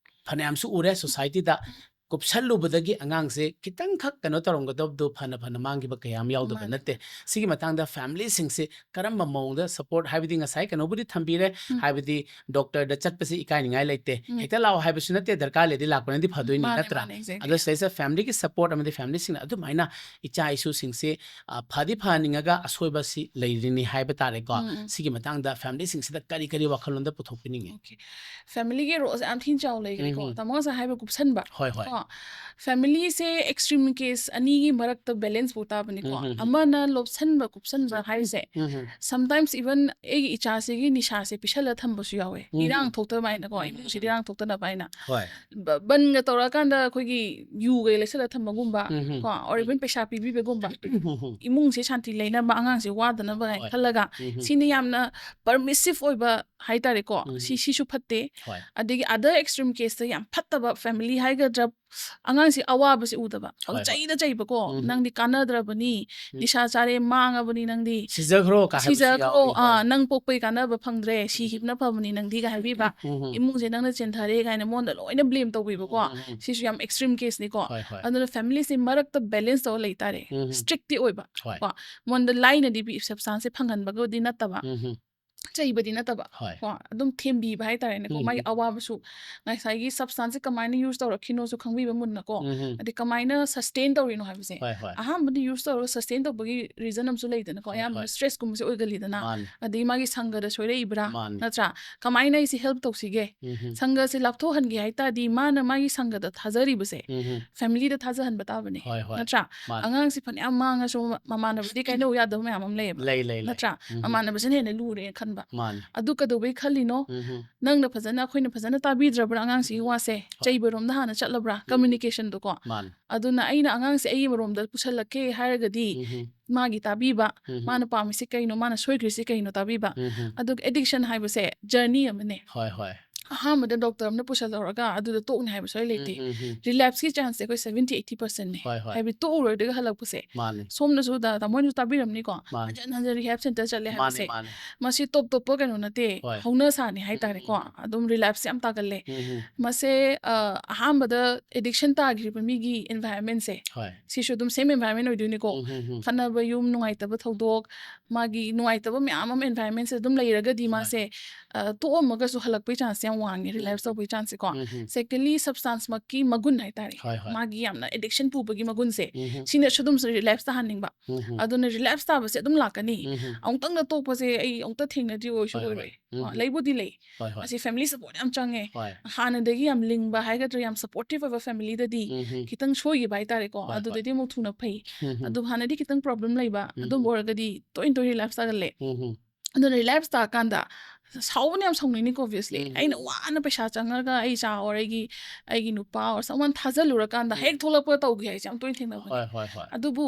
ꯐꯅꯌꯥꯝꯁꯨ ꯎꯔꯦ ꯁꯣꯁꯥꯏꯇꯤꯗ꯫ ꯀꯨꯞꯁꯜꯂꯨꯕꯗꯒꯤ ꯑꯉꯥꯡꯁꯦ ꯈꯤꯇꯪꯈꯛ ꯀꯩꯅꯣ ꯇꯧꯔꯝꯒꯗꯕꯗꯣ ꯐꯅ ꯐꯅ ꯃꯥꯡꯈꯤꯕ ꯀꯌꯥ ꯑꯃ ꯌꯥꯎꯗꯕ ꯃꯥꯅꯦ꯫ ꯅꯠꯇꯦ꯫ ꯁꯤꯒꯤ ꯃꯇꯥꯡꯗ ꯐꯦꯃꯤꯂꯤꯁꯤꯡꯁꯦ ꯀꯔꯝꯕ ꯃꯑꯣꯡꯗ ꯁꯄꯣꯔꯠ, ꯍꯥꯏꯕꯗꯤ ꯉꯁꯥꯏ ꯀꯩꯅꯣꯕꯨꯗꯤ ꯊꯝꯕꯤꯔꯦ, ꯎꯝ꯫ ꯍꯥꯏꯕꯗꯤ ꯗꯣꯛꯇꯔꯗ ꯆꯠꯄꯁꯤ ꯏꯀꯥꯏꯅꯤꯡꯉꯥꯏ ꯂꯩꯇꯦ, ꯎꯝ꯫ ꯍꯦꯛꯇ ꯂꯥꯛꯑꯣ ꯍꯥꯏꯕꯁꯨ ꯅꯠꯇꯦ, ꯗꯔꯀꯥꯔ ꯂꯩꯔꯗꯤ ꯂꯥꯛꯄꯅꯗꯤ ꯐꯗꯣꯏꯅꯤ, ꯃꯥꯅꯦ, ꯅꯠꯇ꯭ꯔꯥ? ꯃꯥꯅꯦ, exactly. ꯑꯗꯣ ꯁꯤꯗꯩꯁꯤꯗ ꯐꯦꯃꯤꯂꯤꯒꯤ ꯁꯄꯣꯔꯠ ꯑꯃꯗꯤ ꯐꯦꯃꯤꯂꯤꯁꯤꯡꯅ ꯑꯗꯨꯃꯥꯏꯅ ꯏꯆꯥ ꯏꯁꯨꯁꯤꯡꯁꯦ ꯑ, ꯐꯗꯤ ꯐꯍꯟꯅꯤꯡꯉꯒ ꯑꯁꯣꯏꯕꯁꯤ ꯂꯩꯔꯤꯅꯤ ꯍꯥꯏꯕ ꯇꯥꯔꯦꯀꯣ꯫ ꯎꯝ, ꯎꯝ꯫ ꯁꯤꯒꯤ ꯃꯇꯥꯡꯗ ꯐꯦꯃꯤꯂꯤꯁꯤꯡꯁꯤꯗ ꯀꯔꯤ ꯀꯔꯤ ꯋꯥꯈꯜꯂꯣꯟꯗ ꯄꯨꯊꯣꯛꯄꯤꯅꯤꯡꯉꯤ? Okay. ꯐꯦꯃꯤꯂꯤꯒꯤ ꯔꯣꯜꯁꯦ ꯌꯥꯝ ꯊꯤꯅ ꯆꯥꯎ ꯂꯩꯈ꯭ꯔꯦꯀꯣ꯫ ꯎꯝ, ꯎꯝ꯫ ꯇꯥꯃꯣ ꯉꯁꯥꯏ ꯍꯥꯏꯕ ꯀꯨꯞꯁꯟꯕ꯫ ꯍꯣꯏ, ꯍꯣꯏ꯫ ꯀꯣ, ꯐꯦꯃꯤꯂꯤꯁꯦ ꯑꯦꯛꯁꯇ꯭ꯔꯤꯝ ꯀꯦꯁ ꯑꯅꯤꯒꯤ ꯃꯔꯛꯇ ꯕꯦꯂꯦꯟꯁ ꯄꯨ ꯇꯥꯕꯅꯤꯀꯣ꯫ ꯎꯝ, ꯎꯝ, ꯎꯝ꯫ ꯑꯃꯅ ꯂꯣꯞꯁꯟꯕ ꯀꯨꯞꯁꯟꯕ ꯍꯥꯏꯁꯦ, ꯎꯝ, ꯎꯝ꯫ sometimes even ꯑꯩꯒꯤ ꯏꯆꯥꯁꯤꯒꯤ ꯅꯤꯁꯥꯁꯦ ꯄꯤꯁꯜꯂ ꯊꯝꯕꯁꯨ ꯌꯥꯎꯋꯦ꯫ ꯎꯝ, ꯎꯝ꯫ ꯏꯔꯥꯡ ꯊꯣꯛꯇꯕ ꯍꯥꯏꯅꯀꯣ, ꯎꯝ, ꯎꯝ, ꯏꯃꯨꯡꯁꯤꯗ ꯎꯝ꯫ ꯏꯔꯥꯡ ꯊꯣꯛꯇꯅꯕ ꯍꯥꯏꯅ꯫ ꯍꯣꯏ꯫ ꯕ-, ꯕꯟꯒ ꯇꯧꯔꯀꯥꯟꯗ ꯑꯩꯈꯣꯏꯒꯤ ꯌꯨꯒ ꯂꯩꯁꯜꯂ ꯊꯝꯕꯒꯨꯝꯕ, ꯎꯝ, ꯎꯝ, ꯀꯣ, ꯎꯝ꯫ or even ꯄꯩꯁꯥ ꯄꯤꯕꯤꯕꯒꯨꯝꯕ꯫ ꯎꯝ, ꯎꯝ, ꯎꯝ꯫ ꯏꯃꯨꯡꯁꯦ ꯁꯥꯟꯇꯤ ꯂꯩꯅꯕ, ꯑꯉꯥꯡꯁꯦ ꯋꯥꯗꯅꯕ ꯍꯥꯏꯅ ꯍꯣꯏ꯫ ꯈꯜꯂꯒ, ꯎꯝ, ꯎꯝ꯫ ꯁꯤꯅ ꯌꯥꯝꯅ ꯄꯔꯃꯤꯁꯤꯞ ꯑꯣꯏꯕ ꯍꯥꯏꯇꯥꯔꯦꯀꯣ꯫ ꯎꯝ, ꯁꯤ, ꯎꯝ꯫ ꯁꯤꯁꯨ ꯐꯠꯇꯦ꯫ ꯍꯣꯏ꯫ ꯑꯗꯒꯤ other extreme caseꯇ ꯌꯥꯝ ꯐꯠꯇꯕ ꯐꯦꯃꯤꯂꯤ ꯍꯥꯏꯒꯗ꯭ꯔꯥ, ꯑꯉꯥꯡꯁꯤ ꯑꯋꯥꯕꯁꯦ ꯎꯗꯕ꯫ ꯍꯣꯏ, ꯍꯣꯏ꯫ ꯆꯩꯗ ꯆꯩꯕꯀꯣ, ꯎꯝ꯫ "ꯅꯪꯗꯤ ꯀꯥꯟꯅꯗ꯭ꯔꯕꯅꯤ, ꯎꯝ꯫ ꯅꯤꯁꯥ ꯆꯥꯔꯦ, ꯃꯥꯡꯉꯕꯅꯤ ꯅꯪꯗꯤ꯫ ꯁꯤꯖꯈ꯭ꯔꯣ ꯀꯥ ꯍꯥꯏꯕꯁꯨ ꯁꯤꯖꯈ꯭ꯔꯣ, ꯌꯥꯎꯏ, ꯍꯣꯏ꯫ ꯑꯥ, ꯅꯪ ꯄꯣꯛꯄꯩ ꯀꯥꯟꯅꯕ ꯐꯪꯗ꯭ꯔꯦ, ꯁꯤ ꯎꯝ꯫ ꯍꯤꯞꯅ ꯐꯕꯅꯤ ꯅꯪꯗꯤ" ꯀꯥꯏ ꯍꯥꯏꯕꯤꯕ꯫ ꯎꯝ, ꯎꯝ꯫ ꯏꯃꯨꯡꯁꯦ ꯅꯪꯅ ꯆꯦꯟꯊꯔꯦ ꯀꯥꯏꯅ ꯃꯉꯣꯟꯗ ꯂꯣꯏꯅ ꯕ꯭ꯂꯦꯝ ꯇꯧꯕꯤꯕꯀꯣ꯫ ꯎꯝ, ꯎꯝ, ꯎꯝ꯫ ꯁꯤꯁꯨ ꯌꯥꯝ ꯑꯦꯛꯁꯇ꯭ꯔꯤꯝ ꯀꯦꯁꯅꯤꯀꯣ꯫ ꯍꯣꯏ, ꯍꯣꯏ꯫ ꯑꯗꯨꯅ ꯐꯦꯃꯤꯂꯤꯁꯦ ꯃꯔꯛꯇ ꯕꯦꯂꯦꯟꯁ ꯇꯧꯔ ꯂꯩꯇꯥꯔꯦ꯫ ꯎꯝ, ꯎꯝ꯫ ꯁ꯭ꯇ꯭ꯔꯤꯛꯇꯤ ꯑꯣꯏꯕ꯫ ꯍꯣꯏ꯫ ꯀꯣ, ꯃꯉꯣꯟꯗ ꯂꯥꯏꯅꯗꯤ ꯁꯕꯁꯇꯥꯟꯁꯁꯦ ꯐꯪꯍꯟꯕꯒꯗꯤ ꯅꯠꯇꯕ꯫ ꯎꯝ, ꯎꯝ꯫ ꯆꯩꯕꯗꯤ ꯅꯠꯇꯕ꯫ ꯍꯣꯏ꯫ ꯀꯣ, ꯑꯗꯨꯝ ꯊꯦꯝꯕꯤꯕ ꯍꯥꯏꯇꯥꯔꯦꯅꯦꯀꯣ꯫ ꯎꯝ, ꯃꯥꯒꯤ ꯎꯝ꯫ ꯑꯋꯥꯕꯁꯨ, ꯉꯁꯥꯏꯒꯤ ꯁꯕꯁꯇꯥꯟꯁꯁꯦ ꯀꯃꯥꯏꯅ ꯌꯨꯁ ꯇꯧꯔꯛꯈꯤꯅꯣꯁꯨ ꯈꯪꯕꯤꯕ ꯃꯨꯟꯅꯀꯣ꯫ ꯎꯝ, ꯎꯝ꯫ ꯑꯗꯩ ꯀꯃꯥꯏꯅ ꯁꯁꯇꯦꯟ ꯇꯧꯔꯤꯅꯣ ꯍꯥꯏꯕꯁꯦ꯫ ꯍꯣꯏ, ꯍꯣꯏ꯫ ꯑꯍꯥꯟꯕꯗꯤ ꯌꯨꯁ ꯇꯧꯔꯒ ꯁꯁꯇꯦꯟ ꯇꯧꯕꯒꯤ ꯔꯤꯖꯟ ꯑꯃꯁꯨ ꯂꯩꯗꯅꯀꯣ꯫ ꯍꯣꯏ, ꯑꯌꯥꯝꯕꯅ ꯍꯣꯏ꯫ ꯁ꯭ꯇ꯭ꯔꯦꯁꯀꯨꯝꯕꯁꯦ ꯑꯣꯏꯒꯜꯂꯤꯗꯅ꯫ ꯃꯥꯅꯤ꯫ ꯑꯗꯒꯤ ꯃꯥꯒꯤ ꯁꯪꯒꯗ ꯁꯣꯏꯔꯛꯏꯕ꯭ꯔꯥ? ꯃꯥꯅꯤ꯫ ꯅꯠꯇ꯭ꯔꯥ? ꯀꯃꯥꯏꯅ ꯑꯩꯁꯦ ꯍꯦꯜꯞ ꯇꯧꯁꯤꯒꯦ? ꯎꯝ, ꯎꯝ꯫ ꯁꯪꯒꯁꯦ ꯂꯥꯞꯊꯣꯛꯍꯟꯒꯦ ꯍꯥꯏ ꯇꯥꯔꯗꯤ ꯃꯥꯅ ꯃꯥꯒꯤ ꯁꯪꯒꯗ ꯊꯥꯖꯔꯤꯕꯁꯦ ꯎꯝ, ꯎꯝ꯫ ꯐꯦꯃꯤꯂꯤꯗ ꯊꯥꯖꯍꯟꯕ ꯇꯥꯕꯅꯦ꯫ ꯍꯣꯏ, ꯍꯣꯏ꯫ ꯅꯠꯇ꯭ꯔꯥ? ꯃꯥꯅꯤ꯫ ꯑꯉꯥꯡꯁꯤ ꯐꯅꯌꯥꯝ ꯃꯥꯡꯉꯁꯨ ꯃ-, ꯃꯃꯥꯟꯅꯕꯗꯤ ꯀꯥꯏꯅꯧ ꯌꯥꯗꯕ ꯃꯌꯥꯝ ꯑꯃ ꯂꯩꯌꯦꯕ꯫ ꯂꯩ, ꯂꯩ, ꯂꯩ꯫ ꯅꯠꯇ꯭ꯔꯥ? ꯎꯝ, ꯎꯝ꯫ ꯃꯃꯥꯟꯅꯕꯁꯤꯅ ꯍꯦꯟꯅ ꯂꯨꯔꯦ ꯈꯟꯕ꯫ ꯃꯥꯅꯤ꯫ ꯑꯗꯨ ꯀꯩꯗꯧꯕꯩ ꯈꯜꯂꯤꯅꯣ? ꯎꯝ, ꯅꯪꯅ ꯐꯖꯅ, ꯑꯩꯈꯣꯏꯅ ꯐꯖꯅ ꯇꯥꯕꯤꯗ꯭ꯔꯕ꯭ꯔꯥ ꯑꯉꯥꯡꯁꯤꯒꯤ ꯋꯥꯁꯦ? ꯆꯩꯕꯔꯣꯝꯗ ꯍꯥꯟꯅ ꯆꯠꯂꯕ꯭ꯔꯥ? ꯀꯝꯃ꯭ꯌꯨꯅꯤꯀꯦꯁꯟꯗꯣꯀꯣ꯫ ꯃꯥꯅꯤ꯫ ꯑꯗꯨꯅ ꯑꯩꯅ ꯑꯉꯥꯡꯁꯦ ꯑꯩꯒꯤ ꯃꯔꯣꯝꯗ ꯄꯨꯁꯜꯂꯛꯀꯦ ꯍꯥꯏꯔꯒꯗꯤ ꯎꯝ, ꯃꯥꯒꯤ ꯇꯥꯕꯤꯕ, ꯎꯝ, ꯃꯥꯅ ꯄꯥꯝꯃꯤꯁꯦ ꯀꯩꯅꯣ, ꯃꯥꯅ ꯁꯣꯏꯈ꯭ꯔꯤꯁꯦ ꯀꯩꯅꯣ ꯇꯥꯕꯤꯕ꯫ ꯎꯝ, ꯑꯗꯨꯒ ꯑꯦꯗꯤꯛꯁꯟ ꯍꯥꯏꯕꯁꯦ ꯖꯔꯅꯤ ꯑꯃꯅꯦ꯫ ꯍꯣꯏ, ꯍꯣꯏ꯫ ꯑꯍꯥꯟꯕꯗ ꯗꯣꯛꯇꯔ ꯑꯃꯅ ꯄꯨꯁꯜꯂꯧꯔꯒ ꯑꯗꯨꯗ ꯇꯣꯛꯅꯤ ꯍꯥꯏꯕ ꯁꯣꯏ ꯂꯩꯇꯦ꯫ ꯎꯝ, ꯎꯝ, ꯎꯝ꯫ ꯔꯤꯂꯦꯞꯁꯀꯤ ꯆꯥꯟꯁꯁꯦ ꯑꯩꯈꯣꯏ ꯁꯚꯦꯟꯇꯤ ꯑꯩꯠꯇꯤ ꯄꯔꯁꯦꯟꯅꯦ꯫ ꯍꯣꯏ, ꯍꯣꯏ꯫ ꯍꯥꯏꯕꯗꯤ ꯇꯣꯛꯎꯔꯣꯏꯗꯒ ꯍꯜꯂꯛꯄꯁꯦ꯫ ꯃꯥꯅꯤ꯫ ꯁꯣꯝꯗꯁꯨ ꯗ-, ꯇꯥꯃꯣꯅꯁꯨ ꯇꯥꯕꯤꯔꯝꯅꯤꯀꯣ꯫ ꯃꯥꯅꯤ꯫ ꯍꯟꯖꯟ ꯍꯟꯖꯟ ꯔꯤꯍꯦꯕ ꯁꯦꯟꯇꯔ ꯆꯠꯂꯦ ꯃꯥꯅꯤ, ꯍꯥꯏꯕꯁꯦ꯫ ꯃꯥꯅꯤ꯫ ꯃꯁꯤ ꯇꯣꯞ ꯇꯣꯞꯄ ꯀꯩꯅꯣ ꯅꯠꯇꯦ꯫ ꯍꯣꯏ꯫ ꯍꯧꯅ ꯁꯥꯅꯤ ꯍꯥꯏꯇꯥꯔꯦꯀꯣ꯫ ꯎꯝ, ꯎꯝ, ꯑꯗꯨꯝ ꯔꯤꯂꯦꯞꯁ ꯌꯥꯝ ꯇꯥꯒꯜꯂꯦ꯫ ꯎꯝ, ꯎꯝ꯫ ꯃꯁꯦ, ꯑ, ꯑꯍꯥꯟꯕꯗ ꯑꯦꯗꯤꯛꯁꯟ ꯇꯥꯈꯤꯕ ꯃꯤꯒꯤ ꯑꯦꯟꯚꯥꯏꯔꯟꯃꯦꯟꯁꯦ, ꯍꯣꯏ꯫ ꯁꯤꯁꯨ ꯑꯗꯨꯝ ꯁꯦꯝ ꯑꯦꯟꯚꯥꯏꯔꯟꯃꯦꯟ ꯑꯣꯏꯗꯣꯏꯅꯤꯀꯣ꯫ ꯎꯝ, ꯎꯝ, ꯎꯝ꯫ ꯈꯠꯅꯕ ꯌꯨꯝ, ꯅꯨꯡꯉꯥꯏꯇꯕ ꯊꯧꯗꯣꯛ, ꯃꯥꯒꯤ ꯅꯨꯡꯉꯥꯏꯇꯕ ꯃꯌꯥꯝ ꯑꯃ ꯑꯦꯟꯚꯥꯏꯔꯟꯃꯦꯟꯁꯦ ꯑꯗꯨꯝ ꯂꯩꯔꯒꯗꯤ ꯍꯣꯏ꯫ ꯃꯥꯁꯦ, ꯑ, ꯇꯣꯛꯑꯝꯃꯒꯁꯨ ꯍꯜꯂꯛꯄꯩ ꯆꯥꯟꯁꯁꯦ ꯌꯥꯝ ꯋꯥꯡꯉꯦ, ꯎꯝ, ꯔꯤꯂꯦꯞꯁ ꯎꯝ꯫ ꯇꯧꯕꯩ ꯆꯥꯟꯁꯁꯦꯀꯣ꯫ ꯎꯝ, ꯎꯝ꯫ ꯁꯦꯀꯦꯟꯂꯤ, ꯁꯕꯁꯇꯥꯟꯁꯃꯛꯀꯤ ꯃꯒꯨꯟ ꯍꯥꯏꯇꯥꯔꯦ, ꯍꯣꯏ, ꯍꯣꯏ꯫ ꯃꯥꯒꯤ ꯌꯥꯝꯅ ꯑꯦꯗꯤꯛꯁꯟ ꯄꯨꯕꯒꯤ ꯃꯒꯨꯟꯁꯦ, ꯎꯝ, ꯎꯝ꯫ ꯁꯤꯅꯁꯨ ꯑꯗꯨꯝ ꯔꯤꯂꯦꯞꯁ ꯇꯥꯍꯟꯅꯤꯡꯕ꯫ ꯎꯝ, ꯎꯝ꯫ ꯑꯗꯨꯅ ꯔꯤꯂꯦꯞꯁ ꯇꯥꯕꯁꯦ ꯑꯗꯨꯝ ꯂꯥꯛꯀꯅꯤ꯫ ꯎꯝ, ꯎꯝ꯫ ꯑꯃꯨꯛꯇꯪꯗ ꯇꯣꯛꯄꯁꯦ ꯑꯩ ꯑꯃꯨꯛꯇ ꯊꯦꯡꯅꯗ꯭ꯔꯤ ꯑꯣꯏꯁꯨ ꯍꯣꯏ, ꯍꯣꯏ꯫ ꯑꯣꯏꯔꯣꯏ꯫ ꯎꯝ, ꯑ, ꯎꯝ꯫ ꯂꯩꯕꯨꯗꯤ ꯂꯩ꯫ ꯍꯣꯏ, ꯍꯣꯏ꯫ ꯑꯁꯤ ꯐꯦꯃꯤꯂꯤ ꯁꯄꯣꯔꯠ ꯌꯥꯝ ꯆꯪꯉꯦ꯫ ꯍꯣꯏ꯫ ꯍꯥꯟꯅꯗꯒꯤ ꯌꯥꯝ ꯂꯤꯡꯕ ꯍꯥꯏꯒꯗ꯭ꯔꯥ, ꯌꯥꯝ ꯁꯄꯣꯔꯇꯤꯞ ꯑꯣꯏꯕ ꯐꯦꯃꯤꯂꯤꯗꯗꯤ ꯎꯝ, ꯎꯝ꯫ ꯈꯤꯇꯪ ꯁꯣꯏꯈꯤꯕ ꯍꯥꯏꯇꯥꯔꯦꯀꯣ꯫ ꯍꯣꯏ, ꯍꯣꯏ꯫ ꯑꯗꯨꯗꯗꯤ ꯑꯃꯨꯛ ꯊꯨꯅ ꯐꯩ꯫ ꯎꯝ, ꯎꯝ꯫ ꯑꯗꯨ ꯍꯥꯟꯅꯗꯤ ꯈꯤꯇꯪ ꯄ꯭ꯔꯣꯕ꯭ꯂꯦꯝ ꯂꯩꯕ, ꯎꯝ, ꯑꯗꯨꯝꯕ ꯎꯝ꯫ ꯑꯣꯏꯔꯒꯗꯤ ꯇꯣꯏꯅ ꯇꯣꯏꯅ ꯔꯤꯂꯦꯞꯁ ꯇꯥꯒꯜꯂꯦ꯫ ꯎꯝ, ꯎꯝ꯫ ꯑꯗꯨꯅ ꯔꯤꯂꯦꯞꯁ ꯇꯥꯀꯥꯟꯗ ꯁꯥꯎꯕꯅ ꯌꯥꯝ ꯁꯥꯎꯅꯤꯡꯅꯤꯀꯣ, ꯑꯣꯕꯤꯌꯁꯂꯤ꯫ ꯎꯝ, ꯎꯝ꯫ ꯑꯩꯅ ꯋꯥꯅ ꯄꯩꯁꯥ ꯆꯪꯉꯒ ꯑꯩ ꯆꯥ ꯑꯣꯔ ꯑꯩꯒꯤ, ꯑꯩꯒꯤ ꯅꯨꯄꯥ ꯑꯣꯔ ꯁꯝꯋꯥꯟ ꯊꯥꯖꯜꯂꯨꯔꯀꯥꯟꯗ ꯎꯝ꯫ ꯍꯦꯛ ꯊꯣꯛꯂꯛꯄ ꯇꯧꯒꯦ ꯍꯥꯏꯁꯦ ꯌꯥꯝ ꯇꯣꯏꯅ ꯊꯦꯡꯅꯕꯅꯦ꯫ ꯍꯣꯏ, ꯍꯣꯏ, ꯍꯣꯏ꯫ ꯑꯗꯨꯕꯨ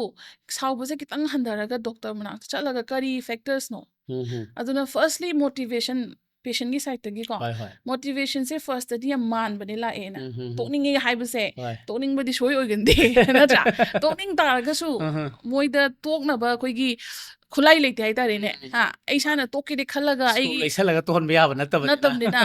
ꯁꯥꯎꯕꯁꯦ ꯈꯤꯇꯪ ꯍꯟꯊꯔꯒ ꯗꯣꯛꯇꯔ ꯃꯅꯥꯛꯇ ꯆꯠꯂꯒ ꯀꯔꯤ ꯐꯦꯛꯇꯔꯁꯅꯣ? ꯎꯝ, ꯎꯝ꯫ ꯑꯗꯨꯅ ꯐꯥꯔꯁꯂꯤ ꯃꯣꯇꯤꯚꯦꯁꯟ, ꯄꯦꯁꯦꯟꯒꯤ ꯁꯥꯏꯠꯇꯒꯤꯀꯣ꯫ ꯍꯣꯏ, ꯍꯣꯏ꯫ ꯃꯣꯇꯤꯚꯦꯁꯟꯁꯦ ꯐꯥꯔꯁꯇꯗꯤ ꯌꯥꯝ ꯃꯥꯟꯕꯅꯦ ꯂꯥꯛꯑꯦꯅ꯫ ꯎꯝ, ꯎꯝ, ꯎꯝ꯫ ꯇꯣꯛꯅꯤꯡꯉꯦ ꯍꯥꯏꯕꯁꯦ, ꯍꯣꯏ꯫ ꯇꯣꯛꯅꯤꯡꯕꯗꯤ ꯁꯣꯏ ꯑꯣꯏꯒꯟꯗꯦ, ꯅꯠꯇ꯭ꯔꯥ? ꯇꯣꯛꯅꯤꯡ ꯇꯥꯔꯒꯁꯨ ꯎꯝ, ꯎꯝ꯫ ꯃꯣꯏꯗ ꯇꯣꯛꯅꯕ ꯑꯩꯈꯣꯏꯒꯤ ꯈꯨꯠꯂꯥꯏ ꯂꯩꯇꯦ ꯍꯥꯏꯇꯥꯔꯦꯅꯦ꯫ ꯎꯝ, ꯎꯝ꯫ ꯍꯥ? ꯑꯩ ꯏꯁꯥꯅ ꯇꯣꯛꯀꯦꯗꯤ ꯈꯜꯂꯒ ꯁꯨꯛ ꯑꯩꯒꯤ ꯂꯩꯁꯜꯂꯒ ꯇꯣꯛꯍꯟꯕ ꯌꯥꯕ ꯅꯠꯇꯕꯅꯤꯅ꯫ ꯅꯠꯇꯕꯅꯤꯅ,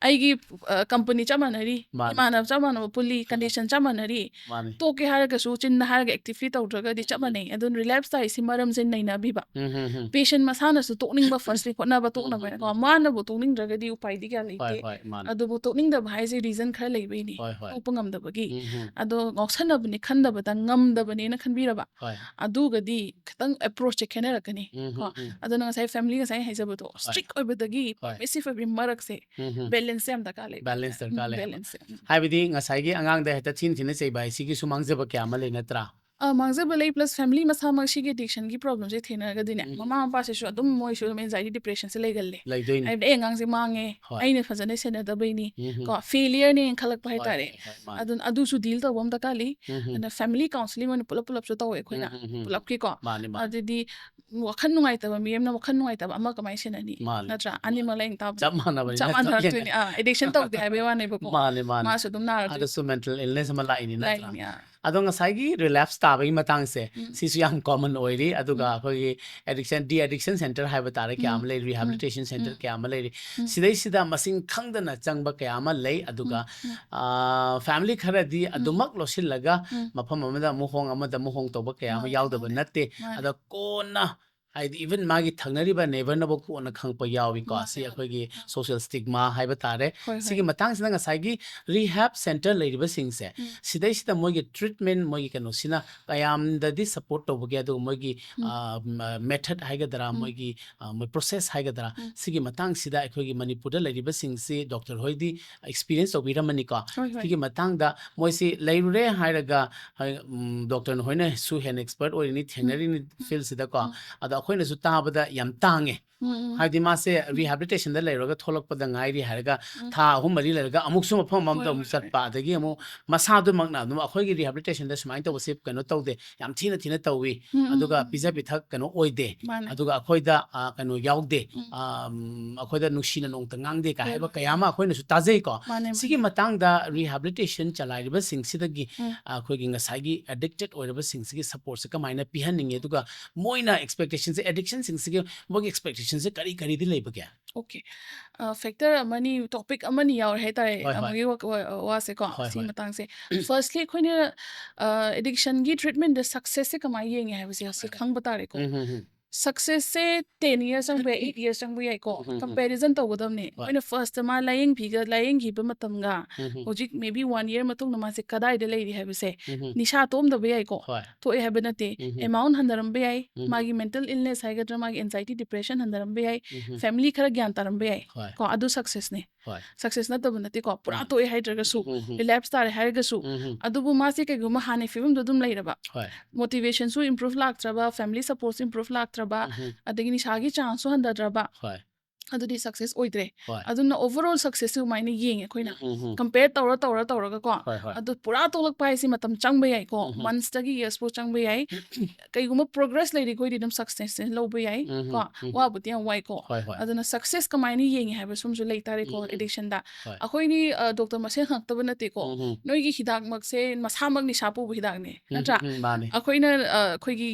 ꯑꯩꯒꯤ, ꯑ, ꯀꯝꯄꯅꯤ ꯆꯞ ꯃꯥꯟꯅꯔꯤ, ꯃꯥꯅꯤ꯫ ꯏꯃꯥꯟꯅꯕ ꯆꯞ ꯃꯥꯟꯅꯕ ꯄꯨꯜꯂꯤ, ꯀꯟꯗꯤꯁꯟ ꯆꯞ ꯃꯥꯟꯅꯔꯤ꯫ ꯃꯥꯅꯤ꯫ ꯇꯣꯛꯀꯦ ꯍꯥꯏꯔꯒꯁꯨ ꯆꯤꯟꯗ ꯍꯥꯏꯔꯒ ꯑꯦꯛꯇꯤꯚꯂꯤ ꯇꯧꯗ꯭ꯔꯒꯗꯤ ꯆꯞ ꯃꯥꯟꯅꯩ꯫ ꯑꯗꯨꯅ ꯔꯤꯂꯦꯞꯁ ꯇꯥꯏꯁꯤ ꯃꯔꯝꯁꯦ ꯅꯩꯅꯕꯤꯕ꯫ ꯎꯝ, ꯎꯝ, ꯎꯝ꯫ ꯄꯦꯁꯦꯟ ꯃꯁꯥꯅꯁꯨ ꯇꯣꯛꯅꯤꯡꯕ ꯐꯥꯔꯁꯂꯤ ꯍꯣꯠꯅꯕ ꯇꯣꯛꯅꯕ ꯎꯝ, ꯎꯝ, ꯀꯣ꯫ ꯎꯝ꯫ ꯃꯥꯅꯕꯨ ꯇꯣꯛꯅꯤꯡꯗ꯭ꯔꯒꯗꯤ ꯎꯄꯥꯏꯗꯤ ꯀꯌꯥ ꯍꯣꯏ, ꯂꯩꯇꯦ꯫ ꯍꯣꯏ, ꯃꯥꯅꯤ꯫ ꯑꯗꯨꯕꯨ ꯇꯣꯛꯅꯤꯡꯗꯕ ꯍꯥꯏꯁꯦ ꯔꯤꯖꯟ ꯈꯔ ꯂꯩꯕꯩꯅꯤ꯫ ꯍꯣꯏ, ꯍꯣꯏ꯫ ꯇꯣꯛꯄ ꯉꯝꯗꯕꯒꯤ꯫ ꯎꯝ, ꯎꯝ꯫ ꯑꯗꯣ ꯉꯥꯎꯁꯟꯅꯕꯅꯤ ꯈꯟꯗꯕꯗ ꯉꯝꯗꯕꯅꯦꯅ ꯈꯟꯕꯤꯔꯕ꯫ ꯍꯣꯏ꯫ ꯑꯗꯨꯒꯗꯤ ꯈꯤꯇꯪ ꯑꯦꯄ꯭ꯔꯣꯆꯁꯦ ꯈꯦꯠꯅꯔꯛꯀꯅꯤ ꯎꯝ, ꯀꯣ꯫ ꯎꯝ, ꯎꯝ꯫ ꯑꯗꯨꯅ ꯉꯁꯥꯏ ꯐꯦꯃꯤꯂꯤ ꯉꯁꯥꯏ ꯍꯥꯏꯖꯕꯗꯣ, ꯍꯣꯏ꯫ ꯁ꯭ꯇ꯭ꯔꯤꯛ ꯑꯣꯏꯕꯗꯒꯤ ꯍꯣꯏ꯫ ꯄꯔꯃꯤꯁꯤꯚ ꯑꯣꯏꯕꯒꯤ ꯃꯔꯛꯁꯦ ꯎꯝ, ꯎꯝ꯫ ꯕꯦꯂꯦꯟꯁꯁꯦ ꯌꯥꯝ ꯗꯔꯀꯥꯔ ꯂꯩꯕ꯫ ꯕꯦꯂꯦꯟꯁ ꯗꯔꯀꯥꯔ ꯂꯩ꯫ ꯕꯦꯂꯦꯟꯁꯁꯦ꯫ ꯍꯥꯏꯕꯗꯤ ꯉꯁꯥꯏꯒꯤ ꯑꯉꯥꯡꯗ ꯍꯦꯛꯇ ꯊꯤꯅ ꯊꯤꯅ ꯆꯩꯕ ꯍꯥꯏꯁꯤꯒꯤꯁꯨ ꯃꯥꯡꯖꯕ ꯀꯌꯥ ꯑꯃ ꯂꯩ ꯅꯠꯇ꯭ꯔꯥ? ꯑ, ꯃꯥꯡꯖꯕ ꯂꯩ, plus family ꯃꯁꯥꯃꯛ ꯁꯤꯒꯤ addiction ꯒꯤ problem ꯁꯦ ꯊꯦꯡꯅꯔꯒꯗꯤꯅꯦ, ꯎꯝ꯫ ꯃꯃꯥ ꯃꯄꯥꯁꯤꯁꯨ ꯑꯗꯨꯝ ꯃꯣꯏꯁꯨ ꯑꯗꯨꯝ anxiety, depression ꯁꯦ ꯂꯩꯒꯜꯂꯦ꯫ ꯂꯩꯗꯣꯏꯅꯤ꯫ ꯍꯥꯏꯕꯗꯤ ꯑꯩ ꯑꯉꯥꯡꯁꯦ ꯃꯥꯡꯉꯦ, ꯍꯣꯏ꯫ ꯑꯩꯅ ꯐꯖꯅ ꯁꯦꯟꯅꯗꯕꯩꯅꯤ, ꯎꯝ꯫ ꯀꯣ, failure ꯅꯦꯅ ꯈꯜꯂꯛꯄ ꯍꯣꯏ, ꯍꯥꯏꯇꯥꯔꯦ꯫ ꯍꯣꯏ, ꯍꯣꯏ, ꯃꯥꯅꯤ꯫ ꯑꯗꯨꯅ ꯑꯗꯨꯁꯨ deal ꯇꯧꯕ ꯑꯃ ꯗꯔꯀꯥꯔ ꯂꯩ꯫ ꯎꯝ꯫ ꯑꯗꯨꯅ family counselling ꯑꯣꯏꯅ ꯄꯨꯂꯞ ꯄꯨꯂꯞꯁꯨ ꯇꯧꯋꯦ ꯑꯩꯈꯣꯏꯅ, ꯎꯝ, ꯎꯝ, ꯎꯝ꯫ ꯄꯨꯂꯞꯀꯤꯀꯣ꯫ ꯃꯥꯅꯤ, ꯃꯥꯅꯤ꯫ ꯑꯗꯨꯗꯤ ꯋꯥꯈꯜ ꯅꯨꯡꯉꯥꯏꯇꯕ ꯃꯤ ꯑꯃꯅ ꯋꯥꯈꯜ ꯅꯨꯡꯉꯥꯏꯇꯕ ꯑꯃ ꯀꯃꯥꯏꯅ ꯁꯦꯟꯅꯅꯤ? ꯃꯥꯅꯤ, ꯅꯠꯇ꯭ꯔꯥ? ꯃꯥꯅꯤ꯫ ꯑꯅꯤꯃꯛ ꯂꯩ ꯇꯥꯕꯅꯤ꯫ ꯆꯞ ꯃꯥꯟꯅꯕꯅꯤ, ꯆꯞ ꯅꯠꯇ꯭ꯔꯥ? ꯃꯥꯟꯅꯔꯛꯇꯣꯏꯅꯤ꯫ ꯑꯥ, addiction ꯇꯧꯗꯦ ꯍꯥꯏꯕꯩ ꯋꯥꯅꯦꯕꯀꯣ꯫ ꯃꯥꯅꯤ, ꯃꯥꯅꯤ꯫ ꯃꯥꯁꯨ ꯑꯗꯨꯝ ꯅꯥꯔꯛꯇꯣꯏꯅꯤ꯫ ꯑꯗꯨꯁꯨ mental illness ꯑꯃ ꯂꯥꯛꯏꯅꯤ, ꯅꯠꯇ꯭ꯔꯥ? ꯂꯥꯛꯏꯅꯤ, ꯑꯥ꯫ ꯑꯗꯣ ꯉꯁꯥꯏꯒꯤ relapse ꯇꯥꯕꯒꯤ ꯃꯇꯥꯡꯁꯦ, ꯎꯝ꯫ ꯁꯤꯁꯨ ꯌꯥꯝ common ꯑꯣꯏꯔꯤ꯫ ꯑꯗꯨꯒ ꯎꯝ꯫ ꯑꯩꯈꯣꯏꯒꯤ addiction, de-addiction center ꯍꯥꯏꯕ ꯇꯥꯔꯦ, ꯀꯌꯥ ꯎꯝ꯫ ꯑꯃ ꯂꯩ, ꯎꯝ꯫ rehabilitation center ꯎꯝ꯫ ꯀꯌꯥ ꯑꯃ ꯂꯩꯔꯤ꯫ ꯎꯝ꯫ ꯁꯤꯗꯩꯁꯤꯗ ꯃꯁꯤꯡ ꯈꯪꯗꯅ ꯆꯪꯕ ꯀꯌꯥ ꯑꯃ ꯂꯩ꯫ ꯑꯗꯨꯒ, ꯎꯝ꯫ ꯎꯝ꯫ ꯑꯥ, family ꯈꯔꯗꯤ ꯎꯝ꯫ ꯑꯗꯨꯃꯛ ꯂꯣꯠꯁꯤꯜꯂꯒ ꯎꯝ꯫ ꯃꯐꯝ ꯑꯃꯗ ꯑꯃꯨꯛ ꯍꯣꯡ, ꯑꯃꯗ ꯑꯃꯨꯛ ꯍꯣꯡ ꯇꯧꯕ ꯀꯌꯥ ꯑꯃ ꯃꯥꯅꯦ, ꯌꯥꯎꯗꯕ ꯃꯥꯅꯦ, ꯅꯠꯇꯦ꯫ ꯃꯥꯅꯦ꯫ ꯑꯗ ꯀꯣꯟꯅ, ꯍꯥꯏꯗꯤ, even ꯃꯥꯒꯤ ꯊꯪꯅꯔꯤꯕ neighbor ꯅꯕꯨꯛ ꯀꯣꯟꯅ ꯈꯪꯉꯛꯄ ꯌꯥꯎꯏꯀꯣ꯫ ꯃꯥꯅꯦ, ꯁꯤ ꯃꯥꯅꯦ꯫ ꯑꯩꯈꯣꯏꯒꯤ ꯑꯥ꯫ Social stigma ꯍꯥꯏꯕ ꯇꯥꯔꯦ꯫ ꯍꯣꯏ, ꯍꯣꯏ꯫ ꯁꯤꯒꯤ ꯃꯇꯥꯡꯁꯤꯗ ꯉꯁꯥꯏꯒꯤ rehab center ꯂꯩꯔꯤꯕꯁꯤꯡꯁꯦ, ꯎꯝ꯫ ꯁꯤꯗꯩꯁꯤꯗ ꯃꯣꯏꯒꯤ treatment, ꯃꯣꯏꯒꯤ ꯀꯩꯅꯣꯁꯤꯅ ꯀꯌꯥꯝꯗꯗꯤ support ꯇꯧꯕꯒꯦ, ꯑꯗꯨꯒ ꯃꯣꯏꯒꯤ, ꯎꯝ꯫ ꯑ, ꯃ-, method ꯍꯥꯏꯒꯗ꯭ꯔꯥ, ꯎꯝ꯫ ꯃꯣꯏꯒꯤ, ꯑ, ꯃꯣꯏ process ꯍꯥꯏꯒꯗ꯭ꯔꯥ, ꯎꯝ꯫ ꯁꯤꯒꯤ ꯃꯇꯥꯡꯁꯤꯗ ꯑꯩꯈꯣꯏꯒꯤ ꯃꯅꯤꯄꯨꯔꯗ ꯂꯩꯔꯤꯕꯁꯤꯡꯁꯤ doctor ꯍꯣꯏꯗꯤ experience ꯇꯧꯕꯤꯔꯝꯃꯅꯤꯀꯣ꯫ ꯍꯣꯏ, ꯍꯣꯏ꯫ ꯁꯤꯒꯤ ꯃꯇꯥꯡꯗ ꯃꯣꯏꯁꯤ ꯂꯩꯔꯨꯔꯦ ꯍꯥꯏꯔꯒ, ꯍꯥꯏ-, ꯎꯝ, doctor ꯅꯍꯣꯏꯅꯁꯨ ꯍꯦꯟꯅ expert ꯑꯣꯏꯔꯤꯅꯤ, ꯎꯝ꯫ ꯊꯦꯡꯅꯔꯤꯅꯤ ꯎꯝ꯫ Field ꯁꯤꯗꯀꯣ꯫ ꯎꯝ꯫ ꯑꯗꯣ ꯑꯩꯈꯣꯏꯅꯁꯨ ꯇꯥꯕꯗ ꯌꯥꯝ ꯇꯥꯡꯉꯦ꯫ ꯎꯝ, ꯎꯝ꯫ ꯍꯥꯏꯗꯤ ꯃꯥꯁꯦ ꯎꯝ꯫ Rehabilitation ꯗ ꯂꯩꯔꯒ ꯊꯣꯛꯂꯛꯄꯗ ꯉꯥꯏꯔꯤ ꯍꯥꯏꯔꯒ ꯎꯝ꯫ ꯊꯥ ꯑꯍꯨꯝ ꯃꯔꯤ ꯂꯩꯔꯒ ꯑꯃꯨꯛꯁꯨ ꯃꯐꯝ ꯑꯃꯗ ꯍꯣꯏ, ꯑꯃꯨꯛ ꯍꯣꯏ, ꯆꯠꯄ, ꯍꯣꯏ꯫ ꯑꯗꯒꯤ ꯑꯃꯨꯛ ꯃꯁꯥꯗꯨꯃꯛꯅ ꯑꯗꯨꯝ ꯑꯩꯈꯣꯏꯒꯤ rehabilitation ꯗ ꯁꯨꯃꯥꯏꯅ ꯇꯧꯕꯁꯦ ꯀꯩꯅꯣ ꯇꯧꯗꯦ, ꯌꯥꯝ ꯊꯤꯅ ꯊꯤꯅ ꯇꯧꯏ, ꯎꯝ, ꯎꯝ, ꯑꯗꯨꯒ ꯎꯝ꯫ ꯄꯤꯖ ꯄꯤꯊꯛ ꯀꯩꯅꯣ ꯑꯣꯏꯗꯦ, ꯃꯥꯅꯦ꯫ ꯑꯗꯨꯒ ꯑꯩꯈꯣꯏꯗ, ꯑ, ꯀꯩꯅꯣ ꯌꯥꯎꯗꯦ, ꯎꯝ꯫ ꯑ, ꯎꯝ, ꯑꯩꯈꯣꯏꯗ ꯅꯨꯡꯁꯤꯅ ꯅꯣꯡꯇ ꯉꯥꯡꯗꯦ ꯀꯥꯏ ꯍꯣꯏ, ꯍꯥꯏꯕ ꯍꯣꯏ꯫ ꯀꯌꯥ ꯑꯃ ꯑꯩꯈꯣꯏꯅꯁꯨ ꯇꯥꯖꯩꯀꯣ꯫ ꯃꯥꯅꯦ, ꯃꯥꯅꯦ꯫ ꯁꯤꯒꯤ ꯃꯇꯥꯡꯗ rehabilitation ꯆꯂꯥꯏꯔꯤꯕꯁꯤꯡꯁꯤꯗꯒꯤ, ꯎꯝ꯫ ꯑ, ꯑꯩꯈꯣꯏꯒꯤ ꯉꯁꯥꯏꯒꯤ addicted ꯑꯣꯏꯔꯕꯁꯤꯡꯁꯤꯒꯤ support ꯁꯦ ꯀꯃꯥꯏꯅ ꯄꯤꯍꯟꯅꯤꯡꯉꯤ, ꯑꯗꯨꯒ ꯃꯣꯏꯅ expectation ꯁꯦ, addiction ꯁꯤꯡꯁꯤꯒꯤ ꯃꯣꯏꯒꯤ expectation ꯁꯦ ꯀꯔꯤ ꯀꯔꯤꯗꯤ ꯂꯩꯕꯒꯦ? Okay꯫ ꯑ, factor ꯑꯃꯅꯤ, topic ꯑꯃꯅꯤ ꯌꯥꯎꯔꯦ ꯍꯥꯏꯇꯥꯔꯦ, ꯍꯣꯏ, ꯍꯣꯏ꯫ ꯑꯃꯒꯤ ꯋꯥ-, ꯋꯥ-, ꯋꯥꯁꯦꯀꯣ, ꯍꯣꯏ, ꯁꯤꯒꯤ ꯍꯣꯏ꯫ ꯃꯇꯥꯡꯁꯦ꯫ Firstly, ꯑꯩꯈꯣꯏꯅ, ꯑ, addiction ꯒꯤ treatment ꯗ success ꯁꯦ ꯀꯃꯥꯏꯅ ꯌꯦꯡꯉꯦ ꯍꯥꯏꯕꯁꯦ ꯍꯧꯖꯤꯛ ꯍꯣꯏ, ꯍꯣꯏ꯫ ꯈꯪꯕ ꯇꯥꯔꯦꯀꯣ꯫ ꯎꯝ, ꯎꯝ, ꯎꯝ꯫ Success ꯁꯦ ten years ꯆꯪꯕ ꯌꯥꯏ, eight years ꯆꯪꯕ ꯌꯥꯏꯀꯣ꯫ ꯎꯝ, ꯎꯝ, ꯎꯝ꯫ Comparison ꯇꯧꯒꯗꯕꯅꯤ꯫ ꯍꯣꯏ꯫ ꯑꯩꯈꯣꯏꯅ first ꯇ ꯃꯥ ꯂꯥꯏꯌꯦꯡꯕꯤꯒ ꯂꯥꯏꯌꯦꯡꯈꯤꯕ ꯃꯇꯝꯒ ꯎꯝ, ꯎꯝ꯫ ꯍꯧꯖꯤꯛ maybe one year ꯃꯇꯨꯡꯗ ꯃꯥꯁꯦ ꯀꯗꯥꯏꯗ ꯂꯩꯔꯤ ꯍꯥꯏꯕꯁꯦ꯫ ꯎꯝ, ꯎꯝ꯫ ꯅꯤꯁꯥ ꯇꯣꯝꯗꯕ ꯌꯥꯏꯀꯣ꯫ ꯍꯣꯏ꯫ ꯊꯣꯛꯑꯦ ꯍꯥꯏꯕ ꯅꯠꯇꯦ꯫ ꯎꯝ, ꯎꯝ꯫ Amount ꯍꯟꯊꯔꯝꯕ ꯌꯥꯏ꯫ ꯎꯝ, ꯎꯝ꯫ ꯃꯥꯒꯤ mental illness ꯍꯥꯏꯒꯗ꯭ꯔꯥ, ꯃꯥꯒꯤ anxiety depression ꯍꯟꯊꯔꯝꯕ ꯌꯥꯏ꯫ ꯎꯝ, ꯎꯝ꯫ Family ꯈꯔ ꯒ꯭ꯌꯥꯟ ꯇꯥꯔꯝꯕ ꯌꯥꯏ꯫ ꯍꯣꯏ꯫ ꯀꯣ, ꯑꯗꯨ success ꯅꯦ꯫ ꯍꯣꯏ꯫ Success ꯅꯠꯇꯕ ꯅꯠꯇꯦꯀꯣ꯫ ꯄꯨꯔꯥ ꯎꯝ꯫ ꯇꯣꯛꯑꯦ ꯍꯥꯏꯗ꯭ꯔꯒꯁꯨ, ꯎꯝ, ꯎꯝ꯫ relapse ꯇꯥꯔꯦ ꯍꯥꯏꯔꯒꯁꯨ, ꯎꯝ, ꯎꯝ꯫ ꯑꯗꯨꯕꯨ ꯃꯥꯁꯦ ꯀꯩꯒꯨꯝꯕ ꯍꯥꯟꯅ ꯐꯤꯕꯝꯗꯣ ꯑꯗꯨꯝ ꯂꯩꯔꯕ, ꯍꯣꯏ꯫ motivation ꯁꯨ improve ꯂꯥꯛꯇ꯭ꯔꯕ, family support ꯁꯨ improve ꯂꯥꯛꯇ꯭ꯔꯕ, ꯎꯝ, ꯎꯝ꯫ ꯑꯗꯒꯤ ꯅꯤꯁꯥꯒꯤ chance ꯁꯨ ꯍꯟꯊꯗ꯭ꯔꯕ, ꯍꯣꯏ꯫ ꯑꯗꯨꯗꯤ success ꯑꯣꯏꯗ꯭ꯔꯦ꯫ ꯍꯣꯏ꯫ ꯑꯗꯨꯅ overall success ꯁꯦ ꯑꯗꯨꯃꯥꯏꯅ ꯌꯦꯡꯉꯦ ꯑꯩꯈꯣꯏꯅ꯫ ꯎꯝ, ꯎꯝ, ꯎꯝ꯫ Compare ꯇꯧꯔ ꯇꯧꯔ ꯇꯧꯔꯒꯀꯣ꯫ ꯍꯣꯏ, ꯍꯣꯏ꯫ ꯑꯗꯨ ꯄꯨꯔꯥ ꯇꯣꯛꯂꯛꯄ ꯍꯥꯏꯁꯦ ꯃꯇꯝ ꯆꯪꯕ ꯌꯥꯏꯀꯣ꯫ ꯎꯝ, ꯎꯝ꯫ Months ꯇꯒꯤ years ꯐꯥꯎ ꯆꯪꯕ ꯌꯥꯏ꯫ ꯀꯩꯒꯨꯝꯕ progress ꯂꯩꯔꯤꯈꯣꯏꯗꯤ ꯑꯗꯨꯝ success ꯁꯦ ꯂꯧꯕ ꯌꯥꯏ ꯎꯝ, ꯀꯣ꯫ ꯎꯝ꯫ ꯋꯥꯕꯨꯗꯤ ꯌꯥꯝ ꯋꯥꯏꯀꯣ꯫ ꯍꯣꯏ, ꯍꯣꯏ꯫ ꯑꯗꯨꯅ success ꯀꯃꯥꯏꯅ ꯌꯦꯡꯉꯤ ꯍꯥꯏꯕ ꯁꯨꯝꯁꯨ ꯂꯩ ꯇꯥꯔꯦꯀꯣ꯫ ꯎꯝ, ꯎꯝ꯫ Addiction ꯗ ꯍꯣꯏ꯫ ꯑꯩꯈꯣꯏꯗꯤ, ꯑ, doctor ꯃꯁꯦꯟ ꯈꯛꯇꯕ ꯅꯠꯇꯦꯀꯣ꯫ ꯎꯝ, ꯎꯝ꯫ ꯅꯣꯏꯒꯤ ꯍꯤꯗꯥꯛꯃꯛꯁꯦ ꯃꯁꯥꯃꯛ ꯅꯤꯁꯥ ꯄꯨꯕ ꯍꯤꯗꯥꯛꯅꯦ, ꯎꯝ, ꯅꯠꯇ꯭ꯔꯥ? ꯎꯝ, ꯃꯥꯅꯦ꯫ ꯑꯩꯈꯣꯏꯅ, ꯑ, ꯑꯩꯈꯣꯏꯒꯤ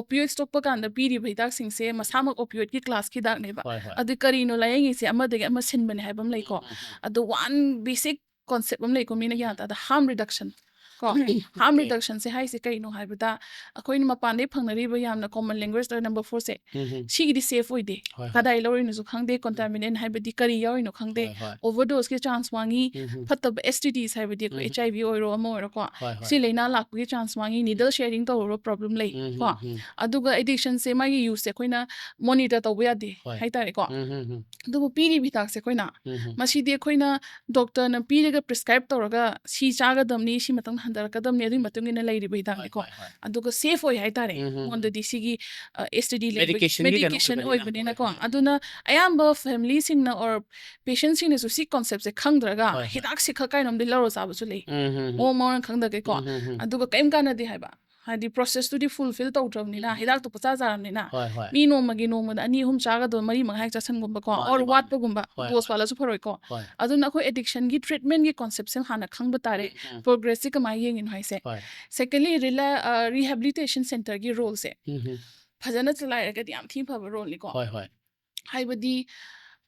opioids ꯇꯣꯛꯄ ꯀꯥꯟꯗ ꯄꯤꯔꯤꯕ ꯍꯤꯗꯥꯛꯁꯤꯡꯁꯦ ꯃꯁꯥꯃꯛ opioid ꯀꯤ class ꯀꯤ ꯍꯤꯗꯥꯛꯅꯦꯕ꯫ ꯍꯣꯏ, ꯍꯣꯏ꯫ ꯑꯗꯨ ꯀꯔꯤꯅꯣ ꯂꯥꯏꯌꯦꯡꯉꯤꯁꯦ? ꯑꯃꯗꯒꯤ ꯑꯃ ꯁꯤꯟꯕꯅꯦ ꯍꯥꯏꯕ ꯑꯃ ꯂꯩꯀꯣ꯫ ꯎꯝ, ꯎꯝ, ꯎꯝ꯫ ꯑꯗꯣ one basic concept ꯑꯃ ꯂꯩꯀꯣ, ꯃꯤꯅ ꯒ꯭ꯌꯥꯟ ꯇꯥꯗ, harm reduction ꯀꯣ꯫ Harm Okay. reduction ꯁꯦ ꯍꯥꯏꯁꯦ ꯀꯩꯅꯣ ꯍꯥꯏꯕꯗ, ꯑꯩꯈꯣꯏꯅ ꯃꯄꯥꯟꯗꯩ ꯐꯪꯅꯔꯤꯕ ꯌꯥꯝꯅ common language ꯇ number four ꯁꯦ, ꯎꯝ, ꯎꯝ꯫ ꯍꯣꯏ, ꯍꯣꯏ꯫ ꯀꯗꯥꯏ ꯂꯧꯔꯤꯅꯣꯁꯨ ꯈꯪꯗꯦ, contaminant ꯍꯥꯏꯕꯗꯤ ꯀꯔꯤ ꯌꯥꯎꯔꯤꯅꯣ ꯈꯪꯗꯦ, ꯍꯣꯏ, ꯍꯣꯏ꯫ overdose ꯀꯤ chance ꯋꯥꯡꯉꯤ, ꯎꯝ, ꯎꯝ꯫ ꯐꯠꯇꯕ S T Ds ꯍꯥꯏꯕꯗꯤ ꯑꯩꯈꯣꯏ ꯎꯝ, ꯎꯝ꯫ H I V ꯑꯣꯏꯔꯣ ꯑꯃ ꯑꯣꯏꯔꯣꯀꯣ, ꯍꯣꯏ, ꯍꯣꯏ꯫ ꯁꯤ ꯂꯥꯏꯅꯥ ꯂꯥꯛꯄꯒꯤ chance ꯋꯥꯡꯉꯤ, needle sharing ꯇꯧꯔꯨꯔꯣ problem ꯂꯩ ꯎꯝ, ꯀꯣ꯫ ꯎꯝ, ꯎꯝ꯫ ꯑꯗꯨꯒ addiction ꯁꯦ ꯃꯥꯒꯤ use ꯁꯦ ꯑꯩꯈꯣꯏꯅ monitor ꯇꯧꯕ ꯌꯥꯗꯦ ꯍꯣꯏ꯫ ꯍꯥꯏꯇꯥꯔꯦꯀꯣ꯫ ꯎꯝ, ꯎꯝ, ꯎꯝ꯫ ꯑꯗꯨꯕꯨ ꯄꯤꯔꯤꯕ ꯍꯤꯗꯥꯛꯁꯦ ꯑꯩꯈꯣꯏꯅ, ꯎꯝ, ꯎꯝ꯫ ꯃꯁꯤꯗꯤ ꯑꯩꯈꯣꯏꯅ doctor ꯅ ꯄꯤꯔꯒ prescribe ꯇꯧꯔꯒ ꯁꯤ ꯆꯥꯒꯗꯕꯅꯤ, ꯁꯤ ꯃꯇꯝ ꯍꯟꯊꯔꯛꯀꯗꯕꯅꯤ, ꯑꯗꯨꯒꯤ ꯃꯇꯨꯡ ꯏꯟꯅ ꯂꯩꯔꯤꯕ ꯍꯤꯗꯥꯛꯅꯤꯀꯣ꯫ ꯍꯣꯏ, ꯍꯣꯏ, ꯍꯣꯏ꯫ ꯑꯗꯨꯒ safe ꯑꯣꯏ ꯍꯥꯏꯇꯥꯔꯦ꯫ ꯎꯝ, ꯎꯝ, ꯎꯝ꯫ ꯑꯩꯉꯣꯟꯗꯗꯤ ꯁꯤꯒꯤ, ꯑ, S T D ꯂꯩꯕ, Medication ꯒꯤ ꯀꯩꯅꯣ medication ꯑꯣꯏꯕꯅꯤꯅ꯫ ꯑꯣꯏꯕꯅꯤꯅꯀꯣ꯫ ꯍꯣꯏ, ꯍꯣꯏ꯫ ꯑꯗꯨꯅ ꯑꯌꯥꯝꯕ family ꯁꯤꯡꯅ or patient ꯁꯤꯡꯅꯁꯨ ꯁꯤ concept ꯁꯦ ꯈꯪꯗ꯭ꯔꯒ ꯍꯣꯏ, ꯍꯣꯏ꯫ ꯍꯤꯗꯥꯛꯁꯤ ꯈꯛ ꯀꯥꯏꯅꯣꯝꯗꯤ ꯂꯧꯔ ꯆꯥꯕꯁꯨ ꯂꯩ꯫ ꯎꯝ, ꯎꯝ, ꯎꯝ꯫ ꯃꯑꯣꯡ ꯃꯑꯣꯡ ꯈꯪꯗꯒꯩꯀꯣ꯫ ꯎꯝ, ꯎꯝ, ꯎꯝ꯫ ꯑꯗꯨꯒ ꯀꯩꯝ ꯀꯥꯟꯅꯗꯦ ꯍꯥꯏꯕ꯫ ꯍꯥꯏꯗꯤ process ꯇꯨꯗꯤ fulfill ꯇꯧꯗ꯭ꯔꯕꯅꯤꯅ, ꯎꯝ꯫ ꯍꯤꯗꯥꯛꯇꯣ ꯄꯆꯥ ꯆꯥꯔꯕꯅꯤꯅ, ꯍꯣꯏ, ꯍꯣꯏ꯫ ꯃꯤ ꯅꯣꯡꯃꯒꯤ ꯅꯣꯡꯃꯗ ꯑꯅꯤ ꯑꯍꯨꯝ ꯆꯥꯒꯗꯕ ꯃꯔꯤ ꯃꯉꯥ ꯍꯦꯛ ꯆꯥꯁꯤꯟꯒꯨꯝꯕꯀꯣ, ꯃꯥꯅꯦ, or ꯃꯥꯅꯦ꯫ ꯋꯥꯠꯄꯒꯨꯝꯕ, ꯍꯣꯏ, dose ꯍꯣꯏ꯫ ꯋꯥꯠꯂꯁꯨ ꯐꯔꯣꯏꯀꯣ꯫ ꯍꯣꯏ꯫ ꯑꯗꯨꯅ ꯑꯩꯈꯣꯏ addiction ꯒꯤ treatment ꯒꯤ concept ꯁꯦ ꯍꯥꯟꯅ ꯈꯪꯕ ꯇꯥꯔꯦ, ꯎꯝ, ꯎꯝ꯫ progress ꯁꯤ ꯀꯃꯥꯏꯅ ꯌꯦꯡꯉꯤꯅꯣ ꯍꯥꯏꯁꯦ꯫ ꯍꯣꯏ꯫ Secondly, rela-, ꯑ, rehabilitation center ꯒꯤ role ꯁꯦ ꯎꯝ, ꯎꯝ꯫ ꯐꯖꯅ ꯆꯂꯥꯏꯔꯒꯗꯤ ꯌꯥꯝ ꯊꯤꯅ ꯐꯕ role ꯅꯤꯀꯣ꯫ ꯍꯣꯏ, ꯍꯣꯏ꯫ ꯍꯥꯏꯕꯗꯤ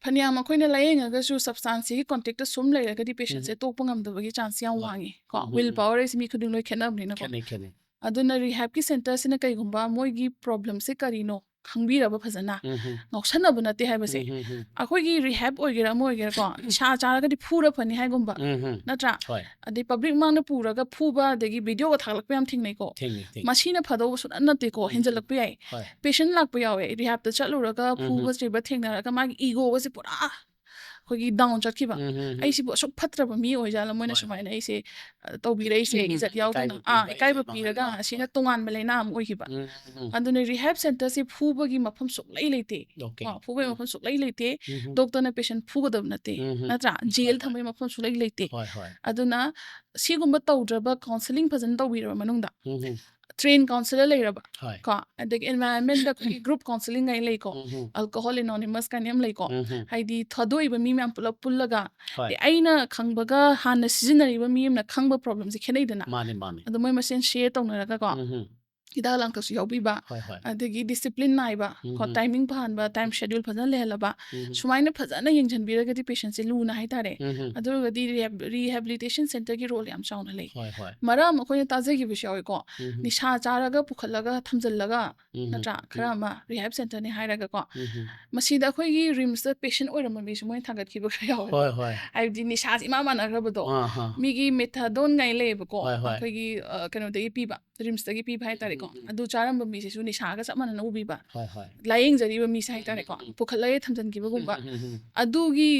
ꯐꯅꯌꯥꯝ ꯑꯩꯈꯣꯏꯅ ꯂꯥꯏꯌꯦꯡꯉꯒꯁꯨ substance ꯁꯤꯒꯤ contact ꯇ ꯁꯨꯝ ꯂꯩꯔꯒꯗꯤ patient ꯁꯦ ꯎꯝ꯫ ꯇꯣꯛꯄ ꯉꯝꯗꯕꯒꯤ chance ꯌꯥꯝ ꯍꯣꯏ꯫ ꯋꯥꯡꯉꯤ ꯀꯣ꯫ ꯎꯝ, ꯎꯝ, Will ꯎꯝ꯫ power ꯍꯥꯏꯁꯤ ꯃꯤ ꯈꯨꯗꯤꯡ ꯂꯣꯏ ꯈꯦꯠꯅꯕꯅꯤꯅꯀꯣ꯫ ꯈꯦꯠꯅꯩ, ꯈꯦꯠꯅꯩ꯫ ꯑꯗꯨꯅ rehab ꯀꯤ center ꯁꯤꯅ ꯀꯩꯒꯨꯝꯕ ꯃꯣꯏꯒꯤ problem ꯁꯦ ꯀꯔꯤꯅꯣ, ꯈꯪꯕꯤꯔꯕ ꯐꯖꯅ꯫ ꯎꯝ, ꯎꯝ, ꯉꯥꯎꯁꯟꯅꯕ ꯅꯠꯇꯦ ꯍꯥꯏꯕꯁꯦ꯫ ꯎꯝ, ꯎꯝ, ꯎꯝ, ꯑꯩꯈꯣꯏꯒꯤ ꯔꯤꯍꯦꯞ ꯑꯣꯏꯒꯦꯔꯥ ꯑꯃ ꯑꯣꯏꯒꯦꯔꯥꯀꯣ, ꯅꯤꯁꯥ ꯆꯥꯔꯒꯗꯤ ꯐꯨꯔ ꯐꯅꯤ ꯍꯥꯏꯒꯨꯝꯕ, ꯎꯝ, ꯎꯝ, ꯅꯠꯇ꯭ꯔꯥ? ꯍꯣꯏ꯫ ꯑꯗꯩ ꯄꯕ꯭ꯂꯤꯛ ꯃꯥꯡꯗ ꯄꯨꯔꯒ ꯐꯨꯕ, ꯑꯗꯒꯤ ꯚꯤꯗꯤꯑꯣꯒ ꯊꯥꯒꯠꯂꯛꯄ ꯌꯥꯝ ꯊꯦꯡꯅꯩꯀꯣ꯫ ꯊꯦꯡꯅꯩ, ꯊꯦꯡꯅꯩ꯫ ꯃꯁꯤꯅ ꯐꯗꯧꯕ ꯁꯨꯡꯅꯠ ꯅꯠꯇꯦꯀꯣ, ꯎꯝ, ꯎꯝ, ꯍꯦꯟꯖꯜꯂꯛꯄ ꯌꯥꯏ꯫ ꯍꯣꯏ꯫ ꯄꯦꯁꯦꯟ ꯂꯥꯛꯄ ꯌꯥꯎꯋꯦ, ꯔꯤꯍꯦꯞꯇ ꯆꯠꯂꯨꯔꯒ ꯎꯝ, ꯎꯝ, ꯐꯨꯕ ꯆꯩꯕ ꯊꯦꯡꯅꯔꯒ ꯃꯥꯒꯤ ꯏꯒꯣꯒꯁꯦ ꯄꯨꯔꯥ ꯑꯩꯈꯣꯏꯒꯤ ꯗꯥꯎꯟ ꯆꯠꯈꯤꯕ꯫ ꯎꯝ, ꯎꯝ, ꯎꯝ, ꯑꯩꯁꯤꯕꯨ ꯑꯁꯨꯛ ꯐꯠꯇ꯭ꯔꯕ ꯃꯤ ꯑꯣꯏꯖꯥꯠꯂ, ꯃꯣꯏꯅ ꯍꯣꯏ, ꯍꯣꯏ꯫ ꯁꯨꯃꯥꯏꯅ ꯑꯩꯁꯦ ꯑ, ꯇꯧꯕꯤꯔꯛꯏꯁꯦ, ꯎꯝ, ꯎꯝ, ꯏꯖꯠ ꯌꯥꯎꯗꯅ, ꯏꯀꯥꯏꯕ ꯑꯥ, ꯄꯤꯕ ꯏꯀꯥꯏꯕ ꯍꯥꯏꯕ ꯑꯃ ꯄꯤꯔꯒ ꯂꯩꯀꯣ꯫ ꯑꯁꯤꯅ ꯍꯣꯏ꯫ ꯇꯣꯉꯥꯟꯕ ꯂꯥꯏꯅꯥ ꯑꯃ ꯑꯣꯏꯈꯤꯕ꯫ ꯎꯝ, ꯎꯝ, ꯎꯝ, ꯑꯗꯨꯅ ꯔꯤꯍꯦꯞ ꯁꯦꯟꯇꯔꯁꯤ ꯐꯨꯕꯒꯤ ꯃꯐꯝ ꯁꯨꯛꯂꯩ ꯂꯩꯇꯦ꯫ ꯑꯣꯀꯦ꯫ ꯀꯣ, ꯐꯨꯕꯒꯤ ꯎꯝ, ꯃꯐꯝ ꯁꯨꯛꯂꯩ ꯂꯩꯇꯦ꯫ ꯎꯝ, ꯎꯝ, ꯗꯣꯛꯇꯔꯅ ꯄꯦꯁꯦꯟ ꯐꯨꯒꯗꯕ ꯅꯠꯇꯦ, ꯎꯝ, ꯎꯝ, ꯅꯠꯇ꯭ꯔꯥ? ꯍꯣꯏ, ꯖꯦꯜ ꯍꯣꯏ꯫ ꯊꯝꯕꯒꯤ ꯃꯐꯝ ꯁꯨꯛꯂꯩ ꯂꯩꯇꯦ꯫ ꯍꯣꯏ, ꯍꯣꯏ꯫ ꯑꯗꯨꯅ ꯁꯤꯒꯨꯝꯕ ꯇꯧꯗ꯭ꯔꯕ ꯀꯥꯎꯟꯁꯤꯂꯤꯡ ꯐꯖꯅ ꯇꯧꯕꯤꯔꯕ ꯃꯅꯨꯡꯗ, ꯎꯝ, ꯎꯝ, ꯇ꯭ꯔꯦꯟ ꯀꯥꯎꯟꯁꯤꯂꯔ ꯂꯩꯔꯕ, ꯍꯣꯏ꯫ ꯀꯣ, ꯑꯗꯒꯤ ꯑꯦꯟꯚꯥꯏꯔꯟꯃꯦꯟꯗ ꯑꯩꯈꯣꯏꯒꯤ ꯒ꯭ꯔꯨꯞ ꯀꯥꯎꯟꯁꯤꯂꯤꯡ ꯀꯥꯏꯅ ꯂꯩꯀꯣ, ꯎꯝ, ꯎꯝ, ꯑꯜꯀꯣꯍꯣꯜ ꯑꯦꯅꯣꯅꯤꯃꯁ ꯀꯥꯏꯅ ꯌꯥꯝ ꯂꯩꯀꯣ, ꯎꯝ, ꯎꯝ, ꯍꯥꯏꯗꯤ ꯊꯥꯗꯣꯛꯏꯕ ꯃꯤ ꯃꯌꯥꯝ ꯄꯨꯂꯞ ꯄꯨꯜꯂꯒ, ꯍꯣꯏ꯫ ꯑꯦ, ꯑꯩꯅ ꯈꯪꯕꯒ ꯍꯥꯟꯅ ꯁꯤꯖꯤꯟꯅꯔꯤꯕ ꯃꯤ ꯑꯃꯅ ꯈꯪꯕ ꯄ꯭ꯔꯣꯕ꯭ꯂꯦꯝꯁꯦ ꯈꯦꯠꯅꯩꯗꯅ꯫ ꯃꯥꯅꯦ, ꯃꯥꯅꯦ꯫ ꯑꯗꯣ ꯃꯣꯏ ꯃꯁꯦꯟ ꯁꯤꯌꯔ ꯇꯧꯅꯔꯒꯀꯣ, ꯎꯝ, ꯎꯝ, ꯍꯤꯗꯥꯛ ꯂꯥꯡꯊꯛꯁꯨ ꯌꯥꯎꯕꯤꯕ, ꯍꯣꯏ, ꯍꯣꯏ꯫ ꯑꯗꯒꯤ ꯗꯤꯁꯤꯄ꯭ꯂꯤꯟ ꯅꯥꯏꯕ, ꯀꯣ, ꯎꯝ, ꯎꯝ, ꯇꯥꯏꯃꯤꯡ ꯐꯍꯟꯕ, ꯇꯥꯏꯝ ꯁꯦꯗ꯭ꯌꯨꯜ ꯐꯖꯅ ꯂꯩꯍꯜꯂꯕ, ꯎꯝ, ꯎꯝ, ꯁꯨꯃꯥꯏꯅ ꯐꯖꯅ ꯌꯦꯡꯁꯤꯟꯕꯤꯔꯒꯗꯤ ꯄꯦꯁꯦꯟꯁꯦ ꯂꯨꯅ ꯍꯥꯏꯇꯥꯔꯦ꯫ ꯎꯝ, ꯎꯝ, ꯑꯗꯨ ꯑꯣꯏꯔꯒꯗꯤ ꯔꯤꯍꯦꯕꯤꯂꯤꯇꯦꯁꯟ ꯁꯦꯟꯇꯔꯒꯤ ꯔꯣꯜ ꯌꯥꯝ ꯆꯥꯎꯅ ꯂꯩ꯫ ꯍꯣꯏ, ꯍꯣꯏ꯫ ꯃꯔꯝ ꯑꯩꯈꯣꯏꯅ ꯇꯥꯖꯈꯤꯕꯁꯨ ꯌꯥꯎꯋꯦꯀꯣ, ꯎꯝ, ꯎꯝ, ꯅꯤꯁꯥ ꯆꯥꯔꯒ ꯄꯨꯈꯠꯂꯒ ꯊꯝꯖꯤꯜꯂꯒ, ꯎꯝ, ꯅꯠꯇ꯭ꯔꯥ? ꯎꯝ, ꯈꯔ ꯑꯃ ꯔꯤꯍꯦꯕ ꯁꯦꯟꯇꯔꯅꯤ ꯍꯥꯏꯔꯒꯀꯣ, ꯎꯝ, ꯎꯝ, ꯃꯁꯤꯗ ꯑꯩꯈꯣꯏꯒꯤ ꯔꯤꯝꯁꯇ ꯄꯦꯁꯦꯟ ꯑꯣꯏꯔꯝꯕ ꯃꯤꯁꯨ ꯃꯣꯏꯅ ꯊꯥꯡꯒꯠꯈꯤꯕ ꯈꯔ ꯌꯥꯎꯋꯦ꯫ ꯍꯣꯏ, ꯍꯣꯏ꯫ ꯍꯥꯏꯕꯗꯤ ꯅꯤꯁꯥꯁꯤ ꯏꯃꯥ ꯃꯥꯟꯅꯈ꯭ꯔꯕꯗꯣ꯫ ꯑꯥ, ꯍꯥ꯫ ꯃꯤꯒꯤ ꯃꯦꯊꯥꯗꯣꯟ ꯀꯥꯏꯅ ꯂꯩꯌꯦꯕꯀꯣ, ꯍꯣꯏ, ꯍꯣꯏ꯫ ꯑꯩꯈꯣꯏꯒꯤ, ꯑ, ꯀꯩꯅꯣꯗꯒꯤ ꯄꯤꯕ, ꯔꯤꯝꯁꯇꯒꯤ ꯄꯤꯕ ꯍꯥꯏꯇꯥꯔꯦꯀꯣ, ꯎꯝ, ꯎꯝ, ꯎꯝ꯫ ꯑꯗꯨ ꯆꯥꯔꯝꯕ ꯃꯤꯁꯤꯁꯨ ꯅꯤꯁꯥꯒ ꯆꯞ ꯃꯥꯟꯅꯅ ꯎꯕꯤꯕ, ꯍꯣꯏ, ꯍꯣꯏ꯫ ꯂꯥꯏꯌꯦꯡꯖꯔꯤꯕ ꯃꯤꯁꯦ ꯍꯥꯏꯇꯥꯔꯦꯀꯣ, ꯎꯝ, ꯎꯝ, ꯎꯝ꯫ ꯄꯨꯈꯠꯂꯒ ꯊꯝꯖꯤꯟꯈꯤꯕꯒꯨꯝꯕ, ꯎꯝ, ꯎꯝ, ꯎꯝ, ꯎꯝ꯫ ꯑꯗꯨꯒꯤ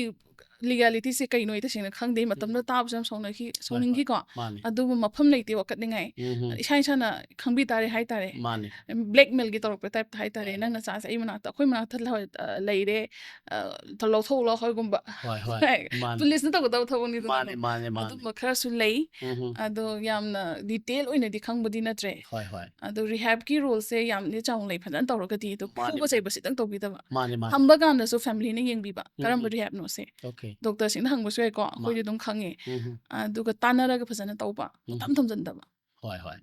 ꯂꯤꯒꯦꯂꯤꯇꯤꯁꯦ ꯀꯩꯅꯣ ꯑꯩ ꯇꯁꯦꯡꯅ ꯈꯪꯗꯦ꯫ ꯃꯇꯝꯗ ꯎꯝ꯫ ꯇꯥꯕꯁꯨ ꯌꯥꯝ ꯁꯥꯎꯅꯈꯤ, ꯍꯣꯏ, ꯍꯣꯏ꯫ ꯁꯥꯎꯅꯤꯡꯈꯤꯀꯣ꯫ ꯃꯥꯅꯦ꯫ ꯑꯗꯨꯕꯨ ꯃꯐꯝ ꯂꯩꯇꯦ ꯋꯥꯀꯠꯅꯤꯡꯉꯥꯏ꯫ ꯎꯝ, ꯎꯝ꯫ ꯏꯁꯥ ꯏꯁꯥꯅ ꯈꯪꯕꯤ ꯇꯥꯔꯦ ꯍꯥꯏꯇꯥꯔꯦ꯫ ꯃꯥꯅꯦ꯫ ꯕ꯭ꯂꯦꯛꯃꯦꯜꯒꯤ ꯇꯧꯔꯛꯄ ꯇꯥꯏꯞꯇ ꯍꯥꯏꯇꯥꯔꯦ꯫ ꯍꯣꯏ, "ꯅꯪ ꯍꯣꯏ꯫ ꯅꯆꯥꯁꯦ ꯑꯩ ꯃꯅꯥꯛꯇ, ꯑꯩꯈꯣꯏ ꯃꯅꯥꯛꯇ ꯂꯧ-, ꯑ, ꯂꯩꯔꯦ, ꯑ, ꯂꯧꯊꯣꯛꯎ ꯂꯥꯎ" ꯍꯥꯏꯒꯨꯝꯕ꯫ ꯍꯣꯏ, ꯍꯣꯏ꯫ ꯍꯣꯏ꯫ ꯃꯥꯅꯦ꯫ ꯄꯨꯂꯤꯁꯅ ꯇꯧꯒꯗꯕ ꯊꯕꯛꯅꯤꯗꯅ꯫ ꯃꯥꯅꯦ, ꯃꯥꯅꯦ, ꯃꯥꯅꯦ꯫ ꯑꯗꯨꯝꯕ ꯈꯔꯁꯨ ꯂꯩ꯫ ꯎꯝ, ꯎꯝ꯫ ꯑꯗꯣ ꯌꯥꯝꯅ ꯗꯤꯇꯦꯜ ꯑꯣꯏꯅꯗꯤ ꯈꯪꯕꯗꯤ ꯅꯠꯇ꯭ꯔꯦ꯫ ꯍꯣꯏ, ꯍꯣꯏ꯫ ꯑꯗꯣ ꯔꯤꯍꯦꯕꯀꯤ ꯔꯣꯜꯁꯦ ꯌꯥꯝꯅ ꯆꯥꯎꯅ ꯂꯩ꯫ ꯐꯖꯅ ꯇꯧꯔꯒꯗꯤ ꯑꯗꯣ ꯃꯥꯅꯦ, ꯐꯨꯕ ꯃꯥꯅꯦ꯫ ꯆꯩꯕꯁꯤꯗꯪ ꯇꯧꯕꯤꯗꯕ꯫ ꯃꯥꯅꯦ, ꯃꯥꯅꯦ꯫ ꯊꯝꯕ ꯀꯥꯟꯗꯁꯨ ꯐꯦꯃꯤꯂꯤꯅ ꯌꯦꯡꯕꯤꯕ꯫ ꯎꯝ, ꯀꯔꯝꯕ ꯎꯝ꯫ ꯔꯤꯍꯦꯕꯅꯣꯁꯦ? ꯑꯣꯀꯦ꯫ ꯗꯣꯛꯇꯔꯁꯤꯡꯅ ꯍꯪꯕꯁꯨ ꯌꯥꯏꯀꯣ, ꯑꯩꯈꯣꯏꯗꯤ ꯃꯥꯅꯦ꯫ ꯑꯗꯨꯝ ꯈꯪꯉꯦ꯫ ꯎꯝ, ꯎꯝ꯫ ꯑꯗꯨꯒ ꯇꯥꯟꯅꯔꯒ ꯐꯖꯅ ꯇꯧꯕ, ꯎꯝ, ꯄꯪꯊꯝ ꯎꯝ꯫ ꯊꯝꯖꯤꯟꯗꯕ꯫ ꯍꯣꯏ, ꯍꯣꯏ꯫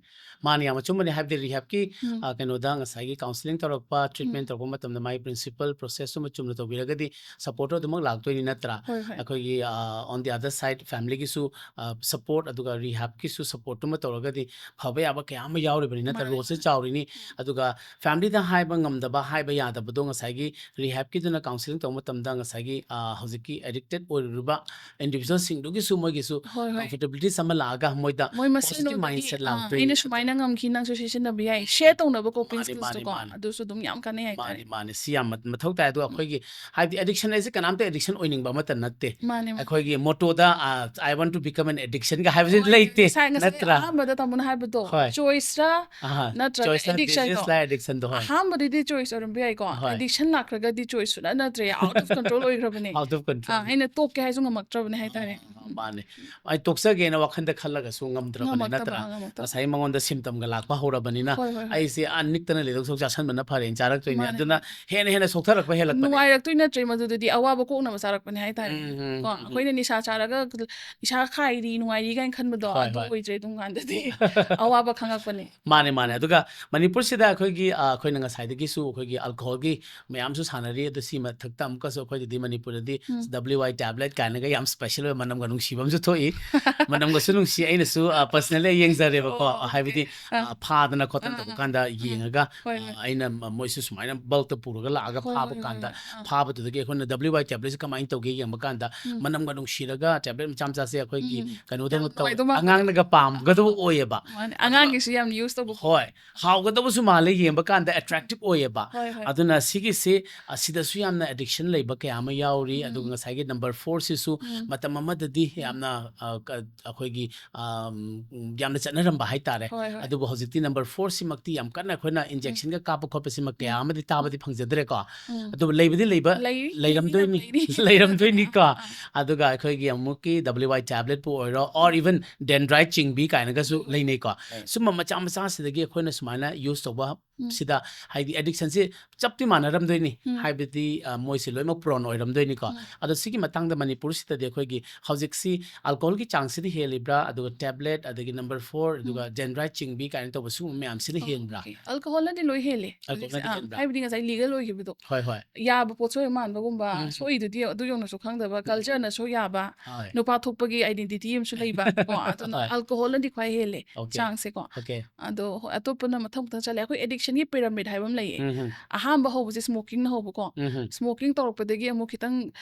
ꯃꯥꯅꯤ, ꯌꯥꯝ ꯑꯆꯨꯝꯕꯅꯤ꯫ ꯍꯥꯏꯕꯗꯤ rehab ꯀꯤ, ꯎꯝ꯫ ꯑ, ꯀꯩꯅꯣꯗ ꯉꯁꯥꯏꯒꯤ counselling ꯇꯧꯔꯛꯄ, treatment ꯎꯝ꯫ ꯇꯧꯔꯛꯄ ꯃꯇꯝꯗ ꯃꯥꯒꯤ principle process ꯇꯨꯃ ꯆꯨꯝꯅ ꯇꯧꯕꯤꯔꯒꯗꯤ support ꯇꯣ ꯑꯗꯨꯃꯛ ꯂꯥꯛꯇꯣꯏꯅꯤ ꯅꯠꯇ꯭ꯔꯥ? ꯍꯣꯏ, ꯍꯣꯏ꯫ ꯑꯩꯈꯣꯏꯒꯤ, ꯑ, on the other side family ꯒꯤꯁꯨ, ꯑ, support, ꯑꯗꯨꯒ rehab ꯀꯤꯁꯨ support ꯇꯨꯃ ꯇꯧꯔꯒꯗꯤ ꯐꯕ ꯌꯥꯕ ꯀꯌꯥ ꯑꯃ ꯌꯥꯎꯔꯤꯕꯅꯤ ꯅꯠꯇ꯭ꯔꯥ? ꯃꯥꯅꯦ, Load ꯁꯦ ꯃꯥꯅꯦ꯫ ꯆꯥꯎꯔꯤꯅꯤ꯫ ꯎꯝ꯫ ꯑꯗꯨꯒ family ꯗ ꯍꯥꯏꯕ ꯉꯝꯗꯕ, ꯍꯥꯏꯕ ꯌꯥꯗꯕꯗꯣ ꯉꯁꯥꯏꯒꯤ rehab ꯀꯤꯗꯨꯅ counselling ꯇꯧꯕ ꯃꯇꯝꯗ ꯉꯁꯥꯏꯒꯤ, ꯑ, ꯍꯧꯖꯤꯛꯀꯤ addicted ꯑꯣꯏꯔꯨꯔꯤꯕ individual ꯁꯤꯡꯗꯨꯒꯤꯁꯨ ꯃꯣꯏꯒꯤꯁꯨ ꯍꯣꯏ, ꯍꯣꯏ꯫ comfortability ꯑꯃ ꯂꯥꯛꯑꯒ ꯃꯣꯏꯗ ꯃꯣꯏ ꯃꯁꯦꯟ positive ꯑꯣꯏꯕꯒꯤ, mindset ꯑꯥ, ꯂꯥꯛꯇꯣꯏꯅꯤ ꯑꯩꯅ ꯅꯠꯇ꯭ꯔꯥ? ꯁꯨꯃꯥꯏꯅ ꯉꯝꯈꯤ, ꯅꯪꯁꯨ ꯁꯤ ꯁꯤꯖꯤꯟꯅꯕ ꯌꯥꯏ, share ꯇꯧꯅꯕ coping ꯃꯥꯅꯤ, skills ꯃꯥꯅꯤ, ꯇꯣꯀꯣ, ꯃꯥꯅꯤ꯫ ꯑꯗꯨꯁꯨ ꯑꯗꯨꯝ ꯌꯥꯝ ꯀꯥꯟꯅꯩ ꯍꯥꯏꯇꯥꯔꯦ꯫ ꯃꯥꯅꯤ, ꯃꯥꯅꯤ꯫ ꯁꯤ ꯌꯥꯝ ꯃ-, ꯃꯊꯧ ꯇꯥꯏ꯫ ꯑꯗꯨꯒ ꯑꯩꯈꯣꯏꯒꯤ, ꯍꯥꯏꯕꯗꯤ addiction ꯍꯥꯏꯁꯦ ꯀꯅꯥꯝꯇ addiction ꯑꯣꯏꯅꯤꯡꯕ ꯑꯃꯠꯇ ꯅꯠꯇꯦ꯫ ꯃꯥꯅꯦ, ꯃꯥꯅꯦ꯫ ꯑꯩꯈꯣꯏꯒꯤ motto ꯗ, ꯑ, "I want to become an addiction" ꯒ ꯍꯥꯏꯕꯁꯤ ꯍꯣꯏ, ꯂꯩꯇꯦ, ꯉꯁꯥꯏ, ꯉꯁꯥꯏ ꯅꯠꯇ꯭ꯔꯥ? ꯑꯍꯥꯟꯕꯗ ꯇꯥꯃꯣꯅ ꯍꯥꯏꯕꯗꯣ, ꯍꯣꯏ꯫ choice ꯔꯥ ꯑꯍꯥ, ꯅꯠꯇ꯭ꯔꯒ choice ꯂ addiction ꯗꯣ? disease ꯂ addiction ꯗꯣ, ꯍꯣꯏ꯫ ꯑꯍꯥꯟꯕꯗꯗꯤ choice ꯑꯣꯏꯔꯝꯕ ꯌꯥꯏꯀꯣ, ꯍꯣꯏ꯫ Addiction ꯂꯥꯛꯈ꯭ꯔꯒꯗꯤ choice ꯁꯨꯡꯂꯩ ꯅꯠꯇ꯭ꯔꯦ, out of control ꯑꯣꯏꯈ꯭ꯔꯕꯅꯦ꯫ Out of control꯫ ꯑꯥ, ꯑꯩꯅ ꯇꯣꯛꯀꯦ ꯍꯥꯏꯁꯨ ꯉꯝꯃꯛꯇ꯭ꯔꯕꯅꯦ ꯍꯥꯏꯇꯥꯔꯦ꯫ ꯑꯥ, ꯃꯥꯅꯦ꯫ ꯑꯩ ꯇꯣꯛꯆꯒꯦꯅ ꯋꯥꯈꯟꯗ ꯈꯜꯂꯒꯁꯨ ꯉꯝꯗ꯭ꯔꯕꯅꯦ, ꯉꯝꯃꯛꯇꯕ, ꯅꯠꯇ꯭ꯔꯥ? ꯉꯝꯃꯛꯇꯕ꯫ ꯉꯁꯥꯏ ꯃꯉꯣꯟꯗ symptom ꯒ ꯂꯥꯛꯄ ꯍꯧꯔꯕꯅꯤꯅ, ꯍꯣꯏ, ꯍꯣꯏ, ꯍꯣꯏ꯫ ꯑꯩꯁꯦ, "ꯑ, ꯅꯤꯛꯇꯅ ꯂꯩꯗꯧ ꯁꯔꯨꯛ ꯆꯥꯁꯟꯕꯅ ꯐꯔꯦꯅ ꯆꯥꯔꯛꯇꯣꯏꯅꯦ"꯫ ꯃꯥꯅꯦ, ꯑꯗꯨꯅ ꯃꯥꯅꯦ꯫ ꯍꯦꯟꯅ ꯍꯦꯟꯅ ꯁꯣꯛꯊꯔꯛꯄ ꯍꯦꯜꯂꯛꯄꯅꯦ꯫ ꯅꯨꯡꯉꯥꯏꯔꯛꯇꯣꯏ ꯅꯠꯇ꯭ꯔꯦ ꯃꯗꯨꯗꯗꯤ, ꯑꯋꯥꯕ ꯀꯣꯛꯅꯕ ꯆꯥꯔꯛꯄꯅꯦ ꯍꯥꯏꯇꯥꯔꯦ꯫ ꯎꯝ, ꯎꯝ, ꯀꯣ, ꯎꯝ, ꯎꯝ꯫ ꯑꯩꯈꯣꯏꯅ ꯅꯤꯁꯥ ꯆꯥꯔꯒ ꯏꯁꯥ ꯈꯥꯏꯔꯤ, ꯅꯨꯡꯉꯥꯏꯔꯤ ꯀꯥꯏꯅ ꯈꯟꯕꯗꯣ, ꯍꯣꯏ, ꯑꯗꯨ ꯍꯣꯏ꯫ ꯑꯣꯏꯗ꯭ꯔꯦ ꯑꯗꯨꯝ ꯀꯥꯟꯗꯗꯤ꯫ ꯑꯋꯥꯕ ꯈꯪꯉꯛꯄꯅꯦ꯫ ꯃꯥꯅꯦ, ꯃꯥꯅꯦ꯫ ꯑꯗꯨꯒ ꯃꯅꯤꯄꯨꯔꯁꯤꯗ ꯑꯩꯈꯣꯏꯒꯤ, ꯑ, ꯑꯩꯈꯣꯏꯅ ꯉꯁꯥꯏꯗꯒꯤꯁꯨ ꯑꯩꯈꯣꯏꯒꯤ alcohol ꯒꯤ ꯃꯌꯥꯝꯁꯨ ꯁꯥꯟꯅꯔꯤ꯫ ꯑꯗꯨ ꯁꯤ ꯃꯊꯛꯇ ꯑꯃꯨꯛꯀꯁꯨ ꯑꯩꯈꯣꯏꯗꯗꯤ ꯃꯅꯤꯄꯨꯔꯗꯗꯤ ꯎꯝ꯫ W I tablet ꯀꯥꯏꯅꯒ ꯌꯥꯝ special ꯑꯣꯏꯕ, ꯃꯅꯝꯒ ꯅꯨꯡꯁꯤꯕ ꯑꯃꯁꯨ ꯊꯣꯛꯏ꯫ ꯃꯅꯝꯒꯁꯨ ꯅꯨꯡꯁꯤ꯫ ꯑꯩꯅꯁꯨ, ꯑ, personally ꯑꯩ ꯌꯦꯡꯖꯔꯦꯕꯀꯣ꯫ ꯑꯣ, okay꯫ ꯍꯥꯏꯕꯗꯤ, ꯑꯥ꯫ ꯑ, ꯐꯥꯗꯅ ꯈꯣꯠꯇꯅ ꯑꯥ, ꯇꯧꯕ ꯑꯥ, ꯀꯥꯟꯗ ꯑꯥ꯫ ꯌꯦꯡꯉꯒ, ꯍꯣꯏ, ꯑ, ꯍꯣꯏ꯫ ꯑꯩꯅ ꯃ-, ꯃꯣꯏꯁꯨ ꯁꯨꯃꯥꯏꯅ bulb ꯇ ꯄꯨꯔꯒ ꯂꯥꯛꯑꯒ ꯍꯣꯏ, ꯐꯥꯕ ꯍꯣꯏ, ꯍꯣꯏ, ꯀꯥꯟꯗ, ꯍꯣꯏ꯫ ꯑꯥ꯫ ꯐꯥꯕꯗꯨꯗꯒꯤ ꯑꯩꯈꯣꯏꯅ W I tablet ꯁꯦ ꯀꯃꯥꯏꯅ ꯇꯧꯒꯦ ꯌꯦꯡꯕ ꯀꯥꯟꯗ, ꯎꯝ꯫ ꯃꯅꯝꯒ ꯅꯨꯡꯁꯤꯔꯒ tablet ꯃꯆꯥ ꯃꯆꯥꯁꯦ ꯑꯩꯈꯣꯏꯒꯤ ꯎꯝ꯫ ꯀꯩꯅꯣꯗꯧꯅ ꯌꯥꯝ ꯇꯧ-, ꯅꯨꯡꯉꯥꯏꯗꯧ ꯃꯥꯟꯕꯗꯣ꯫ ꯑꯉꯥꯡꯅꯒ ꯄꯥꯝꯒꯗꯕ ꯑꯣꯏꯌꯦꯕ꯫ ꯃꯥꯅꯦ, ꯑꯗꯨꯒ ꯑꯉꯥꯡꯒꯤꯁꯨ ꯌꯥꯝ use ꯇꯧꯕ꯫ ꯍꯣꯏ, ꯍꯥꯎꯒꯗꯕꯁꯨ ꯃꯥꯜꯂꯦ ꯌꯦꯡꯕ ꯀꯥꯟꯗ, attractive ꯑꯣꯏꯌꯦꯕ꯫ ꯍꯣꯏ, ꯍꯣꯏ꯫ ꯑꯗꯨꯅ ꯁꯤꯒꯤꯁꯤ, ꯑ, ꯁꯤꯗꯁꯨ ꯌꯥꯝꯅ addiction ꯂꯩꯕ ꯀꯌꯥ ꯑꯃ ꯌꯥꯎꯔꯤ꯫ ꯑꯗꯨꯒ ꯎꯝ꯫ ꯉꯁꯥꯏꯒꯤ number four ꯁꯤꯁꯨ ꯎꯝ꯫ ꯃꯇꯝ ꯑꯃꯗꯗꯤ ꯎꯝ꯫ ꯌꯥꯝꯅ, ꯑ, ꯀ-, ꯑꯩꯈꯣꯏꯒꯤ, ꯑꯝ, ꯌꯥꯝꯅ ꯆꯠꯅꯔꯝꯕ ꯍꯥꯏꯇꯥꯔꯦ꯫ ꯍꯣꯏ, ꯍꯣꯏ꯫ ꯑꯗꯨꯕꯨ ꯍꯧꯖꯤꯛꯇꯤ number four ꯁꯤꯃꯛꯇꯤ ꯌꯥꯝ ꯀꯟꯅ ꯑꯩꯈꯣꯏꯅ ꯎꯝ꯫ injection ꯒ ꯀꯥꯞꯄ ꯈꯣꯠꯄꯁꯤꯃꯛ ꯀꯌꯥ ꯎꯝ꯫ ꯑꯃꯗꯤ ꯇꯥꯕꯗꯤ ꯐꯪꯖꯗ꯭ꯔꯦꯀꯣ꯫ ꯎꯝ꯫ ꯑꯗꯨꯕꯨ ꯂꯩꯕꯗꯤ ꯂꯩꯕ, ꯂꯩꯔꯤ, ꯂꯩꯔꯝꯗꯣꯏꯅꯤ, ꯂꯩꯔꯤ꯫ ꯂꯩꯔꯝꯗꯣꯏꯅꯤꯀꯣ꯫ ꯑꯥ, ꯑꯥ꯫ ꯑꯗꯨꯒ ꯑꯩꯈꯣꯏꯒꯤ ꯑꯃꯨꯛꯀꯤ W I tablet ꯄꯨ ꯑꯣꯏꯔꯣ, or even dendrite ꯆꯤꯡꯕꯤ ꯀꯥꯏꯅꯒꯁꯨ ꯎꯝ, ꯎꯝ꯫ ꯂꯩꯅꯩꯀꯣ꯫ ꯂꯩ꯫ ꯁꯨꯝꯕ ꯃꯆꯥ ꯃꯆꯥꯁꯤꯗꯒꯤ ꯑꯩꯈꯣꯏꯅ ꯁꯨꯃꯥꯏꯅ use ꯇꯧꯕ ꯎꯝ꯫ ꯁꯤꯗ ꯍꯥꯏꯗꯤ ꯑꯦꯗꯤꯛꯁꯟꯁꯤ ꯆꯞꯇꯤ ꯃꯥꯟꯅꯔꯝꯗꯣꯏꯅꯤ꯫ ꯎꯝ꯫ ꯍꯥꯏꯕꯗꯤ, ꯑ, ꯃꯣꯏꯁꯦ ꯂꯣꯏꯅꯃꯛ prone ꯑꯣꯏꯔꯝꯗꯣꯏꯅꯤꯀꯣ꯫ ꯎꯝ꯫ ꯑꯗꯣ ꯁꯤꯒꯤ ꯃꯇꯥꯡꯗ ꯃꯅꯤꯄꯨꯔꯁꯤꯗꯗꯤ ꯑꯩꯈꯣꯏꯒꯤ ꯍꯧꯖꯤꯛꯁꯤ alcoholꯒꯤ ꯆꯥꯡꯁꯤꯅ ꯍꯦꯜꯂꯤꯕ꯭ꯔꯥ, ꯑꯗꯨꯒ ꯇꯦꯕ꯭ꯂꯦꯠ, ꯑꯗꯒꯤ number four, ꯎꯝ꯫ ꯑꯗꯨꯒ dendrite ꯆꯤꯡꯕꯤ ꯀꯥꯏꯅ ꯇꯧꯕ ꯁꯤꯒꯨꯝꯕ ꯃꯌꯥꯝꯁꯤꯅ ꯑꯣ, ꯍꯦꯟꯕ꯭ꯔꯥ? ꯑꯣꯀꯦ꯫ Alcoholꯅꯗꯤ ꯂꯣꯏ ꯍꯦꯜꯂꯦ ꯍꯧꯖꯤꯛꯁꯦ꯫ Alcoholꯅꯗꯤ ꯑꯥ, ꯍꯦꯟꯕ꯭ꯔꯥ? ꯍꯥꯏꯕꯗꯤ ꯉꯁꯥꯏ legal ꯑꯣꯏꯈꯤꯕꯗꯣ꯫ ꯍꯣꯏ, ꯍꯣꯏ꯫ ꯌꯥꯕ ꯄꯣꯠꯁꯨ ꯑꯣꯏ ꯃꯥꯟꯕꯒꯨꯝꯕ, ꯎꯝ꯫ ꯁꯣꯛꯏꯗꯨꯗꯤ ꯑꯗꯨ ꯌꯧꯅꯁꯨ ꯈꯪꯗꯕ, ꯎꯝ꯫ cultureꯅꯁꯨ ꯌꯥꯕ, ꯍꯣꯏ꯫ ꯅꯨꯄꯥ ꯊꯣꯛꯄꯒꯤ identity ꯑꯃꯁꯨ ꯂꯩꯕ ꯀꯣ, ꯑꯗꯨꯅ ꯍꯣꯏ꯫ alcoholꯅꯗꯤ ꯈ꯭ꯋꯥꯏ ꯍꯦꯜꯂꯦ ꯑꯣꯀꯦ꯫ ꯆꯥꯡꯁꯦꯀꯣ꯫ ꯑꯣꯀꯦ꯫ ꯑꯗꯣ ꯍꯣꯏ, ꯑꯇꯣꯞꯄꯅ ꯃꯊꯪ ꯃꯊꯪ ꯆꯠꯂꯦ꯫ ꯑꯩꯈꯣꯏ addictionꯒꯤ pyramid ꯍꯥꯏꯕ ꯑꯃ ꯂꯩꯌꯦ꯫ ꯎꯝ, ꯎꯝ꯫ ꯑꯍꯥꯟꯕ ꯍꯧꯕꯁꯦ smokingꯅ ꯍꯧꯕꯀꯣ꯫ ꯎꯝ, ꯎꯝ꯫ Smoking ꯇꯧꯔꯛꯄꯗꯒꯤ ꯑꯃꯨꯛ ꯈꯤꯇꯪ,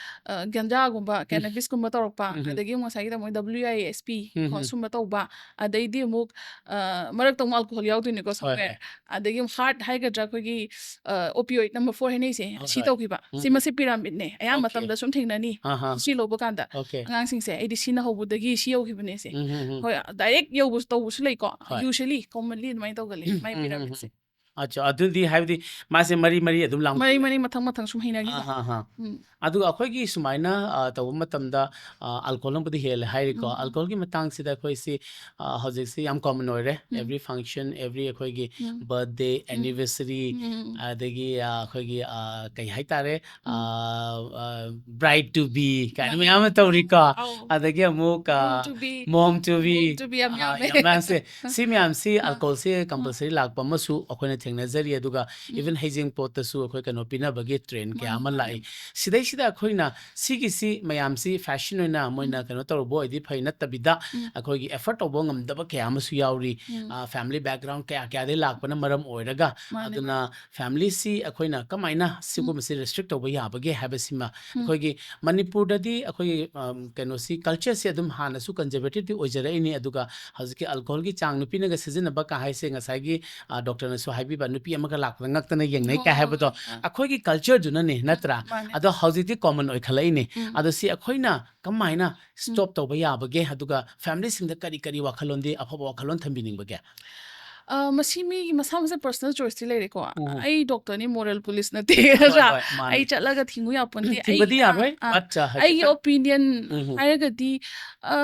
ꯑ, ꯒꯟꯖꯥꯒꯨꯝꯕ, ꯎꯝ꯫ cannabisꯀꯨꯝꯕ ꯇꯧꯔꯛꯄ, ꯎꯝ, ꯎꯝ꯫ ꯑꯗꯒꯤ ꯑꯃꯨꯛ ꯉꯁꯥꯏꯒꯤ ꯇꯥꯃꯣ W I S P ꯎꯝ, ꯀꯣ, ꯎꯝ꯫ ꯁꯨꯝꯕ ꯇꯧꯕ, ꯑꯗꯩꯗꯤ ꯑꯃꯨꯛ, ꯑ, ꯃꯔꯛꯇ ꯑꯃꯨꯛ alcohol ꯌꯥꯎꯗꯣꯏꯅꯤꯀꯣ ꯍꯣꯏ, somewhere꯫ ꯍꯣꯏ꯫ ꯑꯗꯒꯤ ꯑꯃꯨꯛ heart ꯍꯥꯏꯒꯗ꯭ꯔꯥ, ꯑꯩꯈꯣꯏꯒꯤ, ꯑ, opioid number four ꯍꯥꯏꯅꯩꯁꯦ, ꯍꯣꯏ, ꯁꯤ ꯍꯣꯏ꯫ ꯇꯧꯈꯤꯕ꯫ ꯎꯝ, ꯁꯤ ꯎꯝ꯫ ꯃꯁꯤ pyramidꯅꯦ꯫ ꯑꯌꯥꯝꯕ ꯑꯣꯀꯦ꯫ ꯃꯇꯝꯗ ꯁꯨꯝ ꯊꯦꯡꯅꯅꯤ꯫ ꯑꯍꯥ꯫ ꯁꯤ ꯂꯧꯕ ꯀꯥꯟꯗ ꯑꯣꯀꯦ꯫ ꯑꯉꯥꯡꯁꯤꯡꯁꯦ, ꯑꯩꯗꯤ ꯁꯤꯅ ꯍꯧꯕꯗꯒꯤ ꯁꯤ ꯌꯧꯈꯤꯕꯅꯦ ꯁꯦ꯫ ꯎꯝ, ꯎꯝ, ꯎꯝ꯫ ꯍꯣꯏ, direct ꯌꯧꯕꯁꯨ ꯇꯧꯕꯁꯨ ꯂꯩꯀꯣ꯫ ꯍꯣꯏ꯫ Usually, commonly ꯑꯗꯨꯃꯥꯏꯅ ꯇꯧꯒꯜꯂꯦ, ꯃꯥꯏ ꯎꯝ, ꯎꯝ, ꯎꯝ꯫ pyramidꯁꯦ꯫ ꯑꯠꯆꯥ, ꯑꯗꯨꯗꯤ ꯍꯥꯏꯕꯗꯤ ꯃꯥꯁꯦ ꯃꯔꯤ ꯃꯔꯤ ꯑꯗꯨꯝ ꯂꯥꯡ- ꯃꯔꯤ ꯃꯔꯤ ꯃꯊꯪ ꯃꯊꯪ ꯁꯨꯝ ꯍꯩꯅꯈꯤꯕ꯫ ꯑꯥ, ꯍꯥ, ꯍꯥ꯫ ꯎꯝ꯫ ꯑꯗꯨꯒ ꯑꯩꯈꯣꯏꯒꯤ ꯁꯨꯃꯥꯏꯅ, ꯑ, ꯇꯧꯕ ꯃꯇꯝꯗ, ꯑ, alcoholꯅꯕꯨꯗꯤ ꯍꯦꯜꯂꯦ ꯍꯥꯏꯔꯤꯀꯣ꯫ ꯎꯝ, ꯎꯝ꯫ Alcoholꯒꯤ ꯃꯇꯥꯡꯁꯤꯗ ꯑꯩꯈꯣꯏꯁꯤ, ꯑ, ꯍꯧꯖꯤꯛꯁꯤ ꯌꯥꯝ common ꯑꯣꯏꯔꯦ꯫ ꯎꯝ꯫ Every function, every ꯑꯩꯈꯣꯏꯒꯤ ꯎꯝ꯫ birthday, ꯎꯝ꯫ anniversary, ꯎꯝ, ꯎꯝ, ꯎꯝ꯫ ꯑꯗꯒꯤ, ꯑ, ꯑꯩꯈꯣꯏꯒꯤ, ꯑ, ꯀꯩ ꯍꯥꯏꯇꯥꯔꯦ, ꯑ, ꯎꯝ꯫ ꯑ, bride to be ꯀꯥꯏꯅ ꯃꯥꯅꯦ꯫ ꯃꯌꯥꯝ ꯑꯃ ꯇꯧꯔꯤꯀꯣ꯫ ꯑꯧ꯫ ꯑꯗꯒꯤ ꯑꯃꯨꯛ, ꯑ, Mom to be. mom to be, Mom to be ꯌꯥꯝ ꯑ, ꯌꯥꯝꯃꯦ꯫ ꯌꯥꯝ ꯃꯌꯥꯝꯁꯦ꯫ ꯁꯤ ꯃꯌꯥꯝꯁꯤ ꯑꯥ꯫ alcoholꯁꯤ compulsory ꯂꯥꯛꯄ ꯑꯃꯁꯨ ꯑꯩꯈꯣꯏꯅ ꯊꯦꯡꯅꯖꯔꯤ꯫ ꯑꯗꯨꯒ ꯎꯝ꯫ even ꯍꯩꯖꯤꯡꯄꯣꯠꯇꯁꯨ ꯑꯩꯈꯣꯏ ꯀꯩꯅꯣ ꯄꯤꯅꯕꯒꯤ trend ꯀꯌꯥ ꯃꯥꯅꯦ, ꯑꯃ ꯃꯥꯅꯦ꯫ ꯂꯥꯛꯏ꯫ ꯁꯤꯗꯩꯁꯤꯗ ꯑꯩꯈꯣꯏꯅ ꯁꯤꯒꯤꯁꯤ ꯃꯌꯥꯝꯁꯤ fashion ꯑꯣꯏꯅ ꯃꯣꯏꯅ ꯎꯝ꯫ ꯀꯩꯅꯣ ꯇꯧꯔꯨꯕ ꯑꯣꯏꯗꯤ ꯐꯩ, ꯅꯠꯇꯕꯤꯗ ꯎꯝ꯫ ꯑꯩꯈꯣꯏꯒꯤ effort ꯇꯧꯕ ꯉꯝꯗꯕ ꯀꯌꯥ ꯑꯃꯁꯨ ꯌꯥꯎꯔꯤ꯫ ꯎꯝ꯫ ꯑ, family background ꯀꯌꯥ ꯀꯌꯥꯗꯩ ꯂꯥꯛꯄꯅ ꯃꯔꯝ ꯑꯣꯏꯔꯒ꯫ ꯃꯥꯅꯦ, ꯑꯗꯨꯅ ꯃꯥꯅꯦ꯫ familyꯁꯤ ꯑꯩꯈꯣꯏꯅ ꯀꯃꯥꯏꯅ ꯎꯝ꯫ ꯁꯤꯒꯨꯝꯕꯁꯤ restrict ꯇꯧꯕ ꯌꯥꯕꯒꯦ ꯍꯥꯏꯕꯁꯤꯃ ꯎꯝ꯫ ꯑꯩꯈꯣꯏꯒꯤ ꯃꯅꯤꯄꯨꯔꯗꯗꯤ ꯑꯩꯈꯣꯏꯒꯤ, ꯑꯝ, ꯀꯩꯅꯣꯁꯤ, cultureꯁꯤ ꯑꯗꯨꯝ ꯍꯥꯟꯅꯁꯨ conservativeꯇꯤ ꯑꯣꯏꯖꯔꯛꯏꯅꯤ꯫ ꯑꯗꯨꯒ ꯍꯧꯖꯤꯛꯀꯤ alcoholꯒꯤ ꯆꯥꯡ ꯅꯨꯄꯤꯅꯒ ꯁꯤꯖꯤꯟꯅꯕ ꯀꯥ ꯍꯥꯏꯁꯦ ꯉꯁꯥꯏꯒꯤ, ꯑ, doctorꯅꯁꯨ ꯍꯥꯏꯕꯤꯕ, ꯅꯨꯄꯤ ꯑꯃꯒ ꯂꯥꯛꯄꯗ ꯉꯛꯇꯅ ꯌꯦꯡꯅꯩ ꯍꯣꯏ, ꯀꯥꯏ ꯍꯣꯏ, ꯍꯥꯏꯕꯗꯣ ꯍꯣꯏ, ꯑꯥ꯫ ꯑꯩꯈꯣꯏꯒꯤ cultureꯗꯨꯅꯅꯦ, ꯅꯠꯇ꯭ꯔꯥ? ꯃꯥꯅꯦ꯫ ꯑꯗꯣ ꯍꯧꯖꯤꯛꯇꯤ common ꯑꯣꯏꯈꯠꯂꯛꯏꯅꯦ꯫ ꯎꯝ꯫ ꯑꯗꯣ ꯁꯤ ꯑꯩꯈꯣꯏꯅ ꯀꯃꯥꯏꯅ ꯎꯝ꯫ stop ꯇꯧꯕ ꯌꯥꯕꯒꯦ? ꯑꯗꯨꯒ familyꯁꯤꯡꯗ ꯀꯔꯤ ꯀꯔꯤ ꯋꯥꯈꯜꯂꯣꯟꯗꯤ, ꯑꯐꯕ ꯋꯥꯈꯜꯂꯣꯟ ꯊꯝꯕꯤꯅꯤꯡꯕꯒꯦ? ꯑ, ꯃꯁꯤ ꯃꯤꯒꯤ ꯃꯁꯥ ꯃꯁꯥ personal choiceꯇꯤ ꯂꯩꯔꯦꯀꯣ꯫ ꯎꯝ꯫ ꯑꯩ doctorꯅꯤ, moral police ꯅꯠꯇꯦ, ꯍꯣꯏ, ꯅꯠꯇ꯭ꯔꯥ? ꯍꯣꯏ, ꯃꯥꯅꯦ꯫ ꯑꯩ ꯆꯠꯂꯒ ꯊꯤꯡꯉꯨ ꯌꯥꯄꯣꯟꯇꯦ꯫ ꯎꯝ, ꯊꯤꯡꯕꯗꯤ ꯑꯩ, ꯑꯥ, ꯌꯥꯔꯣꯏ, ꯑꯥ, but, ꯑ, ꯑꯩꯒꯤ ꯍꯥꯏꯐꯦꯠꯇꯪ opinion ꯎꯝ, ꯎꯝ꯫ ꯍꯥꯏꯔꯒꯗꯤ, ꯑ,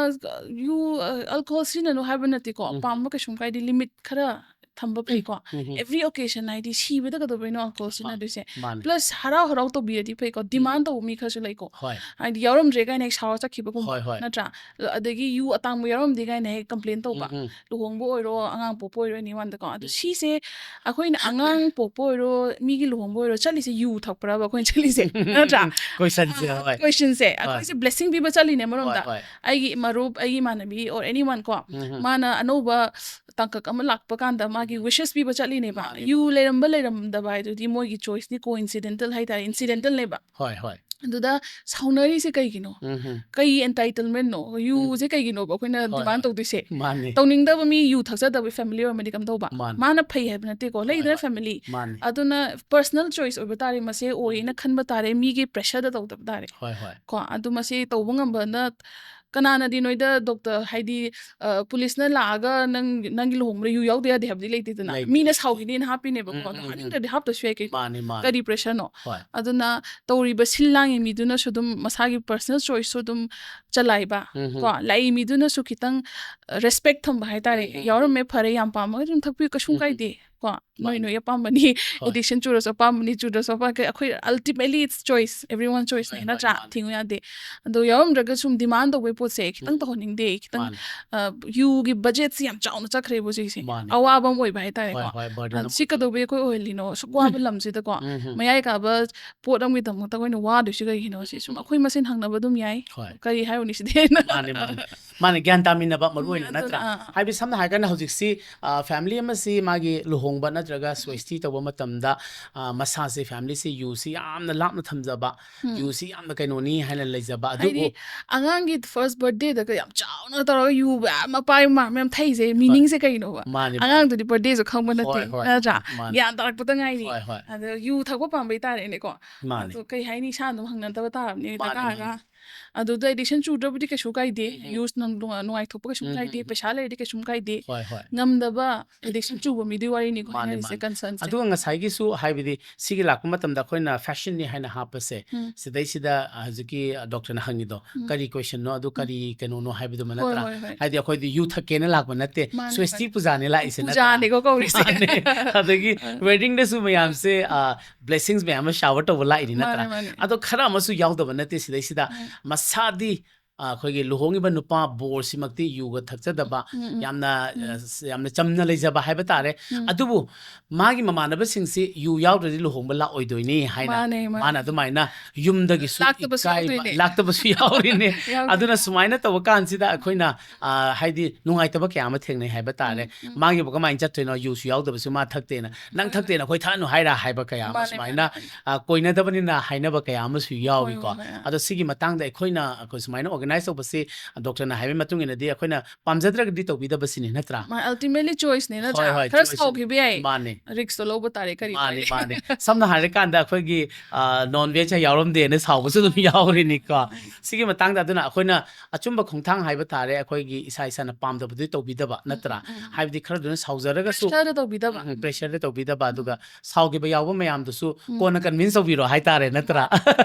you, ꯑ, alcohol ꯁꯤꯖꯤꯟꯅꯅꯨ ꯍꯥꯏꯕ ꯅꯠꯇꯦꯀꯣ꯫ ꯎꯝ꯫ ꯄꯥꯝꯕ ꯀꯩꯁꯨꯝ ꯀꯥꯏꯗꯦ, limit ꯈꯔ ꯊꯝꯕ ꯐꯩꯀꯣ꯫ ꯎꯝ, ꯎꯝ꯫ Every occasion, ꯍꯥꯏꯗꯤ ꯁꯤꯕꯗ ꯀꯩꯗꯧꯕꯩꯅꯣ alcohol ꯁꯤꯖꯤꯟꯅꯗꯣꯏꯁꯦ? ꯃꯥꯅꯦ꯫ Plus ꯍꯔꯥꯎ ꯍꯔꯥꯎ ꯇꯧꯕꯤꯔꯗꯤ ꯐꯩꯀꯣ, demand ꯇꯧꯕ ꯃꯤ ꯈꯔꯁꯨ ꯂꯩꯀꯣ꯫ ꯍꯣꯏ꯫ ꯍꯥꯏꯗꯤ ꯌꯥꯎꯔꯝꯗ꯭ꯔꯦ ꯀꯥꯏꯅ ꯍꯦꯛ ꯁꯥꯎꯔ ꯆꯠꯈꯤꯕꯒꯨꯝꯕ, ꯍꯣꯏ, ꯍꯣꯏ꯫ ꯅꯠꯇ꯭ꯔꯥ? ꯑꯗꯒꯤ ꯌꯨ ꯑꯇꯥꯡꯕ ꯌꯥꯎꯔꯝꯗꯦ ꯀꯥꯏꯅ ꯍꯦꯛ complain ꯇꯧꯕ꯫ ꯎꯝ, ꯎꯝ꯫ ꯂꯨꯍꯣꯡꯕ ꯑꯣꯏꯔꯣ, ꯑꯉꯥꯡ ꯄꯣꯛꯄ ꯑꯣꯏꯔꯣ, anyoneꯗꯀꯣ꯫ ꯑꯗꯨ ꯎꯝ꯫ ꯁꯤꯁꯦ ꯑꯩꯈꯣꯏꯅ ꯑꯉꯥꯡ ꯄꯣꯛꯄ ꯑꯣꯏꯔꯣ, ꯃꯤꯒꯤ ꯂꯨꯍꯣꯡꯕ ꯑꯣꯏꯔꯣ, ꯆꯠꯂꯤꯁꯦ ꯌꯨ ꯊꯛꯄ꯭ꯔꯕ ꯑꯩꯈꯣꯏꯅ ꯆꯠꯂꯤꯁꯦ? ꯅꯠꯇ꯭ꯔꯥ? Questionꯁꯦ, ꯑꯥ, ꯍꯣꯏ꯫ Questionꯁꯦ꯫ ꯍꯣꯏ꯫ ꯑꯩꯈꯣꯏꯁꯦ blessing ꯄꯤꯕ ꯆꯠꯂꯤꯅꯦ ꯍꯣꯏ, ꯑꯃꯔꯣꯝꯗ꯫ ꯍꯣꯏ꯫ ꯑꯩꯒꯤ ꯃꯔꯨꯞ, ꯑꯩꯒꯤ ꯏꯃꯥꯟꯅꯕꯤ or anyone ꯀꯣ, ꯎꯝ, ꯎꯝ꯫ ꯃꯥꯅ ꯑꯅꯧꯕ ꯇꯥꯡꯀꯛ ꯑꯃ ꯂꯥꯛꯄ ꯀꯥꯟꯗ ꯃꯥꯒꯤ wishes ꯄꯤꯕ ꯆꯠꯂꯤꯅꯦꯕ꯫ ꯃꯥꯅꯦ, ꯌꯨ ꯃꯥꯅꯦ꯫ ꯂꯩꯔꯝꯕ ꯂꯩꯔꯝꯗꯕ ꯍꯥꯏꯗꯨꯗꯤ ꯃꯣꯏꯒꯤ choiceꯅꯤ, coincidental ꯍꯥꯏꯇꯥꯔꯦ, incidentalꯅꯦꯕ꯫ ꯍꯣꯏ, ꯍꯣꯏ꯫ ꯑꯗꯨꯗ ꯁꯥꯎꯅꯔꯤꯁꯦ ꯀꯩꯒꯤꯅꯣ? ꯎꯝ, ꯎꯝ꯫ ꯀꯩ entitlementꯅꯣ? ꯌꯨꯁꯦ ꯀꯩꯒꯤꯅꯣꯕ ꯑꯩꯈꯣꯏꯅ ꯍꯣꯏ, demand ꯍꯣꯏ꯫ ꯇꯧꯗꯣꯏꯁꯦ? ꯃꯥꯅꯦ꯫ ꯇꯧꯅꯤꯡꯗꯕ ꯃꯤ, ꯌꯨ ꯊꯛꯆꯗꯕ family ꯑꯣꯏꯔꯝꯃꯗꯤ ꯀꯝꯗꯧꯕ? ꯃꯥꯅꯦ꯫ ꯃꯥꯅ ꯐꯩ ꯍꯥꯏꯕ ꯅꯠꯇꯦꯀꯣ, ꯍꯣꯏ, ꯂꯩꯗꯅ ꯍꯣꯏ꯫ family꯫ ꯃꯥꯅꯦ꯫ ꯑꯗꯨꯅ personal choice ꯑꯣꯏꯕ ꯇꯥꯔꯦ, ꯃꯁꯦ ꯑꯣꯏꯌꯦꯅ ꯈꯟꯕ ꯇꯥꯔꯦ, ꯃꯤꯒꯤ pressureꯗ ꯇꯧꯗꯕ ꯇꯥꯔꯦ꯫ ꯍꯣꯏ, ꯍꯣꯏ꯫ ꯀꯣ, ꯑꯗꯨ ꯃꯁꯤ ꯇꯧꯕ ꯉꯝꯕꯅ, ꯀꯅꯥꯅꯗꯤ ꯅꯣꯏꯗ doctor, ꯍꯥꯏꯗꯤ, ꯑ, policeꯅ ꯂꯥꯛꯑꯒ ꯅꯪ, ꯅꯪꯒꯤ ꯂꯨꯍꯣꯡꯕꯗ ꯌꯨ ꯌꯥꯎꯗ ꯌꯥꯗꯦ ꯍꯥꯏꯕꯗꯤ ꯂꯩꯇꯦꯗꯅ? ꯂꯩꯇꯦ, ꯃꯤꯅ ꯂꯩꯇꯦ꯫ ꯁꯥꯎꯈꯤꯅꯤꯅ ꯍꯥꯞꯄꯤꯅꯦꯕꯀꯣ꯫ ꯎꯝ, ꯑꯗꯣ ꯎꯝ, ꯎꯝ꯫ ꯍꯥꯞꯅꯤꯡꯗ꯭ꯔꯗꯤ ꯍꯥꯞꯇ꯭ꯔꯁꯨ ꯌꯥꯏ ꯀꯩꯅꯣ꯫ ꯃꯥꯅꯦ, ꯃꯥꯅꯦ꯫ ꯀꯔꯤ pressureꯅꯣ? ꯍꯣꯏ꯫ ꯑꯗꯨꯅ ꯇꯧꯔꯤꯕ ꯁꯤꯜ ꯂꯥꯡꯉꯤ ꯃꯤꯗꯨꯅꯁꯨ ꯑꯗꯨꯝ ꯃꯁꯥꯒꯤ personal choiceꯁꯨ ꯑꯗꯨꯝ ꯆꯂꯥꯏꯕ, ꯎꯝ, ꯎꯝ꯫ ꯀꯣ, ꯂꯥꯛꯏ ꯃꯤꯗꯨꯅꯁꯨ ꯈꯤꯇꯪ, ꯑ, respect ꯊꯝꯕ ꯍꯥꯏꯇꯥꯔꯦ꯫ ꯎꯝ, ꯎꯝ, ꯎꯝ꯫ ꯌꯥꯎꯔꯝꯃꯦ, ꯐꯔꯦ, ꯌꯥꯝ ꯄꯥꯝꯃꯒꯗꯤ ꯑꯗꯨꯝ ꯊꯛꯄꯤꯌꯨ, ꯀꯩꯁꯨꯝ ꯎꯝ, ꯎꯝ꯫ ꯀꯥꯏꯗꯦ꯫ ꯀꯣ, ꯅꯣꯏ ꯃꯥꯅꯦ꯫ ꯅꯣꯏ ꯑꯄꯥꯝꯕꯅꯤ, ꯍꯣꯏ꯫ addiction ꯆꯨꯔꯁꯨ ꯑꯄꯥꯝꯕꯅꯤ, ꯆꯨꯗ꯭ꯔꯁꯨ ꯑꯄꯥꯝꯕ, ꯑꯩꯈꯣꯏ ultimately it's choice, everyone choiceꯅꯦ, ꯍꯣꯏ, ꯍꯣꯏ, ꯅꯠꯇ꯭ꯔꯥ? ꯃꯥꯅꯦ꯫ ꯊꯤꯡꯉꯨ ꯌꯥꯗꯦ꯫ ꯑꯗꯣ ꯌꯥꯎꯔꯝꯗ꯭ꯔꯒꯁꯨ ꯁꯨꯝ demand ꯇꯧꯕꯩ ꯄꯣꯠꯁꯦ ꯈꯤꯇꯪ ꯎꯝ꯫ ꯇꯧꯍꯟꯅꯤꯡꯗꯦ, ꯈꯤꯇꯪ, ꯃꯥꯅꯦ꯫ ꯑ, ꯌꯨꯒꯤ budgetꯁꯤ ꯌꯥꯝ ꯆꯥꯎꯅ ꯆꯠꯈ꯭ꯔꯦꯕ ꯍꯧꯖꯤꯛꯁꯦ꯫ ꯃꯥꯅꯦ, ꯑꯋꯥꯕ ꯃꯥꯅꯦ꯫ ꯑꯃ ꯑꯣꯏꯕ ꯍꯥꯏꯇꯥꯔꯦꯀꯣ꯫ ꯍꯣꯏ, ꯍꯣꯏ, burden ꯑ, ꯑꯃ ꯁꯤ ꯑꯣꯏꯕ꯫ ꯀꯩꯗꯧꯕꯩ ꯑꯩꯈꯣꯏ ꯑꯣꯏꯍꯜꯂꯤꯅꯣ? ꯑꯁꯨꯛ ꯋꯥꯕ ꯂꯝꯁꯤꯗꯀꯣ, ꯎꯝ, ꯎꯝ꯫ ꯃꯌꯥꯏ ꯀꯥꯕ ꯄꯣꯠ ꯑꯃꯒꯤꯗꯃꯛꯇ ꯑꯩꯈꯣꯏꯅ ꯋꯥꯗꯣꯏꯁꯤ ꯀꯩꯒꯤꯅꯣ? ꯁꯤ ꯁꯨꯝ ꯑꯩꯈꯣꯏ ꯃꯁꯦꯟ ꯍꯪꯅꯕ ꯑꯗꯨꯝ ꯌꯥꯏ꯫ ꯍꯣꯏ꯫ ꯀꯔꯤ ꯍꯥꯏꯔꯨꯅꯤ ꯁꯤꯗꯤ? ꯃꯥꯅꯦ, ꯃꯥꯅꯦ꯫ ꯃꯥꯅꯦ, ꯒ꯭ꯌꯥꯟ ꯇꯥꯃꯤꯟꯅꯕ ꯃꯔꯨ ꯑꯣꯏꯅ, ꯑꯗꯨꯅ, ꯅꯠꯇ꯭ꯔꯥ? ꯑꯥ, ꯑꯥ꯫ ꯍꯥꯏꯕꯗꯤ ꯁꯝꯅ ꯍꯥꯏꯔꯀꯥꯟꯗ ꯍꯧꯖꯤꯛꯁꯤ, ꯑ, family ꯑꯃꯁꯤ ꯃꯥꯒꯤ ꯂꯨꯍꯣꯡꯕ ꯅꯠꯇ꯭ꯔꯒ ꯁ꯭ꯋꯦꯁꯇꯤ ꯇꯧꯕ ꯃꯇꯝꯗ, ꯑ, ꯃꯁꯥꯁꯦ, familyꯁꯦ ꯌꯨꯁꯤ ꯌꯥꯝꯅ ꯂꯥꯞꯅ ꯊꯝꯖꯕ, ꯎꯝ꯫ ꯌꯨꯁꯤ ꯌꯥꯝꯅ ꯀꯩꯅꯣꯅꯤ ꯍꯥꯏꯅ ꯂꯩꯖꯕ꯫ ꯍꯥꯏꯗꯤ ꯑꯗꯨꯕꯨ ꯑꯉꯥꯡꯒꯤ first birthdayꯗꯒ ꯌꯥꯝ ꯆꯥꯎꯅ ꯇꯧꯔꯒ ꯌꯨ ꯃꯌꯥꯝ ꯃꯄꯥ ꯃꯃꯥ ꯃꯌꯥꯝ ꯊꯛꯏꯁꯦ meaningꯁꯦ ꯀꯩꯅꯣꯕ? ꯃꯥꯅꯦ, ꯃꯥꯅꯦ꯫ ꯑꯉꯥꯡꯗꯨꯗꯤ birthdayꯁꯨ ꯈꯪꯕ ꯅꯠꯇꯦ, ꯍꯣꯏ, ꯍꯣꯏ꯫ ꯅꯠꯇ꯭ꯔꯥ? ꯃꯥꯅꯦ꯫ ꯒ꯭ꯌꯥꯟ ꯇꯥꯔꯛꯄꯗ ꯉꯥꯏꯔꯤ꯫ ꯍꯣꯏ, ꯍꯣꯏ꯫ ꯑꯗꯣ ꯌꯨ ꯊꯛꯄ ꯄꯥꯝꯕꯩ ꯇꯥꯔꯦꯅꯦꯀꯣ꯫ ꯃꯥꯅꯦ꯫ ꯑꯗꯣ ꯀꯩ ꯍꯥꯏꯅꯤ, ꯏꯁꯥꯅ ꯑꯗꯨꯝ ꯍꯪꯅꯗꯕ ꯇꯥꯔꯕꯅꯤ, ꯍꯦꯛꯇ ꯃꯥꯅꯦ, ꯀꯥꯔꯒ꯫ ꯃꯥꯅꯦ꯫ ꯑꯗꯨꯗ ꯑꯦꯗꯤꯛꯁꯟ ꯆꯨꯗ꯭ꯔꯕꯨꯗꯤ ꯀꯩꯁꯨ ꯀꯥꯏꯗꯦ꯫ ꯎꯝ꯫ ꯌꯨꯁ ꯅꯪ ꯅꯨꯡꯉꯥꯏ- ꯅꯨꯡꯉꯥꯏꯊꯣꯛꯄ ꯀꯩꯁꯨꯝ ꯎꯝ, ꯀꯥꯏꯗꯦ, ꯎꯝ, ꯎꯝ꯫ ꯄꯩꯁꯥ ꯂꯩꯔꯗꯤ ꯀꯩꯁꯨꯝ ꯀꯥꯏꯗꯦ꯫ ꯍꯣꯏ, ꯍꯣꯏ꯫ ꯉꯝꯗꯕ ꯑꯦꯗꯤꯛꯁꯟ ꯆꯨꯕ ꯃꯤꯗꯨꯒꯤ ꯋꯥꯔꯤꯅꯤꯀꯣ ꯃꯥꯅꯦ, ꯍꯥꯏꯔꯤꯁꯦ, ꯃꯥꯅꯦ꯫ ꯀꯟꯁꯔꯟꯁꯦ꯫ ꯑꯗꯨꯒ ꯉꯁꯥꯏꯒꯤꯁꯨ ꯍꯥꯏꯕꯗꯤ ꯁꯤꯒꯤ ꯂꯥꯛꯄ ꯃꯇꯝꯗ ꯑꯩꯈꯣꯏꯅ ꯐꯦꯁꯟꯅꯤ ꯍꯥꯏꯅ ꯍꯥꯞꯄꯁꯦ, ꯎꯝ꯫ ꯁꯤꯗꯩꯁꯤꯗ ꯍꯧꯖꯤꯛꯀꯤ ꯗꯣꯛꯇꯔꯅ ꯍꯪꯉꯤꯗꯣ ꯎꯝ꯫ ꯀꯔꯤ ꯀꯣꯏꯁꯟꯅꯣ, ꯑꯗꯨ ꯎꯝ꯫ ꯀꯔꯤ ꯀꯩꯅꯣꯅꯣ ꯍꯥꯏꯕꯗꯨꯃ ꯍꯣꯏ, ꯅꯠꯇ꯭ꯔꯥ? ꯍꯣꯏ, ꯍꯣꯏ꯫ ꯍꯥꯏꯗꯤ ꯑꯩꯈꯣꯏꯗꯤ ꯌꯨ ꯊꯛꯀꯦꯅ ꯂꯥꯛꯄ ꯅꯠꯇꯦ, ꯃꯥꯅꯦ, ꯁ꯭ꯋꯦꯁꯇꯤ ꯃꯥꯅꯦ꯫ ꯄꯨꯖꯥꯅꯦ ꯂꯥꯛꯏꯁꯦ ꯅꯠꯇ꯭ꯔꯥ? ꯄꯨꯖꯥꯅꯦꯀꯣ ꯀꯧꯔꯤꯁꯦ꯫ ꯃꯥꯅꯦ꯫ ꯑꯗꯒꯤ ꯑ꯫ ꯋꯦꯗꯤꯡꯗꯁꯨ ꯃꯌꯥꯝꯁꯦ, ꯑ, ꯕ꯭ꯂꯦꯁꯤꯡꯁ ꯃꯌꯥꯝ ꯑꯃ ꯁꯥꯋꯔ ꯇꯧꯕ ꯂꯥꯛꯏꯅꯤ ꯅꯠꯇ꯭ꯔꯥ? ꯃꯥꯅꯦ, ꯃꯥꯅꯦ꯫ ꯑꯗꯣ ꯈꯔ ꯑꯃꯁꯨ ꯌꯥꯎꯗꯕ ꯅꯠꯇꯦ ꯁꯤꯗꯩꯁꯤꯗ꯫ ꯎꯝ꯫ ꯃꯁꯥꯗꯤ, ꯑ, ꯑꯩꯈꯣꯏꯒꯤ ꯂꯨꯍꯣꯡꯉꯤꯕ ꯅꯨꯄꯥ ꯕꯣꯔꯁꯤꯃꯛꯇꯤ ꯌꯨꯒ ꯊꯛꯆꯗꯕ, ꯎꯝ, ꯎꯝ꯫ ꯌꯥꯝꯅ, ꯎꯝ꯫ ꯑ, ꯁ-, ꯌꯥꯝꯅ ꯆꯝꯅ ꯂꯩꯖꯕ ꯍꯥꯏꯕ ꯇꯥꯔꯦ꯫ ꯎꯝ꯫ ꯑꯗꯨꯕꯨ ꯃꯥꯒꯤ ꯃꯃꯥꯟꯅꯕꯁꯤꯡꯁꯤ ꯌꯨ ꯌꯥꯎꯗ꯭ꯔꯗꯤ ꯂꯨꯍꯣꯡꯕ ꯂꯥꯛꯑꯣꯏꯗꯣꯏꯅꯤ ꯍꯥꯏꯅ ꯃꯥꯅꯦ, ꯃꯥꯅꯦ꯫ ꯃꯥꯅ ꯑꯗꯨꯃꯥꯏꯅ ꯌꯨꯝꯗꯒꯤꯁꯨ ꯂꯥꯛꯇꯕꯁꯨ ꯏꯀꯥꯏꯕ, ꯌꯥꯎꯗꯣꯏꯅꯦ꯫ ꯂꯥꯛꯇꯕꯁꯨ ꯌꯥꯎꯔꯤꯅꯦ꯫ ꯌꯥꯎꯗꯣꯏꯅꯦ꯫ ꯑꯗꯨꯅ ꯁꯨꯃꯥꯏꯅ ꯇꯧꯕ ꯀꯥꯟꯁꯤꯗ ꯑꯩꯈꯣꯏꯅ, ꯑ, ꯍꯥꯏꯗꯤ ꯅꯨꯡꯉꯥꯏꯇꯕ ꯀꯌꯥ ꯑꯃ ꯊꯦꯡꯅꯩ ꯍꯥꯏꯕ ꯇꯥꯔꯦ꯫ ꯎꯝ, ꯎꯝ꯫ ꯃꯥꯒꯤꯕꯨ ꯀꯃꯥꯏꯅ ꯆꯠꯇꯣꯏꯅꯣ? ꯌꯨꯁꯨ ꯌꯥꯎꯗꯕꯁꯨ ꯃꯥ ꯊꯛꯇꯦꯅ꯫ "ꯅꯪ ꯃꯥꯅꯦ, ꯊꯛꯇꯦꯅ ꯑꯩꯈꯣꯏ ꯊꯛꯍꯟꯅꯨ ꯍꯥꯏꯔ?" ꯍꯥꯏꯕ ꯀꯌꯥ ꯑꯃ ꯃꯥꯅꯦ, ꯁꯨꯃꯥꯏꯅ, ꯃꯥꯅꯦ, ꯃꯥꯅꯦ꯫ ꯑ, ꯀꯣꯏꯅꯗꯕꯅꯤꯅ ꯍꯥꯏꯅꯕ ꯀꯌꯥ ꯑꯃꯁꯨ ꯍꯣꯏ, ꯌꯥꯎꯏꯀꯣ꯫ ꯍꯣꯏ, ꯑ꯫ ꯑꯗꯣ ꯁꯤꯒꯤ ꯃꯇꯥꯡꯗ ꯑꯩꯈꯣꯏꯅ, ꯑꯩꯈꯣꯏ ꯁꯨꯃꯥꯏꯅ ꯑꯣꯔꯒꯅꯥꯏꯖ ꯇꯧꯕꯁꯤ, ꯗꯣꯛꯇꯔꯅ ꯍꯥꯏꯕꯒꯤ ꯃꯇꯨꯡ ꯏꯟꯅꯗꯤ ꯑꯩꯈꯣꯏꯅ ꯄꯥꯝꯖꯗ꯭ꯔꯒꯗꯤ ꯇꯧꯕꯤꯗꯕꯁꯤꯅꯤ ꯅꯠꯇ꯭ꯔꯥ? ꯃꯥ, ultimately choiceꯅꯦ ꯅꯠꯇ꯭ꯔꯥ? ꯍꯣꯏ, ꯍꯣꯏ, ꯈꯔ choiceꯅꯤ꯫ ꯁꯥꯎꯈꯤꯕ ꯌꯥꯏ꯫ ꯃꯥꯅꯦ꯫ ꯔꯤꯛꯁꯇꯣ ꯂꯧꯕ ꯇꯥꯔꯦ, ꯀꯔꯤ ꯎꯄꯥꯏ ꯃꯥꯅꯦ, ꯂꯩ? ꯃꯥꯅꯦ꯫ ꯁꯝꯅ ꯍꯥꯏꯔꯀꯥꯟꯗ ꯑꯩꯈꯣꯏꯒꯤ, ꯑ, non veg ꯌꯥꯎꯔꯝꯗꯦꯅ ꯁꯥꯎꯕꯁꯨ ꯑꯗꯨꯝ ꯌꯥꯎꯔꯤꯅꯤꯀꯣ꯫ ꯃꯥꯅꯦ꯫ ꯁꯤꯒꯤ ꯃꯇꯥꯡꯗ ꯑꯗꯨꯅ ꯑꯩꯈꯣꯏꯅ ꯑꯆꯨꯝꯕ ꯈꯣꯡꯊꯥꯡ ꯍꯥꯏꯕ ꯇꯥꯔꯦ, ꯑꯩꯈꯣꯏꯒꯤ ꯏꯁꯥ ꯏꯁꯥꯅ ꯄꯥꯝꯗꯕꯗꯨꯗꯤ ꯇꯧꯕꯤꯗꯕ ꯎꯝ, ꯅꯠꯇ꯭ꯔꯥ? ꯎꯝ, ꯎꯝ꯫ ꯍꯥꯏꯕꯗꯤ ꯈꯔꯗꯨꯅ ꯁꯥꯎꯖꯔꯒꯁꯨ, pressureꯗ ꯇꯧꯕꯤꯗꯕ꯫ ꯎꯝ, pressureꯗ ꯇꯧꯕꯤꯗꯕ, ꯑꯗꯨꯒ ꯁꯥꯎꯈꯤꯕ ꯌꯥꯎꯕ ꯃꯌꯥꯝꯗꯨꯁꯨ ꯎꯝ꯫ ꯀꯣꯟꯅ convince ꯇꯧꯕꯤꯔꯣ ꯍꯥꯏꯇꯥꯔꯦ ꯅꯠꯇ꯭ꯔꯥ?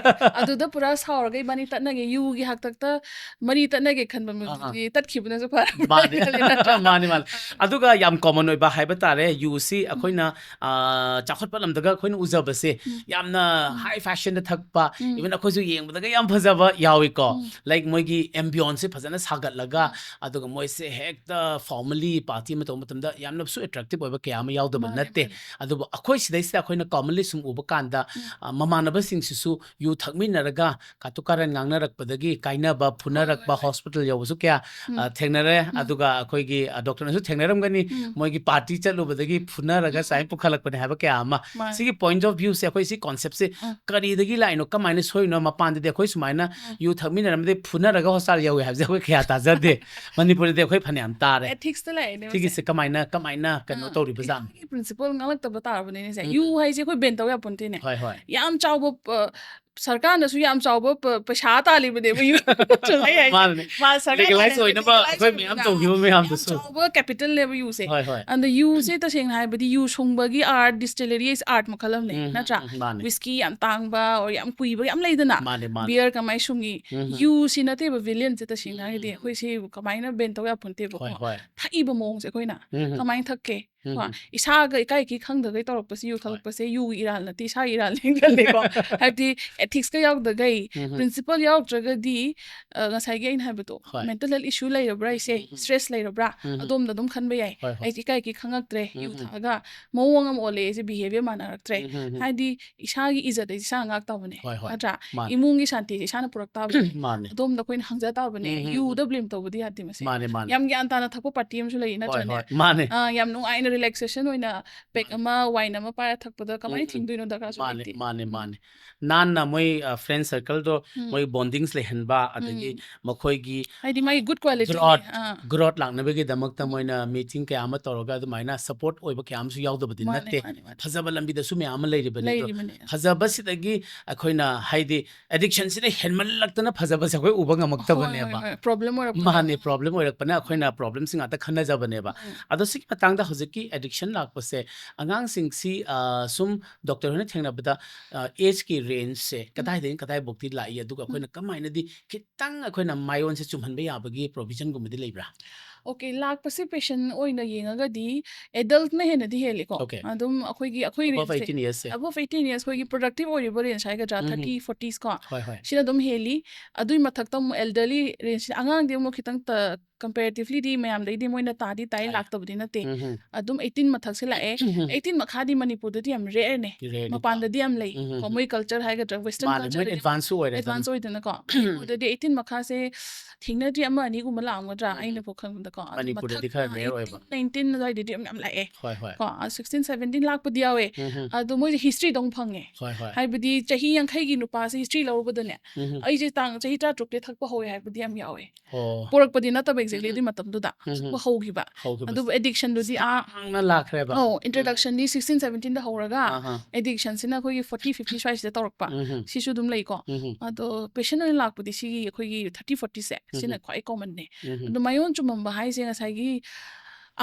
ꯑꯗꯨꯗ ꯄꯨꯔꯥ ꯁꯥꯎꯔꯒ ꯏꯕꯥꯅꯤ ꯇꯠꯅꯒꯦ, ꯌꯨꯒꯤ ꯍꯥꯛꯇꯛꯇ ꯃꯔꯤ ꯇꯠꯅꯒꯦ ꯈꯟꯕ ꯑꯥ, ꯑꯥ꯫ ꯃꯤꯗꯨꯗꯤ ꯇꯠꯈꯤꯕꯅꯁꯨ ꯐꯔꯕ꯭ꯔꯥ ꯃꯥꯅꯦ꯫ ꯈꯜꯂꯦ ꯅꯠꯇ꯭ꯔꯥ? ꯃꯥꯅꯦ, ꯃꯥꯅꯦ꯫ ꯑꯗꯨꯒ ꯌꯥꯝ common ꯑꯣꯏꯕ ꯍꯥꯏꯕ ꯇꯥꯔꯦ, ꯌꯨꯁꯤ ꯑꯩꯈꯣꯏꯅ, ꯑ, ꯆꯥꯎꯈꯠꯄ ꯂꯝꯗꯒ ꯑꯩꯈꯣꯏꯅ ꯎꯖꯕꯁꯦ, ꯎꯝ꯫ ꯌꯥꯝꯅ ꯎꯝ꯫ high fashionꯗ ꯊꯛꯄ, ꯎꯝ꯫ even ꯑꯩꯈꯣꯏꯁꯨ ꯌꯦꯡꯕꯗꯒ ꯌꯥꯝ ꯐꯖꯕ ꯌꯥꯎꯏꯀꯣ꯫ ꯎꯝ꯫ Like ꯃꯣꯏꯒꯤ ambienceꯁꯦ ꯐꯖꯅ ꯁꯥꯒꯠꯂꯒ, ꯎꯝ꯫ ꯑꯗꯨꯒ ꯃꯣꯏꯁꯦ ꯍꯦꯛꯇ formally party ꯑꯃ ꯇꯧꯕ ꯃꯇꯝꯗ ꯌꯥꯝꯅꯁꯨ attractive ꯑꯣꯏꯕ ꯀꯌꯥ ꯑꯃ ꯌꯥꯎꯗꯕ ꯃꯥꯅꯦ, ꯅꯠꯇꯦ꯫ ꯃꯥꯅꯦ꯫ ꯑꯗꯨꯕꯨ ꯑꯩꯈꯣꯏ ꯁꯤꯗꯩꯁꯤꯗ ꯑꯩꯈꯣꯏꯅ commonly ꯁꯨꯝ ꯎꯕ ꯀꯥꯟꯗ, ꯎꯝ꯫ ꯑ, ꯃꯃꯥꯟꯅꯕꯁꯤꯡꯁꯤꯁꯨ ꯌꯨ ꯊꯛꯃꯤꯟꯅꯔꯒ ꯀꯥꯇꯨ ꯀꯥꯔꯟ ꯉꯥꯡꯅꯔꯛꯄꯗꯒꯤ ꯀꯥꯏꯅꯕ, ꯐꯨꯅꯔꯛꯄ, ꯍꯣꯏ, ꯍꯣꯏ꯫ Hospital ꯌꯧꯕꯁꯨ ꯀꯌꯥ, ꯎꯝ꯫ ꯑ, ꯊꯦꯡꯅꯔꯦ꯫ ꯎꯝ꯫ ꯑꯗꯨꯒ ꯑꯩꯈꯣꯏꯒꯤ, ꯑ, ꯗꯣꯛꯇꯔꯅꯁꯨ ꯊꯦꯡꯅꯔꯝꯒꯅꯤ, ꯎꯝ꯫ ꯃꯣꯏꯒꯤ party ꯆꯠꯂꯨꯕꯗꯒꯤ ꯐꯨꯅꯔꯒ ꯎꯝ, ꯎꯝ꯫ ꯁꯨꯃꯥꯏꯅ ꯄꯨꯈꯠꯂꯛꯄꯅꯦ ꯍꯥꯏꯕ ꯀꯌꯥ ꯑꯃ꯫ ꯃꯥꯅꯦ꯫ ꯁꯤꯒꯤ point of viewꯁꯦ, ꯑꯩꯈꯣꯏ ꯁꯤ conceptꯁꯦ ꯎꯝ꯫ ꯀꯔꯤꯗꯒꯤ ꯂꯥꯛꯏꯅꯣ, ꯀꯃꯥꯏꯅ ꯁꯣꯏꯔꯤꯅꯣ? ꯃꯄꯥꯟꯗꯗꯤ ꯑꯩꯈꯣꯏ ꯁꯨꯃꯥꯏꯅ ꯎꯝ꯫ ꯌꯨ ꯊꯛꯃꯤꯟꯅꯔꯝꯕꯗꯒꯤ ꯐꯨꯅꯔꯒ Hospital ꯌꯧꯋꯦ ꯍꯥꯏꯕꯁꯦ ꯑꯩꯈꯣꯏ ꯀꯌꯥ ꯇꯥꯖꯗꯦ꯫ ꯃꯅꯤꯄꯨꯔꯗꯗꯤ ꯑꯩꯈꯣꯏ ꯐꯅꯌꯥꯝ ꯇꯥꯔꯦ꯫ Ethicsꯇ ꯂꯥꯛꯏꯅꯦ ꯃꯁꯦ꯫ ꯁꯤꯒꯤꯁꯦ ꯀꯃꯥꯏꯅ, ꯀꯃꯥꯏꯅ ꯀꯩꯅꯣ ꯑꯥ, ꯇꯧꯔꯤꯕꯖꯥꯠꯅꯣ? ꯏꯁꯥꯒꯤ principle ꯉꯥꯡꯂꯛꯇꯕ ꯇꯥꯔꯕꯅꯤꯅꯦ ꯁꯦ꯫ ꯎꯝ, ꯌꯨ ꯎꯝ꯫ ꯍꯥꯏꯁꯦ ꯑꯩꯈꯣꯏ ban ꯇꯧ ꯌꯥꯄꯣꯟꯇꯦꯅꯦ꯫ ꯍꯣꯏ, ꯍꯣꯏ꯫ ꯌꯥꯝ ꯆꯥꯎꯕ, ꯑ, ꯁꯔꯀꯥꯔꯅꯁꯨ ꯌꯥꯝ ꯆꯥꯎꯕ ꯄ- ꯄꯩꯁꯥ ꯇꯥꯜꯂꯤꯕꯅꯦꯕ ꯌꯨ ꯆꯨꯝꯃꯦ ꯍꯥꯏꯁꯦ꯫ ꯃꯥꯅꯦ ꯃꯥ ꯁꯔꯀꯥꯔ ꯂꯤꯒꯦꯂꯥꯏꯁ ꯍꯥꯏꯔꯗꯤ ꯑꯣꯏꯅꯕ legalize ꯑꯩꯈꯣꯏ ꯑꯣꯏꯅꯕ ꯃꯌꯥꯝ ꯌꯥꯝ ꯇꯧꯈꯤꯕ ꯃꯌꯥꯝꯗꯨꯁꯨ ꯌꯥꯝ ꯆꯥꯎꯕ ꯀꯦꯄꯤꯇꯦꯜꯅꯦꯕ ꯌꯨꯁꯦ꯫ ꯍꯣꯏ ꯍꯣꯏ ꯑꯗ ꯌꯨꯁꯦ ꯇꯁꯦꯡꯅ ꯍꯥꯏꯕꯗꯤ ꯌꯨ ꯁꯨꯡꯕꯒꯤ ꯑꯥꯔꯠ, ꯗꯤꯁꯇꯤꯂꯔꯤ ꯏꯁ ꯑꯥꯔꯠ ꯃꯈꯜ ꯑꯃꯅꯦ, ꯎꯝ, ꯅꯠꯇ꯭ꯔꯥ? ꯎꯝ, ꯃꯥꯅꯦ ꯋꯤꯁꯀꯤ ꯌꯥꯝ ꯇꯥꯡꯕ ꯑꯣꯔ ꯌꯥꯝ ꯀꯨꯏꯕ ꯌꯥꯝ ꯂꯩꯗꯅ, ꯃꯥꯅꯦ ꯃꯥꯅꯦ ꯕꯤꯌꯔ ꯀꯃꯥꯏꯅ ꯁꯨꯡꯉꯤ? ꯎꯝ, ꯎꯝ꯫ ꯌꯨꯁꯤ ꯅꯠꯇꯦꯕ ꯚꯤꯂꯦꯟꯁꯦ ꯇꯁꯦꯡꯅ ꯎꯝ, ꯍꯥꯏꯔꯗꯤ꯫ ꯎꯝ, ꯑꯩꯈꯣꯏꯁꯤ ꯀꯃꯥꯏꯅ ꯕꯦꯟ ꯇꯧ ꯌꯥꯄꯣꯟꯇꯦꯕꯀꯣ꯫ ꯍꯣꯏ ꯍꯣꯏ ꯊꯛꯏꯕ ꯃꯑꯣꯡꯁꯦ ꯑꯩꯈꯣꯏꯅ ꯎꯝ, ꯎꯝ, ꯀꯃꯥꯏꯅ ꯊꯛꯀꯦ? ꯎꯝ, ꯀꯣ, ꯎꯝ꯫ ꯏꯁꯥꯒ ꯏꯀꯥꯏ ꯏꯀꯤ ꯈꯪꯗꯒꯩ ꯇꯧꯔꯛꯄꯁꯤ, ꯌꯨ ꯍꯣꯏ꯫ ꯊꯛꯂꯛꯄꯁꯦ ꯌꯨꯒꯤ ꯏꯔꯥꯜ ꯅꯠꯇꯦ, ꯏꯁꯥꯒꯤ ꯏꯔꯥꯜꯅꯦ ꯈꯜꯂꯦꯀꯣ꯫ ꯍꯥꯏꯕꯗꯤ ꯑꯦꯊꯤꯛꯁꯀ ꯌꯥꯎꯗꯒꯩ, ꯎꯝ, ꯎꯝ꯫ ꯄ꯭ꯔꯤꯟꯁꯤꯄꯜ ꯌꯥꯎꯗ꯭ꯔꯒꯗꯤ, ꯑ, ꯉꯁꯥꯏꯒꯤ ꯑꯩꯅ ꯍꯥꯏꯕꯗꯣ, ꯍꯣꯏ꯫ ꯃꯦꯟꯇꯦꯜ ꯍꯦꯜꯊ ꯏꯁꯨ ꯂꯩꯔꯕ꯭ꯔꯥ ꯑꯩꯁꯦ, ꯎꯝ, ꯎꯝ, ꯎꯝ꯫ ꯁ꯭ꯇ꯭ꯔꯦꯁ ꯂꯩꯔꯕ꯭ꯔꯥ, ꯎꯝ, ꯎꯝ꯫ ꯑꯗꯣꯝꯗ ꯑꯗꯨꯝ ꯈꯟꯕ ꯌꯥꯏ꯫ ꯍꯣꯏ, ꯍꯣꯏ꯫ ꯑꯩꯁꯦ ꯏꯀꯥꯏ ꯏꯀꯤ ꯈꯪꯉꯛꯇ꯭ꯔꯦ, ꯌꯨ ꯎꯝ, ꯎꯝ꯫ ꯊꯛꯑꯒ ꯃꯑꯣꯡ ꯑꯃ ꯑꯣꯜꯂꯛꯑꯦ, ꯑꯩꯁꯦ ꯕꯤꯍꯦꯕꯤꯌꯔ ꯃꯥꯟꯅꯔꯛꯇ꯭ꯔꯦ꯫ ꯎꯝ, ꯎꯝ, ꯎꯝ꯫ ꯍꯥꯏꯗꯤ ꯏꯁꯥꯒꯤ ꯏꯖꯠ ꯑꯩꯁꯦ ꯏꯁꯥꯅ ꯉꯥꯛꯇꯕꯅꯦ, ꯍꯣꯏ, ꯍꯣꯏ꯫ ꯅꯠꯇ꯭ꯔꯥ? ꯃꯥꯅꯦ꯫ ꯏꯃꯨꯡꯒꯤ ꯁꯥꯟꯇꯤꯁꯦ ꯏꯁꯥꯅ ꯄꯨꯔꯛꯇꯕꯅꯦ꯫ ꯃꯥꯅꯦ꯫ ꯑꯗꯣꯝꯗ ꯑꯩꯈꯣꯏꯅ ꯍꯪꯖ ꯇꯥꯕꯅꯦ, ꯎꯝ, ꯎꯝ, ꯌꯨꯗ ꯎꯝ꯫ ꯕ꯭ꯂꯦꯝ ꯇꯧꯕꯗꯤ ꯌꯥꯗꯦ ꯃꯁꯦ꯫ ꯃꯥꯅꯦ ꯃꯥꯅꯦ꯫ ꯌꯥꯝ ꯒ꯭ꯌꯥꯟ ꯇꯥꯅ ꯊꯛꯄ ꯄꯥꯔꯇꯤ ꯑꯃꯁꯨ ꯂꯩ, ꯍꯣꯏ ꯅꯠꯇ꯭ꯔꯅꯦ? ꯍꯣꯏ ꯃꯥꯅꯦ꯫ ꯑꯥ, ꯌꯥꯝ ꯅꯨꯡꯉꯥꯏꯅ ꯔꯤꯂꯦꯛꯁꯦꯁꯟ ꯑꯣꯏꯅ ꯄꯦꯛ ꯃꯥꯅꯦ꯫ ꯑꯃ ꯋꯥꯏꯟ ꯑꯃ ꯄꯥꯏꯔ ꯊꯛꯄꯗ ꯀꯃꯥꯏꯅ ꯎꯝ, ꯎꯝ꯫ ꯊꯤꯡꯗꯣꯏꯅꯣ? ꯗꯔꯀꯥꯔꯁꯨ ꯃꯥꯅꯦ ꯂꯩꯇꯦ꯫ ꯃꯥꯅꯦ ꯎꯝ꯫ ꯃꯥꯅꯦ꯫ ꯅꯥꯟꯅ ꯃꯣꯏ ꯐ꯭ꯔꯦꯟ ꯁꯔꯀꯜꯗꯣ ꯎꯝ꯫ ꯃꯣꯏ ꯕꯣꯟꯗꯤꯡꯁ ꯂꯩꯍꯟꯕ, ꯑꯗꯒꯤ ꯎꯝ꯫ ꯃꯈꯣꯏꯒꯤ ꯍꯥꯏꯗꯤ ꯃꯥꯒꯤ ꯒꯨꯗ ꯀ꯭ꯋꯥꯂꯤꯇꯤ꯫ ꯒ꯭ꯔꯣꯠ ꯑꯥ꯫ ꯒ꯭ꯔꯣꯠ ꯂꯥꯛꯅꯕꯒꯤꯗꯃꯛꯇ ꯎꯝ꯫ ꯃꯣꯏꯅ ꯃꯤꯇꯤꯡ ꯀꯌꯥ ꯑꯃ ꯇꯧꯔꯒ ꯑꯗꯨꯃꯥꯏꯅ ꯁꯄꯣꯔꯠ ꯑꯣꯏꯕ ꯀꯌꯥ ꯑꯃꯁꯨ ꯌꯥꯎꯗꯕꯗꯤ ꯃꯥꯅꯦ, ꯅꯠꯇꯦ꯫ ꯃꯥꯅꯦ, ꯃꯥꯅꯦ꯫ ꯐꯖꯕ ꯂꯝꯕꯤꯗꯁꯨ ꯃꯌꯥꯝ ꯑꯃ ꯂꯩꯔꯤꯕꯅꯤ꯫ ꯑꯗꯣ ꯂꯩꯔꯤꯕꯅꯦ꯫ ꯐꯖꯕꯁꯤꯗꯒꯤ ꯑꯩꯈꯣꯏꯅ ꯍꯥꯏꯗꯤ ꯑꯦꯗꯤꯛꯁꯟꯁꯤꯅ ꯍꯦꯟꯃꯜꯂꯛꯇꯅ ꯐꯖꯕꯁꯦ ꯑꯩꯈꯣꯏ ꯎꯕ ꯍꯣꯏ, ꯉꯝꯃꯛꯇꯕꯅꯦꯕ꯫ ꯍꯣꯏ, ꯍꯣꯏ꯫ ꯄ꯭ꯔꯣꯕ꯭ꯂꯦꯝ ꯑꯣꯏꯔꯛꯄ꯫ ꯃꯥꯅꯦ, ꯄ꯭ꯔꯣꯕ꯭ꯂꯦꯝ ꯑꯣꯏꯔꯛꯄꯅ ꯑꯩꯈꯣꯏꯅ ꯄ꯭ꯔꯣꯕ꯭ꯂꯦꯝꯁꯤ ꯉꯥꯛꯇ ꯈꯟꯅꯖꯕꯅꯦꯕ꯫ ꯎꯝ꯫ ꯑꯗꯣ ꯁꯤꯒꯤ ꯃꯇꯥꯡꯗ ꯍꯧꯖꯤꯛꯀꯤ ꯑꯦꯗꯤꯛꯁꯟ ꯂꯥꯛꯄꯁꯦ ꯑꯉꯥꯡꯁꯤꯡꯁꯤ, ꯑ, ꯁꯨꯝ ꯗꯣꯛꯇꯔ ꯍꯣꯏꯅ ꯊꯦꯡꯅꯕꯗ, ꯑ, ꯑꯦꯖꯀꯤ ꯔꯦꯟꯖꯁꯦ ꯀꯗꯥꯏꯗꯒꯤ ꯀꯗꯥꯏꯐꯥꯎꯗꯤ ꯂꯥꯛꯏ, ꯑꯗꯨꯒ ꯎꯝ꯫ ꯑꯩꯈꯣꯏꯅ ꯀꯃꯥꯏꯅꯗꯤ ꯈꯤꯇꯪ ꯑꯩꯈꯣꯏꯅ ꯃꯥꯏꯑꯣꯟꯁꯦ ꯆꯨꯝꯍꯟꯕ ꯌꯥꯕꯒꯤ ꯄ꯭ꯔꯣꯕꯤꯖꯟꯒꯨꯝꯕꯗꯤ ꯂꯩꯕ꯭ꯔꯥ? ꯑꯣꯀꯦ, ꯂꯥꯛꯄꯁꯦ ꯄꯦꯁꯦꯟ ꯑꯣꯏꯅ ꯌꯦꯡꯉꯒꯗꯤ ꯑꯦꯗꯜꯠꯅ ꯍꯦꯟꯅꯗꯤ ꯍꯦꯜꯂꯤꯀꯣ꯫ ꯑꯣꯀꯦ꯫ ꯑꯗꯨꯝ ꯑꯩꯈꯣꯏꯒꯤ, ꯑꯩꯈꯣꯏ Above ꯔꯦꯟꯖꯁꯦ, eighteen yearsꯁꯦ꯫ ꯑꯕꯣꯞ ꯑꯩꯠꯇꯤꯟ ꯌꯔꯁ ꯑꯩꯈꯣꯏꯒꯤ ꯄ꯭ꯔꯗꯛꯇꯤꯞ ꯑꯣꯏꯔꯤꯕ ꯔꯦꯟꯖ ꯍꯥꯏꯒꯗ꯭ꯔꯥ, ꯎꯝ꯫ ꯊꯥꯔꯇꯤ ꯐꯣꯔꯇꯤꯁ ꯀꯣ, ꯍꯣꯏ, ꯍꯣꯏ꯫ ꯁꯤꯅ ꯑꯗꯨꯝ ꯍꯦꯜꯂꯤ꯫ ꯑꯗꯨꯏ ꯃꯊꯛꯇ ꯑꯃꯨꯛ ꯑꯦꯜꯗꯔꯂꯤ ꯔꯦꯟꯖꯁꯤꯅ, ꯑꯉꯥꯡꯗꯤ ꯑꯃꯨꯛ ꯈꯤꯇꯪ ꯀꯝꯄꯦꯔꯦꯇꯤꯚꯂꯤꯗꯤ ꯃꯌꯥꯝꯗꯩꯗꯤ ꯃꯣꯏꯅ ꯇꯥꯗꯤ ꯇꯥꯏ, ꯇꯥꯏ꯫ ꯂꯥꯛꯇꯕꯗꯤ ꯅꯠꯇꯦ꯫ ꯎꯝ, ꯎꯝ꯫ ꯑꯗꯨꯝ ꯑꯩꯠꯇꯤꯟ ꯃꯊꯛꯁꯦ ꯂꯥꯛꯑꯦ꯫ ꯎꯝ꯫ ꯑꯩꯠꯇꯤꯟ ꯃꯈꯥꯗꯤ ꯃꯅꯤꯄꯨꯔꯗꯗꯤ ꯌꯥꯝ ꯔꯦꯌꯔꯅꯦ꯫ ꯔꯦꯌꯔꯅꯤꯀꯣ꯫ ꯃꯄꯥꯟꯗꯗꯤ ꯌꯥꯝ ꯂꯩ꯫ ꯎꯝ, ꯎꯝ, ꯀꯣ, ꯎꯝ꯫ ꯃꯣꯏ ꯀꯜꯆꯔ ꯍꯥꯏꯒꯗ꯭ꯔꯥ, ꯋꯦꯁꯇꯔꯟ ꯃꯥꯅꯦ, ꯃꯣꯏ ꯀꯜꯆꯔꯗꯗꯤ ꯑꯦꯗꯚꯥꯟꯁꯁꯨ ꯑꯣꯏꯔꯦ ꯑꯗꯨꯝ꯫ ꯑꯦꯗꯚꯥꯟꯁ ꯑꯣꯏꯗꯅꯀꯣ꯫ ꯃꯅꯤꯄꯨꯔꯗꯗꯤ ꯑꯩꯠꯇꯤꯟ ꯃꯈꯥꯁꯦ ꯊꯦꯡꯅꯗ꯭ꯔꯤ, ꯑꯃ ꯑꯅꯤꯒꯨꯝꯕ ꯂꯥꯛꯑꯝꯒꯗ꯭ꯔꯥ, ꯎꯝ, ꯎꯝ꯫ ꯑꯩꯅ ꯐꯥꯎ ꯈꯪꯕꯗꯀꯣ꯫ ꯑꯗꯨ ꯃꯅꯤꯄꯨꯔꯗꯗꯤ ꯃꯊꯛ, ꯈꯔ ꯑꯥ, ꯔꯦꯌꯔ ꯑꯣꯏꯕ꯫ ꯑꯩꯠꯇꯤꯟ, ꯅꯥꯏꯟꯇꯤꯟ ꯑꯗꯨꯋꯥꯏꯗꯗꯤ ꯌꯥꯝ, ꯌꯥꯝ ꯂꯥꯛꯑꯦ꯫ ꯍꯣꯏ, ꯍꯣꯏ꯫ ꯀꯣ, ꯁꯤꯛꯁꯇꯤꯟ, ꯁꯕꯦꯟꯇꯤꯟ ꯂꯥꯛꯄꯗꯤ ꯌꯥꯎꯋꯦ꯫ ꯎꯝ, ꯎꯝ꯫ ꯑꯗꯣ ꯃꯣꯏꯁꯦ ꯍꯤꯁꯇ꯭ꯔꯤꯗ ꯑꯃꯨꯛ ꯐꯪꯉꯦ꯫ ꯍꯣꯏ, ꯍꯣꯏ꯫ ꯍꯥꯏꯕꯗꯤ ꯆꯍꯤ ꯌꯥꯡꯈꯩꯒꯤ ꯅꯨꯄꯥꯁꯦ ꯍꯤꯁꯇ꯭ꯔꯤ ꯂꯧꯔꯨꯕꯗꯅꯦ, ꯎꯝ, ꯎꯝ꯫ ꯑꯩꯁꯦ ꯇꯥꯡ, ꯆꯍꯤ ꯇꯔꯥꯇꯔꯨꯛꯇ ꯊꯛꯄ ꯍꯧꯋꯦ ꯍꯥꯏꯕꯗꯤ ꯌꯥꯝ ꯌꯥꯎꯋꯦ꯫ ꯑꯣ꯫ ꯄꯣꯔꯛꯄꯗꯤ ꯅꯠꯇꯕ exactly ꯑꯗꯨꯒꯤ ꯃꯇꯝꯗꯨꯗ ꯍꯧꯈꯤꯕ꯫ ꯍꯧꯈꯤꯕ ꯑꯗꯨꯕꯨ addiction ꯗꯨꯗꯤ ꯑꯥ ꯍꯥꯡꯅ ꯂꯥꯛꯈ꯭ꯔꯦꯕ꯫ ꯑꯧ, introduction ꯗꯤ sixteen seventeen ꯗ ꯍꯧꯔꯒ ꯑꯍꯥ꯫ addiction ꯁꯤꯅ ꯑꯩꯈꯣꯏꯒꯤ forty fifty ꯁ꯭ꯋꯥꯏꯁꯤꯗ ꯇꯧꯔꯛꯄ꯫ ꯎꯝ ꯁꯤꯁꯨ ꯑꯗꯨꯝ ꯂꯩꯀꯣ꯫ ꯎꯝ ꯑꯗꯣ patient ꯑꯣꯏꯅ ꯂꯥꯛꯄꯗꯤ ꯁꯤꯒꯤ ꯑꯩꯈꯣꯏꯒꯤ thirty forty ꯁꯦ ꯁꯤꯅ ꯈ꯭ꯋꯥꯏ common ꯅꯦ꯫ ꯎꯝ ꯑꯗꯣ ꯃꯌꯣꯟ ꯆꯨꯝꯃꯝꯕ ꯍꯥꯏꯁꯦ ꯉꯁꯥꯏꯒꯤ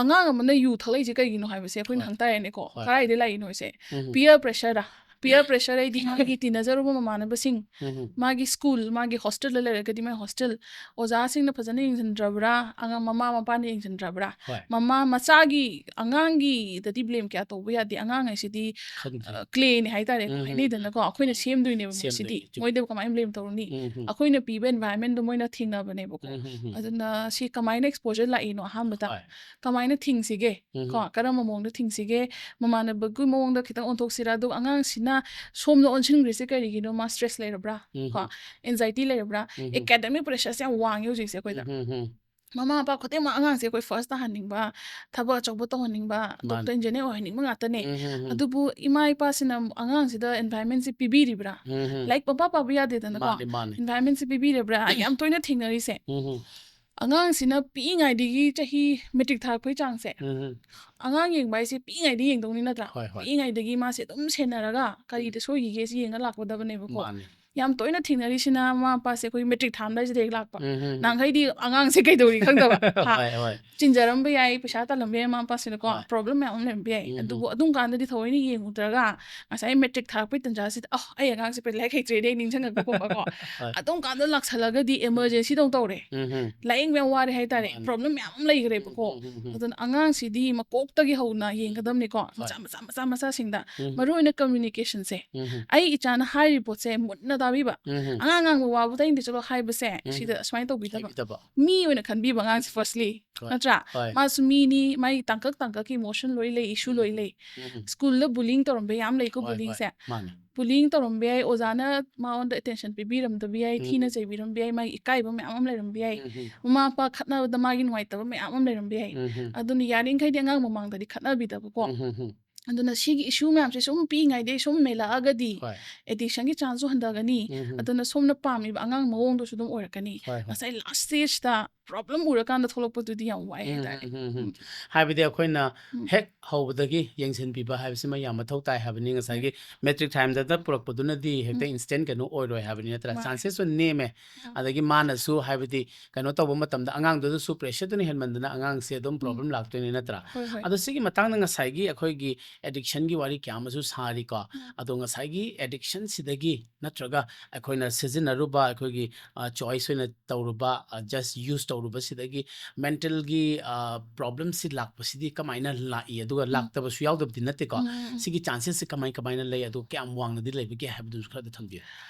ꯑꯉꯥꯡ ꯑꯃꯅ ꯌꯨ ꯊꯛꯂꯛꯏꯁꯦ ꯀꯩꯒꯤꯅꯣ ꯍꯥꯏꯕꯁꯦ ꯑꯩꯈꯣꯏꯅ ꯍꯣꯏ꯫ ꯍꯪ ꯇꯥꯔꯦꯅꯦꯀꯣ꯫ ꯍꯣꯏ꯫ ꯀꯗꯥꯏꯗ ꯂꯥꯛꯏꯅꯣ ꯁꯦ? ꯎꯝ Peer pressure ꯗ꯫ Peer pressure ꯍꯥꯏꯗꯤ ꯃꯥꯒꯤ ꯇꯤꯟꯅꯖꯔꯨꯕ ꯃꯃꯥꯟꯅꯕꯁꯤꯡ, ꯎꯝ ꯃꯥꯒꯤ school, ꯃꯥꯒꯤ hostel ꯗ ꯂꯩꯔꯒꯗꯤ ꯃꯥꯒꯤ hostel ꯑꯣꯖꯥꯁꯤꯡꯅ ꯐꯖꯅ ꯌꯦꯡꯁꯤꯟꯗ꯭ꯔꯕ꯭ꯔꯥ, ꯑꯉꯥꯡ ꯃꯃꯥ ꯃꯄꯥꯅ ꯌꯦꯡꯁꯤꯟꯗ꯭ꯔꯕ꯭ꯔꯥ? ꯍꯣꯏ꯫ ꯃꯃꯥ ꯃꯆꯥꯒꯤꯗꯗꯤ blame ꯀꯌꯥ ꯇꯧꯕ ꯌꯥꯗꯦ꯫ ꯑꯉꯥꯡ ꯍꯥꯏꯁꯤꯗꯤ ꯈꯪꯗ꯭ꯔꯦ꯫ clay ꯅꯦ ꯍꯥꯏꯇꯥꯔꯦꯀꯣ, ꯎꯝ, ꯎꯝ, ꯍꯥꯏꯅꯩꯗꯅꯀꯣ, ꯑꯩꯈꯣꯏꯅ ꯁꯦꯝꯗꯣꯏꯅꯦꯕ ꯃꯁꯤꯗꯤ꯫ ꯁꯦꯝꯗꯣꯏꯅꯦ, ꯆꯨꯝꯃꯤ꯫ ꯃꯣꯏꯗ ꯀꯃꯥꯏꯅ blame ꯇꯧꯔꯨꯅꯤ? ꯎꯝ ꯎꯝ꯫ ꯑꯩꯈꯣꯏꯅ ꯄꯤꯕ environment ꯗꯣ ꯃꯣꯏꯅ ꯊꯦꯡꯅꯕꯅꯦꯕꯀꯣ꯫ ꯎꯝ ꯎꯝ ꯎꯝ꯫ ꯑꯗꯨꯅ ꯁꯤ ꯀꯃꯥꯏꯅ exposure ꯂꯥꯛꯏꯅꯣ ꯑꯍꯥꯟꯕꯗ? ꯍꯣꯏ꯫ ꯀꯃꯥꯏꯅ ꯊꯤꯡꯁꯤꯒꯦ? ꯎꯝ ꯀꯣ, ꯎꯝ꯫ ꯀꯔꯝꯕ ꯃꯑꯣꯡꯗ ꯊꯤꯡꯁꯤꯒꯦ? ꯃꯃꯥꯟꯅꯕꯒꯤ ꯃꯑꯣꯡꯗ ꯈꯤꯇꯪ ꯑꯣꯟꯊꯣꯛꯁꯤꯔꯥ? ꯑꯗꯨꯒ ꯑꯉꯥꯡꯁꯤꯅ ꯁꯣꯝꯗ ꯑꯣꯟꯁꯤꯟꯈ꯭ꯔꯤꯁꯦ ꯀꯔꯤꯒꯤꯅꯣ? ꯃꯥ stress ꯂꯩꯔꯕ꯭ꯔꯥ? ꯎꯝ ꯀꯣ, ꯎꯝ꯫ anxiety ꯂꯩꯔꯕ꯭ꯔꯥ? ꯎꯝ ꯎꯝ꯫ Academic pressure ꯁꯦ ꯌꯥꯝ ꯋꯥꯡꯉꯦ ꯍꯧꯖꯤꯛꯁꯦ ꯑꯩꯈꯣꯏꯗ꯫ ꯎꯝ ꯎꯝ ꯎꯝ꯫ ꯃꯃꯥ ꯃꯄꯥ ꯈꯨꯗꯤꯡꯃꯛ ꯑꯉꯥꯡꯁꯦ ꯑꯩꯈꯣꯏ first ꯇꯥꯍꯟꯅꯤꯡꯕ, ꯊꯕꯛ ꯑꯆꯧꯕ ꯇꯧꯍꯟꯅꯤꯡꯕ, ꯃꯥꯅꯤ꯫ doctor engineer ꯑꯣꯏꯍꯟꯅꯤꯡꯕ ꯉꯥꯛꯇꯅꯦ꯫ ꯎꯝ ꯎꯝ ꯎꯝ꯫ ꯑꯗꯨꯕꯨ ꯏꯃꯥ ꯏꯄꯥꯁꯤꯅ ꯑꯉꯥꯡꯁꯤꯗ environment ꯁꯦ ꯄꯤꯕꯤꯔꯤꯕ꯭ꯔꯥ? ꯎꯝ ꯎꯝ꯫ ꯂꯥꯏꯔꯤꯛ ꯄꯪꯄꯥ ꯄꯥꯕ ꯌꯥꯗꯦꯗꯅꯀꯣ꯫ ꯃꯥꯅꯤ ꯃꯥꯅꯤ꯫ Environment ꯁꯦ ꯄꯤꯕꯤꯔꯕ꯭ꯔꯥ? ꯌꯥꯝ ꯇꯣꯏꯅ ꯊꯦꯡꯅꯔꯤꯁꯦ꯫ ꯎꯝ ꯎꯝ꯫ ꯑꯉꯥꯡꯁꯤꯅ ꯄꯤꯛꯏꯉꯩꯗꯒꯤ ꯆꯍꯤ matric ꯊꯥꯔꯛꯄꯒꯤ ꯆꯥꯡꯁꯦ, ꯎꯝ ꯎꯝ꯫ ꯑꯉꯥꯡ ꯌꯦꯡꯕ ꯍꯥꯏꯁꯦ ꯄꯤꯛꯏꯉꯩꯗꯒꯤ ꯌꯦꯡꯗꯧꯅꯤ ꯅꯠꯇ꯭ꯔꯥ? ꯍꯣꯏ ꯍꯣꯏ꯫ ꯄꯤꯛꯏꯉꯩꯗꯒꯤ ꯃꯥꯁꯦ ꯑꯗꯨꯝ ꯁꯦꯟꯅꯔꯒ ꯀꯔꯤꯗ ꯁꯣꯏꯈꯤꯒꯦ ꯁꯤ ꯌꯦꯡꯉ ꯂꯥꯛꯀꯗꯕꯅꯦꯕꯀꯣ꯫ ꯃꯥꯅꯤ꯫ ꯌꯥꯝ ꯇꯣꯏꯅ ꯊꯦꯡꯅꯔꯤꯁꯤꯅ ꯃꯃꯥ ꯃꯄꯥꯁꯦ ꯑꯩꯈꯣꯏ matric ꯊꯥꯔꯝꯗꯥꯏꯁꯤꯗ ꯍꯦꯛ ꯂꯥꯛꯄ꯫ ꯎꯝ ꯎꯝ꯫ ꯅꯍꯥꯟꯈꯩꯗꯤ ꯑꯉꯥꯡꯁꯦ ꯀꯩꯗꯧꯔꯤ ꯈꯪꯗꯕ꯫ ꯍꯥ? ꯍꯣꯏ ꯍꯣꯏ꯫ ꯆꯤꯟꯖꯔꯝꯕ ꯌꯥꯏ, ꯄꯩꯁꯥ ꯇꯥꯜꯂꯝꯕ ꯌꯥꯏ ꯃꯃꯥ ꯃꯄꯥꯁꯤꯅꯀꯣ, ꯍꯣꯏ꯫ problem ꯃꯌꯥꯝ ꯑꯃ ꯂꯩꯔꯝꯕ ꯌꯥꯏ꯫ ꯎꯝ ꯎꯝ꯫ ꯑꯗꯨꯕꯨ ꯑꯗꯨꯝ ꯀꯥꯟꯗꯗꯤ ꯊꯑꯣꯏꯅ ꯌꯦꯡꯉꯨꯗ꯭ꯔꯒ ꯉꯁꯥꯏ matric ꯊꯥꯔꯛꯄꯩ ꯇꯟꯖꯥꯁꯤꯗ, "ꯑ, ꯑꯩ ꯑꯉꯥꯡꯁꯦ ꯂꯥꯏꯔꯤꯛ ꯍꯩꯇ꯭ꯔꯦꯅꯦ" ꯑꯩ ꯅꯤꯡꯁꯤꯡꯉꯛꯄꯒꯨꯝꯕꯀꯣ꯫ ꯍꯣꯏ꯫ ꯑꯗꯨꯝ ꯀꯥꯟꯗ ꯂꯥꯛꯁꯜꯂꯒꯗꯤ emergency ꯗꯧ ꯇꯧꯔꯦ꯫ ꯎꯝ ꯎꯝ꯫ ꯂꯥꯏꯌꯦꯡꯕ ꯌꯥꯝ ꯋꯥꯔꯦ ꯍꯥꯏꯇꯥꯔꯦ꯫ ꯃꯥꯅꯤ꯫ Problem ꯃꯌꯥꯝ ꯑꯃ ꯂꯩꯈ꯭ꯔꯦꯕꯀꯣ꯫ ꯎꯝ ꯎꯝ ꯎꯝ꯫ ꯑꯗꯨꯅ ꯑꯉꯥꯡꯁꯤꯗꯤ ꯃꯀꯣꯛꯇꯒꯤ ꯍꯧꯅ ꯌꯦꯡꯒꯗꯕꯅꯤꯀꯣ꯫ ꯃꯆꯥ ꯍꯣꯏ꯫ ꯃꯆꯥ ꯃꯆꯥ ꯃꯆꯥꯁꯤꯡꯗ꯫ ꯎꯝ꯫ ꯃꯔꯨ ꯑꯣꯏꯅ communication ꯁꯦ꯫ ꯎꯝ ꯎꯝ꯫ ꯑꯩ ꯏꯆꯥꯅ ꯍꯥꯏꯔꯤꯕ ꯄꯣꯠꯁꯦ ꯃꯨꯟꯅ ꯇꯥꯕꯤꯕ꯫ ꯎꯝ ꯎꯝ꯫ ꯑꯉꯥꯡ ꯉꯥꯡꯕ ꯋꯥꯕꯨ ꯇꯥꯅꯤꯡꯗꯦ ꯆꯠꯂꯣ ꯍꯥꯏꯕꯁꯦ ꯎꯝ꯫ ꯁꯤꯗ ꯑꯁꯨꯃꯥꯏꯅ ꯇꯧꯕꯤꯗꯕ꯫ ꯍꯥꯏꯕꯤꯗꯕ꯫ ꯃꯤ ꯑꯣꯏꯅ ꯈꯟꯕꯤꯕ ꯑꯉꯥꯡꯁꯦ firstly꯫ ꯍꯣꯏ꯫ ꯅꯠꯇ꯭ꯔꯥ? ꯍꯣꯏ꯫ ꯃꯥꯁꯨ ꯃꯤꯅꯤ, ꯃꯥꯒꯤ ꯇꯥꯡꯀꯛ ꯇꯥꯡꯀꯛꯀꯤ emotion ꯂꯣꯏ ꯂꯩ, issue ꯎꯝ꯫ ꯂꯣꯏ ꯂꯩ꯫ ꯎꯝ ꯎꯝ꯫ School ꯗ bullying ꯇꯧꯔꯝꯕ ꯌꯥꯝ ꯂꯩꯀꯣ, ꯍꯣꯏ, bullying ꯍꯣꯏ꯫ ꯁꯦ꯫ ꯃꯥꯅꯤ꯫ Bullying ꯇꯧꯔꯝꯕ ꯌꯥꯏ, ꯑꯣꯖꯥꯅ ꯃꯉꯣꯟꯗ attention ꯄꯤꯕꯤꯔꯝꯗꯕ ꯌꯥꯏ, ꯎꯝ꯫ ꯊꯤꯅ ꯆꯩꯕꯤꯔꯝꯕ ꯌꯥꯏ, ꯃꯥꯒꯤ ꯏꯀꯥꯏꯕ ꯃꯌꯥꯝ ꯑꯃ ꯂꯩꯔꯝꯕ ꯌꯥꯏ꯫ ꯎꯝ ꯎꯝ꯫ ꯃꯃꯥ ꯃꯄꯥ ꯈꯠꯅꯕꯗ ꯃꯥꯒꯤ ꯅꯨꯡꯉꯥꯏꯇꯕ ꯃꯌꯥꯝ ꯑꯃ ꯂꯩꯔꯝꯕ ꯌꯥꯏ꯫ ꯎꯝ ꯎꯝ꯫ ꯑꯗꯨꯅ ꯌꯥꯔꯤꯈꯩꯗꯤ ꯑꯉꯥꯡ ꯃꯃꯥꯡꯗꯗꯤ ꯈꯠꯅꯕꯤꯗꯕꯀꯣ꯫ ꯎꯝ ꯎꯝ ꯎꯝ꯫ ꯑꯗꯨꯅ ꯁꯤꯒꯤ issue ꯃꯌꯥꯝꯁꯦ ꯁꯨꯝ ꯄꯤꯛꯏꯉꯩꯗꯒꯤ ꯁꯨꯝ ꯃꯦꯜꯂꯛꯑꯒꯗꯤ ꯍꯣꯏ꯫ addiction ꯒꯤ chance ꯁꯨ ꯍꯟꯊꯒꯅꯤ꯫ ꯎꯝ ꯎꯝ꯫ ꯑꯗꯨꯅ ꯁꯣꯝꯅ ꯄꯥꯝꯃꯤꯕ ꯑꯉꯥꯡ ꯃꯑꯣꯡꯗꯨꯁꯨ ꯑꯗꯨꯝ ꯑꯣꯏꯔꯛꯀꯅꯤ꯫ ꯍꯣꯏ ꯍꯣꯏ꯫ ꯉꯁꯥꯏ last stage ꯇ ꯄ꯭ꯔꯣꯕ꯭ꯂꯦꯝ ꯎꯔꯀꯥꯟꯗ ꯊꯣꯛꯂꯛꯄꯗꯨꯗꯤ ꯌꯥꯝ ꯋꯥꯏ ꯍꯥꯏꯇꯥꯔꯦ꯫ ꯎꯝ, ꯎꯝ, ꯎꯝ꯫ ꯍꯥꯏꯕꯗꯤ ꯑꯩꯈꯣꯏꯅ ꯎꯝ꯫ ꯍꯦꯛ ꯍꯧꯕꯗꯒꯤ ꯌꯦꯡꯁꯤꯟꯕꯤꯕ ꯍꯥꯏꯕꯁꯤꯃ ꯌꯥꯝ ꯃꯊꯧ ꯇꯥꯏ ꯍꯥꯏꯕꯅꯤ꯫ ꯉꯁꯥꯏꯒꯤ ꯃꯦꯇ꯭ꯔꯤꯛ ꯊꯥꯏꯝꯗꯗ ꯄꯨꯔꯛꯄꯗꯨꯅꯗꯤ ꯍꯦꯛꯇ ꯎꯝ꯫ ꯏꯟꯁꯇꯦꯟ ꯀꯩꯅꯣ ꯑꯣꯏꯔꯣꯏ ꯍꯥꯏꯕꯅꯤ ꯅꯠꯇ꯭ꯔꯥ? ꯃꯥꯅꯦ꯫ ꯆꯥꯟꯁꯦꯁꯁꯨ ꯅꯦꯝꯃꯦ꯫ ꯑꯥ꯫ ꯑꯗꯒꯤ ꯃꯥꯅꯁꯨ ꯍꯥꯏꯕꯗꯤ ꯀꯩꯅꯣ ꯇꯧꯕ ꯃꯇꯝꯗ ꯑꯉꯥꯡꯗꯨꯗꯁꯨ ꯄ꯭ꯔꯦꯁꯔꯗꯨꯅ ꯍꯦꯟꯃꯟꯗꯅ ꯑꯉꯥꯡꯁꯦ ꯑꯗꯨꯝ ꯎꯝ꯫ ꯄ꯭ꯔꯣꯕ꯭ꯂꯦꯝ ꯂꯥꯛꯇꯣꯏꯅꯤ ꯅꯠꯇ꯭ꯔꯥ? ꯍꯣꯏ, ꯍꯣꯏ꯫ ꯑꯗꯣ ꯁꯤꯒꯤ ꯃꯇꯥꯡꯗ ꯉꯁꯥꯏꯒꯤ ꯑꯩꯈꯣꯏꯒꯤ ꯑꯦꯗꯤꯛꯁꯟꯒꯤ ꯋꯥꯔꯤ ꯀꯌꯥ ꯑꯃꯁꯨ ꯁꯥꯔꯤꯀꯣ꯫ ꯎꯝ꯫ ꯑꯗꯣ ꯉꯁꯥꯏꯒꯤ ꯑꯦꯗꯤꯛꯁꯟꯁꯤꯗꯒꯤ ꯅꯠꯇ꯭ꯔꯒ ꯑꯩꯈꯣꯏꯅ ꯁꯤꯖꯤꯟꯅꯔꯨꯕ, ꯑꯩꯈꯣꯏꯒꯤ, ꯑ, ꯆꯣꯏꯁ ꯑꯣꯏꯅ ꯇꯧꯔꯨꯕ, ꯑ, ꯖꯁ ꯌꯨꯁ ꯇꯧꯔꯨꯕꯁꯤꯗꯒꯤ ꯃꯦꯟꯇꯦꯜꯒꯤ, ꯑ, ꯄ꯭ꯔꯣꯕ꯭ꯂꯦꯝꯁꯤ ꯂꯥꯛꯄꯁꯤꯗꯤ ꯀꯃꯥꯏꯅ ꯂꯥꯛꯏ? ꯑꯗꯨꯒ ꯎꯝ꯫ ꯂꯥꯛꯇꯕꯁꯨ ꯌꯥꯎꯗꯕꯗꯤ ꯅꯠꯇꯦꯀꯣ꯫ ꯎꯝ, ꯎꯝ, ꯎꯝ꯫ ꯁꯤꯒꯤ ꯆꯥꯟꯁꯦꯁꯁꯤ ꯀꯃꯥꯏ, ꯀꯃꯥꯏꯅ ꯂꯩ? ꯑꯗꯨꯒ ꯀꯌꯥꯝ ꯋꯥꯡꯅꯗꯤ ꯂꯩꯕꯒꯦ ꯍꯥꯏꯕꯗꯨꯁꯨ ꯈꯔꯗ ꯊꯝꯕꯤꯌꯨ꯫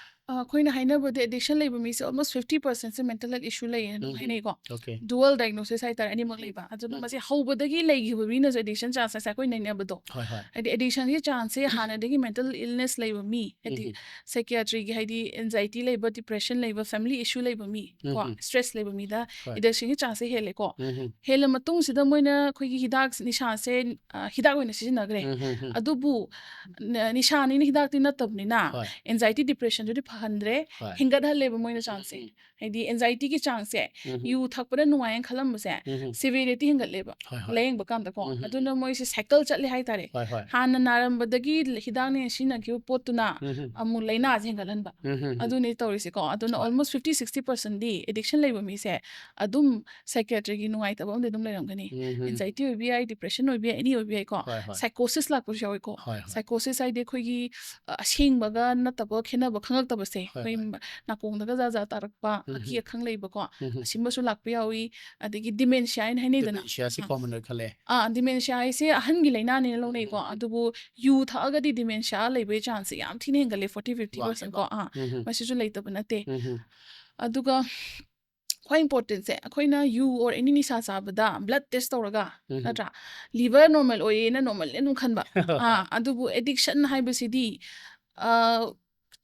ꯑ, ꯑꯩꯈꯣꯏꯅ ꯍꯥꯏꯅꯕꯗꯤ ꯑꯦꯗꯤꯛꯁꯟ ꯂꯩꯕ ꯃꯤꯁꯦ almost fifty percentꯁꯦ ꯃꯦꯟꯇꯦꯜ ꯍꯦꯜꯊ ꯏꯁꯨ ꯂꯩꯌꯦꯅ ꯑꯗꯨꯝ ꯎꯝ, ꯎꯝ꯫ ꯍꯥꯏꯅꯩꯀꯣ꯫ Okay. ꯗꯨꯋꯦꯜ ꯗꯥꯏꯒꯅꯣꯁꯤꯁ ꯍꯥꯏꯇꯥꯔꯦ, ꯑꯅꯤꯃꯛ ꯂꯩꯕ꯫ ꯑꯗꯨꯅ ꯎꯝ꯫ ꯃꯁꯤ ꯍꯧꯕꯗꯒꯤ ꯂꯩꯈꯤꯕ ꯃꯤꯅꯁꯨ ꯑꯦꯗꯤꯛꯁꯟ ꯆꯥꯟꯁꯦꯁ ꯑꯩꯈꯣꯏ ꯅꯩꯅꯕꯗꯣ꯫ ꯍꯣꯏ, ꯍꯣꯏ꯫ ꯍꯥꯏꯗꯤ ꯑꯦꯗꯤꯛꯁꯟꯒꯤ ꯆꯥꯟꯁꯁꯦ ꯍꯥꯟꯅꯗꯒꯤ ꯃꯦꯟꯇꯦꯜ ꯏꯜꯅꯦꯁ ꯂꯩꯕ ꯃꯤ, ꯍꯥꯏꯗꯤ ꯎꯝ, ꯎꯝ꯫ ꯁꯥꯏꯀꯤꯌꯥꯇ꯭ꯔꯤꯒꯤ, ꯍꯥꯏꯗꯤ ꯑꯦꯟꯖꯥꯏꯇꯤ ꯂꯩꯕ, ꯗꯤꯄ꯭ꯔꯦꯁꯟ ꯂꯩꯕ, ꯐꯦꯃꯤꯂꯤ ꯏꯁꯨ ꯂꯩꯕ ꯃꯤ, ꯀꯣ, ꯎꯝ, ꯎꯝ꯫ ꯁ꯭ꯇ꯭ꯔꯦꯁ ꯂꯩꯕ ꯃꯤꯗ ꯍꯣꯏ꯫ ꯑꯦꯗꯤꯛꯁꯟꯒꯤ ꯆꯥꯟꯁꯁꯦ ꯍꯦꯜꯂꯦꯀꯣ꯫ ꯎꯝ, ꯎꯝ꯫ ꯍꯦꯜꯂ ꯃꯇꯨꯡꯁꯤꯗ ꯃꯣꯏꯅ ꯑꯩꯈꯣꯏꯒꯤ ꯍꯤꯗꯥꯛ, ꯅꯤꯁꯥꯁꯦ, ꯑ, ꯍꯤꯗꯥꯛ ꯑꯣꯏꯅ ꯁꯤꯖꯤꯟꯅꯈ꯭ꯔꯦ꯫ ꯎꯝ, ꯎꯝ, ꯎꯝ꯫ ꯑꯗꯨꯕꯨ ꯅ-, ꯅꯤꯁꯥꯅꯤꯅ ꯍꯤꯗꯥꯛꯇꯤ ꯅꯠꯇꯕꯅꯤꯅ ꯍꯣꯏ꯫ ꯑꯦꯟꯖꯥꯏꯇꯤ, ꯗꯤꯄ꯭ꯔꯦꯁꯟꯗꯨꯗꯤ ꯐꯍꯟꯗ꯭ꯔꯦ, ꯍꯣꯏ꯫ ꯍꯦꯟꯒꯠꯍꯜꯂꯦꯕ ꯃꯣꯏꯅ ꯆꯥꯟꯁꯁꯦ꯫ ꯎꯝ, ꯍꯥꯏꯗꯤ ꯑꯦꯟꯖꯥꯏꯇꯤꯒꯤ ꯆꯥꯡꯁꯦ, ꯎꯝ, ꯎꯝ꯫ ꯌꯨ ꯊꯛꯄꯅ ꯅꯨꯡꯉꯥꯏꯅ ꯈꯜꯂꯝꯕꯁꯦ, ꯎꯝ, ꯎꯝ꯫ ꯁꯤꯚꯤꯌꯔꯤꯇꯤ ꯍꯦꯟꯒꯠꯂꯦꯕ, ꯍꯣꯏ, ꯍꯣꯏ꯫ ꯂꯥꯏꯌꯦꯡꯕ ꯀꯥꯟꯗꯀꯣ꯫ ꯎꯝ, ꯎꯝ, ꯑꯗꯨꯅ ꯎꯝ꯫ ꯃꯣꯏꯁꯦ ꯁꯥꯏꯀꯜ ꯆꯠꯂꯦ ꯍꯥꯏꯇꯥꯔꯦ꯫ ꯍꯣꯏ, ꯍꯣꯏ꯫ ꯍꯥꯟꯅ ꯅꯥꯔꯝꯕꯗꯒꯤ ꯍꯤꯗꯥꯛꯅꯦ ꯁꯤꯖꯤꯟꯅꯈꯤꯕ ꯄꯣꯠꯇꯨꯅ ꯎꯝ, ꯎꯝ꯫ ꯑꯃꯨꯛ ꯂꯥꯏꯅꯥꯁꯦ ꯍꯦꯟꯒꯠꯍꯟꯕ꯫ ꯎꯝ, ꯎꯝ, ꯎꯝ꯫ ꯑꯗꯨꯅꯤ ꯇꯧꯔꯤꯁꯦꯀꯣ꯫ ꯑꯗꯨꯅ ꯍꯣꯏ꯫ almost fifty sixty percentꯗꯤ ꯑꯦꯗꯤꯛꯁꯟ ꯂꯩꯕ ꯃꯤꯁꯦ ꯑꯗꯨꯝ ꯁꯥꯏꯀꯤꯌꯥꯇ꯭ꯔꯤꯒꯤ ꯅꯨꯡꯉꯥꯏꯇꯕ ꯑꯃꯗꯤ ꯑꯗꯨꯝ ꯂꯩꯔꯝꯒꯅꯤ꯫ ꯎꯝ, ꯎꯝ꯫ ꯑꯦꯟꯖꯥꯏꯇꯤ ꯑꯣꯏꯕ ꯌꯥꯏ, ꯗꯤꯄ꯭ꯔꯦꯁꯟ ꯑꯣꯏꯕ ꯌꯥꯏ, ꯑꯦꯅꯤ ꯑꯣꯏꯕ ꯌꯥꯏꯀꯣ꯫ ꯍꯣꯏ, ꯍꯣꯏ꯫ ꯁꯥꯏꯀꯣꯁꯤꯁ ꯂꯥꯛꯄꯁꯨ ꯌꯥꯎꯋꯤꯀꯣ꯫ ꯍꯣꯏ, ꯍꯣꯏ꯫ ꯁꯥꯏꯀꯣꯁꯤꯁ ꯍꯥꯏꯗꯤ ꯑꯩꯈꯣꯏꯒꯤ, ꯑ, ꯑꯁꯦꯡꯕꯒ ꯅꯠꯇꯕ ꯈꯦꯠꯅꯕ ꯈꯪꯉꯛꯇꯕꯁꯦ, ꯍꯣꯏ, ꯑꯩꯈꯣꯏ ꯍꯣꯏ꯫ ꯅꯥꯀꯣꯡꯗꯒ ꯖꯥ ꯖꯥ ꯇꯥꯔꯛꯄ, ꯎꯝ, ꯑꯀꯤ ꯎꯝ꯫ ꯑꯈꯪ ꯂꯩꯕꯀꯣ, ꯎꯝ, ꯎꯝ꯫ ꯑꯁꯤꯒꯨꯝꯕꯁꯨ ꯂꯥꯛꯄ ꯌꯥꯎꯏ꯫ ꯑꯗꯒꯤ ꯗꯤꯃꯦꯟꯁꯤꯌꯥ ꯍꯥꯏꯅ ꯍꯥꯏꯅꯩꯗꯅ꯫ ꯗꯤꯃꯦꯟꯁꯤꯌꯥꯁꯤ ꯑ꯫ ꯀꯣꯃꯟ ꯑꯣꯏꯈꯠꯂꯛꯑꯦ꯫ ꯑꯥ, ꯗꯤꯃꯦꯟꯁꯤꯌꯥ ꯍꯥꯏꯁꯦ ꯑꯍꯟꯒꯤ ꯂꯥꯏꯅꯥꯅꯦꯅ ꯂꯧꯅꯩꯀꯣ꯫ ꯎꯝ, ꯎꯝ꯫ ꯑꯗꯨꯕꯨ ꯌꯨ ꯊꯛꯑꯒꯗꯤ ꯗꯤꯃꯦꯟꯁꯤꯌꯥ ꯂꯩꯕꯒꯤ ꯆꯥꯟꯁꯁꯦ ꯌꯥꯝ ꯊꯤꯅ ꯍꯦꯟꯒꯠꯂꯦ, ꯐꯣꯔꯇꯤ ꯐꯤꯐꯇꯤ ꯄꯔꯁꯦꯟꯠ ꯀꯣ꯫ ꯋꯥꯡꯉꯦꯕ꯫ ꯑꯥ, ꯎꯝ, ꯎꯝ꯫ ꯃꯁꯤꯁꯨ ꯂꯩꯇꯕ ꯅꯠꯇꯦ꯫ ꯎꯝ, ꯎꯝ꯫ ꯑꯗꯨꯒ ꯈ꯭ꯋꯥꯏ ꯏꯝꯄꯣꯔꯇꯦꯟꯁꯦ, ꯑꯩꯈꯣꯏꯅ ꯌꯨ ꯑꯣꯔ ꯑꯦꯅꯤ ꯅꯤꯁꯥ ꯆꯥꯕꯗ ꯕ꯭ꯂꯗ ꯇꯦꯁ ꯇꯧꯔꯒ, ꯎꯝ, ꯎꯝ꯫ ꯅꯠꯇ꯭ꯔꯥ, ꯂꯤꯚꯔ ꯅꯣꯔꯃꯦꯜ ꯑꯣꯏꯌꯦꯅ ꯅꯣꯔꯃꯦꯜꯅ ꯑꯗꯨꯝ ꯈꯟꯕ꯫ ꯑꯥ, ꯑꯗꯨꯕꯨ ꯑꯦꯗꯤꯛꯁꯟ ꯍꯥꯏꯕꯁꯤꯗꯤ, ꯑꯥ,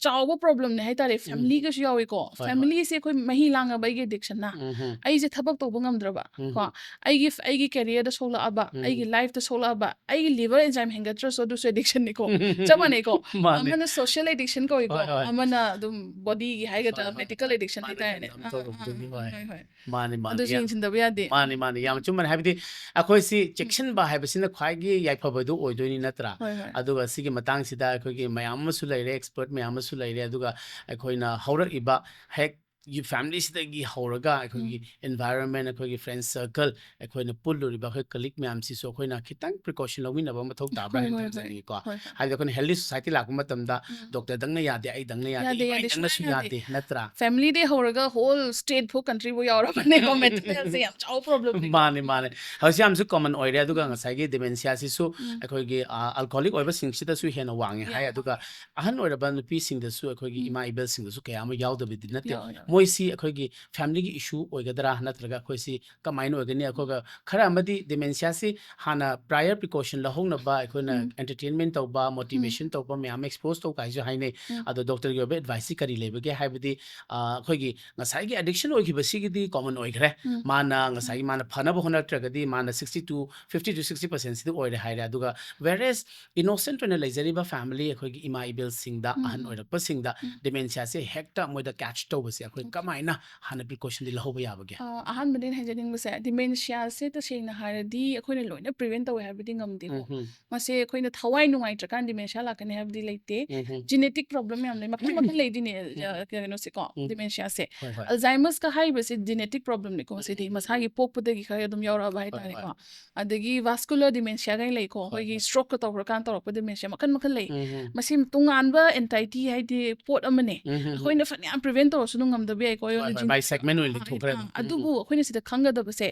ꯆꯥꯎꯕ problemꯅꯦ ꯍꯥꯏꯇꯥꯔꯦ꯫ Familyꯒꯁꯨ ꯌꯥꯎꯏꯀꯣ꯫ ꯍꯣꯏ, ꯍꯣꯏ꯫ Familyꯁꯦ ꯑꯩꯈꯣꯏ ꯃꯍꯤ ꯂꯥꯡꯉꯕ ꯑꯩꯒꯤ addictionꯅ꯫ ꯎꯝ, ꯍꯝ꯫ ꯑꯩꯁꯦ ꯊꯕꯛ ꯇꯧꯕ ꯉꯝꯗ꯭ꯔꯕ ꯎꯝ, ꯀꯣ꯫ ꯍꯝ꯫ ꯑꯩꯒꯤ ꯑꯩꯒꯤ careerꯗ ꯁꯣꯛꯂꯛꯑꯕ, ꯎꯝ꯫ ꯑꯩꯒꯤ lifeꯇ ꯁꯣꯛꯂꯛꯑꯕ, ꯑꯩꯒꯤ liver enzyme ꯍꯦꯟꯒꯠꯇ꯭ꯔꯁꯨ ꯑꯗꯨꯁꯨ addictionꯅꯤꯀꯣ꯫ ꯆꯞ ꯃꯥꯟꯅꯩꯀꯣ꯫ ꯃꯥꯅꯦ꯫ ꯑꯃꯅ social addictionꯒ ꯑꯣꯏꯀꯣ, ꯍꯣꯏ, ꯍꯣꯏ꯫ ꯑꯃꯅ ꯑꯗꯨꯝ bodyꯒꯤ ꯍꯥꯏꯒꯗ꯭ꯔꯥ, ꯍꯣꯏ, ꯍꯣꯏ꯫ medical addiction ꯃꯥꯅꯦ, ꯍꯥꯏꯇꯥꯔꯦꯅꯦ꯫ ꯌꯥꯝ ꯇꯧꯔꯝꯗꯣꯏꯅꯤ, ꯍꯣꯏ꯫ ꯍꯣꯏ, ꯍꯣꯏ꯫ ꯃꯥꯅꯤ, ꯃꯥꯅꯤ꯫ ꯑꯗꯨꯁꯨ ꯌꯥꯝ-, ꯌꯦꯡꯁꯤꯟꯗꯕ ꯌꯥꯗꯦ꯫ ꯃꯥꯅꯤ, ꯃꯥꯅꯤ꯫ ꯌꯥꯝ ꯆꯨꯝꯕꯅꯤ꯫ ꯍꯥꯏꯕꯗꯤ ꯑꯩꯈꯣꯏꯁꯤ ꯆꯦꯛꯁꯤꯟꯕ ꯍꯥꯏꯕꯁꯤꯅ ꯈ꯭ꯋꯥꯏꯒꯤ ꯌꯥꯏꯐꯕꯗꯨ ꯑꯣꯏꯗꯣꯏꯅꯤ, ꯅꯠꯇ꯭ꯔꯥ? ꯍꯣꯏ, ꯍꯣꯏ꯫ ꯑꯗꯨꯒ ꯁꯤꯒꯤ ꯃꯇꯥꯡꯁꯤꯗ ꯑꯩꯈꯣꯏꯒꯤ ꯃꯌꯥꯝ ꯑꯃꯁꯨ ꯂꯩꯔꯦ, expert ꯃꯌꯥꯝ ꯑꯃꯁꯨ ꯂꯩꯔꯦ, ꯑꯗꯨꯒ ꯑꯩꯈꯣꯏꯅ ꯍꯧꯔꯛꯏꯕ ꯍꯦꯛ ꯌꯨ-, familyꯁꯤꯗꯒꯤ ꯍꯧꯔꯒ ꯑꯩꯈꯣꯏꯒꯤ ꯎꯝ꯫ Environment, ꯑꯩꯈꯣꯏꯒꯤ friend circle, ꯑꯩꯈꯣꯏꯅ ꯄꯨꯜꯂꯨꯔꯤꯕ ꯑꯩꯈꯣꯏ colleague ꯃꯌꯥꯝꯁꯤꯁꯨ ꯑꯩꯈꯣꯏꯅ ꯈꯤꯇꯪ precaution ꯂꯧꯃꯤꯟꯅꯕ ꯃꯊꯧ ꯇꯥꯕ꯭ꯔꯥ ꯍꯣꯏ, ꯍꯥꯏꯅ ꯍꯣꯏ, ꯍꯣꯏ꯫ ꯊꯝꯖꯅꯤꯡꯉꯤꯀꯣ꯫ ꯍꯣꯏ, ꯍꯣꯏ꯫ ꯍꯥꯏꯕꯗꯤ ꯑꯩꯈꯣꯏꯅ healthy society ꯂꯥꯛꯄ ꯃꯇꯝꯗ ꯎꯝ꯫ doctorꯗꯪꯅ ꯌꯥꯗꯦ, ꯑꯩꯗꯪꯅ ꯌꯥꯗꯦ, ꯌꯥꯗꯦ, ꯌꯥꯗꯦ, ꯏꯃꯥꯗꯪꯅꯁꯨ ꯁꯨꯡꯌꯥ ꯌꯥꯗꯦ꯫ ꯌꯥꯗꯦ, ꯅꯠꯇ꯭ꯔꯥ? Familyꯗꯩ ꯍꯧꯔꯒ whole state ꯐꯥꯎ country ꯐꯥꯎ ꯌꯥꯎꯔꯕꯅꯦꯀꯣ꯫ Mental healthꯁꯦ ꯌꯥꯝ ꯆꯥꯎꯕ problemꯅꯦꯀꯣ꯫ ꯃꯥꯅꯤ, ꯃꯥꯅꯦ꯫ ꯍꯧꯖꯤꯛꯁꯦ ꯌꯥꯝꯁꯨ common ꯑꯣꯏꯔꯦ, ꯑꯗꯨꯒ ꯎꯝ꯫ ꯉꯁꯥꯏꯒꯤ dementiaꯁꯤꯁꯨ ꯎꯝ꯫ ꯑꯩꯈꯣꯏꯒꯤ, ꯑ, alcoholic ꯑꯣꯏꯕꯁꯤꯡꯁꯤꯗꯁꯨ ꯍꯦꯟꯅ ꯋꯥꯡꯉꯦ ꯍꯥꯏ, ꯌꯥꯝ ꯑꯗꯨꯒ ꯑꯍꯟ ꯑꯣꯏꯔꯕ ꯅꯨꯄꯤꯁꯤꯡꯗꯁꯨ ꯑꯩꯈꯣꯏꯒꯤ ꯎꯝ꯫ ꯏꯃꯥ ꯏꯕꯦꯜꯁꯤꯡꯗꯁꯨ ꯀꯌꯥ ꯑꯃ ꯌꯥꯎꯗꯕꯗꯤ ꯅꯠꯇꯦ꯫ ꯌꯥꯎꯋꯦ, ꯌꯥꯎꯋꯦ꯫ ꯃꯣꯏꯁꯤ ꯑꯩꯈꯣꯏꯒꯤ familyꯒꯤ issue ꯑꯣꯏꯒꯗ꯭ꯔꯥ, ꯅꯠꯇ꯭ꯔꯒ ꯑꯩꯈꯣꯏꯁꯤ ꯀꯃꯥꯏꯅ ꯑꯣꯏꯒꯅꯤ? ꯑꯩꯈꯣꯏꯒ ꯈꯔ ꯑꯃꯗꯤ dementiaꯁꯤ ꯍꯥꯟꯅ prior precaution ꯂꯧꯍꯧꯅꯕ ꯑꯩꯈꯣꯏꯅ ꯎꯝ꯫ entertainment ꯇꯧꯕ, ꯎꯝ꯫ motivation ꯇꯧꯕ, ꯃꯌꯥꯝ expose ꯇꯧꯕ ꯍꯥꯏꯁꯨ ꯍꯥꯏꯅꯩ꯫ ꯎꯝ꯫ ꯑꯗꯣ doctorꯒꯤ ꯑꯣꯏꯕ adviceꯁꯤ ꯀꯔꯤ ꯂꯩꯕꯒꯦ? ꯍꯥꯏꯕꯗꯤ, ꯑ, ꯑꯩꯈꯣꯏꯒꯤ ꯉꯁꯥꯏꯒꯤ addiction ꯑꯣꯏꯈꯤꯕꯁꯤꯒꯤꯗꯤ common ꯑꯣꯏꯈ꯭ꯔꯦ꯫ ꯎꯝ꯫ ꯃꯥꯅ ꯉꯁꯥꯏꯒꯤ ꯃꯥꯅ ꯐꯅꯕ ꯍꯣꯠꯅꯔꯛꯇ꯭ꯔꯒꯗꯤ ꯃꯥꯅ sixty to fifty to sixty percentꯁꯤꯗꯤ ꯑꯣꯏꯔꯦ ꯍꯥꯏꯔꯦ꯫ ꯑꯗꯨꯒ whereas innocent ꯑꯣꯏꯅ ꯂꯩꯖꯔꯤꯕ family, ꯑꯩꯈꯣꯏꯒꯤ ꯏꯃꯥ ꯏꯕꯦꯜꯁꯤꯡꯗ, ꯎꯝ, ꯑꯍꯟ ꯎꯝ꯫ ꯑꯣꯏꯔꯛꯄꯁꯤꯡꯗ ꯎꯝ꯫ dementiaꯁꯦ ꯍꯦꯛꯇ ꯃꯣꯏꯗ catch ꯇꯧꯕꯁꯦ ꯑꯩꯈꯣꯏ ꯎꯝ꯫ ꯀꯃꯥꯏꯅ ꯍꯥꯟꯅ precautionꯗꯤ ꯂꯧꯍꯧꯕ ꯌꯥꯕꯒꯦ? ꯑ, ꯑꯍꯥꯟꯕꯗ ꯑꯩꯅ ꯍꯥꯏꯖꯅꯤꯡꯕꯁꯦ, dementiaꯁꯦ ꯇꯁꯦꯡꯅ ꯍꯥꯏꯔꯗꯤ ꯑꯩꯈꯣꯏꯅ ꯂꯣꯏꯅ prevent ꯇꯧꯋꯦ ꯍꯥꯏꯕꯗꯤ ꯉꯝꯗꯦꯀꯣ꯫ ꯎꯝ, ꯎꯝ꯫ ꯃꯁꯦ ꯑꯩꯈꯣꯏꯅ ꯊꯋꯥꯏ ꯅꯨꯡꯉꯥꯏꯇ꯭ꯔꯀꯥꯟꯗ dementia ꯂꯥꯛꯀꯅꯤ ꯍꯥꯏꯕꯗꯤ ꯂꯩꯇꯦ꯫ ꯎꯝ, ꯎꯝ꯫ Genetic problem ꯌꯥꯝ ꯂꯩ, ꯃꯈꯜ ꯃꯈꯜ ꯂꯩꯗꯤꯅꯦ, ꯎꯝ꯫ ꯑ, ꯀꯩꯅꯣꯁꯦꯀꯣ, ꯎꯝ꯫ dementiaꯁꯦ꯫ ꯍꯣꯏ, ꯍꯣꯏ꯫ Alzheimerꯁꯀ ꯍꯥꯏꯔꯤꯕꯁꯦ genetic problemꯅꯤꯀꯣ, ꯁꯤꯗꯤ ꯎꯝ꯫ ꯃꯁꯥꯒꯤ ꯄꯣꯛꯄꯗꯒꯤ ꯈꯔ ꯑꯗꯨꯝ ꯌꯥꯎꯔꯛꯑꯕ ꯍꯣꯏ, ꯍꯥꯏꯇꯥꯔꯦꯀꯣ꯫ ꯍꯣꯏ꯫ ꯑꯗꯒꯤ vascular dementiaꯒꯩ ꯂꯩꯀꯣ, ꯍꯣꯏ, ꯑꯩꯈꯣꯏꯒꯤ ꯍꯣꯏ꯫ strokeꯀ ꯇꯧꯈ꯭ꯔꯀꯥꯟꯗ ꯇꯧꯔꯛꯄ dementia ꯃꯈꯜ ꯃꯈꯜ ꯂꯩ꯫ ꯎꯝ, ꯎꯝ꯫ ꯃꯁꯤ ꯇꯣꯉꯥꯟꯕ entity ꯍꯥꯏꯗꯤ ꯄꯣꯠ ꯑꯃꯅꯦ꯫ ꯎꯝ, ꯎꯝ, ꯎꯝ꯫ ꯑꯩꯈꯣꯏꯅ ꯐꯅꯌꯥꯝ prevent ꯇꯧꯔꯁꯨ ꯑꯗꯨꯝ ꯉꯝꯗꯕ ꯇꯧꯕ ꯌꯥꯏꯀꯣ, ꯑꯩꯉꯣꯟꯗ ꯍꯣꯏ, ꯖꯤꯟ- by segment ꯑꯣꯏꯅ ꯑꯥ, ꯂꯤꯊꯣꯛꯈ꯭ꯔꯦ ꯑꯥ, ꯑꯗꯨꯝ꯫ ꯑꯗꯨꯕꯨ ꯑꯩꯈꯣꯏꯅ ꯁꯤꯗ ꯈꯪꯒꯗꯕꯁꯦ,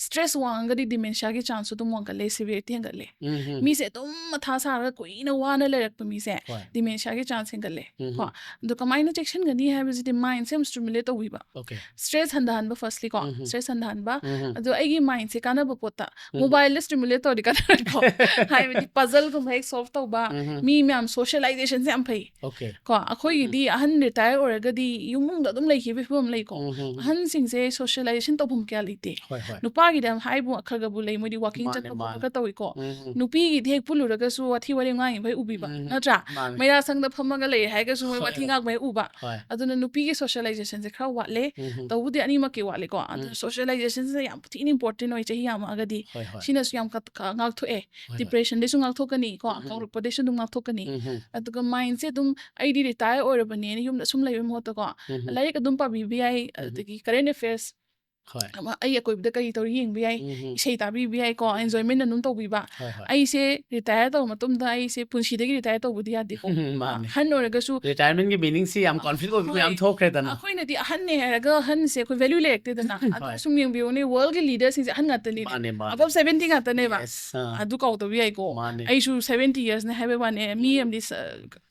stress ꯋꯥꯡꯉꯒꯗꯤ dementia ꯒꯤ chance ꯁꯨ ꯑꯗꯨꯝ ꯋꯥꯡꯈꯠꯂꯦ, severity ꯍꯦꯟꯒꯠꯂꯦ꯫ ꯎꯝ, ꯎꯝ꯫ ꯃꯤꯁꯦ ꯑꯗꯨꯝ ꯃꯊꯥ ꯁꯥꯔꯒ ꯀꯨꯏꯅ ꯋꯥꯅ ꯂꯩꯔꯛꯄ ꯃꯤꯁꯦ ꯍꯣꯏ꯫ dementia ꯒꯤ chance ꯍꯦꯟꯒꯠꯂꯦ ꯎꯝ, ꯀꯣ꯫ ꯑꯗꯣ ꯀꯃꯥꯏꯅ ꯆꯦꯛꯁꯤꯟꯒꯅꯤ ꯍꯥꯏꯕꯁꯤꯗꯤ, mind ꯁꯦ ꯑꯃꯨꯛ stimulate ꯇꯧꯕꯤꯕ, Okay. stress ꯍꯟꯊꯍꯟꯕ firstly ꯀꯣ, ꯎꯝ, ꯎꯝ꯫ stress ꯍꯟꯊꯍꯟꯕ꯫ ꯎꯝ, ꯎꯝ꯫ ꯑꯗꯣ ꯑꯩꯒꯤ mind ꯁꯦ ꯀꯥꯟꯅꯕ ꯄꯣꯠꯇ, ꯎꯝ꯫ mobile ꯗ stimulate ꯇꯧꯔꯗꯤ ꯀꯥꯟꯅꯔꯦꯀꯣ꯫ ꯍꯥꯏꯕꯗꯤ puzzle ꯒꯨꯝꯕ ꯍꯦꯛ solve ꯇꯧꯕ, ꯎꯝ, ꯎꯝ꯫ ꯃꯤ ꯃꯌꯥꯝ socialization ꯁꯦ ꯌꯥꯝ ꯐꯩ Okay. ꯀꯣ꯫ ꯑꯩꯈꯣꯏꯒꯤꯗꯤ ꯑꯍꯟ retire ꯑꯣꯏꯔꯒꯗꯤ ꯏꯃꯨꯡꯗ ꯑꯗꯨꯝ ꯂꯩꯈꯤꯕꯒꯤ ꯐꯤꯕꯝ ꯂꯩꯀꯣ꯫ ꯎꯝ, ꯎꯝ, ꯎꯝ꯫ ꯑꯍꯟꯁꯤꯡꯁꯦ socialization ꯇꯧꯐꯝ ꯀꯌꯥ ꯂꯩꯇꯦ꯫ ꯍꯣꯏ, ꯍꯣꯏ꯫ ꯅꯨꯄꯥꯒꯤꯗꯤ ꯌꯥꯝ ꯍꯥꯏꯕꯨ ꯈꯔ ꯈꯔꯕꯨ ꯂꯩ, ꯃꯣꯏꯗꯤ walking ꯃꯥꯅꯦ, ꯆꯠꯄ ꯈꯣꯠꯄ ꯃꯥꯅꯦ꯫ ꯈꯔ ꯇꯧꯏꯀꯣ꯫ ꯎꯝ, ꯎꯝ꯫ ꯅꯨꯄꯤꯒꯤꯗꯤ ꯍꯦꯛ ꯄꯨꯜꯂꯨꯔꯒꯁꯨ ꯋꯥꯊꯤ ꯋꯥꯔꯦꯝ ꯉꯥꯡꯉꯤꯕꯩ ꯎꯕꯤꯕ, ꯎꯝ, ꯎꯝ꯫ ꯅꯠꯇ꯭ꯔꯥ? ꯃꯥꯅꯦ꯫ ꯃꯩꯔꯥ ꯁꯪꯗ ꯐꯝꯃꯒ ꯂꯩꯔꯦ ꯍꯥꯏꯔꯒꯁꯨ ꯃꯣꯏ ꯍꯣꯏ, ꯋꯥꯊꯤ ꯍꯣꯏ꯫ ꯉꯥꯡꯕꯩ ꯎꯕ꯫ ꯍꯣꯏ꯫ ꯑꯗꯨꯅ ꯅꯨꯄꯤꯒꯤ socialization ꯁꯦ ꯈꯔ ꯋꯥꯠꯂꯦ꯫ ꯎꯝ, ꯎꯝ꯫ ꯇꯧꯕꯨꯗꯤ ꯑꯅꯤꯃꯛꯀꯤ ꯋꯥꯠꯂꯦꯀꯣ꯫ ꯑꯗꯨꯅ ꯎꯝ꯫ socialization ꯁꯦ ꯌꯥꯝ ꯊꯤꯅ important ꯑꯣꯏ, ꯆꯍꯤ ꯌꯥꯝꯃꯛꯑꯒꯗꯤ꯫ ꯍꯣꯏ, ꯍꯣꯏ꯫ ꯁꯤꯅꯁꯨ ꯌꯥꯝ ꯀꯠ-, ꯀ-, ꯉꯥꯛꯊꯣꯛꯑꯦ꯫ ꯍꯣꯏ, ꯍꯣꯏ꯫ Depression ꯗꯩꯁꯨ ꯉꯥꯛꯊꯣꯛꯀꯅꯤ ꯀꯣ, ꯎꯝ, ꯎꯝ꯫ ꯀꯧꯔꯛꯄꯗꯩꯁꯨ ꯑꯗꯨꯝ ꯉꯥꯛꯊꯣꯛꯀꯅꯤ꯫ ꯎꯝ, ꯎꯝ꯫ ꯑꯗꯨꯒ mind ꯁꯦ ꯑꯗꯨꯝ, "ꯑꯩꯗꯤ retire ꯑꯣꯏꯔꯕꯅꯦꯅ ꯌꯨꯝꯗ ꯁꯨꯝ ꯂꯩꯕꯩ ꯃꯍꯨꯠꯇꯀꯣ, ꯎꯝ, ꯎꯝ꯫ ꯂꯥꯏꯔꯤꯛ ꯑꯗꯨꯝ ꯄꯥꯕꯤꯕ ꯌꯥꯏ, ꯎꯝ, ꯎꯝ꯫ ꯑꯗꯒꯤ current affairs, ꯍꯣꯏ꯫ ꯑꯃ ꯑꯩ ꯑꯀꯣꯏꯕꯗ ꯀꯔꯤ ꯇꯧꯔꯤ ꯌꯦꯡꯕ ꯌꯥꯏ, ꯎꯝ, ꯎꯝ꯫ ꯏꯁꯩ ꯇꯥꯕꯤꯕ ꯌꯥꯏꯀꯣ, enjoyment ꯑꯗꯨꯝ ꯇꯧꯕꯤꯕ꯫ ꯍꯣꯏ, ꯍꯣꯏ꯫ ꯑꯩꯁꯦ retire ꯇꯧꯔ ꯃꯇꯨꯡꯗ ꯑꯩꯁꯦ ꯄꯨꯟꯁꯤꯗꯒꯤ retire ꯇꯧꯕꯗꯤ ꯌꯥꯗꯦꯀꯣ꯫ ꯃꯥꯅꯦ꯫ ꯑꯍꯟ ꯑꯣꯏꯔꯒꯁꯨ retirement ꯒꯤ meaning ꯁꯤ ꯌꯥꯝ conflict ꯑꯣꯏꯕ ꯃꯌꯥꯝ ꯍꯣꯏ꯫ ꯊꯣꯛꯈ꯭ꯔꯦꯗꯅ꯫ ꯑꯩꯈꯣꯏꯅꯗꯤ ꯑꯍꯟꯅꯦ ꯍꯥꯏꯔꯒ ꯑꯍꯟꯁꯦ ꯑꯩꯈꯣꯏ value ꯂꯩꯔꯛꯇꯦꯗꯅ꯫ ꯑꯗꯣ ꯍꯣꯏ꯫ ꯁꯨꯝ ꯌꯦꯡꯕꯤꯌꯨꯅꯦ, world ꯒꯤ leader ꯁꯤꯡꯁꯦ ꯑꯍꯟ ꯉꯥꯛꯇꯅꯤꯅꯦ꯫ ꯃꯥꯅꯦ, ꯃꯥꯅꯦ꯫ Above seventy ꯉꯥꯛꯇꯅꯦꯕ꯫ Yes, ꯑꯥ꯫ ꯑꯗꯨ ꯀꯥꯎꯗꯕ ꯌꯥꯏꯀꯣ꯫ ꯃꯥꯅꯦ꯫ ꯑꯩꯁꯨ seventy years ꯅꯦ ꯍꯥꯏꯕꯩ ꯋꯥꯅꯦ, ꯃꯤ ꯎꯝ꯫ ꯑꯃꯗꯤ ꯁ-,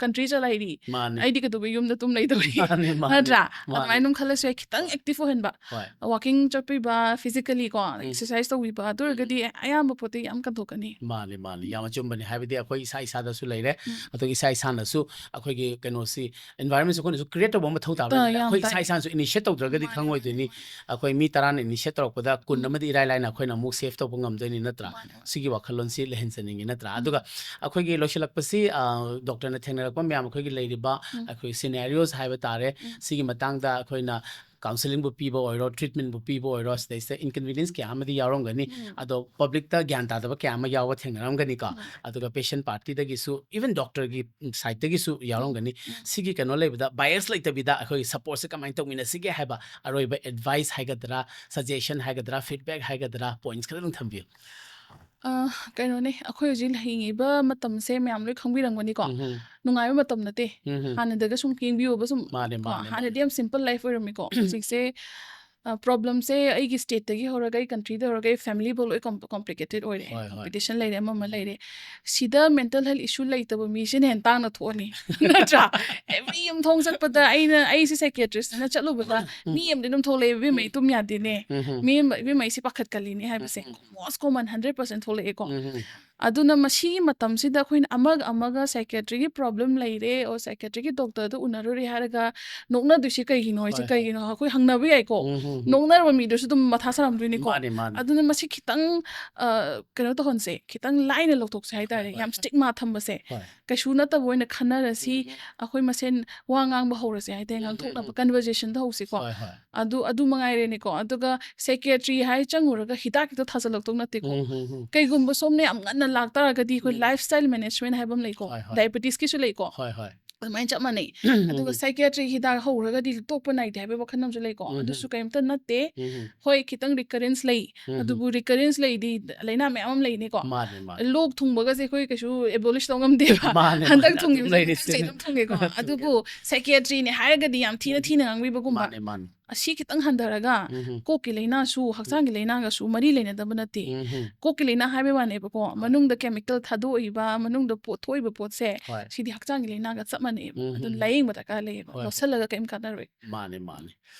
country ꯆꯂꯥꯏꯔꯤ꯫ ꯃꯥꯅꯦ꯫ ꯑꯩꯗꯤ ꯀꯩꯗꯧꯕꯩ ꯌꯨꯝꯗ ꯇꯨꯝ ꯂꯩꯗꯧꯔꯤ? ꯃꯥꯅꯦ, ꯃꯥꯅꯦ꯫ ꯅꯠꯇ꯭ꯔꯥ? ꯃꯥꯅꯦ꯫ ꯑꯗꯨꯃꯥꯏꯅ ꯑꯗꯨꯝ ꯈꯜꯂꯁꯨ ꯌꯥꯏ, ꯈꯤꯇꯪ ꯍꯣꯏ꯫ Active ꯑꯣꯏꯍꯟꯕ꯫ ꯍꯣꯏ꯫ Walking ꯆꯠꯄꯤꯕ, physically ꯀꯣ, ꯎꯝ꯫ Exercise ꯇꯧꯕꯤꯕ, ꯑꯗꯨ ꯑꯣꯏꯔꯒꯗꯤ ꯎꯝ꯫ ꯑꯌꯥꯝꯕ ꯄꯣꯠꯇꯤ ꯌꯥꯝ ꯀꯟꯊꯣꯛꯀꯅꯤ꯫ ꯃꯥꯅꯦ, ꯃꯥꯅꯦ꯫ ꯌꯥꯝ ꯑꯆꯨꯝꯕꯅꯤ꯫ ꯍꯥꯏꯕꯗꯤ ꯑꯩꯈꯣꯏ ꯏꯁꯥ ꯏꯁꯥꯗꯁꯨ ꯂꯩꯔꯦ, ꯎꯝ꯫ ꯑꯗꯨꯒ ꯏꯁꯥ ꯏꯁꯥꯅꯁꯨ ꯑꯩꯈꯣꯏꯒꯤ ꯀꯩꯅꯣꯁꯤ, environment ꯁꯤ ꯑꯩꯈꯣꯏꯅꯁꯨ create ꯇꯧꯕ ꯑꯃ ꯃꯊꯧ ꯇꯥꯕꯅꯤ꯫ ꯇꯥ-, ꯌꯥꯝ ꯑꯩꯈꯣꯏ ꯏꯁꯥ ꯇꯥꯏ꯫ ꯏꯁꯥꯅꯁꯨ initiate ꯇꯧꯗ꯭ꯔꯒꯗꯤ ꯃꯥꯅꯦ, ꯈꯪꯉꯣꯏꯗꯣꯏꯅꯤ꯫ ꯃꯥꯅꯦ, ꯃꯥꯅꯦ꯫ ꯑꯩꯈꯣꯏ ꯃꯤ ꯇꯔꯥꯅ initiate ꯇꯧꯔꯛꯄꯗ ꯀꯨꯟ ꯎꯝ꯫ ꯑꯃꯗꯤ ꯏꯔꯥꯏ ꯂꯥꯏꯅ ꯑꯩꯈꯣꯏꯅ ꯑꯃꯨꯛ save ꯇꯧꯕ ꯉꯝꯗꯣꯏꯅꯤ, ꯅꯠꯇ꯭ꯔꯥ? ꯃꯥꯅꯦ, ꯃꯥꯅꯦ꯫ ꯁꯤꯒꯤ ꯋꯥꯈꯜꯂꯣꯟꯁꯤ ꯂꯩꯍꯟꯖꯅꯤꯡꯉꯤ, ꯅꯠꯇ꯭ꯔꯥ? ꯎꯝ꯫ ꯑꯗꯨꯒ ꯑꯩꯈꯣꯏꯒꯤ ꯂꯣꯏꯁꯤꯜꯂꯛꯄꯁꯤ, ꯑ, doctor ꯅ ꯊꯦꯡꯅꯔꯛꯄ ꯃꯌꯥꯝ, ꯑꯩꯈꯣꯏꯒꯤ ꯂꯩꯔꯤꯕ ꯎꯝ꯫ ꯑꯩꯈꯣꯏ scenarios ꯍꯥꯏꯕ ꯇꯥꯔꯦ, ꯎꯝ꯫ ꯁꯤꯒꯤ ꯃꯇꯥꯡꯗ ꯑꯩꯈꯣꯏꯅ counselling ꯕꯨ ꯄꯤꯕ ꯑꯣꯏꯔꯣ, treatment ꯕꯨ ꯄꯤꯕ ꯑꯣꯏꯔꯣ, ꯁꯤꯗꯩꯁꯤꯗ inconvenience ꯀꯌꯥ ꯑꯃꯗꯤ ꯌꯥꯎꯔꯝꯒꯅꯤ꯫ ꯎꯝ꯫ ꯑꯗꯣ public ꯇ ꯒ꯭ꯌꯥꯟ ꯇꯥꯗꯕ ꯀꯌꯥ ꯑꯃ ꯌꯥꯎꯕ ꯊꯦꯡꯅꯔꯝꯒꯅꯤꯀꯣ꯫ ꯎꯝ꯫ ꯑꯗꯨꯒ patient party ꯗꯒꯤꯁꯨ, even doctor ꯒꯤ side ꯇꯒꯤꯁꯨ ꯌꯥꯎꯔꯝꯒꯅꯤ꯫ ꯎꯝ꯫ ꯁꯤꯒꯤ ꯀꯩꯅꯣ ꯂꯩꯕꯗ, bias ꯂꯩꯇꯕꯤꯗ ꯑꯩꯈꯣꯏ support ꯁꯦ ꯀꯃꯥꯏꯅ ꯇꯧꯃꯤꯟꯅꯁꯤꯒꯦ ꯍꯥꯏꯕ ꯑꯔꯣꯏꯕ advice ꯍꯥꯏꯒꯗ꯭ꯔꯥ, suggestion ꯍꯥꯏꯒꯗ꯭ꯔꯥ, feedback ꯍꯥꯏꯒꯗ꯭ꯔꯥ, points ꯈꯔꯗꯪ ꯊꯝꯕꯤꯌꯨ꯫ ꯑ, ꯀꯩꯅꯣꯅꯦ, ꯑꯩꯈꯣꯏ ꯍꯧꯖꯤꯛ ꯍꯤꯡꯉꯤꯕ ꯃꯇꯝꯁꯦ ꯃꯌꯥꯝ ꯂꯣꯏ ꯈꯪꯕꯤꯔꯝꯒꯅꯤꯀꯣ꯫ ꯎꯝꯍꯨꯝ꯫ ꯅꯨꯡꯉꯥꯏꯕ ꯃꯇꯝ ꯅꯠꯇꯦ꯫ ꯎꯝꯍꯨꯝ꯫ ꯍꯥꯟꯅꯗꯒ ꯁꯨꯝ ꯌꯦꯡꯕꯤꯌꯣꯕ ꯁꯨꯝ ꯃꯥꯅꯦ, ꯀꯣ, ꯃꯥꯅꯦ, ꯍꯥꯟꯅꯗꯤ ꯃꯥꯅꯦ꯫ ꯌꯥꯝ simple life ꯑꯣꯏꯔꯝꯃꯤꯀꯣ꯫ ꯍꯧꯖꯤꯛꯁꯦ, ꯑ, problemꯁꯦ ꯑꯩꯒꯤ stateꯇꯒꯤ ꯍꯧꯔꯒ, ꯑꯩ countryꯗ ꯍꯧꯔꯒ, ꯑꯩ family ꯐꯥꯎ ꯂꯣꯏ com-, complicated ꯑꯣꯏꯔꯦ꯫ ꯍꯣꯏ, ꯍꯣꯏ꯫ Competition ꯂꯩꯔꯦ, ꯑꯃ ꯑꯃ ꯎꯝ꯫ ꯂꯩꯔꯦ꯫ ꯁꯤꯗ mental health issue ꯂꯩꯇꯕ ꯃꯤꯁꯤꯅ ꯍꯦꯟꯅ ꯇꯥꯡꯅ ꯊꯣꯛꯑꯅꯤ꯫ ꯅꯠꯇ꯭ꯔꯥ? Every ꯌꯨꯝꯊꯣꯡ ꯆꯠꯄꯗ ꯑꯩꯅ, ꯑꯩꯁꯦ psychiatristꯅ ꯆꯠꯂꯨꯕꯗ ꯎꯝ꯫ ꯃꯤ ꯑꯃꯗꯤ ꯑꯗꯨꯝ ꯊꯣꯛꯂꯛꯑꯦ, "ꯏꯕꯦꯝꯃ, ꯎꯝ꯫ ꯑꯩ ꯇꯨꯝ ꯌꯥꯗꯦꯅꯦ꯫ ꯎꯝ, ꯎꯝ꯫ ꯃꯤ ꯑꯃ, ꯏꯕꯦꯝꯃ, ꯑꯩꯁꯦ ꯄꯥꯈꯠꯀꯜꯂꯤꯅꯦ" ꯍꯥꯏꯕꯁꯦ ꯎꯝ, ꯎꯝ꯫ most common hundred percent ꯊꯣꯛꯂꯛꯑꯦꯀꯣ꯫ ꯎꯝ, ꯎꯝ꯫ ꯑꯗꯨꯅ ꯃꯁꯤꯒꯤ ꯃꯇꯝꯁꯤꯗ ꯑꯩꯈꯣꯏꯅ ꯑꯃꯒ ꯑꯃꯒ psychiatristꯀꯤ problem ꯂꯩꯔꯦ, or psychiatristꯀꯤ doctorꯗ ꯎꯅꯔꯨꯔꯦ ꯍꯥꯏꯔꯒ ꯅꯣꯛꯅꯗꯣꯏꯁꯦ ꯀꯩꯒꯤꯅꯣ? ꯍꯥꯏꯁꯦ ꯍꯣꯏ, ꯍꯣꯏ꯫ ꯀꯩꯒꯤꯅꯣ? ꯑꯩꯈꯣꯏ ꯍꯪꯅꯕ ꯌꯥꯏꯀꯣ꯫ ꯎꯝ, ꯎꯝ, ꯎꯝ꯫ ꯅꯣꯛꯅꯔꯕ ꯃꯤꯗꯨꯁꯨ ꯑꯗꯨꯝ ꯃꯊꯥ ꯁꯥꯔꯝꯗꯣꯏꯅꯤꯀꯣ꯫ ꯃꯥꯅꯦ, ꯃꯥꯅꯦ꯫ ꯑꯗꯨꯅ ꯃꯁꯤ ꯈꯤꯇꯪ, ꯑ, ꯀꯩꯅꯣ ꯇꯧꯍꯟꯁꯦ, ꯈꯤꯇꯪ ꯂꯥꯏꯅ ꯂꯧꯊꯣꯛꯁꯦ ꯍꯥꯏꯇꯥꯔꯦ, ꯍꯣꯏ, ꯍꯣꯏ, ꯌꯥꯝ ꯍꯣꯏ꯫ Stigma ꯊꯝꯕꯁꯦ꯫ ꯍꯣꯏ꯫ ꯀꯩꯁꯨ ꯅꯠꯇꯕ ꯑꯣꯏꯅ ꯈꯟꯅꯔꯁꯤ, ꯎꯝ, ꯎꯝ꯫ ꯑꯩꯈꯣꯏ ꯃꯁꯦꯟ ꯋꯥ ꯉꯥꯡꯕ ꯍꯧꯔꯁꯦ ꯍꯥꯏꯇꯥꯔꯦ, ꯎꯝ, ꯎꯝ, ꯉꯥꯡꯊꯣꯛꯅꯕ ꯎꯝ꯫ Conversation ꯇꯧꯍꯧꯁꯤꯀꯣ꯫ ꯍꯣꯏ, ꯍꯣꯏ꯫ ꯑꯗꯨ, ꯑꯗꯨ ꯃꯉꯥꯏꯔꯦꯅꯦꯀꯣ꯫ ꯑꯗꯨꯒ psychiatry ꯍꯥꯏ ꯆꯪꯉꯨꯔꯒ ꯍꯤꯗꯥꯛ ꯈꯤꯇ ꯊꯥꯖꯜꯂꯛꯇꯧ ꯅꯠꯇꯦꯀꯣ꯫ ꯎꯝ, ꯎꯝ, ꯎꯝ꯫ ꯀꯩꯒꯨꯝꯕ ꯁꯣꯝꯅ ꯌꯥꯝ ꯉꯟꯅ ꯂꯥꯛꯇꯥꯔꯒꯗꯤ ꯑꯩꯈꯣꯏ ꯎꯝ꯫ Lifestyle management ꯍꯥꯏꯕ ꯑꯃ ꯂꯩꯀꯣ꯫ ꯍꯣꯏ, ꯍꯣꯏ꯫ Diabetesꯀꯤꯁꯨ ꯂꯩꯀꯣ꯫ ꯍꯣꯏ, ꯍꯣꯏ꯫ ꯑꯗꯨꯃꯥꯏꯅ ꯆꯞ ꯃꯥꯟꯅꯩ꯫ ꯎꯝ, ꯑꯗꯨꯒ ꯎꯝ꯫ Psychiatryꯒꯤ ꯍꯤꯗꯥꯛ ꯍꯧꯔꯒꯗꯤ ꯇꯣꯛꯄ ꯅꯥꯏꯗꯦ ꯍꯥꯏꯕꯒꯤ ꯋꯥꯈꯜ ꯑꯃꯁꯨ ꯂꯩꯀꯣ꯫ ꯎꯝ, ꯎꯝ꯫ ꯑꯗꯨꯁꯨ ꯀꯔꯤꯝꯇ ꯅꯠꯇꯦ꯫ ꯎꯝ, ꯎꯝ꯫ ꯍꯣꯏ, ꯈꯤꯇꯪ recurrence ꯂꯩ꯫ ꯎꯝ, ꯎꯝ꯫ ꯑꯗꯨꯕꯨ recurrence ꯂꯩꯗꯤ ꯂꯩꯅꯥ ꯃꯌꯥꯝ ꯑꯃ ꯂꯩꯅꯤꯀꯣ꯫ ꯃꯥꯅꯦ, ꯃꯥꯅꯦ꯫ ꯂꯣꯛ ꯊꯨꯡꯕꯒꯁꯦ ꯑꯩꯈꯣꯏ ꯀꯩꯁꯨ abolish ꯇꯧ ꯉꯝꯗꯦꯕ꯫ ꯃꯥꯅꯦ, ꯍꯟꯗꯛ ꯃꯥꯅꯦ꯫ ꯑꯗꯨꯝ ꯊꯨꯡꯉꯤꯕꯁꯦ ꯂꯩꯔꯤꯁꯦ꯫ ꯃꯊꯪꯁꯦ ꯑꯗꯨꯝ ꯊꯨꯡꯉꯦꯀꯣ꯫ ꯊꯨꯡꯉꯦ꯫ ꯑꯗꯨꯕꯨ psychiatryꯅꯦ ꯍꯥꯏꯔꯒꯗꯤ ꯌꯥꯝ ꯊꯤꯅ ꯎꯝ꯫ ꯊꯤꯅ ꯉꯥꯡꯕꯤꯕꯒꯨꯝꯕ꯫ ꯃꯥꯅꯦ, ꯃꯥꯅꯦ꯫ ꯑꯁꯤ ꯈꯤꯇꯪ ꯍꯟꯊꯔꯒ ꯎꯝ, ꯎꯝ꯫ ꯀꯣꯛꯀꯤ ꯂꯥꯏꯅꯥꯁꯨ ꯍꯛꯆꯥꯡꯒꯤ ꯂꯥꯏꯅꯥꯒꯁꯨ ꯃꯔꯤ ꯂꯩꯅꯗꯕ ꯅꯠꯇꯦ꯫ ꯎꯝ, ꯎꯝ꯫ ꯀꯣꯛꯀꯤ ꯂꯥꯏꯅꯥ ꯍꯥꯏꯕꯩ ꯋꯥꯅꯦꯕꯀꯣ, ꯍꯣꯏ꯫ ꯃꯅꯨꯡꯗ chemical ꯊꯥꯗꯣꯛꯏꯕ, ꯃꯅꯨꯡꯗ ꯄꯣꯠ ꯊꯣꯛꯏꯕ ꯄꯣꯠꯁꯦ, ꯍꯣꯏ꯫ ꯁꯤꯗꯤ ꯍꯛꯆꯥꯡꯒꯤ ꯂꯥꯏꯅꯥꯒ ꯆꯞ ꯃꯥꯟꯅꯩꯌꯦꯕ꯫ ꯎꯝ, ꯑꯗꯨꯅ ꯎꯝ, ꯎꯝ꯫ ꯂꯥꯏꯌꯦꯡꯕ ꯗꯔꯀꯥꯔ ꯂꯩꯌꯦꯕ꯫ ꯍꯣꯏ, ꯍꯣꯏ꯫ ꯂꯧꯁꯜꯂꯒ ꯀꯩꯝ ꯀꯥꯟꯅꯔꯣꯏ꯫ ꯃꯥꯅꯦ, ꯃꯥꯅꯦ꯫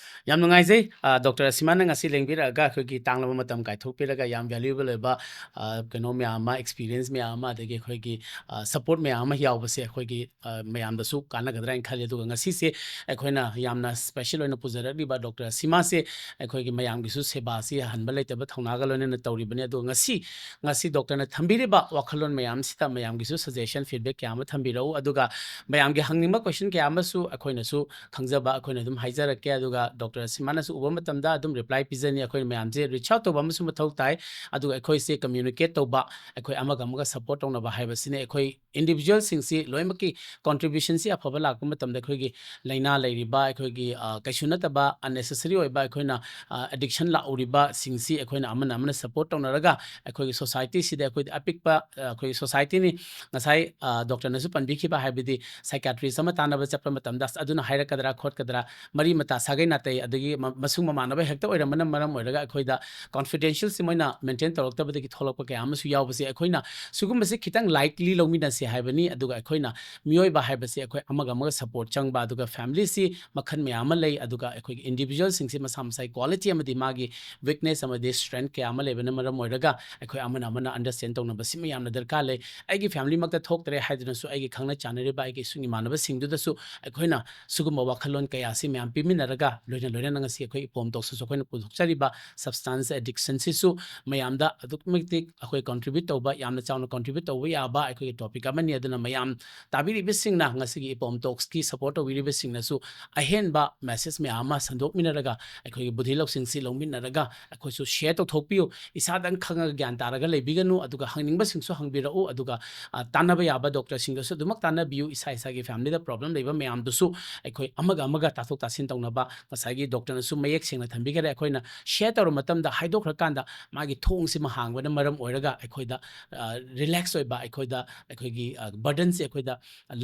ꯌꯥꯝ ꯅꯨꯡꯉꯥꯏꯖꯩ, ꯑ, ꯗꯣꯛꯇꯔ ꯑꯁꯤꯃꯥꯅ ꯉꯁꯤ ꯂꯦꯡꯕꯤꯔꯛꯑꯒ ꯑꯩꯈꯣꯏꯒꯤ ꯇꯥꯡꯂꯕ ꯃꯇꯝ ꯀꯥꯏꯊꯣꯛꯄꯤꯔꯒ ꯌꯥꯝ valuable ꯑꯣꯏꯕ, ꯑ, ꯀꯩꯅꯣ ꯃꯌꯥꯝ ꯑꯃ, experience ꯃꯌꯥꯝ ꯑꯃ, ꯑꯗꯒꯤ ꯑꯩꯈꯣꯏꯒꯤ, ꯑ, support ꯃꯌꯥꯝ ꯑꯃ ꯌꯥꯎꯕꯁꯦ ꯑꯩꯈꯣꯏꯒꯤ, ꯑ, ꯃꯌꯥꯝꯗꯁꯨ ꯀꯥꯟꯅꯒꯗ꯭ꯔꯥ ꯍꯥꯏꯅ ꯈꯜꯂꯤ꯫ ꯑꯗꯨꯒ ꯉꯁꯤꯁꯦ ꯑꯩꯈꯣꯏꯅ ꯌꯥꯝꯅ special ꯑꯣꯏꯅ ꯄꯨꯖꯔꯛꯂꯤꯕ ꯗꯣꯛꯇꯔ ꯑꯁꯤꯃꯥꯁꯦ ꯑꯩꯈꯣꯏꯒꯤ ꯃꯌꯥꯝꯒꯤꯁꯨ ꯁꯦꯕꯥꯁꯤ ꯍꯟꯕ ꯂꯩꯇꯕ ꯊꯧꯅꯥꯒ ꯂꯣꯏꯅꯅ ꯇꯧꯔꯤꯕꯅꯤ꯫ ꯑꯗꯨꯒ ꯉꯁꯤ, ꯉꯁꯤ ꯗꯣꯛꯇꯔꯅ ꯊꯝꯕꯤꯔꯤꯕ ꯋꯥꯈꯜꯂꯣꯟ ꯃꯌꯥꯝꯁꯤꯗ ꯃꯌꯥꯝꯒꯤꯁꯨ suggestion, feedback ꯀꯌꯥ ꯑꯃ ꯊꯝꯕꯤꯔꯛꯎ꯫ ꯑꯗꯨꯒ ꯃꯌꯥꯝꯒꯤ ꯍꯪꯅꯤꯡꯕ question ꯀꯌꯥ ꯑꯃꯁꯨ ꯑꯩꯈꯣꯏꯅꯁꯨ ꯈꯪꯖꯕ ꯑꯩꯈꯣꯏꯅ ꯑꯗꯨꯝ ꯍꯥꯏꯖꯔꯛꯀꯦ꯫ ꯑꯗꯨꯒ ꯗꯣꯛꯇꯔ ꯁꯤꯃꯥꯅꯁꯨ ꯎꯕ ꯃꯇꯝꯗ ꯑꯗꯨꯝ reply ꯄꯤꯖꯅꯤ꯫ ꯑꯩꯈꯣꯏ ꯃꯌꯥꯝꯁꯦ reach out ꯇꯧꯕ ꯑꯃꯁꯨ ꯃꯊꯧ ꯇꯥꯏ꯫ ꯑꯗꯨꯒ ꯑꯩꯈꯣꯏꯁꯦ communicate ꯇꯧꯕ, ꯑꯩꯈꯣꯏ ꯑꯃꯒ ꯑꯃꯒ support ꯇꯧꯅꯕ ꯍꯥꯏꯕꯁꯤꯅ ꯑꯩꯈꯣꯏ individualꯁꯤꯡꯁꯤ ꯂꯣꯏꯅꯃꯛꯀꯤ contributionꯁꯤ ꯑꯐꯕ ꯂꯥꯛꯄ ꯃꯇꯝꯗ ꯑꯩꯈꯣꯏꯒꯤ ꯂꯥꯏꯅꯥ ꯂꯩꯔꯤꯕ, ꯑꯩꯈꯣꯏꯒꯤ, ꯑ, ꯀꯩꯁꯨ ꯅꯠꯇꯕ ꯅꯦꯁꯦꯁꯔꯤ ꯑꯣꯏꯕ ꯑꯩꯈꯣꯏꯅ ꯑꯦꯗꯤꯛꯁꯟ ꯂꯥꯛꯎꯔꯤꯕꯁꯤꯡꯁꯤ ꯑꯩꯈꯣꯏꯅ ꯑꯃꯅ ꯑꯃꯅ ꯁꯄꯣꯔꯠ ꯇꯧꯅꯔꯒ ꯑꯩꯈꯣꯏꯒꯤ ꯁꯣꯁꯥꯏꯇꯤꯁꯤꯗ ꯑꯩꯈꯣꯏꯗꯤ ꯑꯄꯤꯛꯄ ꯑ, ꯑꯩꯈꯣꯏꯒꯤ ꯁꯣꯁꯥꯏꯇꯤꯅꯤ꯫ ꯉꯁꯥꯏ ꯗꯣꯛꯇꯔꯅꯁꯨ ꯄꯟꯕꯤꯈꯤꯕ, ꯍꯥꯏꯕꯗꯤ ꯁꯥꯏꯀꯥꯇ꯭ꯔꯤꯁ ꯑꯃ ꯇꯥꯟꯅꯕ ꯆꯠꯄ ꯃꯇꯝꯗ ꯑꯁ ꯑꯗꯨꯅ ꯍꯥꯏꯔꯛꯀꯗ꯭ꯔꯥ ꯈꯣꯠꯀꯗ꯭ꯔꯥ, ꯃꯔꯤ ꯃꯇꯥ ꯁꯥꯒꯩ ꯅꯥꯇꯩ ꯑꯗꯒꯤ ꯃ- ꯃꯁꯨꯡ ꯃꯃꯥꯟꯅꯕ ꯍꯦꯛꯇ ꯑꯣꯏꯔꯝꯕꯅ ꯃꯔꯝ ꯑꯣꯏꯔꯒ ꯑꯩꯈꯣꯏꯗ ꯀꯣꯟꯐꯤꯗꯦꯟꯁꯤꯌꯦꯜꯁꯤ ꯃꯣꯏꯅ ꯃꯦꯟꯇꯦꯟ ꯇꯧꯔꯛꯇꯕꯗꯒꯤ ꯊꯣꯛꯂꯛꯄ ꯀꯌꯥ ꯑꯃꯁꯨ ꯌꯥꯎꯕꯁꯦ ꯑꯩꯈꯣꯏꯅ ꯁꯤꯒꯨꯝꯕꯁꯤ ꯈꯤꯇꯪ ꯂꯥꯏꯠꯂꯤ ꯂꯧꯃꯤꯟꯅꯁꯦ ꯍꯥꯏꯕꯅꯤ꯫ ꯑꯗꯨꯒ ꯑꯩꯈꯣꯏꯅ ꯃꯤꯑꯣꯏꯕ ꯍꯥꯏꯕꯁꯤ ꯑꯩꯈꯣꯏ ꯑꯃꯒ ꯑꯃꯒ ꯁꯄꯣꯔꯠ ꯆꯪꯕ, ꯑꯗꯨꯒ ꯐꯦꯃꯤꯂꯤꯁꯤ ꯃꯈꯜ ꯃꯌꯥꯝ ꯑꯃ ꯂꯩ, ꯑꯗꯨꯒ ꯑꯩꯈꯣꯏꯒꯤ ꯏꯟꯗꯤꯕꯤꯖꯨꯋꯦꯜꯁꯤꯡꯁꯤ ꯃꯁꯥ ꯃꯁꯥꯒꯤ ꯀ꯭ꯋꯥꯂꯤꯇꯤ ꯑꯃꯗꯤ ꯃꯥꯒꯤ ꯋꯤꯛꯅꯦꯁ ꯑꯃꯗꯤ ꯁ꯭ꯇꯔꯦꯡꯊ ꯀꯌꯥ ꯑꯃ ꯂꯩꯕꯅ ꯃꯔꯝ ꯑꯣꯏꯔꯒ ꯑꯩꯈꯣꯏ ꯑꯃꯅ ꯑꯃꯅ ꯑꯟꯗꯔꯁ꯭ꯇꯦꯟ ꯇꯧꯅꯕ ꯁꯤꯃ ꯌꯥꯝꯅ ꯗꯔꯀꯥꯔ ꯂꯩ꯫ ꯑꯩꯒꯤ ꯐꯦꯃꯤꯂꯤꯃꯛꯇ ꯊꯣꯛꯇ꯭ꯔꯦ ꯍꯥꯏꯗꯨꯅꯁꯨ ꯑꯩꯒꯤ ꯈꯪꯅ ꯆꯥꯟꯅꯔꯤꯕ ꯑꯩꯒꯤ ꯏꯁꯨꯡ ꯏꯃꯥꯟꯅꯕꯁꯤꯡꯗꯨꯗꯁꯨ ꯑꯩꯈꯣꯏꯅ ꯁꯤꯒꯨꯝꯕ ꯋꯥꯈꯜꯂꯣꯟ ꯀꯌꯥꯁꯤ ꯃꯌꯥꯝ ꯄꯤꯃꯤꯟꯅꯔꯒ ꯂꯣꯏꯅ ꯂꯣꯏꯅꯅ ꯉꯁꯤ ꯑꯩꯈꯣꯏ ꯏꯄꯣꯝ ꯇꯣꯛꯁꯇꯁꯨ ꯑꯩꯈꯣꯏꯅ ꯄꯨꯊꯣꯛꯆꯔꯤꯕ ꯁꯕꯁꯇꯥꯟꯁ ꯑꯦꯗꯤꯛꯁꯟꯁꯤꯁꯨ ꯃꯌꯥꯝꯗ ꯑꯗꯨꯛꯀꯤ ꯃꯇꯤꯛ ꯑꯩꯈꯣꯏ ꯀꯟꯇ꯭ꯔꯤꯕ꯭ꯌꯨꯠ ꯇꯧꯕ, ꯌꯥꯝꯅ ꯆꯥꯎꯅ ꯀꯟꯇ꯭ꯔꯤꯕ꯭ꯌꯨꯠ ꯇꯧꯕ ꯌꯥꯕ ꯑꯩꯈꯣꯏꯒꯤ ꯇꯣꯄꯤꯛ ꯑꯃꯅꯤ꯫ ꯑꯗꯨꯅ ꯃꯌꯥꯝ ꯇꯥꯕꯤꯔꯤꯕꯁꯤꯡꯅ ꯉꯁꯤꯒꯤ ꯏꯄꯣꯝ ꯇꯣꯛꯁꯀꯤ ꯁꯄꯣꯔꯠ ꯇꯧꯕꯤꯔꯤꯕꯁꯤꯡꯅꯁꯨ ꯑꯍꯦꯟꯕ ꯃꯦꯁꯦꯖ ꯃꯌꯥꯝ ꯑꯃ ꯁꯟꯗꯣꯛꯃꯤꯟꯅꯔꯒ ꯑꯩꯈꯣꯏꯒꯤ ꯕꯨꯙꯤ ꯂꯧꯁꯤꯡꯁꯤ ꯂꯧꯃꯤꯟꯅꯔꯒ ꯑꯩꯈꯣꯏꯁꯨ ꯁꯤꯌꯔ ꯇꯧꯊꯣꯛꯄꯤꯌꯨ꯫ ꯏꯁꯥꯗꯪ ꯈꯪꯉꯒ ꯒ꯭ꯌꯥꯟ ꯇꯥꯔꯒ ꯂꯩꯕꯤꯒꯅꯨ, ꯑꯗꯨꯒ ꯍꯪꯅꯤꯡꯕꯁꯤꯡꯁꯨ ꯍꯪꯕꯤꯔꯛꯎ, ꯑꯗꯨꯒ ꯑ, ꯇꯥꯟꯅꯕ ꯌꯥꯕ ꯗꯣꯛꯇꯔꯁꯤꯡꯗꯁꯨ ꯑꯗꯨꯃꯛ ꯇꯥꯟꯅꯕꯤꯌꯨ꯫ ꯏꯁꯥ ꯏꯁꯥꯒꯤ ꯐꯦꯃꯤꯂꯤꯗ ꯄ꯭ꯔꯣꯕ꯭ꯂꯦꯝ ꯂꯩꯕ ꯃꯌꯥꯝꯗꯨꯁꯨ ꯑꯩꯈꯣꯏ ꯑꯃꯒ ꯑꯃꯒ ꯇꯥꯊꯣꯛ ꯇꯥꯁꯤꯟ ꯇꯧꯅꯕ ꯉꯁꯥꯏꯒꯤ ꯗꯣꯛꯇꯔꯅꯁꯨ ꯃꯌꯦꯛ ꯁꯦꯡꯅ ꯊꯝꯕꯤꯈꯔꯦ꯫ ꯑꯩꯈꯣꯏꯅ ꯁꯤꯌꯔ ꯇꯧꯔ ꯃꯇꯝꯗ, ꯍꯥꯏꯗꯣꯛꯈ꯭ꯔꯀꯥꯟꯗ ꯃꯥꯒꯤ ꯊꯣꯡꯁꯤꯃ ꯍꯥꯡꯕꯅ ꯃꯔꯝ ꯑꯣꯏꯔꯒ ꯑꯩꯈꯣꯏꯗ ꯔꯤꯂꯦꯛꯁ ꯑꯣꯏꯕ, ꯑꯩꯈꯣꯏꯗ ꯑꯩꯈꯣꯏꯒꯤ ꯕꯔꯗꯟꯁꯦ ꯑꯩꯈꯣꯏꯗ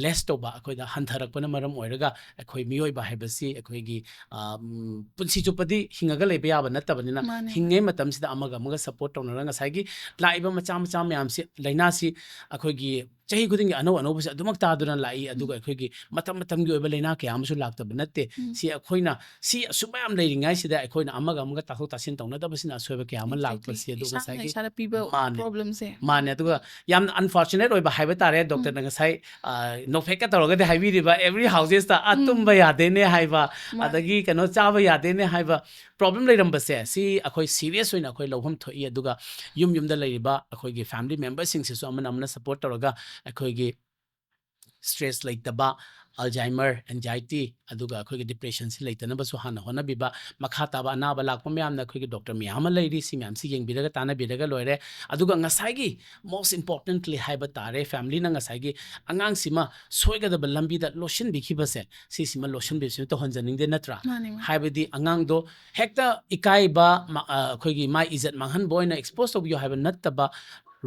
ꯂꯦꯁ ꯇꯧꯕ, ꯑꯩꯈꯣꯏꯗ ꯍꯟꯊꯔꯛꯄꯅ ꯃꯔꯝ ꯑꯣꯏꯔꯒ ꯑꯩꯈꯣꯏ ꯃꯤꯑꯣꯏꯕ ꯍꯥꯏꯕꯁꯤ ꯑꯩꯈꯣꯏꯒꯤ ꯑ, ꯎꯝ, ꯄꯨꯟꯁꯤ ꯆꯨꯞꯄꯗꯤ ꯍꯤꯡꯉꯒ ꯂꯩꯕ ꯌꯥꯕ ꯅꯠꯇꯕꯅꯤꯅ, ꯃꯥꯅꯦ꯫ ꯍꯤꯡꯉꯤꯉꯩ ꯃꯇꯝꯁꯤꯗ ꯑꯃꯒ ꯑꯃꯒ ꯁꯄꯣꯔꯠ ꯇꯧꯅꯔꯒ ꯉꯁꯥꯏꯒꯤ ꯂꯥꯛꯏꯕ ꯃꯆꯥ ꯃꯆꯥ ꯃꯌꯥꯝꯁꯤ, ꯂꯥꯏꯅꯥꯁꯤ ꯑꯩꯈꯣꯏꯒꯤ ꯆꯍꯤ ꯈꯨꯗꯤꯡꯒꯤ ꯑꯅꯧ ꯑꯅꯧꯕꯁꯤ ꯑꯗꯨꯃꯛ ꯇꯥꯗꯨꯅ ꯂꯥꯛꯏ꯫ ꯑꯗꯨꯒ ꯑꯩꯈꯣꯏꯒꯤ ꯃꯇꯝ ꯃꯇꯝꯒꯤ ꯑꯣꯏꯕ ꯂꯥꯏꯅꯥ ꯀꯌꯥ ꯑꯃꯁꯨ ꯂꯥꯛꯇꯕ ꯅꯠꯇꯦ꯫ ꯎꯝ꯫ ꯁꯤ ꯑꯩꯈꯣꯏꯅ ꯁꯤ ꯑꯁꯨꯛ ꯃꯌꯥꯝ ꯂꯩꯔꯤꯉꯩꯁꯤꯗ ꯑꯩꯈꯣꯏꯅ ꯑꯃꯒ ꯑꯃꯒ ꯇꯥꯊꯣꯛ ꯇꯥꯁꯤꯟ ꯇꯧꯅꯗꯕꯁꯤꯅ ꯑꯁꯣꯏꯕ ꯀꯌꯥ ꯑꯃ Exactly. ꯂꯥꯛꯄꯁꯤ ꯑꯗꯨ ꯏꯁꯥꯅ ꯉꯁꯥꯏꯒꯤ ꯏꯁꯥꯅ ꯄꯤꯕ ꯃꯥꯅꯦ꯫ ꯄ꯭ꯔꯣꯕ꯭ꯂꯦꯝꯁꯦ꯫ ꯃꯥꯅꯦ꯫ ꯑꯗꯨꯒ ꯌꯥꯝꯅ ꯑꯟꯐꯣꯔꯆꯨꯅꯦꯠ ꯑꯣꯏꯕ ꯍꯥꯏꯕ ꯇꯥꯔꯦ, ꯗꯣꯛꯇꯔꯅ ꯉꯁꯥꯏ ꯅꯣꯐꯦꯠꯀ ꯇꯧꯔꯒꯗꯤ ꯍꯥꯏꯕꯤꯔꯤꯕ, ꯑꯦꯕ꯭ꯔꯤ ꯍꯥꯎꯁꯦꯁꯇ ꯑ ꯎꯝ꯫ ꯇꯨꯝꯕ ꯌꯥꯗꯦꯅꯦ ꯍꯥꯏꯕ, ꯃꯥꯅꯦ꯫ ꯑꯗꯒꯤ ꯀꯩꯅꯣ ꯆꯥꯕ ꯌꯥꯗꯦꯅꯦ ꯍꯥꯏꯕ ꯄ꯭ꯔꯣꯕ꯭ꯂꯦꯝ ꯂꯩꯔꯝꯕꯁꯦ, ꯁꯤ ꯑꯩꯈꯣꯏ ꯁꯤꯔꯤꯌꯁ ꯑꯣꯏꯅ ꯑꯩꯈꯣꯏ ꯂꯧꯐꯝ ꯊꯣꯛꯏ꯫ ꯑꯗꯨꯒ ꯌꯨꯝ ꯌꯨꯝꯗ ꯂꯩꯔꯤꯕ ꯑꯩꯈꯣꯏꯒꯤ ꯐꯦꯃꯤꯂꯤ ꯃꯦꯝꯕꯔꯁꯤꯡꯁꯤꯁꯨ ꯑꯃꯅ ꯑꯃꯅ ꯁꯄꯣꯔꯠ ꯇꯧꯔꯒ ꯑꯩꯈꯣꯏꯒꯤ stress ꯂꯩꯇꯕ, Alzheimer, anxiety, ꯑꯗꯨꯒ ꯑꯩꯈꯣꯏꯒꯤ depressionꯁꯤ ꯂꯩꯇꯅꯕꯁꯨ ꯍꯥꯟꯅ ꯍꯣꯠꯅꯕꯤꯕ꯫ ꯃꯈꯥ ꯇꯥꯕ ꯑꯅꯥꯕ ꯂꯥꯛꯄ ꯃꯌꯥꯝꯅ ꯑꯩꯈꯣꯏꯒꯤ doctor ꯃꯌꯥꯝ ꯑꯃ ꯂꯩꯔꯤ, ꯁꯤ ꯃꯌꯥꯝꯁꯤ ꯌꯦꯡꯕꯤꯔꯒ ꯇꯥꯟꯅꯕꯤꯔꯒ ꯂꯣꯏꯔꯦ꯫ ꯑꯗꯨꯒ ꯉꯁꯥꯏꯒꯤ most importantly ꯍꯥꯏꯕ ꯇꯥꯔꯦ, familyꯅ ꯉꯁꯥꯏꯒꯤ ꯑꯉꯥꯡꯁꯤꯃ ꯁꯣꯏꯒꯗꯕ ꯂꯝꯕꯤꯗ ꯂꯣꯠꯁꯤꯟꯕꯤꯈꯤꯕꯁꯦ, ꯁꯤꯁꯤꯃ ꯂꯣꯠꯁꯤꯟꯕꯤꯕꯁꯤꯃ ꯇꯧꯍꯟꯖꯅꯤꯡꯗꯦ, ꯅꯠꯇ꯭ꯔꯥ? ꯃꯥꯅꯦ, ꯃꯥꯅꯦ꯫ ꯍꯥꯏꯕꯗꯤ ꯑꯉꯥꯡꯗꯣ ꯍꯦꯛꯇ ꯏꯀꯥꯏꯕ, ꯃ-, ꯑ, ꯑꯩꯈꯣꯏꯒꯤ ꯃꯥꯏ ꯏꯖꯠ ꯃꯥꯡꯍꯟꯕ ꯑꯣꯏꯅ expose ꯇꯧꯕꯤꯌꯨ ꯍꯥꯏꯕ ꯅꯠꯇꯕ,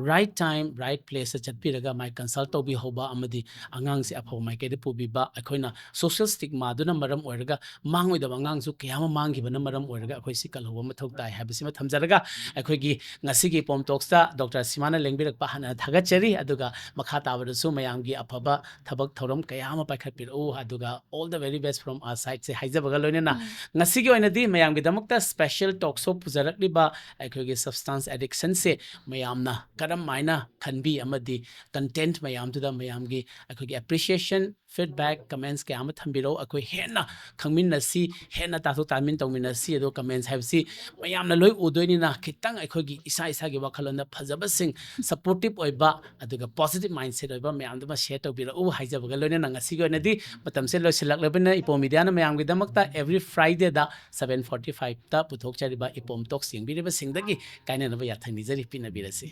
right time, right placeꯇ ꯆꯠꯄꯤꯔꯒ ꯃꯥꯏ consult ꯇꯧꯕꯤꯍꯧꯕ, ꯑꯃꯗꯤ ꯑꯉꯥꯡꯁꯦ ꯑꯐꯕ ꯃꯥꯏꯀꯩꯗ ꯄꯨꯕꯤꯕ, ꯑꯩꯈꯣꯏꯅ social stigmaꯗꯨꯅ ꯃꯔꯝ ꯑꯣꯏꯔꯒ ꯃꯥꯡꯉꯣꯏꯗꯕ ꯑꯉꯥꯡꯁꯨ ꯀꯌꯥ ꯑꯃ ꯃꯥꯡꯈꯤꯕꯅ ꯃꯔꯝ ꯑꯣꯏꯔꯒ ꯑꯩꯈꯣꯏ ꯁꯤ ꯀꯜꯍꯧꯕ ꯃꯊꯧ ꯇꯥꯏ ꯍꯥꯏꯕꯁꯤꯃ ꯊꯝꯖꯔꯒ, ꯑꯩꯈꯣꯏꯒꯤ ꯉꯁꯤꯒꯤ ꯏꯄꯣꯝ talksꯇ doctor ꯁꯤꯃꯥꯅ ꯂꯦꯡꯕꯤꯔꯛꯄ ꯍꯥꯟꯅ ꯊꯥꯒꯠꯆꯔꯤ꯫ ꯑꯗꯨꯒ ꯃꯈꯥ ꯇꯥꯕꯗꯁꯨ ꯃꯌꯥꯝꯒꯤ ꯑꯐꯕ ꯊꯕꯛ ꯊꯧꯔꯝ ꯀꯌꯥ ꯑꯃ ꯄꯥꯏꯈꯠꯄꯤꯔꯛꯎ, ꯑꯗꯨꯒ all the very best from our sideꯁꯦ ꯍꯥꯏꯖꯕꯒ ꯂꯣꯏꯅꯅ, ꯉꯁꯤꯒꯤ ꯑꯣꯏꯅꯗꯤ ꯃꯌꯥꯝꯒꯤꯗꯃꯛꯇ special talk show ꯄꯨꯖꯔꯛꯂꯤꯕ ꯑꯩꯈꯣꯏꯒꯤ substance addictionꯁꯦ ꯃꯌꯥꯝꯅ ꯀꯔꯝ ꯍꯥꯏꯅ ꯈꯟꯕꯤ, ꯑꯃꯗꯤ content ꯃꯌꯥꯝꯗꯨꯗ ꯃꯌꯥꯝꯒꯤ ꯑꯩꯈꯣꯏꯒꯤ appreciation, feedback, comments ꯀꯌꯥ ꯑꯃ ꯊꯝꯕꯤꯔꯛꯎ꯫ ꯑꯩꯈꯣꯏ ꯍꯦꯟꯅ ꯈꯪꯃꯤꯟꯅꯁꯤ, ꯍꯦꯟꯅ ꯇꯥꯊꯣꯛ ꯇꯥꯁꯤꯟ ꯇꯧꯃꯤꯟꯅꯁꯤ꯫ ꯑꯗꯣ comments ꯍꯥꯏꯕꯁꯤ ꯃꯌꯥꯝꯅ ꯂꯣꯏ ꯎꯗꯣꯏꯅꯤꯅ, ꯈꯤꯇꯪ ꯑꯩꯈꯣꯏꯒꯤ ꯏꯁꯥ ꯏꯁꯥꯒꯤ ꯋꯥꯈꯜꯂꯣꯟꯗ ꯐꯖꯕꯁꯤꯡ, supportive ꯑꯣꯏꯕ, ꯑꯗꯨꯒ positive mindset ꯑꯣꯏꯕ ꯃꯌꯥꯝꯗꯨꯃ share ꯇꯧꯕꯤꯔꯛꯎ ꯍꯥꯏꯖꯕꯒ ꯂꯣꯏꯅꯅ, ꯉꯁꯤꯒꯤ ꯑꯣꯏꯅꯗꯤ ꯃꯇꯝꯁꯦ ꯂꯣꯏꯁꯤꯜꯂꯛꯂꯕꯅꯤꯅ, ꯏꯄꯣꯝ Mediaꯅ ꯃꯌꯥꯝꯒꯤꯗꯃꯛꯇ every Fridayꯗ seven forty fiveꯇ ꯄꯨꯊꯣꯛꯆꯔꯤꯕ ꯏꯄꯣꯝ talks ꯌꯦꯡꯕꯤꯔꯤꯕꯁꯤꯡꯗꯒꯤ ꯀꯥꯏꯅꯅꯕ ꯌꯥꯊꯪ ꯅꯤꯖꯔꯤ꯫ ꯄꯤꯅꯕꯤꯔꯁꯤ꯫